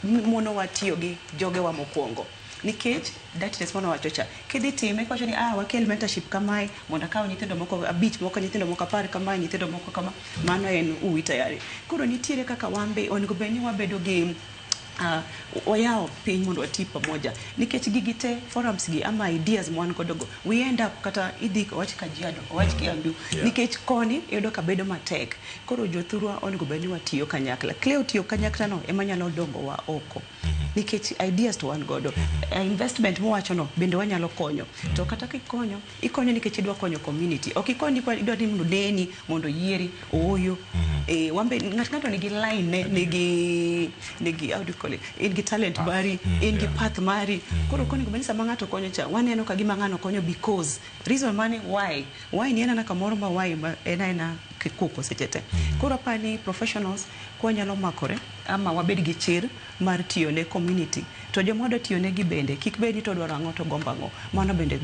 monowa tiyo gi jogewa mokwongo? Nikech dirtiness mane wacho cha, kidhi time kiwacho ni wakel mentorship kamae mondo akaw nyithindo moko 5 moko, nyithindo moko 10 kamae, nyithindo moko kama, mano en uwi tayari. Koro nitiere kaka wan be onego bed ni wabedo gi wayawo piny mondo wati pamoja, nikech gigi te forums gi ama ideas mwan godo go, we end up kata idhi owach Kajiado, owach Kiambu, nikech koni iyudo ka bedo matek. Koro jothurwa onego bed ni watiyo kanyakla. Cleo tiyo kanyakla no ema nyalo dongo wa oko, nikech ideas to wan godo, investment mowacho no bende wanyalo konyo. To kata kikonyo, ikonyo nikech idwa konyo community, ok ikony ni idwa ni mondo neni mondo yieri ooyo. Wambe ng'ato nigi line ne, nigi how do you call it, in gi talent mari, in gi path mari. Koro onego bed ni sama ng'ato konyo cha, waneno ka gima ng'ano konyo because reason mane why ni en ana kamoro ma why ma en aena kikuko seche te. Koro apani professionals kwanyalo makore ama wabed gi chir mar tiyo ne community, to joma wadwa tiyo negi bende kik bed ni to dwaro ang'o to gombo ang'o, mano bende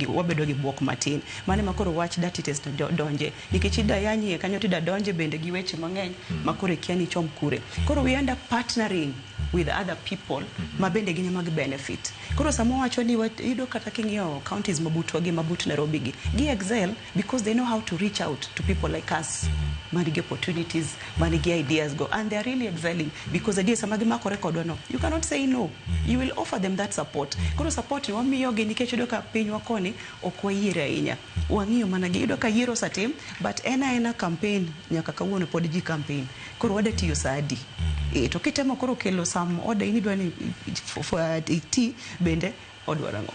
wabedo gi buok matin. Mano ema koro wach dirty test donje, nikech ida yanyie kanyo tida donje bende gi weche mang'eny ma koro ikia ni ichom kure. Koro we end up partnering with other people ma bende gin ema gi benefit. Koro sama wacho ni iyudo kata king'iyo counties mabutwa gi mabut Nairobi gi excel because they know how to reach out to people like us man gi opportunities, man gi ideas go, and they are really excelling because ideas sama gimakore kodwa no, you cannot say no, you will offer them that support. Koro support ni wamiyogi nikech iyudo ka pinywa koni ok wayiere ahinya, wang'iyo mana gi iyudo ka yiero osetim, but en aena campaign nyaka kawuono pod ji campaign. Koro wada tiyo saa adi? To kitemo koro kelo some order in idwa ni iti bende odwaro ang'o?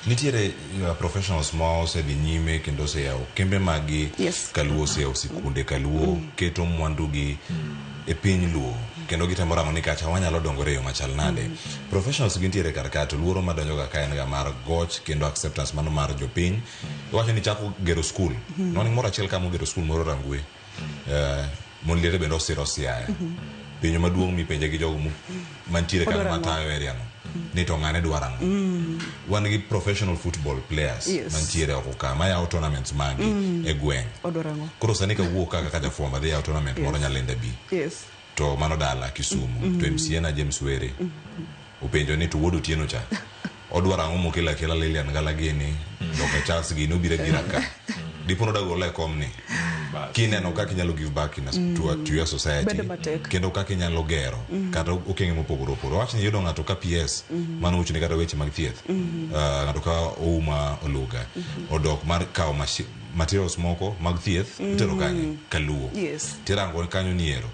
Nitiere professionals ma osedhi nyime kendo oseyawo kembe maggi kaluo, oseyawo sikunde kaluo, keto mwandugi e piny luo kendo gitemo rango ni kacha wanyalo dongore e yo machal nade. Professionals gintiere kar ka to luoro madonjo ga ka en ga mar goch kendo acceptance mano mar jopiny. Iwacho ni chako gero skul, noni moro achiel kama ogero skul moro Rangwe, mon liete bende osiro Siaya. Penjo maduong' mipenje gi jogo mantiere kanyo matayo area no ni to ng'ane dwaro ang'o. Wan gi professional football players mantiere oko ka mayawo tournaments magi e gweng'. Koro sani kawuok kaka jafwambo adhi yawo tournament moro Nyalenda B. To mano dala Kisumu, to MCA na James Were openjo ni to wuod Otieno cha odwaro ang'o mokelo akela Lilian Ngala gini, Dr. Charles gini obiro abira ka. Dipo nodagole e kom ni. Kineno kaka inyalo give back in to your society, kendo kaka inyalo gero kata okenge mopogore opogore. Wach ni iyudo ng'ato ka PS mano ochune kata weche mag thieth, ng'ato ka Ouma Oluga odok mar kawo materials moko mag thieth itero kanye kaluo. Tirango kanyo ni ero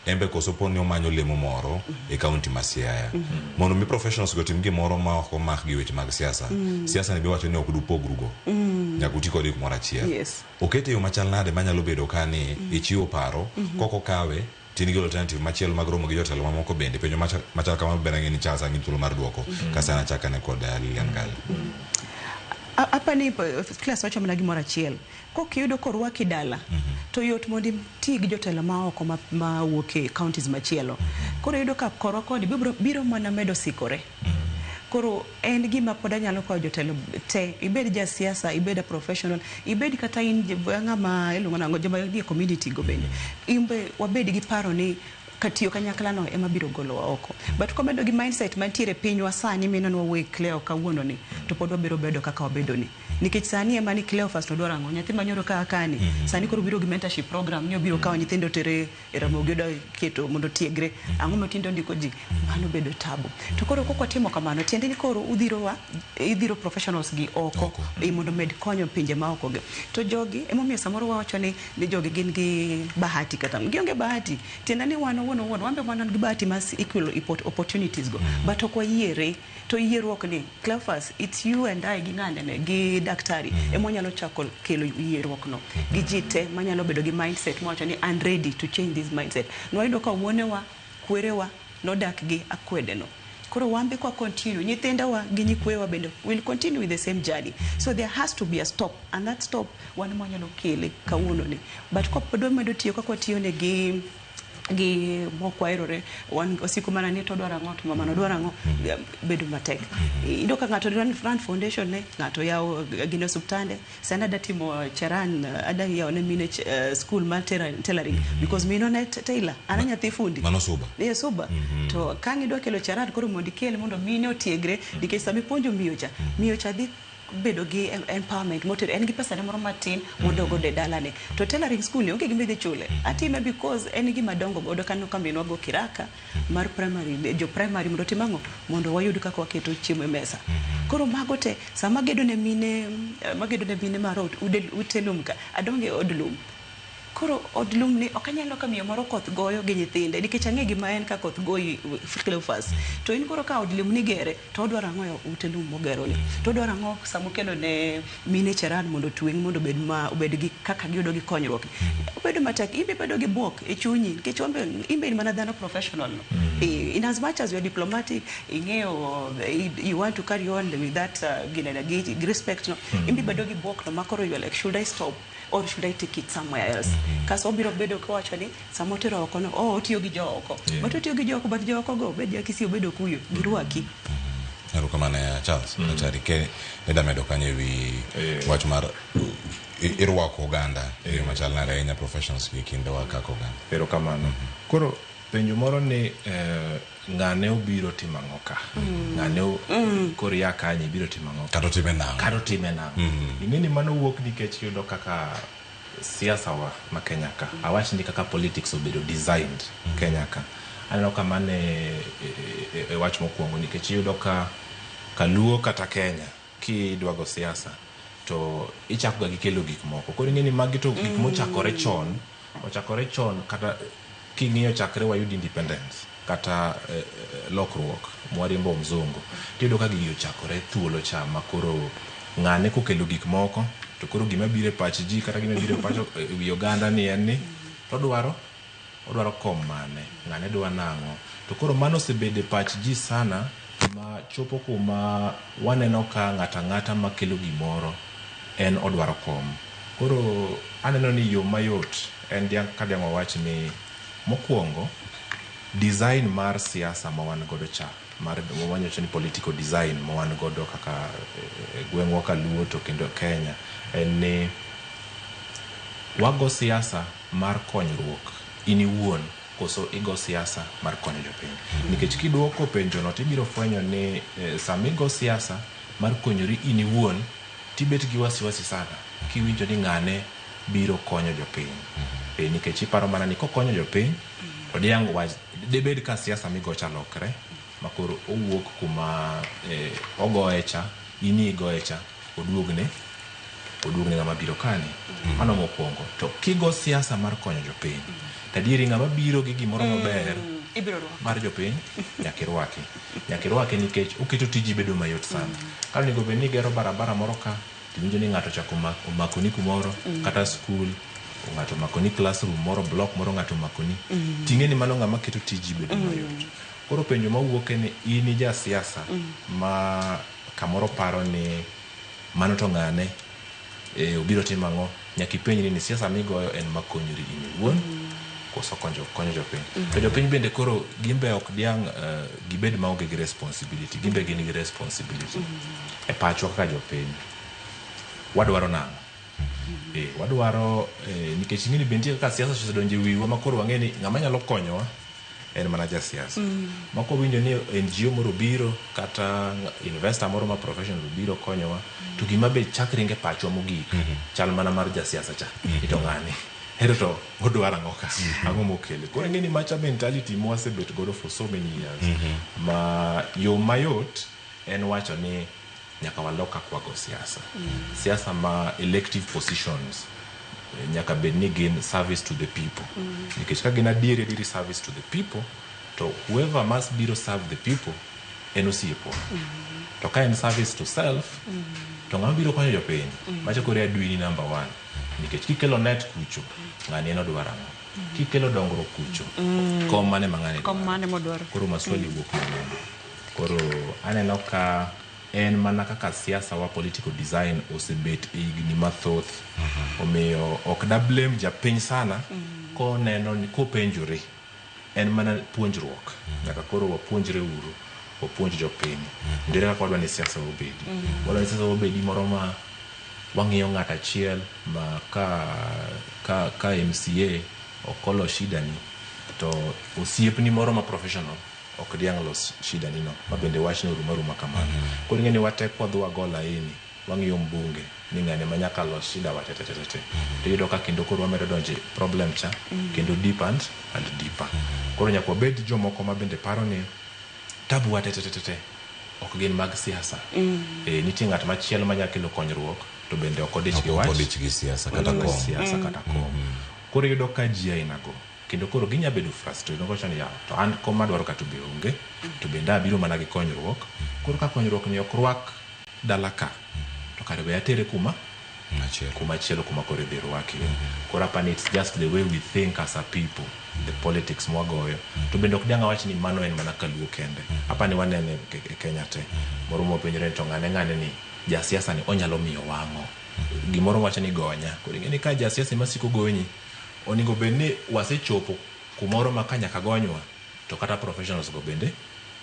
Embe koso po ni omanyo lemo moro e kaunti ma Siaya. Mondo mi professionals go tim gimoro ma ok omak gi weche mag siasa. Siasa ni be wacho ni ok dupogrugo. Nyaka uti kode kumoro achiel. Okete e yo machal nade manyalo bedo ka ni ichiwo paro kok okawe to in gi alternative machielo mag romo gi jotelo mamoko bende penjo machal kamano ber ang'e ni Charles ang'i thuolo mar duoko kasto an achakane kod Lilian Gale. Apani class wacho mana gimoro achiel. Kok iyudo korwaki dala, to yot mondo iti gi jotelo ma oko ma wuok e counties machielo. Koro iyudo ka korwa koni biro mana medo sikore. Koro en gima pod anyalo kwayo jotelo te, ibed ja siasa, ibed a professional, ibed kata in ng'ama iluongo nang'o, joma nie community go bende. Imbe wabed gi paro ni katiyo kanyakla no ema biro golowa oko. But kwabedo gi mindset mantiere pinywa sani mineno wawuoye Cleo kawuono ni, to pod wabiro bedo kaka wabedo ni. Nikech sani ema ni Cleophas to dwaro ang'o? Nyathi manyoro ka kani, sani koro biro gi mentorship program ni obiro kawo nyithindo tere e Ramogi oda keto mondo otiegre. Ang'o ma tinde ondiko ji? Mano bedo tabu. To koro kok watimo kamano, tiende ni koro udhirowa, idhiro professionals gi oko mondo med konyo pinje ma oko gi. To jogi, emomiyo samoro wawacho ni jogi gin gi bahati kata gionge bahati. Tiende ni wan owuon owuon, wan be wan gi bahati mas equal opportunities go. But ok wayiere. To yierruok ni, Cleophas, it's you and I gi ng'ane gi daktari ema wanyalo chako kelo yierruok no. Gi ji te manyalo bedo gi mindset mawacho ni I'm ready to change this mindset. Nwayudo ka wuonewa, kwerewa nodak gi akwede no. Koro wan be kwa continue, nyithindowa gi nyikwewa bende will continue with the same journey. So there has to be a stop, and that stop wan ema wanyalo kele kawuono ni. But kapod wamedo tiyo kaka watiyo ne gi mok waherore, wan osiko mana ni to dwaro ang'o to mamano dwaro ang'o, bedo matek. Iyudo ka ng'ato run foundation ne, ng'ato yawo gine osuptande, sani ada timo charan, ada yawo ne mine school mar tailoring, because mino ne tailor, an a nyathi fundi. Mano suba. Ee, suba. To ka ang' idwa kelo charan koro mondo ikel mondo mine otiegre, nikech sama ipuonjo miyo cha, miyo cha dhi bedo gi empowerment motero, en gi pesa ne moro matin modogo e dalane. To tailoring school ni onge gima idhi chule. Atime because en gima dongo godo kaneno ka minwa go kiraka mar primary, jo primary mondo otim ang'o? Mondo wayud kaka waketo chiemo e mesa. Koro mago te, sama agedo ne mine, magedo ne mine mar ute lum ka, adongo e od lum. Koro od lum ni ok anyal ka miyo moro koth goyo gi nyithinde nikech ang'e gima en ka koth goyi Cleophas. To in koro ka od lum ni gere to odwaro ang'o e ute lum mogero ni? To odwaro ang'o sama okelo ne mine cheran mondo otweng' mondo obed ma obed gi kaka giyudo gi konyruok. Obedo matek, in be ibedo gi buok e chunyi nikech wan be in be in mana dhano professional no. In as much as you are diplomatic, ing'eyo you want to carry on with that ginene gi respect no. In be ibedo gi buok no ma koro you are like, should I stop or should I take it somewhere else? Kaso obiro bedo kowacho ni sama otero oko no, oh, otiyo gi jo oko. But otiyo gi jo oko, but jo oko go obed ja Kisii obed Okuyu, girwaki. Erokamano Charles. Daktari ke nida medo kanyo ewi wach mar irwako oganda e yo machal nade ahinya professionals gi kindewa kaka oganda. Erokamano. Koro penjo moro ni ng'ane obiro timo ang'o ka? Ng'ane koro ya kanye ibiro timo ang'o ka? Kata otime nang'o? Kata otime nang'o? Ing'e ni mano wuok nikech yudo kaka siasa wa ma Kenya ka. Awach ni kaka politics obedo designed Kenya ka. Aneno ka mano e wach mokwongo nikech iyudo ka Kaluo kata Kenya kidwa go siasa to ichako ga gi kelo gik moko. Koro ing'e ni magi to gik mochakore chon, ochakore chon kata king'iyo chakre wayud independence kata lokruok mwariembo mzungu, tiyudo ka gigi ochakore thuolo cha ma koro ng'ane kokelo gik moko to koro gima biro e pach ji kata gima biro e pach wi oganda ni en ni to odwaro kom mane, ng'ane dwa nang'o. To koro mano osebedo e pach ji sana ma chopo kuma waneno ka ng'ato ang'ata makelo gimoro en odwaro kom. Koro aneno ni yo mayot en ka dhiang' wawach ni mokwongo design mar siasa ma wan godo cha mar wawacho ni political design ma wan godo kaka gweng'wa kaluo to kendo Kenya en ni wago siasa mar konyruok in iwuon koso igo siasa mar konyo jopiny. Nikech kiduoko penjo no tibiro fwenyo ni sama igo siasa mar konyori in iwuon tibet gi wasiwasi sana kiwinjo ni ng'ane biro konyo jopiny. Nikech iparo mana ni kokonyo jopiny to diang' wach debed ka siasa migocha lokre ma koro owuok kuma ogoye cha, in igoye cha, oduogne Oduog ne ng'ama biro kani. Mano mokwongo. To kigo siasa mar konyo jopiny, to adieri ng'ama biro gi gimoro maber Ibiro rwako. mar jopiny nyaka irwaki. Nyaka irwake nikech oketo tiji bedo mayot sana. Ka onego bed ni igero barabara moro ka, tiwinjo ni ng'ato ochako omakoni kumoro, kata skul, ng'ato omakoni classroom moro, block moro ng'ato omakoni. Ting'e ni mano ng'ama keto tiji bedo mayot. Koro penjo mawuok en ni in ja siasa ma kamoro paro ni mano to ng'ane, obiro timo ang'o? Nyaka ipenjri ni siasa migoyo en makonyori in iwuon koso konyo jopiny. To jopiny bende koro gimbe ok diang' gibed maonge gi responsibility. Gimbe gin gi responsibility. E pachwa kaka jopiny, wadwaro nang'o? Wadwaro nikech ing'eni be nitie kaka siasa osedonjo e wiwa ma koro wang'e ni ng'ama nyalo konyowa en mana jasiasa. Ma kwawinjo ni NGO moro obiro kata investor moro ma professional obiro konyowa, to gima be chak ringe pachwa mogik chal mana mar jasiasa cha. Ni to ng'ani ero to odwaro ang'o ka? Ang'o mokele? Koro ing'e ni macha mentality mwasebet godo for so many years. Ma yo mayot en wacho ni nyaka walok kaka wago siasa. Siasa ma elective positions nyaka bed ni gin service to the people. Nikech ka gin adieri adieri service to the people, to whoever must biro serve the people en osiepwa. To ka en service to self, to ng'ama biro konyo jopiny, macha koro e adui ni number one. Nikech kikelo net kucho, ng'ani en odwaro ang'o? Kikelo dongruok kucho, kom mane ma ng'ani Kom mane modwaro. Koro maswali wuok mang'eny. Koro aneno ka en mana kaka siasa wa political design osebet e higni mathoth. Omiyo ok da blame japiny sana koneno ni kopenjore. En mana puonjruok. Nyaka koro wapuonjre uru, wapuonj jopiny. Ndere kaka wadwa ni siasa obedi. Wadwa ni siasa obedi moro ma wang'iyo ng'at achiel ma ka MCA ok olo shida ni to osiepni moro ma professional ok diang' los shida ni no ma bende wachno orumo aruma kamano. Koro ing'e ni watek wadhi wago laini wang'iyo mbunge ni ng'ane ma nyaka los shida wa te te te te. To iyudo ka kendo koro wamedo donje problem cha kendo deep and deeper. Koro nyaka wabed jomoko ma bende paro ni tabu wa te te te te ok gin mag siasa. Nitie ng'at machielo manya kelo konyruok to bende ok odich gi wach. Ok odich gi siasa kata Odich gi kom. siasa kata kom. Koro iyudo ka ji ainago kendo koro ginya bedo frustrated nowacho ni yawa to an kom madwaro ka to be onge to bende abiro mana gi konyruok. Koro ka konyruok ni ok rwak dala ka to kare we atere kuma kumachielo kuma koro idhi rwakie. Koro apani it's just the way we think as a people, the politics mwagoyo. To bende ok diang' awach ni mano en mana kaluo kende. Apani wanene e Kenya te. Moro mwapenjore ni to ng'ane ng'ane ni jasiasa ni onyalo miyo wang'o. Gimoro wacho ni gonya. Koro ing'e ni ka jasiasa ema siko gonyi, onego bed ni wasechopo kumoro ma ka nyaka gonywa to kata professionals go bende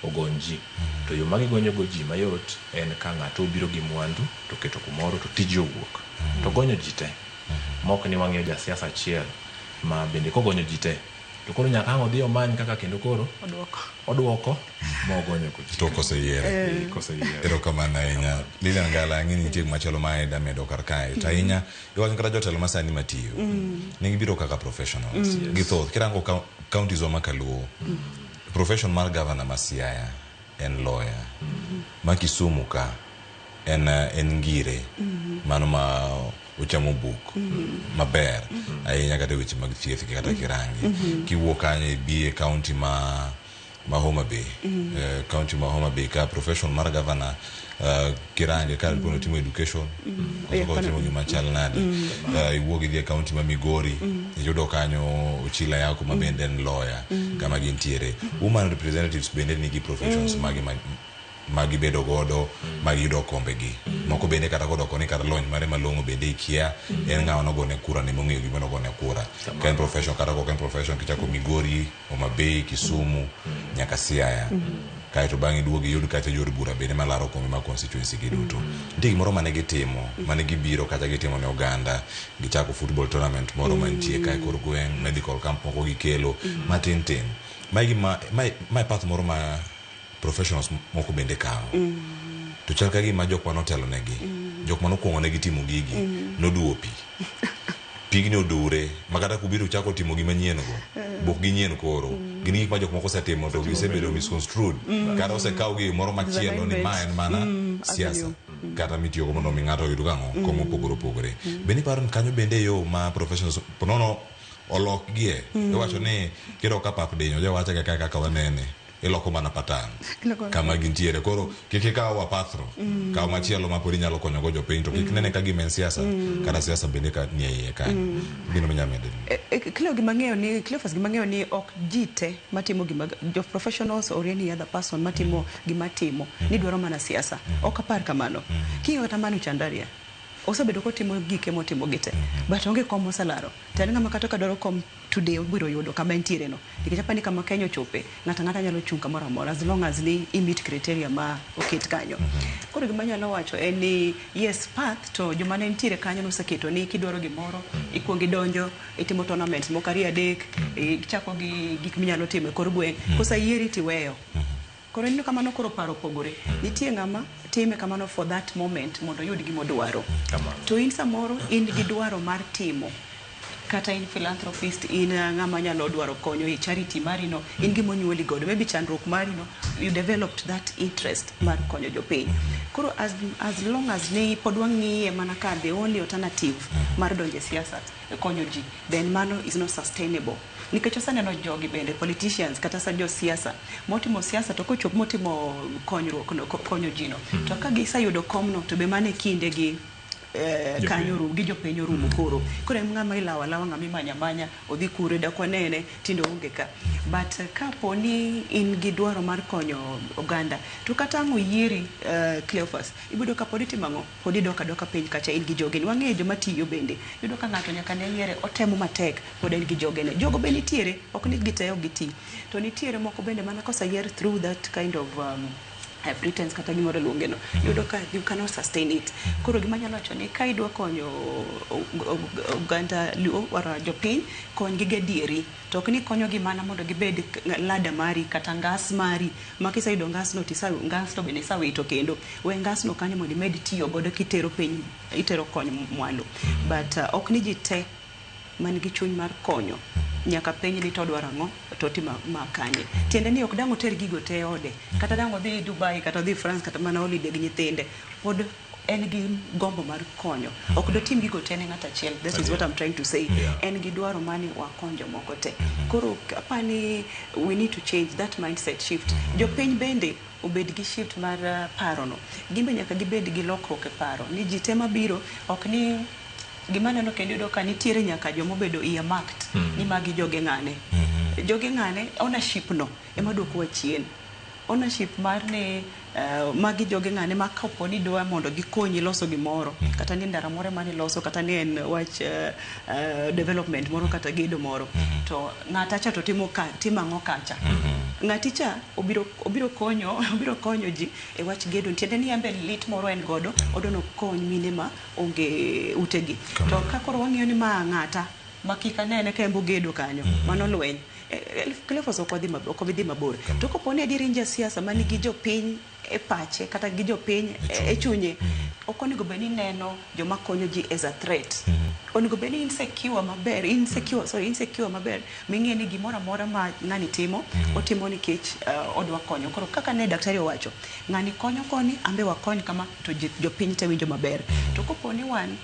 ogony ji. To yo ma gigonyo go ji mayot en ka ng'ato obiro gi mwandu to keto kumoro to tije owuok. To gonyo ji te. Mok ni wang'iyo jasiasa achiel ma bende kogonyo ji te to koro nyaka ang' odhi omany kaka kendo koro oduoko mogonyo go ji. To koseyiere. Koseyiere. Erokamano ahinya. Lilian Ngala, ang'e ni nitie gimachielo ma ida medo kar kae. To ahinya, iwacho kata jotelo ma sani matiyo, ne gibiro kaka professionals. Githoth. Kirango counties wa ma kaluo, profession mar governor ma Siaya en lawyer. Ma Kisumu ka en ngire. Mano ma ochamo buk maber ahinya kata e weche mag thieth kata kirangi. Kiwuok kanyo ibi e county ma Homa Bay. County ma Homa Bay ka profession mar governor kirange ka dipo ni otimo education koso ka otimo gima chal nade. Iwuok idhi e county ma Migori, iyudo kanyo Ochila yako ma bende en lawyer kama gintiere. Woman representatives bende nigi professions magi ma gibedo godo ma giyudo kombegi. Moko bende kata kodoko ni kata lony mare malong'o bende ikia en ng'ama nogone kura ne mong'eyo gima nogone kura. Ka en profession kata ok en profession kichako Migori, Homa Bay, Kisumu nyaka Siaya. Kaeto bang'e iduogo iyud kacha yor bura bende malaro kombe mag constituency gi duto. Nitie gimoro mane gitimo, mane gibiro kacha gitimo ne oganda, gichako football tournament moro mantie kae kor gweng', medical camp moko gikelo matin tin. Mae gima mae path moro ma professionals moko bende kawo. To chal ka gima jok manotelo negi, jok manokwongo negi timo gigi, noduwo pi. Pigni odure, ma kata kubiro chako timo gima nyien go, bok ginyien koro. Gin gik ma jok moko osetimo to gisebedo misconstrued. Kata osekaw gi moro machielo ni ma en mana siasa. Kata mitiyogo mondo mi ng'ato oyud gang'o kom mopogore opogore. Bende iparo ni kanyo bende e yo ma professionals ponono olokgie. Iwacho ni kidok ka pap dinyo jawacho kaka kaka wanene iloko mana patan kama gintiere koro kik ikaw apathro kaw machielo ma pod inyalo konyogo jopiny to kik nene ka gima en siasa kata siasa bende ka nie iye kanyo. Gino minyalo medo. Cleo gima ng'eyo ni Cleophas gima ng'eyo ni ok ji te matimo gima jo professionals or any other person matimo gima timo ni dwaro mana siasa. Ok apar kamano. King'iyo kata Manu Chandaria osebedo kotimo gike motimo gi te but onge kom moselaro to en ng'ama kata ka dwaro kom today obiro yudo kama entiere no nikech apani kama Kenya ochope ng'ato ang'ata nyalo chung' kamoro amora as long as ni i meet criteria ma oket kanyo. Koro gima anyalo wacho en ni yes path to joma ne nitiere kanyo noseketo ni kidwaro gimoro ikuongo idonjo itimo tournaments moko ariyo adek ichako gi gik minyalo timo e kor gweng' koseyieri tiweyo. Koro ineno kamano koro paro opogore. Nitie ng'ama time kamano for that moment mondo oyud gima odwaro. To in samoro in gi dwaro mar timo kata in philanthropist in ng'ama nyalo dwaro konyo e charity mari no in gima onyuoli godo maybe chandruok mari no you developed that interest mar konyo jopiny. Koro as long as ni pod wang'iye mana ka the only alternative mar donjo e siasa e konyo ji then mano is not sustainable. Nikech oseneno jogi bende politicians kata sa josiasa motimo siasa to kochopo motimo konyruok no konyo ji no to ka giseyudo komno to be mano e kinde gi kanyo ru gi jopiny orumo koro. Koro en ng'ama ilawo alawa ng'ama imanyo amanya odhi kure dak wanene tinde oonge ka. But kapo ni in gi dwaro mar konyo oganda to kata ang' oyieri Cleophas ibiro ka pod itimo ang'o pod idok adoka piny kacha in gi jogeni. Wang'eyo joma tiyo bende iyudo ka ng'ato nyaka ne yiere otemo matek pod en gi jogene. Jogo be nitiere ok ni gite ok giti to nitiere moko bende mana koseyier through that kind of pretense kata gimoro luonge no iyudo ka you cannot sustain it. Koro gima anyalo wacho ni ka idwa konyo oganda Luo or jopiny kony gi gadieri to ok ni konyogi mana mondo gibed lada mari kata ngas mari ma kiseyudo ngas no tisa ngas to bende isewito kendo we ngas no kanyo mondo imed tiyo godo kitero piny itero kony mwalo. But ok ni ji te man gi chuny mar konyo nyaka penj ni to odwaro ang'o to otimo ma kanye. Tiende ni ok dang' oter gigo te e ode kata dang' odhi Dubai kata odhi France kata mana holiday gi nyithinde pod en gi gombo mar konyo. Ok dotim gigo te ne ng'ato achiel. That is what I'm trying to say. En gi dwaro mar ni wakony jomoko te. Koro apani we need to change that mindset shift. Jopiny bende obed gi shift mar paro no. Gin be nyaka gibed gi lokruok e paro ni ji te mabiro ok ni gima aneno kendo iyudo ka nitiere nyaka jomobedo earmarked ni magi joge ng'ane. Joge ng'ane ownership no ema duokowa chien. Ownership mar ni magi joge ng'ane ma kapo ni dwa mondo gikonyi loso gimoro kata ni ndara moro ema niloso kata ni en wach development moro kata gedo moro to ng'ata cha to timo ka timo ang'o kacha. Ng'ati cha obiro konyo obiro konyo ji e wach gedo tiende ni en be lit moro en godo odwa nokony mine ma onge utegi. To ka koro wang'iyo ni ma ng'ata ma kik anene ka en bogedo kanyo mano lweny. Cleophas ok wadhi dhi mabor. To kopo ni adier in jasiasa man gi jopiny e pache kata gi jopiny e chunye ok onego bed ni ineno joma konyo ji as a threat. Onego bed ni insecure maber insecure maber ming'e ni gimoro amora ma ng'ani timo otimo nikech odwa konyo. Koro kaka ne daktari owacho ng'ani konyo koni ambe wakony kama to jopiny te winjo maber. To kopo ni wan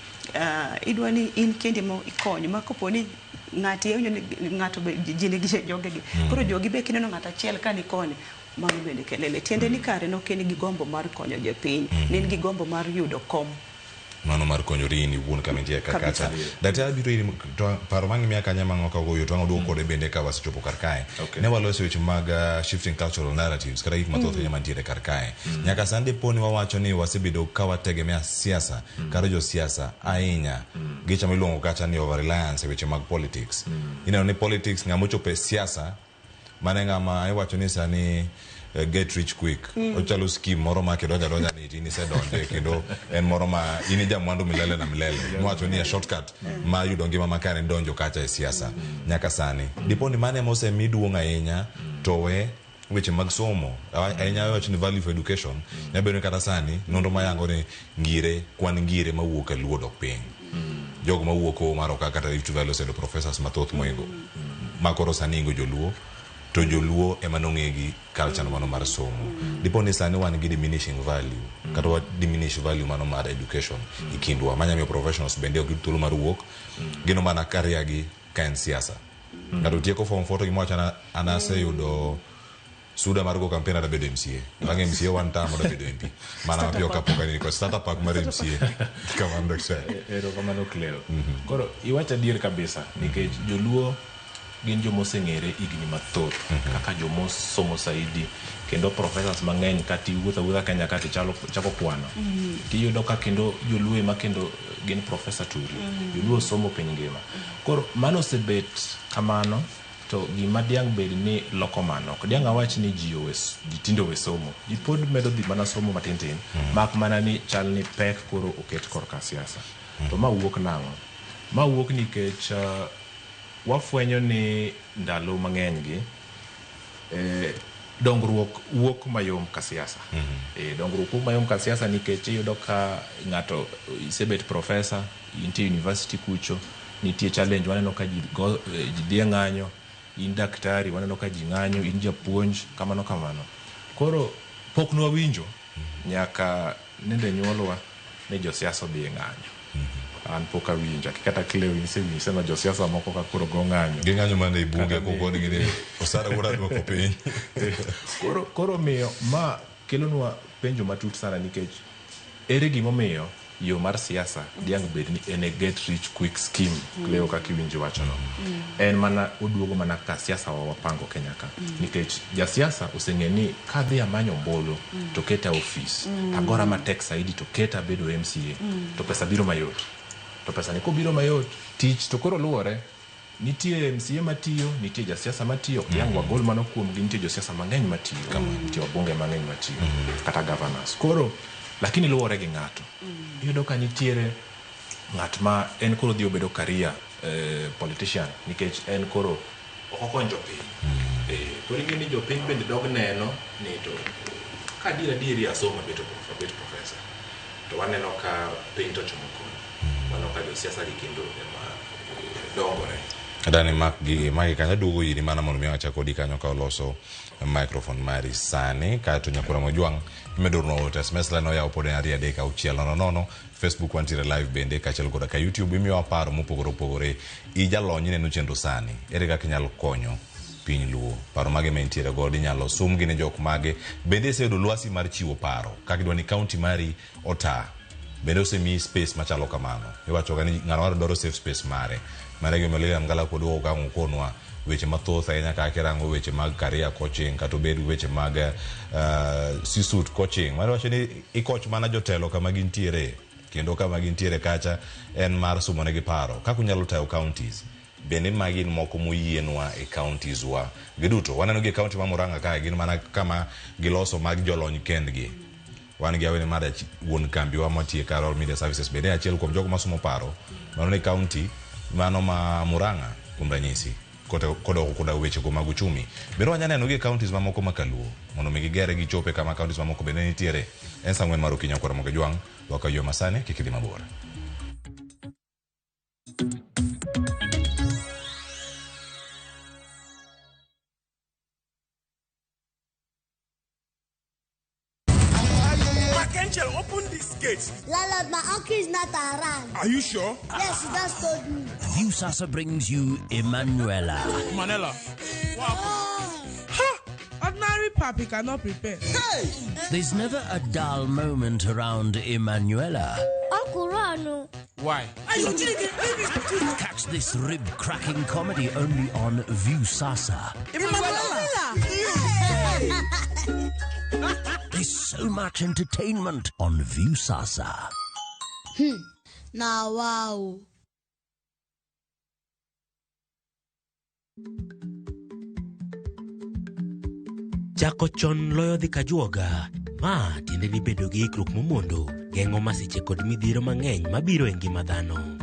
idwa ni in kendi mo ikony ma kopo ni ng'ati iwinjo ni ng'ato be ji nigi jogegi. Koro jogi be kineno ng'ato achiel ka ni koni mano bende kelele. Tiende ni kare ne ok en gi gombo mar konyo jopiny, ne en gi gombo mar yudo kom. Mano mar konyori in iwuon kama intie ka kacha. Daktari biro iri to paro mang' miya kanya mang' ok ogoyo to ang' oduogo kode bende ka wasechopo kar kae. Ne waloso weche mag shifting cultural narratives kata gik mathoth ahinya mantiere kar kae. Nyaka sani dipo ni wawacho ni wasebedo ka wategemea siasa kata josiasa ahinya gicha miluongo kacha ni over reliance e weche mag politics. Ineno ni politics ng'ama ochopo e siasa mane ng'ama iwacho ni sani get rich quick. Ochalo scheme moro ma kidonjo adonja ni in isedonje kendo en moro ma in ijamwandu milele na milele. Miwacho ni a shortcut ma yudo ngima makare ni donjo kacha e siasa nyaka sani. Dipo ni mano ema osemi duong' ahinya to we weche mag somo ahinya wacho ni value for education nyalo bedo ni kata sani nonro mayango ni ngire kwan ngire mawuok e Luo dok piny. Jogo mawuok Hoho mar Okak kata Rift Valley oseyudo professors mathoth moingo ma koro sani ingo joluo. To joluo ema nong'e gi culture no mano mar somo. Dipo ni sani wan gi diminishing value kata wa diminish value mano mar education e kindwa manya miyo professionals bende ok yud thuolo mar wuok gino mana career gi ka en siasa. Ng'ato tieko form 4 to gima wacho an aseyudo suda mar go campaign adwa bedo MCA. Bang' MCA one term adwa bedo MP. Mana mapiyo kapok anini ko starter pack mar MCA. Kamano daktari. Erokamano Cleo. Koro iwacho adier kabisa nikech joluo gin joma oseng'ere higni mathoth kaka joma osomo saidi kendo professors mang'eny kata iwuotho awuotha Kenya ka tichalo chako kwano tiyudo ka kendo joluo ema kendo gin professor turi. Joluo osomo piny ngima. Koro mano osebet kamano to gima diang' bed ni loko mano ok diang' awach ni ji owe ji tinde owe somo ji pod medo dhi mana somo matin tin mak mana ni chal ni pek koro oket korka siasa to ma wuok nang'o ma wuok nikech wafwenyo ni ndalo mang'eny gi dongruok wuok mayom ka siasa. Dongruok wuok mayom ka siasa nikech iyudo ka ng'ato isebet professor intie university kucho nitie challenge waneno ka ji go ji dhi e ng'anyo in daktari waneno ka ji ng'anyo in japuonj kamano kamano. Koro pok nwawinjo nyaka nende nyuolwa ni josiasa odhi e ng'anyo. An pok awinjo kata Cleo isewinjo no josiasa moko ka koro go ng'anyo. Ging'anyo mana e bunge kokonigi ni osara wuora duoko piny. Koro miyo ma kelonwa penjo matut sana nikech ere gimomiyo yo mar siasa diang' bed ni en a get rich quick scheme Cleo kaka iwinjo wachono. En mana oduogo mana ka siasa wa wapango Kenya ka. Nikech jasiasa oseng'e ni kadhi amanyo ombulu to keta ofis agora matek saidi to keta bedo MCA to pesa biro mayot. To pesa ni kobiro mayot tich to koro luwore nitie MCA matiyo nitie jasiasa matiyo ok diang' wagol mano kuomgi nitie josiasa mang'eny matiyo nitie wabunge mang'eny matiyo kata governors koro lakini luwore gi ng'ato. Iyudo ka nitiere ng'at ma en koro dhi obedo career politician nikech en koro ok okony jopiny. Koro ing'e ni jopiny bende dog neno ni to ka adier adieri asomo abet professor to waneno ka piny to ochomo koni. Waneno ka josiasa gi kendo ema dongore. Adani mak gi magi kanyo duogo iri mana mondo mi achak kodi kanyo ka oloso microphone mari sani kaeto nyakura Mojwang' imedo ornwa ote SMS line oyaw pod en 2 3 6 0 0 Facebook wantiere live bende kaachiel koda ka YouTube imiyowa paro mopogore opogore ijalony ineno chenro sani ere kaka inyalo konyo piny luo paro mage ma intiere godo inyalo sumgi ne jok mage bende iseyudo lwasi mar chiwo paro kaka idwa ni county mari ota bende osemiyi space machalo kamano iwacho ga ni ng'ano dwaro safe space mare mano e gimomiyo Lilian Mgala pod wuok ang' okonwa weche mathoth ahinya kaka irango weche mag career coaching kata obed weche mag C-suite coaching mano wacho ni ikoch mana jotelo kama gintiere kendo kama gintiere kacha en mar sumonegi paro kaka unyalo tayo counties bende magi gin moko moyienwa e counties wa giduto waneno gi e county ma Murang'a kae gin mana kama giloso mag jolony kendgi wan gi awene mar wuon kambi wa matiyo e Carol Media Services bende achiel kuom jogo masumo paro mano ni county mano ma Murang'a kuom ranyisi kodok koda weche go mag uchumi bende wanya neno gi e counties mamoko ma kaluo mondo mi gigere gichope kama counties mamoko bende nitiere en saa 4 mar okinyi kwara mogo jwang' wakayo masani kik idhi mabor. Angel, open this gate. Landlord, my uncle is not around. Are you sure? Yes, he just told me. Viusasa brings you Emanuela. Manela. What happened? Ha! Ordinary papi cannot prepare. Hey! There's never a dull moment around Emanuela. Uncle Rano. Why? Catch this rib-cracking comedy only on Viusasa. Emanuela! There's so much entertainment on Viusasa. Now, wow. Chako chon loyo dhi kajuoga. Ma tiende ni bedo gi ikruok momondo geng'o masiche kod midhiero mang'eny mabiro e ngima dhano.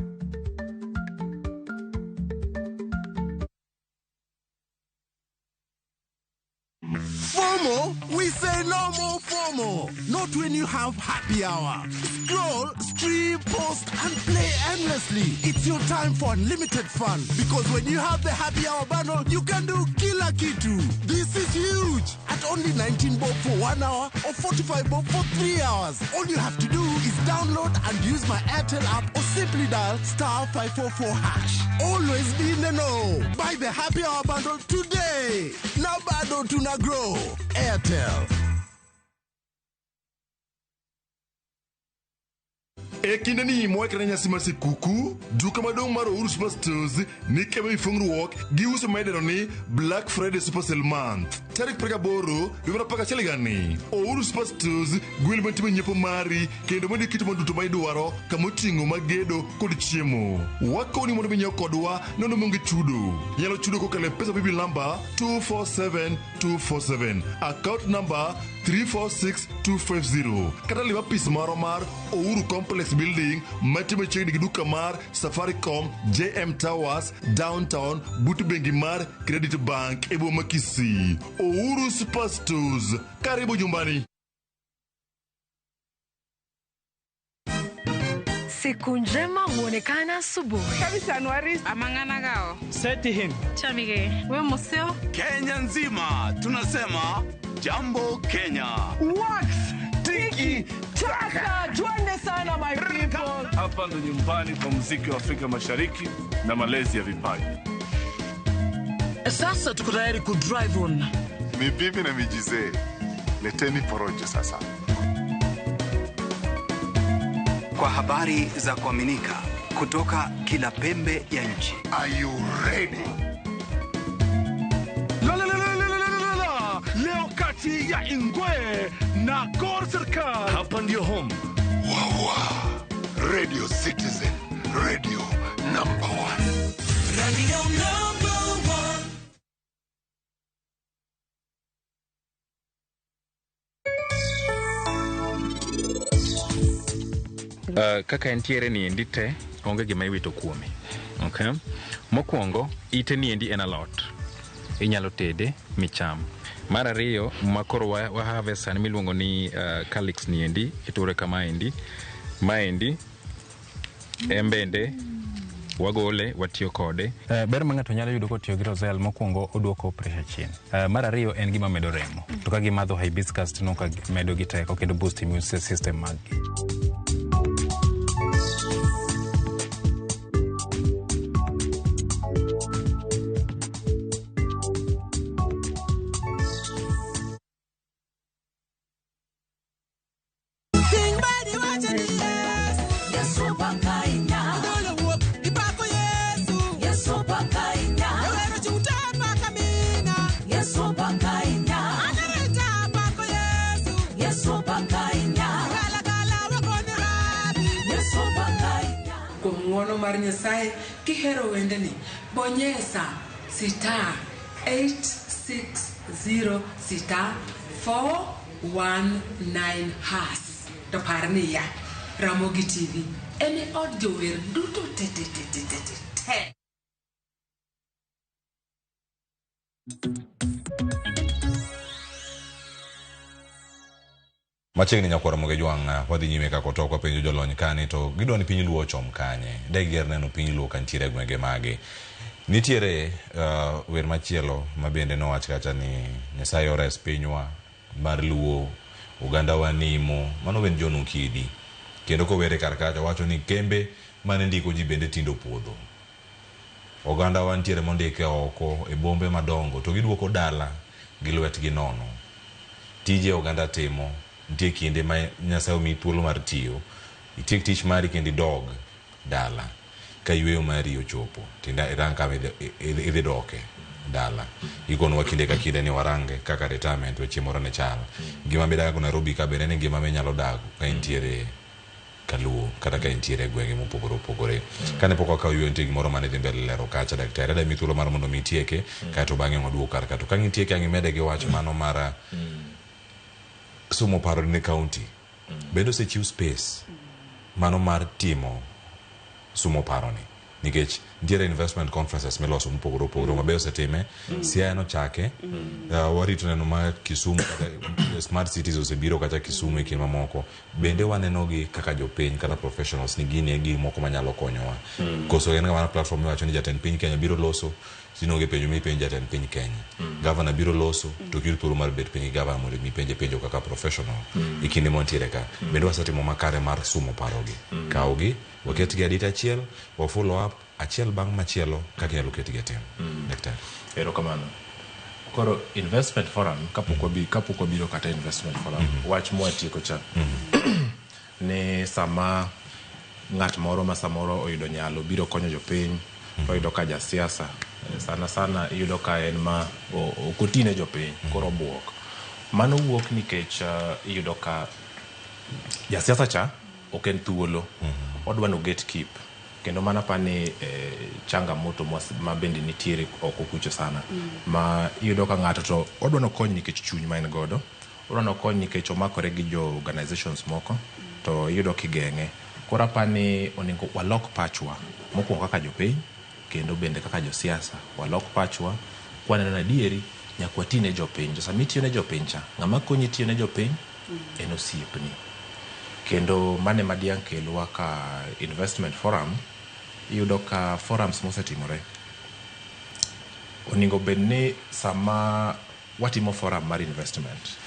FOMO? We say no more FOMO. Not when you have happy hour. Scroll, stream, post, and play endlessly. It's your time for unlimited fun. Because when you have the happy hour bundle, you can do kila kitu. This is huge. At only 19 bob for 1 hour or 45 bob for 3 hours. All you have to do is download and use my Airtel app or simply dial star 544 hash. Always be in the know. Buy the happy hour bundle today. Now bado tuna grow. Airtel. E kinde ni mwekre nyasi mar sikuku, duka maduong' mar Uhuru Super Stores ni kebe ifungruok gi uso maidendo ni Black Friday Super Sale Month. Tarik 18 dwe mar 11 higani, Uhuru Super Stores gwel matimo nyiepo mari kendo mondo iket mwandu duto ma idwaro kamoting'o mag gedo kod chiemo. Wakoni mondo minyiew kodwa nono maonge chudo. Inyalo chudo kokalo e pesa paybill number 247247, account number 346250, kata lim apis marwa mar Uhuru Complex Building mantie machiegni gi duka mar Safaricom JM Towers Downtown but bengi mar Credit Bank e boma Kisii. Uhuru Super Stores, karibu nyumbani. Siku njema huonekana asubuhi. Kabisa Anuari. Amangana gao. Seti him. Chamige. We museo. Kenya nzima tunasema jambo Kenya. Wax tiki taka. Twende sana my people. Hapa ndo nyumbani kwa muziki wa Afrika Mashariki na malezi ya vipaji. Sasa tuko tayari ku drive on. Ni bibi na mijizee. Leteni porojo sasa. Kwa habari za kuaminika kutoka kila pembe ya nchi. Are you ready? La la la la la la la. Leo kati ya Ingwe na Gor Serikal. Hapa ndio home. Wawa. Radio Citizen, radio number 1. Radio number 1. Kaka entiere ni endi te onge gima iwito kuome. Okay? Mokwongo, ite ni endi en alot. Inyalo tede micham. Mar ariyo, makoro wa harvest sani miluongo ni calyx ni endi, iture kama endi. Maendi, en bende wagole watiyo kode. Ber ma ng'ato nyalo yudo kotiyo gi roselle, mokwongo oduoko pressure chien. Mar ariyo en gima medo remo. To ka gimadho hibiscus to ka medo gi teko kendo boost immune system mag-gi. Mar Nyasaye kihero wendeni bonyesa star 860 star 419 hash to par niya Ramogi TV en e od jower duto te te te te te te. Machiegni nyakwar Ramogi Jwang' wadhi nyime kaka otokwa penjo jolony kani to gidwa ni piny Luo ochom kanye. Degiher neno piny Luo kantiere e gwenge mage. Nitiere wer machielo ma bende nowach kacha ni Nyasaye ores pinywa mar Luo, oganda wa nimo, mano wend John Okidi. Kendo kowere kar kacha wacho ni kembe mane ndiko ji bende tindo puodho. Oganda wa nitiere mondike oko e bombe madongo to giduoko dala gi lwetgi nono. Tije oganda timo, nitie kinde ma Nyasaye omiyi thuolo mar tiyo, itiek tich mari kendo idog dala. Ka yweyo mari ochopo, tinda irang kama idhi doke dala. Ikonwa kinde ka kinde ni warange kaka retirement weche moro ne chal. Ngima midago Nairobi ka bende en ngima minyalo dago ka intiere Kaluo kata ka intiere gwenge mopogore opogore. Kane pok wakawo yweyo nitie gimoro mane dhi mbele lero kacha daktari. Adwa miyi thuolo mar mondo mi itieke kaeto bang'e waduog kar ka. To ka itieke ang' imede gi wach mano mar somo paro ne county. Bende osechiw space mano mar timo somo paro ni. Nikech nitiere investment conferences miloso mopogore opogore mabe osetime. Siaya nochake. Warito neno ma Kisumu kata smart cities osebiro kata Kisumu e kind mamoko. Bende waneno gi kaka jopiny kata professionals ni gini e gik moko manyalo konyowa. Koso en ga mana platform miwacho ni jatend piny Kenya biro loso tino onge penjo mipenjo jatend piny Kenya. Governor biro loso to ok iyud thuolo mar bet piny gi governor mondo mi penje penjo kaka professional. E kinde mantiere ka. Bende wasetimo makare mar sumo parogi. Kawgi, waketgi adita achiel, wa follow up achiel bang' machielo kaka inyalo ketgi e tim. Daktari. Erokamano. Koro investment forum kapok wabiro kata investment forum wach mwatieko cha ni sama ng'at moro ma samoro oyudo nyalo biro konyo jopiny to oyudo ka jasiasa sana sana iyudo ka en ma ok otine jopiny koro obuok. Mano wuok nikech iyudo ka jasiasa cha ok en thuolo odwa no gatekeep kendo mano apani changamoto ma bende nitiere oko kucho sana ma iyudo ka ng'ato to odwa nokony nikech chuny ma en godo odwa nokony nikech omakore gi jo organizations moko to iyudo kigeng'e. Koro apani onego walok pachwa mokwongo kaka jopiny kendo bende kaka josiasa walok pachwa kwaneno ni adieri nyaka wati ne jopiny to sama itiyo ne jopiny cha ng'ama konyi tiyo ne jopiny en osiepni. Kendo mano ema diang' kelwa ka investment forum iyudo ka forums mosetimore onego bed ni sama watimo forum mar investment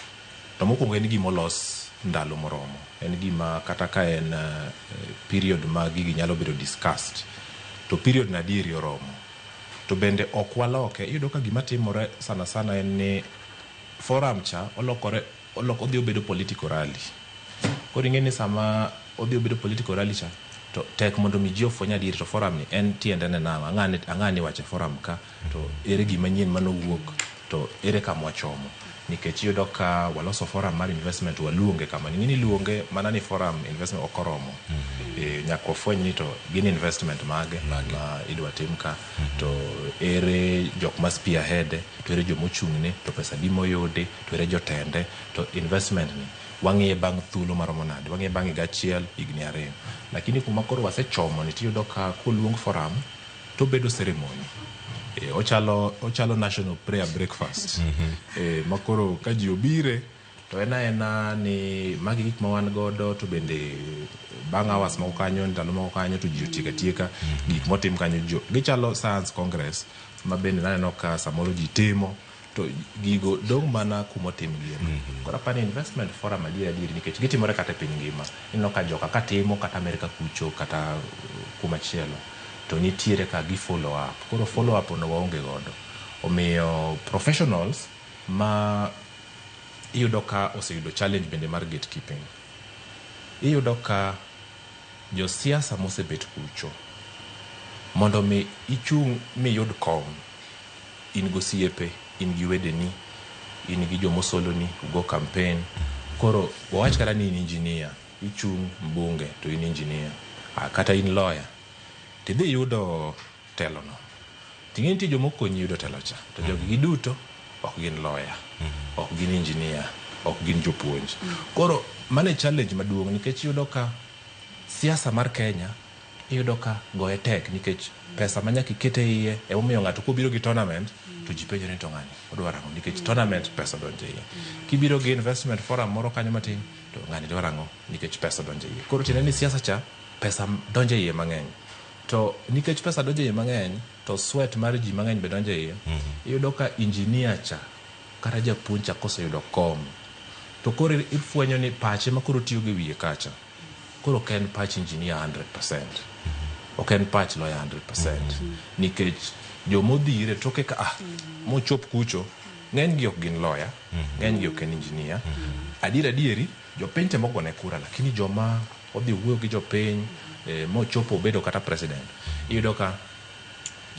to mokwongo en gima olos ndalo moromo en gima kata ka en period ma gigi nyalo bedo discussed to period na adieri oromo to bende ok waloke iyudo ka gima timore sana sana en ni forum cha olokore odhi obedo political rally. Koro ing'e ni sama odhi obedo political rally cha to tek mondo mi ji ofweny adieri to forum ni en tiende ne nang'o ang'ane iwacho e forum ka to ere gima nyien manowuok to ere kama wachomo nikech iyudo ka waloso forum mar investment waluonge kama ing'e ni iluonge mana ni forum investment ok oromo. Nyaka wafweny ni to gin investment mage ma idwa tim ka to ere jok ma spearhead to ere jomochung'ne to pesa adi moyudi to ere jotende to investment ni wang'iye bang' thuolo maromo nade wang'iye bang' higa achiel higni ariyo lakini kuma koro wasechomo ni tiyudo ka koluong forum to bedo ceremony. Ochalo national prayer breakfast. Ma koro ka ji obire to en aena ni magi gik ma wan godo to bende bang' hours moko kanyo ndalo moko kanyo to ji otieko atieka gik motim kanyo gichalo science congress ma bende naneno ka samoro ji timo to gigo dong' mana kumotimgie. Koro apani investment forum adier adier nikech gitimore kata e piny ngima. Ineno ka joka ka timo kata Amerika kucho kata kumachielo to nitiere ka gi follow up. Koro follow up no waonge godo. Omiyo professionals ma iyudo ka oseyudo challenge bende mar gatekeeping. Iyudo ka josiasa mosebet kucho mondo mi ichung' miyud kom in gosiepe in gi wedeni in gi jomosoloni ugo campaign koro wawach kata ni in engineer ichung' mbunge to in engineer kata in lawyer tidhi yudo telo no ting'e nitie jomokonyi yudo telo cha to jogi giduto ok gin lawyer ok gin engineer ok gin jopuonj. Koro mano e challenge maduong' nikech iyudo ka siasa mar Kenya iyudo ka goye tek nikech pesa ma nyaka iket e iye emomiyo ng'ato kobiro gi tournament to ji penjore ni to ng'ani odwaro ang'o nikech tournament pesa odonjo e iye. Kibiro gi investment forum moro kanyo matin to ng'ani dwaro ang'o nikech pesa odonjo e iye. Koro tiende ni siasa cha pesa donjo e iye mang'eny. To nikech pesa donjo e iye mang'eny to sweat mar ji mang'eny be donjo e iye iyudo ka engineer cha kata japuonj cha koseyudo kom to koro ifwenyo ni pache ma koro tiyo gi wiye kacha koro ok en pach engineer 100%. Ok en pach lawyer 100%. Nikech jomodhire toke ka mochop kucho ng'eny gi ok gin lawyer ng'eny gi ok en engineer. Adier adieri jopiny temo gone kura lakini joma odhi wuoyo gi jopiny mochopo obedo kata president iyudo ka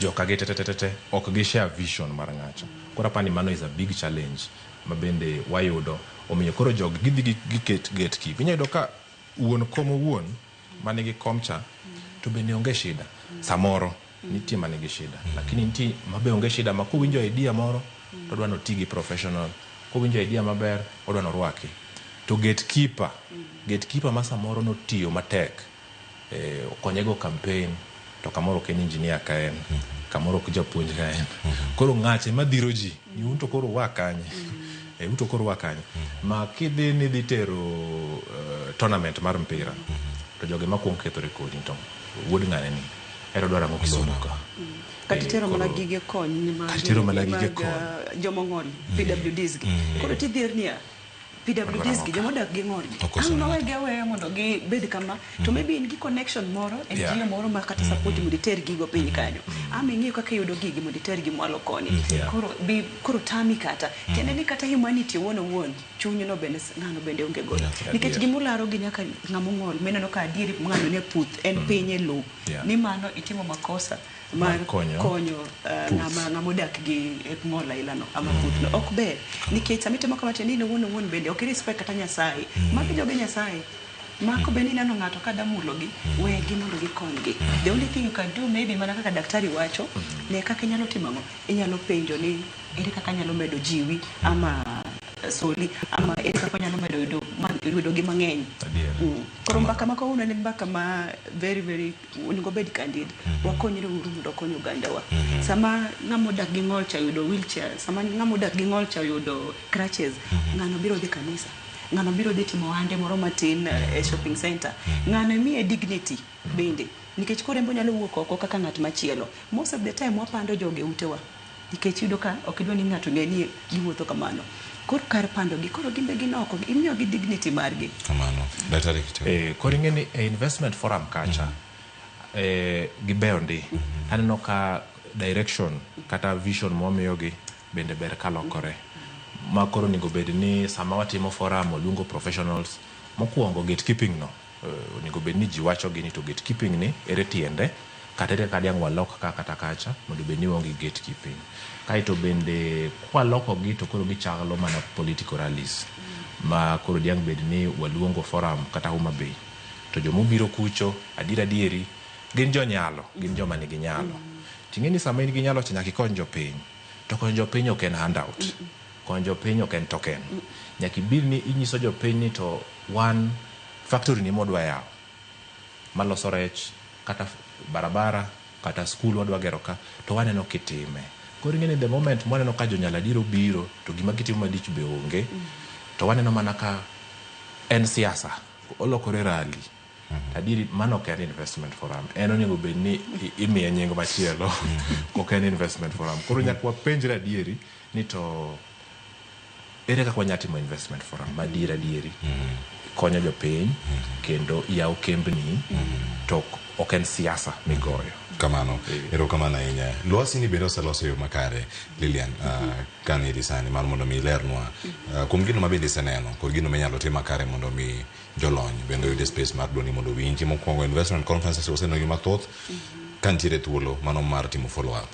joka gi te ok gi share vision mar ng'acha. Koro apani mano is a big challenge ma bende wayudo omiyo koro jogi gidhi giket gatekeep. Inyalo yudo ka wuon kom owuon manigi kom cha to bende onge shida samoro nitie manigi shida lakini nitie mabe onge shida ma kowinjo idea moro to odwa noti gi professional kowinjo idea maber odwa norwaki to gatekeeper ma samoro notiyo matek okonyego campaign To kamoro ok en engineer ka en, kamoro ok japuonj ka en. Koro ng'ache madhiro ji ni un to koro ua kanye? Un to koro ua kanye? Ma kidhi ni dhi tero tournament mar mpira, to joge makuong kethore kodi to wuod ng'ane ni ero dwaro ang'o Kisumu ka. Kata itero mana gige kony mag Kata itero mana gige mag, kony. Jomong'ol PWDs gi. Koro tidhier niya PWDs gi jomodak gi ng'ol Okoso ang' ng'ato. nowegi aweya mondo gibed kama to maybe in gi connection moro NGO moro ma kata support mondo iter gigo piny kanyo ama ing'iyo kaka iyudo gigi mondo itergi mwalo koni. Koro bi koro tami kata tiende ni kata humanity owuon owuon chunyno bende ng'ano bende onge godo nikech gimularo gi nyaka ng'ama ong'ol mineno ka adieri ng'ano ne puth en piny e lowo ni mano itimo makosa mar Mar konyo konyo puth. ng'ama odak gi ng'ol ailano ama puthno ok ber nikech sama itimo kama tiende ni in owuon owuon bende ok irespect kata Nyasaye. Magi joge Nyasaye mako bende ineno ng'ato ka damulogi wegi mondo gikonygi. The only thing you can do maybe mana kaka daktari wacho ne kaka inyalo timo ang'o inyalo penjo ni ere kaka anyalo medo jiwi ama soli ama ere kaka anyalo medo yudo gi mang'eny. Koro mbaka ma kawuono en mbaka ma very very onego bed candid. Wakonyre uru mondo wakony ogandawa. Sama ng'ama odak gi ng'ol cha oyudo wheelchair, sama ng'ama odak gi ng'ol cha oyudo crutches, ng'ano biro dhi kanisa, ng'ano biro dhi timo ohande moro matin e shopping center, ng'ano imiye dignity bende nikech koro en be onyalo wuok oko kaka ng'at machielo. Most of the time wapando jogi e utewa nikech iyudo ka ok idwa ni ng'ato ong'e ni giwuotho kamano. Koro kar pandogi koro gin be gin oko imiyogi dignity margi. Kamano. Daktari Kitew. Koro ing'e ni e investment forum kacha gibeyo ndi. Aneno ka direction kata vision mwamiyogi bende ber kalokore. Ma koro onego bed ni sama watimo forum waluongo professionals mokwongo gatekeeping no onego bed ni ji wacho gi ni to gatekeeping ni ere tiende kata ere kaka diang' walok ka kata kacha mondo bed ni waonge gi gatekeeping. Kaeto bende kwaloko gi to koro gichalo mana political rallies ma koro diang' bed ni waluongo forum kata Homa Bay to jomobiro kucho adier adieri gin jonyalo, gin joma nigi nyalo. Ting'e ni sama in gi nyalo to nyaka ikony jopiny. To konyo jopiny ok en handout. Konyo jopiny ok en token. Nyaka ibed ni inyiso jopiny ni to wan factory ni modwa yawo maloso rech kata barabara kata skul wadwa gero ka to waneno kitime. Koro ing'e ni the moment mwaneno ka jonyalo adier obiro to gima gitimo malich be onge to waneno mana ka en siasa olokore rally. Adieri mano ok en investment forum. En onego bed ni imiye nying machielo ok en investment forum. Koro nyaka wapenjre adieri ni to ere kaka wanyalo timo investment forum madier adieri konyo jopiny kendo yawo kembni to ok en siasa migoyo. Kamano. Erokamano ahinya. Lwasi ni bende oselos e yo makare, Lilian, kaniri sani mar mondo mi ilernwa kuom gino ma bende iseneno kod gino minyalo tim makare mondo mi jolony bende oyud space mar duondi mondo owinji. Mokwongo investment conferences oseneno gi mathoth ka nitiere thuolo mano mar timo follow up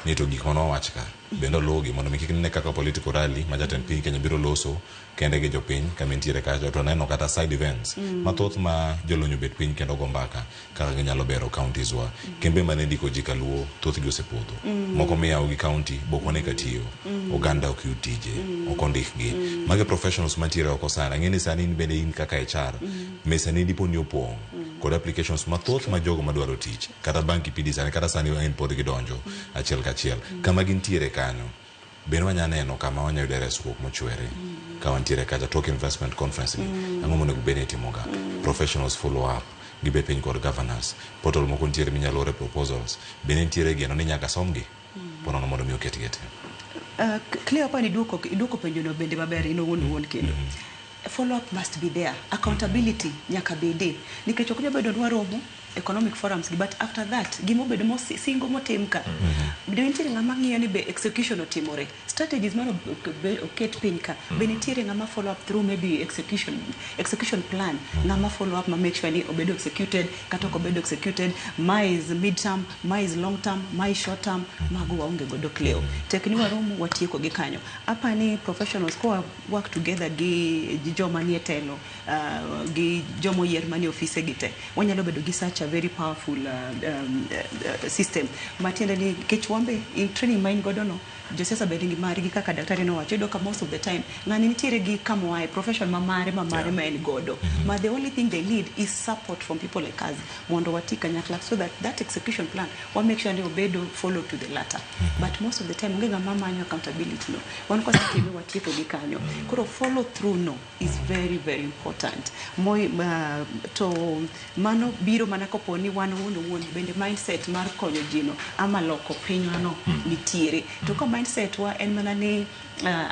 ni to gik mane wawach ka bende oluwgi mondo mi kik nene kaka political rally ma jatend piny Kenya biro loso kende gi jopiny kama entiere kacha to neno kata side events mathoth ma jolony obet piny kendo go mbaka kaka ginyalo bero counties wa. Kembe mane ndiko ji kaluo thothgi osepodho. Moko miyawo gi county bok wane ka tiyo. Oganda ok yud tije, ok ondikgi. Magi professionals mantiere oko sana. Ang'e ni sani in bende in kaka HR, mesani dipo ni opong' kod applications mathoth ma jogo madwaro tich. Kata bang' kipindi sani, kata sani en pod gidonjo achiel kachiel. Kama gintiere kanyo, bende wanya neno kama wanya yude resruok mochwere. Ka wantiere kacha tok investment conference ni, ang'o monego bed ni itimoga? Professionals follow up, gibet piny kod governors. Portal moko nitiere minyalo ore proposals. Bende nitiere geno ni nyaka somgi ponono mondo mi oketgi e tim. Clear hapa ni iduoko penjo no bende maber in owuon owuon kendo. Follow up must be there. Accountability nyaka bede. Nikech ok nyal bedo ni waromo economic forums gi, but after that gimobedo singo motim ka. Be nitiere ng'ama ng'iyo ni be execution otimore. Strategies mano oket piny ka. Be nitiere ng'ama follow up through maybe execution plan. Ng'ama follow up ma make sure ni obedo executed kata ok obedo executed. Ma is mid term, ma is long term, ma is short term. Mago waonge godo clear. Tek ni waromo watieko gi kanyo. Apa ni professionals ko work together gi joma nie telo, gi joma oyier manie ofise gi te. Wanyalo bedo gi such such a very powerful system. Matiende ni kech wambe in training ma in godo no, josiasa bende nigi margi kaka daktari nowacho. Iyudo ka most of the time ng'ani nitiere gi kamoae profession ma mare ma mare ma en godo. Ma the only thing they need is support from people like us mondo wati kanyakla so that that execution plan wa make sure ni obedo follow to the letter. But most of the time onge ng'ama manyo accountability no. Wan kwasetime watieko gi kanyo. Koro follow through no is very very important. Moi, to mano biro mana kopo ni wan owuon owuon bende mindset mar konyo ji no ama loko pinywa no nitiere. To ka mindset wa en mana ni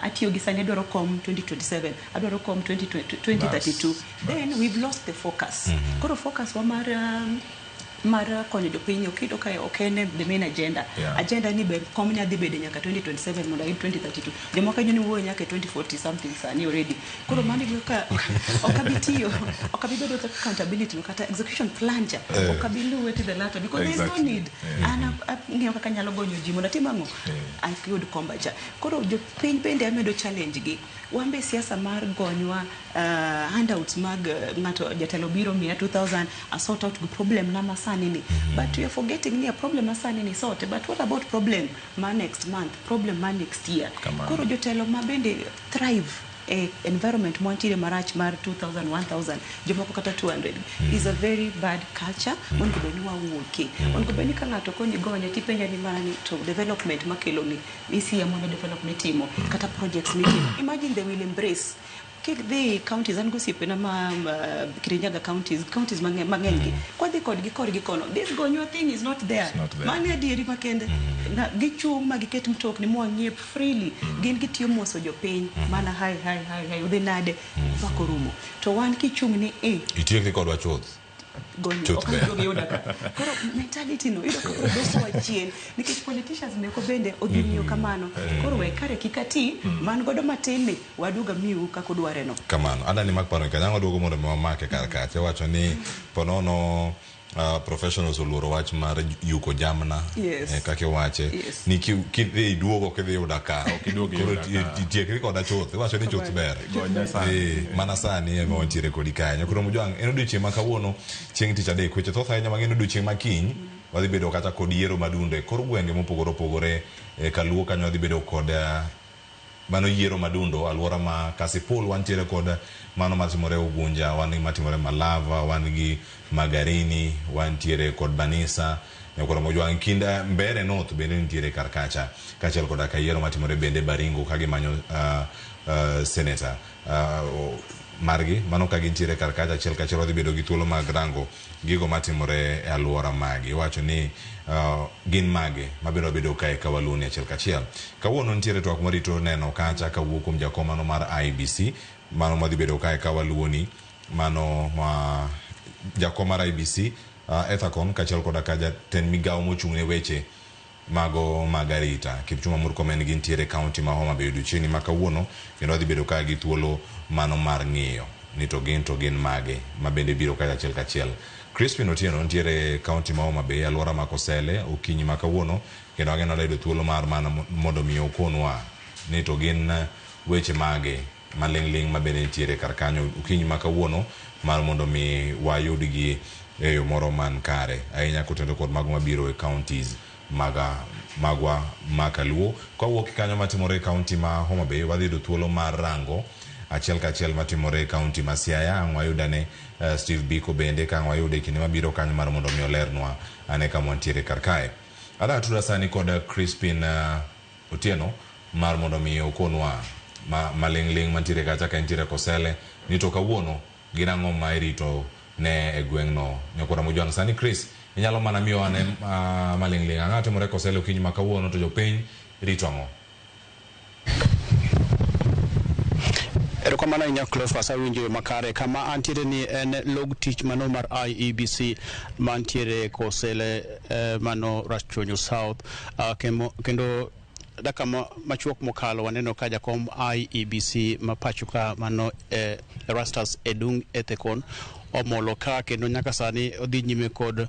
atiyo gi sani adwaro kom 2027, adwaro kom 2020, 2032, then we've lost the focus. Koro focus wa mar konyo jopiny ok iyudo ka ok en the main agenda. Agenda ni be kom ni adhi bedo nyaka 2027 mondo ayud 2032. Jomoko ni wuoyo nyaka e 2040 something sani already. Koro mano iyudo ka ok abi tiyo, ok abi bedo kaka accountability no kata execution plan cha. Ok abi luwe to the letter because there is no need. An ang'iyo kaka anyalo gonyo ji mondo atim ang'o? Ayud komba cha. Koro jopiny bende amedo challenge gi. Wan be siasa mar gonywa handouts mag ng'ato jatelo biro miya 2000 a sort out problem na masani ni. But we are forgetting ni a problem masani ni sort. But what about problem ma next month, problem ma next year? Kamano. Koro jotelo ma bende thrive e environment mwantiere marach mar 2000 1000 jomoko kata 200 is a very bad culture. Onego bed ni wawuoke. Onego bed ni ka ng'ato konyi gonye tipenja ni mana ni to development makelo ni isiemo ne development mitimo kata projects mitimo. Imagine they will embrace kik dhi counties an gosiepena ma Kirinyaga counties, counties mang'eny gi kwadhi kodgi korgi kono, this gonywa thing is not there. It's not there. Mano adieri makende. Na gichung' ma giket mtokni mwang'iep freely. Gin gitiyo moso jopiny mana hi hi hi hi udhi nade pak orumo. To wan kichung' ni e Itiekri kodwa chuth. Gonyo Chuth ok ber. aduog yuda ka. Koro mentality no iyudo ka koro dwokowa chien nikech politicians meko bende odhi ng'iyo kamano. Koro we kare kik ati man godo matin ni waduog amiu kaka udware no. Kamano. Adani mak paro ni kanyango duogo mondo mi wamake kar kacha. Iwacho ni ponono professionals oluoro wach mar yuko jamna. Kaka iwache. Ni kidhi iduogo kidhi yuda ka. Iduog Koro iyuda ka. itiekri koda chuth. Iwacho ni chuth ber. Gonya sani. Mana sani ema wantiere kodi kanyo. Koro Mojwang', en odiochieng' ma kawuono chieng' tich adek. Weche thoth ahinya mang'eny odiochieng' ma kiny. Wadhi bedo kata kod yiero madundo e kor gwenge mopogore opogore. Kaluo kanyo wadhi bedo kod mano yiero madundo alwora ma Kasipul wantiere kod mano matimore Ugunja, wan gi matimore Malava, wan gi Magarini, wantiere kod Banisa, Nyakoro Mojwang' kinda Mbere North bende nitiere kar kacha, kaachiel koda ka yiero matimore bende Baringo ka gimanyo senator margi, mano ka gintiere kar kacha achiel kachiel wadhi bedo gi thuolo mag rango gigo matimore e alwora magi. Iwacho ni gin mage mabiro bedo kae ka waluoni achiel kachiel. Kawuono nitiere twak marito neno kacha kawuok kuom jakom mano mar IEBC, mano madhi bedo kae ka waluoni, mano ma jakom mar IEBC Ethacon kaachiel koda ka jatend migawo mochung' ne weche mago mag arita Kipchumba Murkomen gintiere kaunti ma Homa Bay odiochieng'ni ma kawuono kendo wadhi bedo ka gi thuolo mano mar ng'iyo ni to gin mage ma bende biro kacha achiel kachiel. Crispin Otieno nitiere kaunti ma Homa Bay alwora ma Kosele okinyi ma kawuono kendo ageno yudo thuolo mar mana mondo mi okonwa ni to gin weche mage maling'ling' ma bende nitiere kar kanyo okinyi ma kawuono mar mondo mi wayudgi e yo moro man kare ahinya kotenore kod mago mabiro e counties magwa ma Kaluo. Kawuok kanyo matimore e kaunti ma Homa Bay wadhi yudo thuolo mar rango achiel kachiel matimore e kaunti ma Siaya. Ang' wayudane Steve Biko bende ka ang' wayude e kinde mabiro kanyo mar mondo mi olernwa ane kama wantiere kar kae. Adwa tuda sani kod Crispin Otieno mar mondo mi okonwa maling'ling' mantiere kacha ka entiere Kosele ni to kawuono gin ang'o ma irito ne e gweng'no. Nyakwara Mojwang' sani Chris inyalo mana miyo ane maling'ling' ang'o timore Kosele okinyi ma kawuono to jopiny rito ang'o? Erokamano ahinya Cleophas, awinjo makare. Kama antiere ni en log tich mano mar IEBC mantiere Kosele mano Rachuonyo South, kendo dakika machuok mokalo waneno ka jakom IEBC ma pacho ka mano Erastus Edung Ethekon omolo ka kendo nyaka sani odhi nyime kod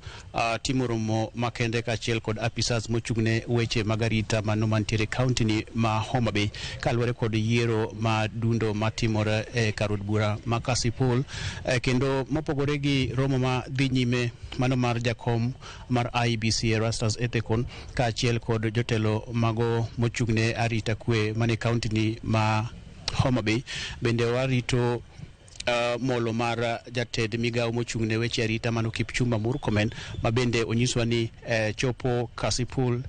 timo romo makende kaachiel kod apisas mochung'ne weche mag arita mano mantiere kaunti ni ma Homa Bay kaluwore kod yiero ma dundo matimore e kar od bura ma Kasipul. Kendo mopogore gi romo ma dhi nyime mano mar jakom mar IEBC Erastus Ethekon kaachiel kod jotelo mago mochung'ne arita kwe mane kaunti ni ma Homa Bay, bende warito molo mar jatend migawo mochung' ne weche arita mano Kipchumba Murkomen ma bende onyiswa ni chopo Kasipul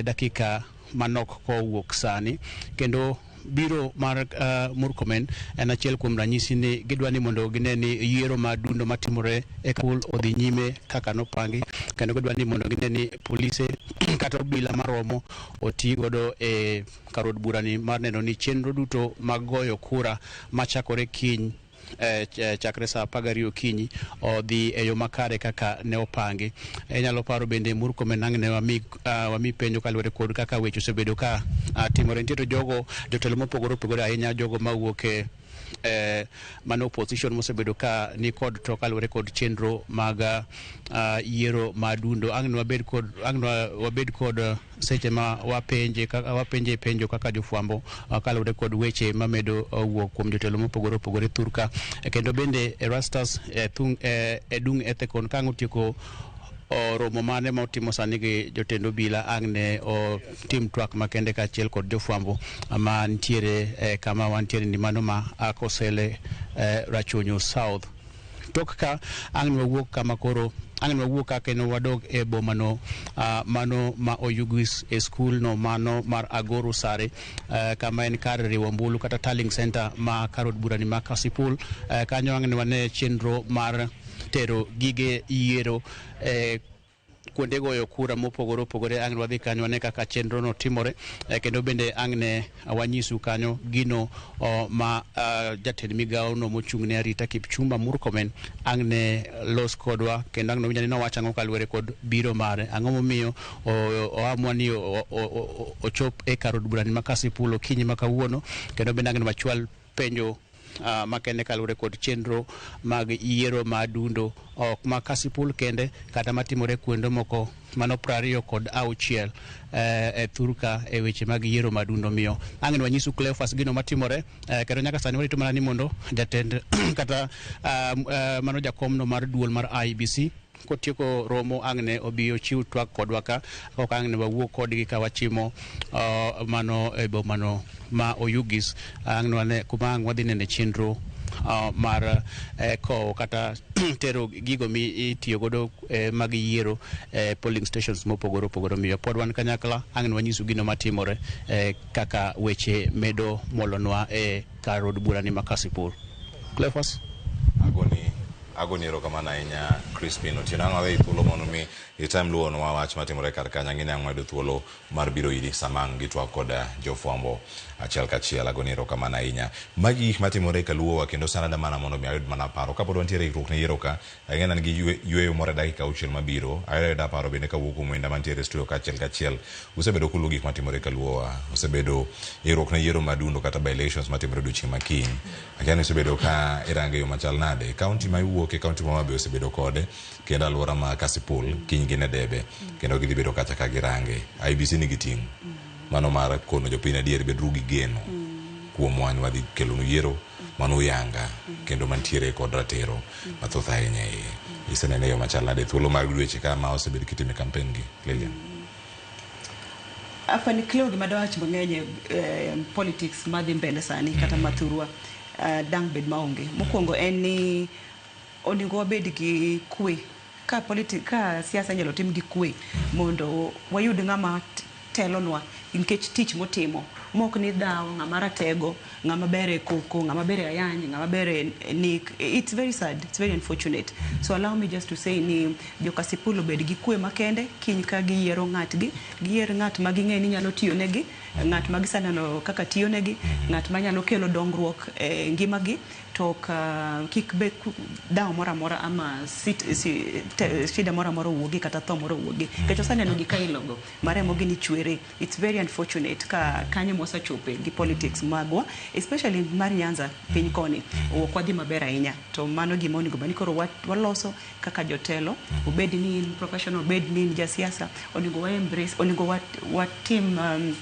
dakika manok kowuok sani. Kendo biro mar Murkomen en achiel kuom ranyisi ni gidwa ni mondo gine ni yiero ma dundo matimore e Kasipul odhi nyime kaka nopangi, kendo gidwa ni mondo gine ni polise kata obila maromo oti godo e kar od burani mar neno ni chenro duto mag goyo kura machakore kiny chakre saa 12 okinyi odhi e yo makare kaka ne opangi. Inyalo paro bende Murkomen ang' ne wami penjo kaluwore kod kaka weche osebedo ka timore. Nitie jogo jotelo mopogore opogore ahinya, jogo mawuok e mano opposition mosebedo ka ni kod to kaluwore kod chenro mag yiero madundo. Ang' ne wabed kod seche ma wapenje penjo kaka jofwambo kaluwore kod weche mamedo wuok kuom jotelo mopogore opogore thurka. Kendo bende Erastus Edung Ethekon ka ang' otieko romo mane ma otimo sani gi jotend obila ang' ne otim twak makende kaachiel kod jofwambo ma nitiere kama wantiere ni mano ma Kosele Rachuonyo South. Tok ka ang' ne wawuok kama koro ang' ne wawuok ka kendo wadog e bomano mano ma Oyugis e skul no mano mar Agoro Sare kama en kar riwo ombulu kata tallying center ma kar od burani ma Kasipul. Kanyo ang' ne wane chenro mar tero gige yiero kuonde goyo kura mopogore opogore. Ang' wadhi kanyo wane kaka chenro no timore, kendo bende ang' ne wanyisu kanyo gino ma jatend migawo no mochung' ne arita Kipchumba Murkomen ang' ne los kodwa, kendo ang' ne winjo ni nowacho ang'o kaluwore kod biro mare, ang'o momiyo oamua ni ochop e kar od burani ma Kasipul okinyi ma kawuono, kendo bende ang' ne wachwal penjo makende kaluwore kod chenro mag yiero ma dundo ok ma Kasipul kende kata matimore kuonde moko mano 26 e thurka e weche mag yiero ma dundo. Miyo ang' ne wanyisu Cleophas gino matimore, kendo nyaka sani warito mana ni mondo jatend kata mano jakomno mar duol mar IEBC kotieko romo ang' ne obi ochiw twak kodwa ka ok ang' ne wawuo kodgi ka wachimo mano e bomano ma Oyugis ang' ne wane kuma ang' wadhi nene chenro mar kowo kata tero gigo mi itiyo godo mag yiero polling stations mopogore opogore. Omiyo pod wan kanyakla ang' ne wanyisu gino matimore kaka weche medo molonwa e kar od burani ma Kasipul. Cleophas? Agoni erokamano ahinya Crispin Otieno. Ang' aweyi thuolo mondo mi item luwonwa wach matimore kar kanyo. Ang'e ni ang' wayudo thuolo mar biro iri sama ang' gitwak kod jofwambo achiel kachiel. Agoni erokamano ahinya. Magi gik matimore kaluwowa kendo sana da mana mondo mi ayud mana paro. Kapod wantiere e ikruok ne yiero ka, ang'e ni an gi yweyo moro e dakika 6 mabiro. Ayudo paro bende kawuok kuom wenda mantiere e studio kaachiel kachiel. Usebedo kuluwo gik matimore kaluwowa. Osebedo ikruok ne yiero madundo kata by elections matimore odiochieng' ma kiny. Akia ni usebedo ka irange yo machal nade. Kaunti ma iwuoke, kaunti ma Homa Bay osebedo kode, kendo alwora ma Kasipul kiny gin e debe, kendo gidhi bedo kacha ka girange. IEBC nigi ting' mano mar kono jopiny adier beduru gi geno kuomwa ni wadhi kelonu yiero mano uyanga kendo mantiere kod ratiro mathoth ahinya e iye. Isenene yo machal nade thuolo mar dweche ka ma osebed kitime campaign gi Lilian? Apani Cleo gima dawach mang'eny e politics madhi mbele sani kata mathurwa dang' bed maonge. Mokwongo en ni onego wabed gi kwe. Ka ka siasa inyalo tim gi kwe mondo wayud ng'ama telonwa nikech tich motimo mok ni dhawo ng'ama ratego, ng'ama ber e koko, ng'ama ber e ayany, ng'ama ber e nik. It's very sad, it's very unfortunate. So allow me just to say ni jo Kasipul obed gi kwe makende kiny ka giyiero ng'atgi, giyier ng'at ma ging'e ni nyalo tiyo negi, ng'at ma giseneno kaka tiyo negi, ng'at ma nyalo kelo dongruok e ngimagi, to kik be dhawo moro amora ama shida moro amora owuogi kata tho moro owuogi. Nikech waseneno gik ailogo ma remo gini chwer. owinjore. It's very unfortunate ka kanyo mwasechope gi politics magwa, especially mar Nyanza piny koni, ok wadhi maber ahinya. To mano gima onego bed ni koro waloso kaka jotelo, obed ni in professional, obed ni in jasiasa, onego wa embrace, onego watim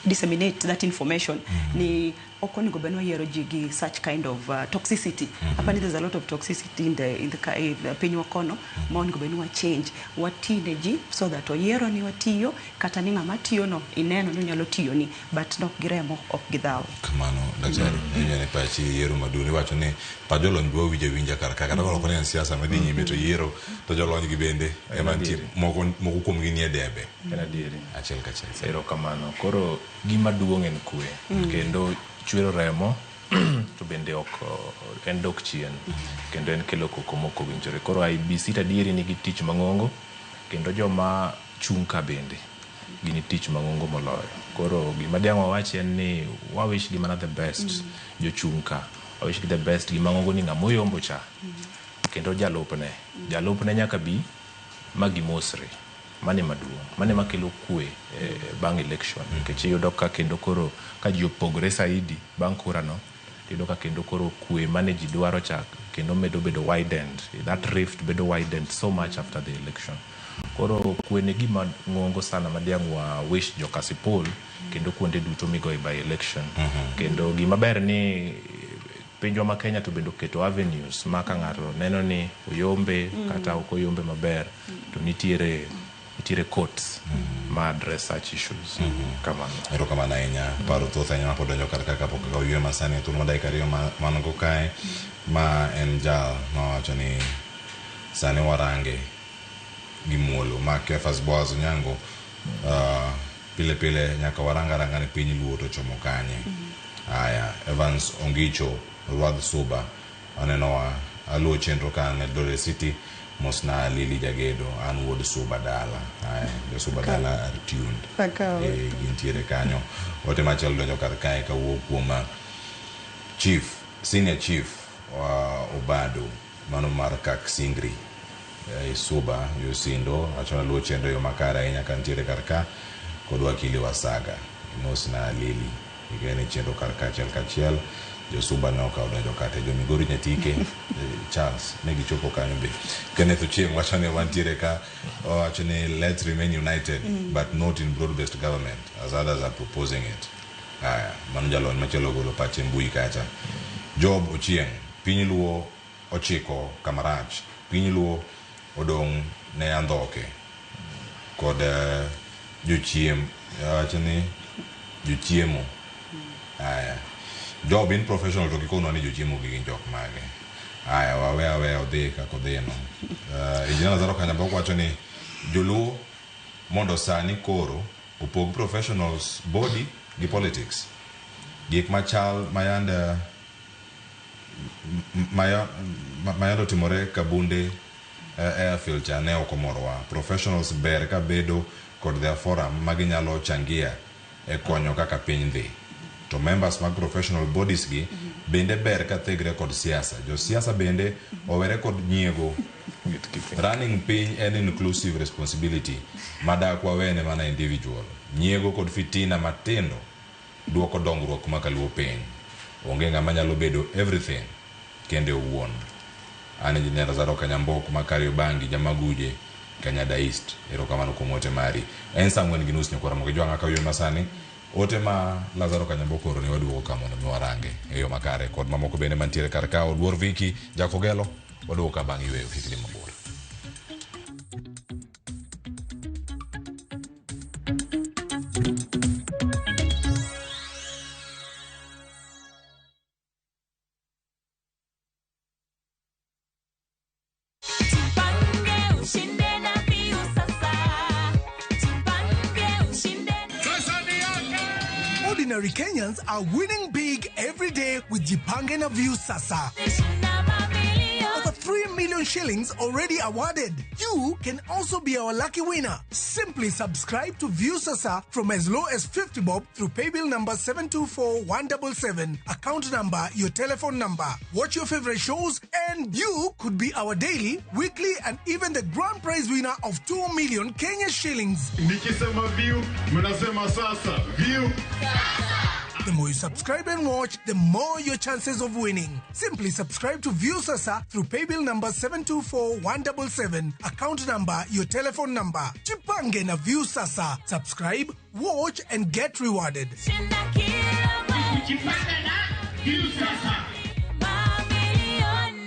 disseminate that information ni ok onego bed ni wayiero ji gi such kind of toxicity. Apani there's a lot of toxicity in the pinywa kono ma onego bed ni wa change, watine ji so that oyiero ni watiyo kata ni ng'ama tiyo no ineno ni onyalo tiyoni, but nok gi remo, ok gi dhawo. Kamano, daktari, iwinjo ni pachi yiero maduong' iwacho ni pach jolony be wawinjo awinja kar ka, kata ok ni en siasa madhi nyime to yiero to jolony gi bende ema nitie, moko moko kuomgi nie debe. En adieri. Achiel kachiel. Erokamano. Koro gima duong' en kwe. Kendo chwero remo to bende ok en dok chien kendo en kelo koko mok owinjore. Koro IEBC to adieri nigi tich mang'ongo kendo joma chung' ka bende gin tich mang'ongo moloyo. Koro gima diang' wawachi en ni wa wish gi mana the best. Jochung' ka wa wish gi the best. Gima ng'ongo ni ng'ama oyombo cha kendo jalupne nyaka bi ma gimosre. Mane maduong', mane makelo kwe bang' election, nikech iyudo ka kendo koro ka ji opogore saidi bang' kura no, iyudo ka kendo koro kwe mane ji dwaro cha kendo medo bedo widened, that rift bedo widened so much after the election. Koro kwe ne gima ng'ongo sana ma diang' wa wish jo Kasipul kendo kuonde duto migoye by election. Kendo gima ber ni pinjwa ma Kenya to bende oketo avenues ma ka ng'ato neno ni oyombe kata ok oyombe maber to nitiere courts ma address such issues. Kamano. Erokamano ahinya. Paro thoth ahinya mapod donjo kar ka kapok ka oywe masani thuolo ma dakika 2 man go kae, ma en jal mawacho ni sani warange gi muolo ma Kefas Boaz Onyango, pile pile nyaka warang aranga ni piny Luo to chomo kanye. Aya, Evans Ongicho Rwadh Suba anenowa aluwo chenro ka an Eldoret City, mosna Lili Jagedo, an wuod Suba dala. Aya, jo Suba dala are tuned. Gintiere kanyo. Ote machielo donjo kar kae kawuok kuom chief, senior chief Obado mano mar Kak Singri Suba Yosindo wacho luwo chenro e yo makare ahinya ka nitiere kar ka kod wakili Wasaga. Mosna Lili ikene chenro kar ka achiel kachiel. Josuba ne okawo donjo kate jo Migori Nyatike, Charles ne gichopo kanyo be. Kenneth Ochieng wacho ni wantiere ka, owacho ni let's remain united but not in broad based government as others are proposing it. Aya, mano jalony machielo ogolo pache mbui kacha. Job Ochieng, piny Luo ochiko kamarach, piny Luo odong' ne andhoke kod jochiem, wacho ni jochiemo. Aya, Job in professional to gikonwa ni jochiemo gi gin jok mage. Aya, wawe aweya odhi kaka odhino. Engineer Lazaro Kanyambok wacho ni joluo mondo sani koro opog professionals body gi politics. Gik machal mayande otimore Kabunde airfield cha ne ok omorowa. Professionals ber ka bedo kod their forum ma ginyalo changia e konyo kaka piny dhi. To members mag professional bodies gi bende ber ka thegre kod siasa. Josiasa bende owere kod nyiego. Running piny en inclusive responsibility madak wawene mana individual. Nyiego kod fitina matindo duoko dongruok makaluo piny. Onge ng'ama nyalo bedo everything kende owuon. An Engineer Lazaro Kanyambok ma Kariobangi, Jamaguje, Kanyada East. Erokamano kuom ote mari. En saa 4:30 nyakwa Ramogi Jwang'a ka ywe masani. Ote ma Lazaro Kanyambok oro ni waduogo ka mondo mi warange e yo makare kod mamoko bende mantiere kar ka. Oduor Viki Jakogelo waduogo ka bang' yweyo kik idhi mabor. Jipange ushinde na Viu sasa. Jipange ushinde. Ordinary Kenyans are winning big every day with Jipange na Viu Sasa. Shinda mabilioni. Over 3 3 million shillings already awarded. You can also be our lucky winner. Simply subscribe to Viusasa from as low as 50 bob through paybill number 724177, account number, your telephone number. Watch your favorite shows and you could be our daily, weekly and even the grand prize winner of 2 million Kenya shillings. Nikisema view, mnasema sasa. View. The more you subscribe and watch, the more your chances of winning. Simply subscribe to Viusasa through paybill number 724177, account number, your telephone number. Jipange na Viusasa. Subscribe, watch and get rewarded. Jipange na Viusasa. Mamilioni.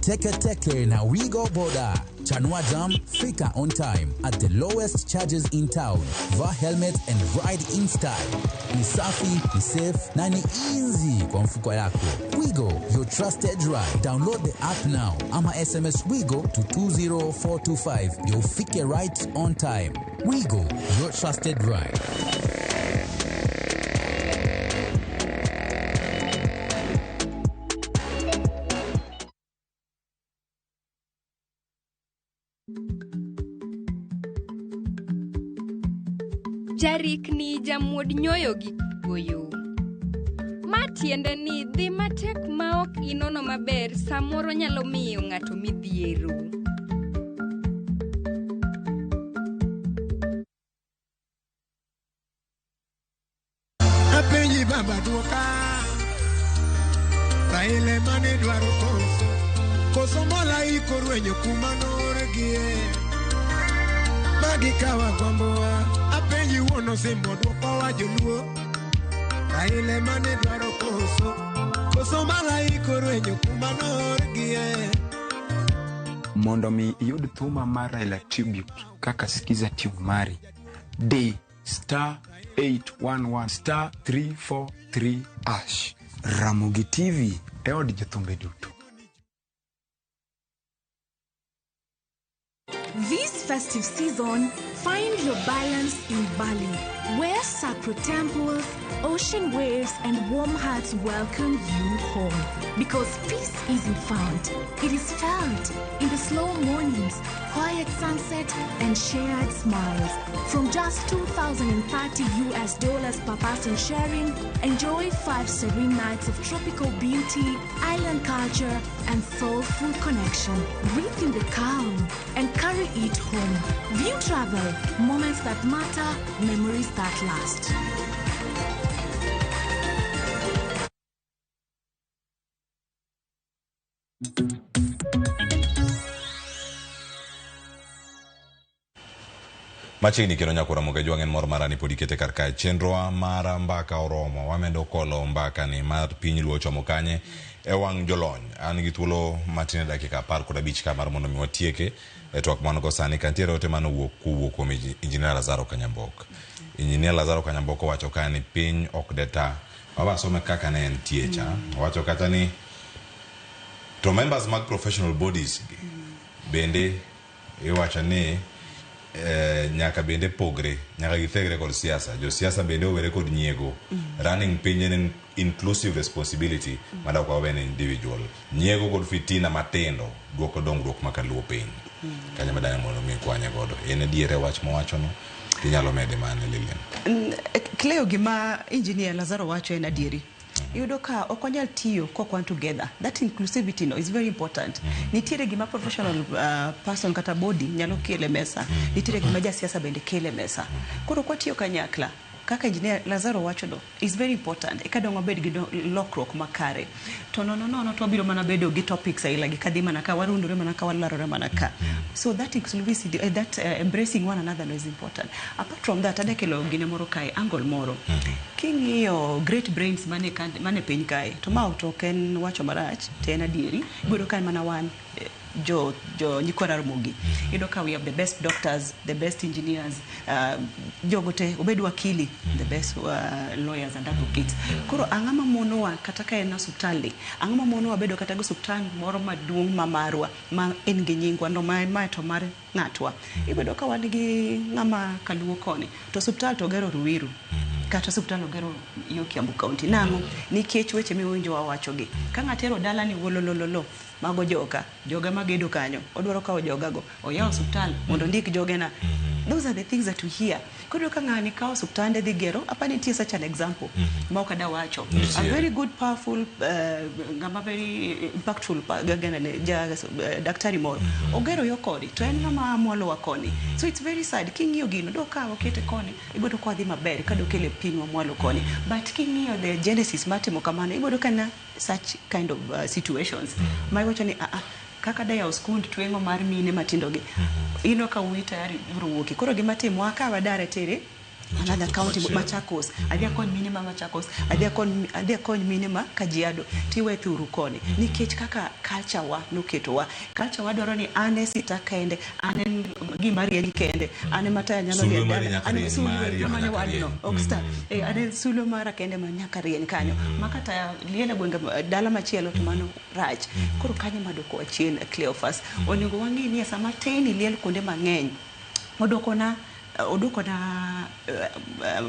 Teke Teke na Wigo Boda. Chanua Jam, fika on time at the lowest charges in town. Vaa helmet and ride in style. Ni safi, ni safe na ni easy kwa mfuko yako. Wigo, your trusted ride. Download the app now ama SMS Wigo to 20425. You'll fike right on time. Wigo, your trusted ride. Jarikni jamuod nyoyo gi goyo. Ma tiende ni dhi matek ma ok inono maber samoro nyalo miyo ng'ato midhiero. Apenji baba duoka Raila mane dwaro koso Koso malaika orwenyo kuma noorgie Magi kawa gombowa Apenji wuon osimbo dwokowa joluo Raila mane dwaro koso Koso malaika orwenyo kuma noorgie Mondo mi iyud thuma mar Raila Tribute kaka Skiza Tube mari, D star 811 star 343 hash. Ramogi TV e od jothumbe duto. This festive season, find your balance in Bali, where sacred temples, ocean waves, and warm hearts welcome you home. Because peace isn't found, it is felt in the slow mornings, quiet sunset, and shared smiles. From just $2,030 US per person sharing, enjoy 5 serene nights of tropical beauty, island culture, and soulful connection. Breathe in the calm and carry it home. View Travel, moments that matter, memories that last. Machiegni kendo nyakora Moga Jwang' en mor mara ni pod ikete kar kae chenrowa mar mbaka oromo wamedo kolo mbaka ni mar piny luo chomo kanye e wang' jolony. An gi thuolo matin e dakika 15 ka mar mondo mi watieke e twak man go sani kantiere ote mane owuok kowuok kuom Engineer Lazaro Kanyambok. Engineer Lazaro Kanyambok owacho ka ni piny ok deta. Baba some kaka ne entie cha. Owacho kata ni to members mag professional bodies gi bende iwacho ni nyaka bende pogre, nyaka githegre kod siasa. Josiasa bende owere kod nyiego. Running piny en inclusive responsibility madok wawe en individual. Nyiego kod fitina matindo duoko dongruok makaluo piny. Kanyo madang' mondo mi kwanye godo. En adier e wach mowachono, tinyalo mede mane Lilian? Cleo, gima Engineer Lazaro wacho en adieri. Iyudo ka ok wanyal tiyo kok wan together. That inclusivity no is very important. Nitiere gima professional person kata body nyalo kele mesa. Nitiere gima jasiasa bende kele mesa. Koro kwatiyo kanyakla kaka Engineer Lazaro wacho no is very important. Eka dong wabed gi lokruok makare. To nono to wabiro mana bedo gi topics aila gi kadhi mana ka warundore mana ka walarore mana ka. So that inclusivity, that embracing one another no is important. Apart from that, adekelo gine moro kae, angle moro. King'iyo great brains mane piny kae, to ma ok en wacho marach, to en adieri, ibiro ka en mana wan jo nyikwa Ramogi. Iyudo ka we have the best doctors, the best engineers, jogo te obed wakili, the best lawyers and advocates. Koro ang'ama monowa kata ka en osuptal ni, ang'ama monowa bedo kata gi osuptal moro maduong' ma marwa, ma en gi nyingwa no ma to mar ng'atwa. Ibedo ka wan gi ng'ama kaluo koni, to osuptal to ogero Ruiru. Kata osiptal ogero yo Kiambu County. Nang'o? Nikech weche miwinjo wawachogi. Ka ng'ato ero dalani wololololo, mago joka, joga magedo kanyo, odwaro kawo jogago, oyawo osiptal mondo ondik jogena. Those are the things that we hear. Koro ka ng'ani kawo osiptande dhi gero, apa nitie such an example ma ok ada wacho. A very good powerful, ng'ama very impactful gane, ja daktari moro ogero yo koni to en ng'ama mwalowa koni. So it's very sad king'iyo gino do kawo okete koni ibodo kwa dhi maber ka dokele pinywa mwalo koni. But king'iyo the genesis mar timo kamano ibodo kana such kind of situations ma iwacho ni kaka da yawo skund tweng'o mar mine matindo gi ino ka wuoyi tayari biro wuoki. Koro gima timo wakawa dare tere another county, Machakos, adhi akony mine ma Machakos, adhi akony mine ma Kajiado, tiwe thuru koni nikech kaka culture wa noketowa. Culture wa dwaro ni an e sita kende, an en gima rieny kende, an ema taya nyalo Sulwe liel mari dala, nyaka an rieny, sulwe mari ema kamano nyaka wadno, rieny. ok star. An en sulwe mara kende ma nyaka rieny kanyo. Ma kata liel e gwenge dala machielo to mano rach. Koro kanyo ema dwoko chien, Cleophas. Onego wang'e ni sama teyni liel kuonde mang'eny, odwokona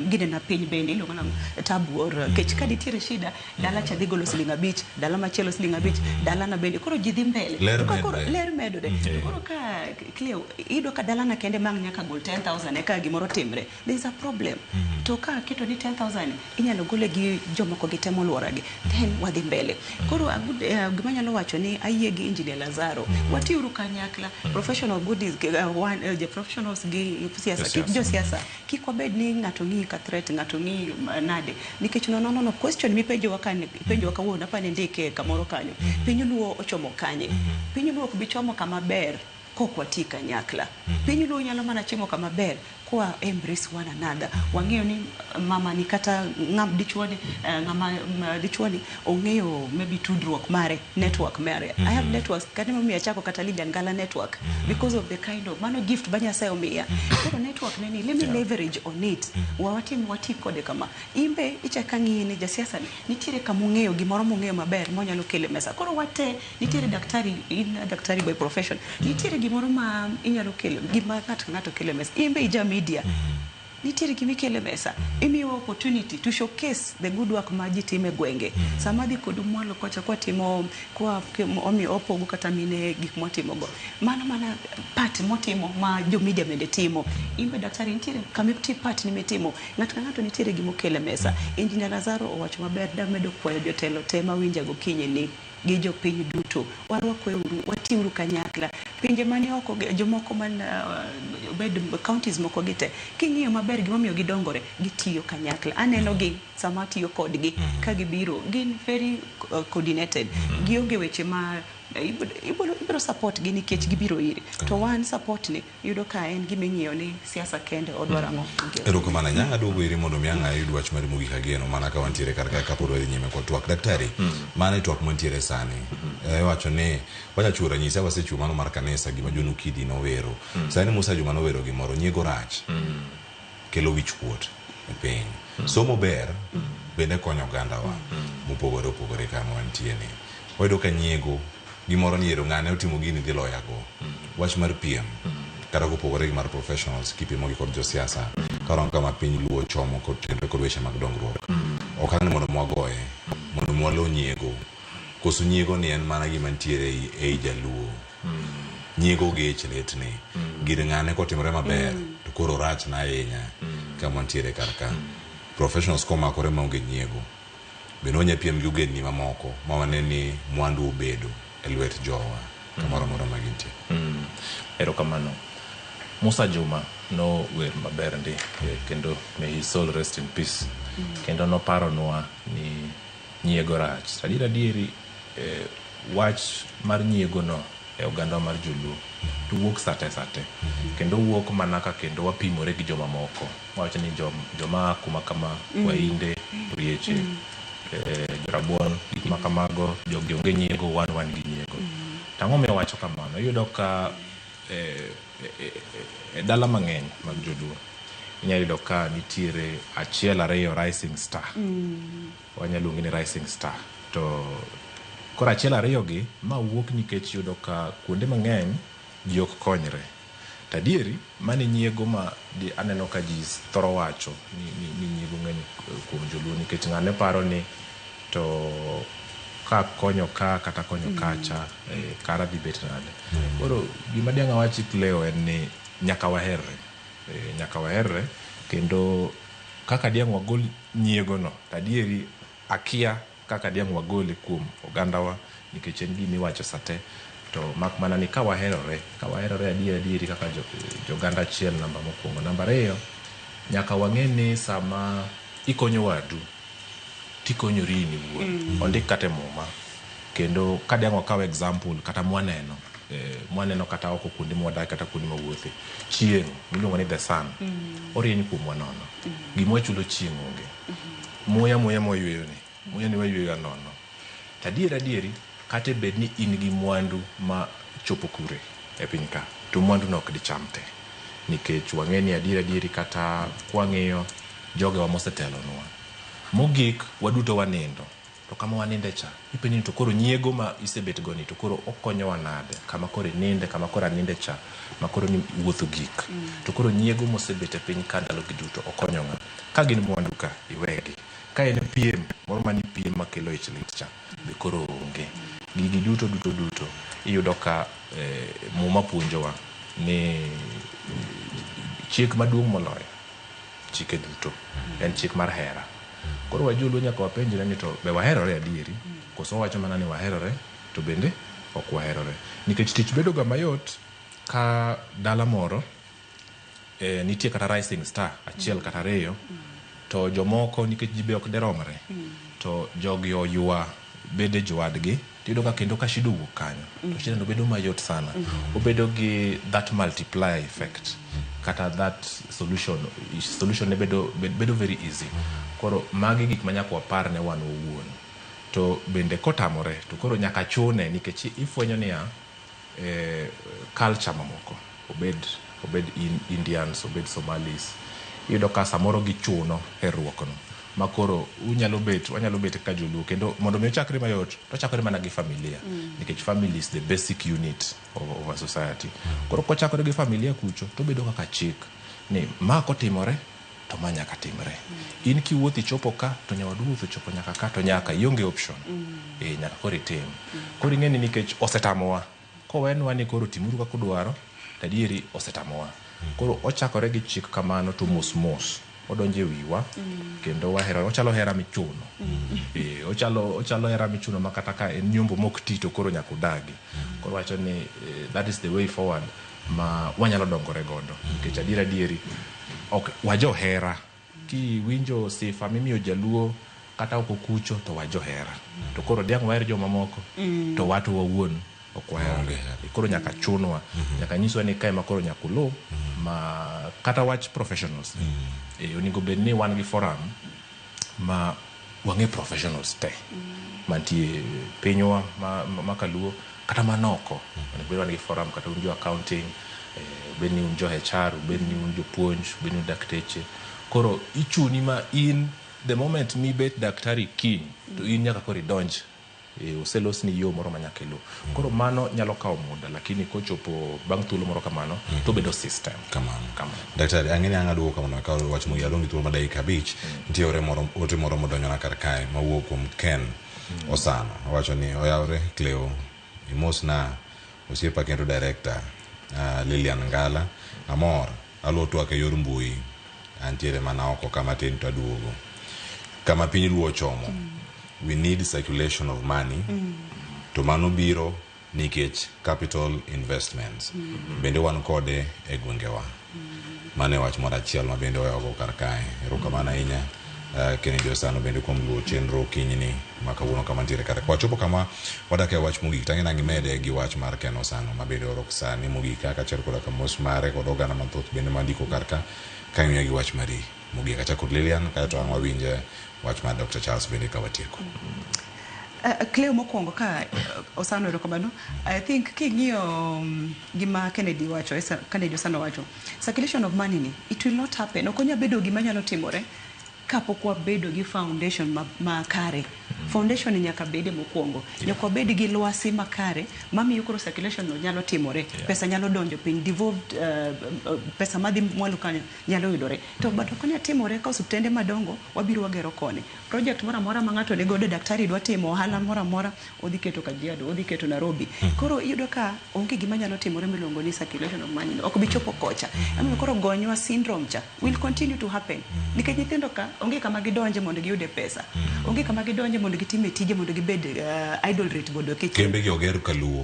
ginena piny bende iluongo nang'o tabu or kech ka nitiere shida dala cha dhi golo siling 5, dala machielo siling 5, dalana bende koro ji dhi mbele. Ler To ka koro medre. ler medore. To koro ka Cleo iyudo ka dalana kende mang' nyaka gol 10,000 eka gimoro timre, there is a problem. To ka aketo ni 10,000 inyalo gole gi jomoko gi te moluoragi, then wadhi mbele. Koro gima anyalo wacho ni ayie gi Engineer Lazaro, watiuru kanyakla, professional bodies, one, professionals gi siasa, Josiasa. josiasa, kik wabed ni ng'ato ng'iyi ka threat, ng'ato ng'iyi nade, nikech no no no no question mipenjowa ka ipenjowa kawuono apa ni ndike kamoro kanyo, piny Luo ochomo kanye? Piny Luo ok bi chomo kama ber kok wati kanyakla. Piny Luo nyalo mana chomo kama ber kwa embrace one another. Wang'eyo ni mama ni kata ng'am dichuo ni, ng'ama dichuo ni ong'eyo maybe tudruok mare, network mare. I have networks, kata momiyo achako kata Lilian Ngala network because of the kind of mano gift ba Nyasaye omiya. Koro network ne ni let me leverage on it. Watim wati kode kama. Imbe ichaka ng'iyi ni jasiasa ni nitiere kama ong'eyo gimoro mong'eyo maber monyalo kelo e mesa. Koro wate nitiere daktari, in a daktari by profession. Nitiere gimoro ma inyalo kelo, gima ng'ato ka ng'ato kelo e mesa. Imbe ija media. Nitiere gima ikelo e mesa. Imiyowa opportunity to showcase the good work ma ji timo e gwenge. Sama adhi kodu mwalo kocha kwatimo kwa omiyo opogo kata mine gik mwatimogo. Mano mana part motimo ma jo media bende timo. Imbe daktari nitiere kama iti part ni mitimo. Ng'ato ka ng'ato nitiere gima okelo e mesa. Engineer Lazaro owacho maber, damedo kwayo jotelo te mawinja gokinyi ni gi jopiny duto warwakweuru, watiuru kanyakla. Pinje mani oko jomoko man bed counties moko gi te king'iyo maber gimomiyo gidongore, gitiyo kanyakla. Aneno gi sama atiyo kodgi ka gibiro gin very coordinated. Gionge weche ma ibiro support gi nikech gibiro iri. To wan support ni yudo ka en gima ing'iyo ni siasa kende odwaro ang'o. Erokamano Nyang' aduogo iri mondo mi ang' ayud wach mari mogik ageno mana ka wantiere kar ka kapod wadhi nyime kod twak. Daktari, mano e twak mantiere sani. Iwacho ni wacha chiwo ranyisi, wasechiwo mano mar kanisa gima John Okidi nowero. Sani Musa Juma nowero gimoro, nyiego rach, kelo wich kuot e piny. Somo ber, bende konyo ogandawa mopogore opogore kama wantie ni. Wayudo ka nyiego gimoro ni ero ng'ane otimo gini dhi loyago. Wach mar piem, kata kopogore gi mar professionals kipimo gi kod josiasa, karango kama piny Luo chomo kod tenre kod weche mag dongruok. Ok aneno mondo mwagoye, mondo mwalo nyiego. Koso nyiego ni en mana gima nitiere ei jaluo. Nyiego gi ich lit ni. Gir ng'ane kotimore maber, to koro rach na ahinya kama wantiere kar ka. Professionals komakore maonge nyiego. Bende wanya piem gi ogendni mamoko ma wane ni mwandu obedo e lwet jowa kamoro amora ma gintie. Erokamano. Musa Juma no wer maber ndi, kendo may his soul rest in peace. Kendo noparonwa ni nyiego rach. Adier adieri, wach mar nyiego no e oganda mar joluo to wuok sate sate. Kendo wuok mana ka kendo wapimore gi jomamoko. Wawacho ni joma kuma kama, Wainde, Orieche, Jorabuon, gik ma kamago, jogi onge nyiego, wan wan gi nyiego. To ang'o miyo wacho kamano? Iyudo ka e dala mang'eny mag joluo inyalo yudo ka nitiere achiel ariyo rising star. Wanyalo luonge ni rising star. To koro achiel ariyo gi ma wuok nikech yudo ka kuonde mang'eny ji ok konyre. To adieri, mano e nyiego ma di aneno ka ji thoro wacho ni, ni, ni nyiego ng'eny kuom joluo nikech ng'ane paro ni to ka konyo ka kata konyo kacha kara dhi bet nade. Koro gima diang' awachi Cleo en ni nyaka waherre. Nyaka waherre kendo kaka diang' wagol nyiego no to adieri akia kaka diang' wagole kuom ogandawa nikech en gima iwacho sate to mak mana ni ka waherore adier adieri kaka joganda achiel namba mokwongo. Namba ariyo, nyaka wang'e ni sama ikonyo wadu tikonyori in iwuon. Ondik kata e muma kendo ka diang' wakaw example kata mwaneno mwaneno kata oko kuonde mwadake kata kuonde mawuothe, chieng' miluongo ni the sun orieny kuomwa nono. Gima wachulo chieng' onge. Muya mwayweyo ni, muya ni wayweyo nono. To adier adieri kata bed ni in gi mwandu ma chopo kure e piny ka, to mwandu no ok dicham te. Nikech wang'e ni adier adieri kata kwang'iyo jogewa mosetelonwa. Mogik waduto wanindo. To kama waninde cha, ipenji ni to koro nyiego ma isebet go ni to koro okonyowa nade? Kama koro ininde, kama koro aninde cha, ma koro ni wuotho gik. To koro nyiego mosebet e piny ka ndalo gi duto okonyo ng'a? Ka gin mwandu ka, iwegi. Ka en piem, moro mani piem makelo ich lit cha, be koro onge. Gigi duto duto duto iyudo ka muma puonjowa ni chik maduong' moloyo chike duto en chik mar hera. Koro wajoluo nyaka wapenjre ni to be waherore adieri koso wawacho mana ni waherore to bende ok waherore. Nikech tich bedo ga mayot ka dala moro nitie kata rising star achiel kata ariyo to jomoko nikech ji be ok deromre to jogi oywa bede jowadgi tiyudo ka kendo ka shida owuok kanyo to shida no bedo mayot sana. Obedo gi that multiplier effect kata that solution ne bedo very easy. Koro magi gik ma nyaka wapar ne wan owuon. To bende kotamore to koro nyaka chune nikech ifwenyo niya culture mamoko obed Indians, obed Somalis, iyudo ka samoro gichuno herruok no ma koro wanyalo bet kaka joluo kendo mondo mi ochakre mayot to ochakore mana gi familia nikech family is the basic unit of a society. Koro kochakore gi familia kucho to bedo kaka chik ni ma kotimore to ma nyaka timre. In kiwuotho ichopo ka to nyawadu wuotho ochopo nyaka ka to nyaka ionge option. Nyaka koro itim. Koro ing'e ni nikech osetamowa kowenwa ni koro timuru kaka udwaro to adieri osetamowa. Koro ochakore gi chik kamano to mos mos odonjo e wiwa kendo wahero. Ochalo hera michuno. Ochalo hera michuno ma kata ka en nyombo mok ti to koro nyaka udagi. Koro wacho ni that is the way forward ma wanyalo dongore godo nikech adier adieri ok wajohera. Kiwinjo sifa mimiyo jaluo kata oko kucho to wajohera. To koro diang' waher jomamoko to watu wawuon ok waherore. Koro nyaka chunwa, nyaka nyiswa ni kae ma koro nyaka uluw ma kata wach professionals. Onego bed ni wan gi forum ma wang'e professionals te mantie pinywa ma kaluo kata manoko. Onego bed wan gi forum kata un jo accounting, bed ni un jo HR, bed ni un jopuonj, bed ni un dakteche. Koro ichuni ma in the moment mibet daktari kiny to in nyaka koro idonj. Oselosni yo moro ma nyaka iluw. Koro mano nyalo kawo muda lakini kochopo bang' thuolo moro kamano to bedo system. Kamano. Daktari, ang'e ni ang' aduoko kamano ka wach mogik alongi thuolo mar dakika 5. Nitie ote moro modonjona kar kae mawuok kuom Ken Osano. Owacho ni oyawre Cleo, imosna osiepa kendo director Lilian Ngala. Amor, aluwo twak e yor mbui. Antiere mana oko kama tin to aduogo. Kama piny luo chomo. We need circulation of money. To mano biro nikech capital investments. Bende wan kode e gwengewa. Mano e wach moro achiel ma bende oyago kar kae. Erokamano ahinya Kennedy Osano bende kuom luwo chenro okinyini ma kawuono kama ntiere kar. Wachopo kama wadak e wach mogik tang'e nang' imede gi wach mar Ken Osano ma bende orok sani mogik kaka achiel koda ka mos mare kod oganda mathoth bende mandiko kar ka kang'iyo gi wach mari mogik. Achako kod Lilian kaeto ang' wawinje wach mar Dr. Charles bende ka watieko. Cleo mokwongo ka Osano erokamano. I think king'iyo gima Kennedy wacho, Kennedy Osano wacho, circulation of money ni, it will not happen. Ok onyal bedo gima nyalo timore kapok wabedo gi foundation makare. Foundation ni nyaka bede mokwongo. Nyaka wabed gi lwasi makare mamiyo koro circulation no nyalo timore. Pesa nyalo donjo piny, devolved pesa madhi mwalo kanyo nyalo yudore. To but ok onyal timore ka osiptende madongo wabiro wagero koni. Project moro amora ma ng'ato nigodo, daktari dwa timo ohala moro amora, odhi keto Kajiado, odhi keto Nairobi. Koro iyudo ka onge gima nyalo timore miluongo ni circulation of money. Ok bi chopo kocha. Emomiyo koro gonywa syndrome cha will continue to happen. Nikech nyithindo ka onge kama gidonje mondo giyude pesa. Onge kama gidonje mondo gitime tije mondo gibed idle rate mondo kech. Kembe gi oger kaluo.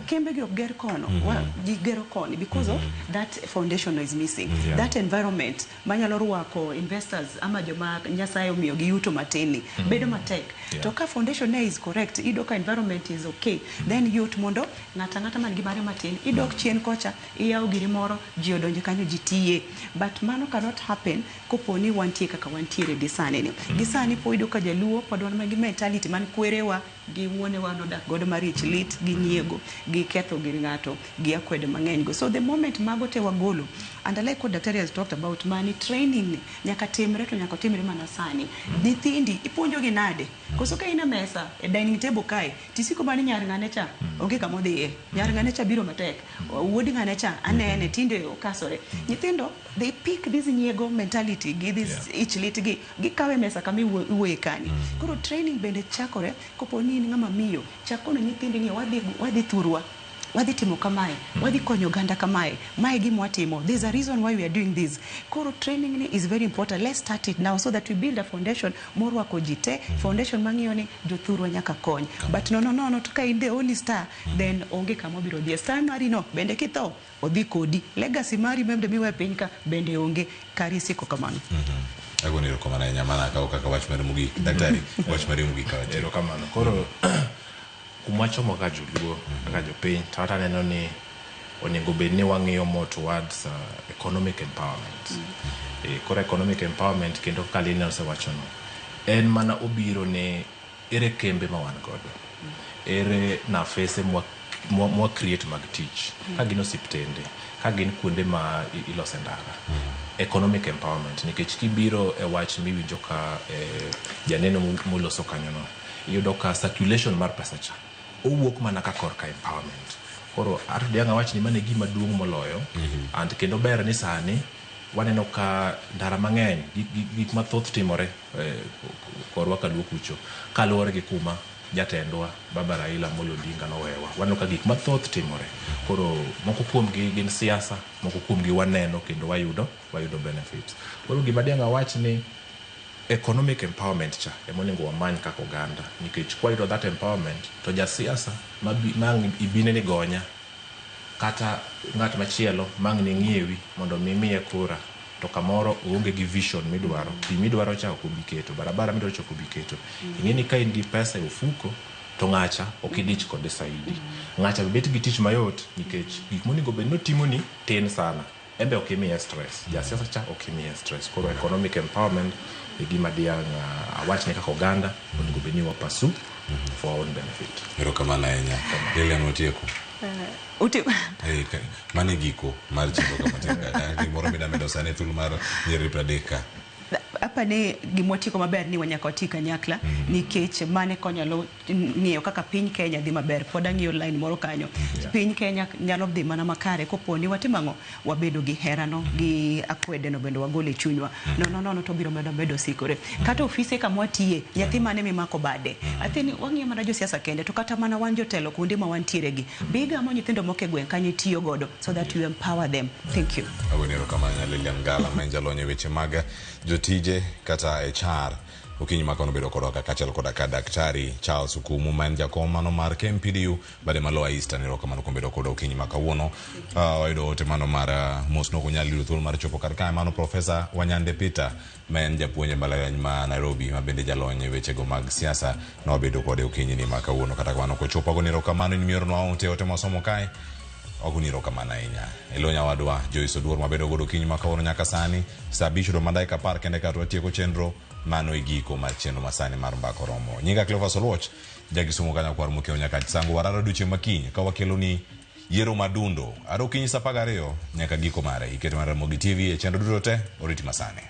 Kembe gi ok ger kono. Ji gero koni because of that foundation is missing. That environment manyalo rwako investors ama joma Nyasaye omiyo gi yuto matin ni bedo matek. To ka foundation ne is correct, iyudo ka environment is okay, then yot mondo ng'ato ang'ata man gi mare matin idok chien kocha, iyawo giri moro, ji odonje kanyo, ji tiye. But mano cannot happen kopo ni wantie kaka wantiere gi sani ni. Gi sani po iyudo ka jaluo pod wan gi mentality man kwerewa gi wuonewa nodak godo mar ich lit gi nyiego gi ketho gir ng'ato gi akwede mang'eny go. So the moment mago te wagolo, and I like what Daktari has talked about, mani training ni nyaka timre to nyaka timre mana sani. Nyithindi ipuonjo gi nade? Koso ka in e mesa e dining table kae, tisiko mana ni nyar ng'ane cha onge kama odhiye. Nyar ng'ane cha biro matek. Wuod ng'ane cha anene tinde okasore. Nyithindo they pick this nyiego mentality gi this ich lit gi gikawe mesa kama iwuoye kani. Koro training bende chakore kopo ni in ng'ama miyo, chak kono nyithindi ni wadhi thurwa. Wadhi timo kamae, wadhi konyo oganda kamae, mae gima watimo. There's a reason why we are doing this. Koro training ni is very important. Let's start it now so that we build a foundation morwako ji te, foundation mang'iyo ni jothurwa nyaka kony. But no, to ka in the only star, then onge kama obiro dhiye. Star mari no, bende kitho, odhi kodi. Legacy mari bende miwe piny ka, bende onge. Kari siko kamano. Agoni erokamano ahinya mana akawo kaka wach mari mogik. Daktari, wach mari mogik ka watieko. Erokamano. Koro kumwachomo kaka joluo, kaka jopiny, to hata aneno ni onego bed ni wang'iyo more towards economic empowerment. Koro economic empowerment kendo kaka Lilian osewachono, en mana obiro ni ere kembe ma wan godo, ere nafese mwa create mag tich, ka gin osiptende, ka gin kuonde ma ilose ndara. Economic empowerment, nikech kibiro e wach miwinjo ka janeno moloso kanyono, iyudo ka circulation mar pesa cha owuok mana ka korka empowerment. Koro ato diang' awach ni mano e gima duong' moloyo. And kendo ber ni sani waneno ka ndara mang'eny gik mathoth timore korwa kaluo kucho kaluwore gi kuma jatendwa Baba Raila Amolo Odinga nowewa. Waneno ka gik mathoth timore. Koro moko kuomgi gin siasa, moko kuomgi waneno kendo wayudo benefits. Koro gima diang' awach ni economic empowerment cha ema onego wamany kaka oganda, nikech kwayudo that empowerment to jasiasa mang' ibine ni gonya kata ng'at machielo mang' ni ng'iewi mondo mi miye kura, to kamoro oonge gi vision midwaro, pi midwaro cha ok obi keto, barabara midwaro cha ok obi keto. Ing'e ni ka in gi pesa e ofuko to ng'acha ok idich kode saidi. Ng'acha bet gi tich mayot nikech gik monego bed ni otimoni tin sana. Embe ok imiye stress, jasiasa cha ok imiye stress. Koro economic empowerment e gima diang' awach ni kaka oganda onego bed ni wapasu for our own benefit. Erokamano ahinya. Lilian watieko. Mano e giko mar chenro kama tieko ka. Gimoro mida medo sani thuolo mar nyiriri 30 ka. Apa ni gimwatieko maber ni wanyaka wati kanyakla nikech mane konyalo ng'iyo kaka piny Kenya dhi maber. Pod ang'iyo line moro kanyo. Piny Kenya nyalo dhi mana makare kopo ni watimo ang'o? Wabedo gi herano gi akwede no bende wagolo e chunywa. No to biro medo sikore. Kata ofise kama watiye, nyathi mane mimako bade. Athi ni wang'iyo mana josiasa kende to kata mana wan jotelo kuonde ma wantiere gi. Bigamo nyithindo moko e gweng' kanyo itiyo godo so that you empower them. Thank you. Agoni erokamano Lilian Ngala ma en jalony e weche mag jotije kata HR. Okinyi ma kawuono bedo kodwa kaachiel koda ka Daktari Charles Okumu ma en jakom mano mar KMPDU bade ma Lower Eastern. Erokamano kuom bedo kodwa okinyi ma kawuono. Wayudo ote mano mar mos nok onyal yudo thuolo mar chopo kar kae. Mano Profesa Wanyande Peter ma en japuonj e mbalariany ma Nairobi ma bende jalony e wechego mag siasa nobedo kode okinyi ni ma kawuono. Kata kamano kochopo agoni erokamano in mioronwa ote mwasomo kae. Agoni erokamano ahinya. Elo nyawadwa Joyce Oduor mabedo godo okinyi ma kawuono nyaka sani saa 5:10 kende ka to watieko chenro. Mano e giko mar chenro masani mar Mbaka Oromo. Nyinga Cleophas Oluoch, jakisumo kanyo kwar mokiewo nyaka Sango wararo odiochieng' makiny ka wakelo ni yiero madundo. Aro okinyi saa 12 nyaka giko mare. Iketo mar Ramogi TV e chenro duto te, oriti masani.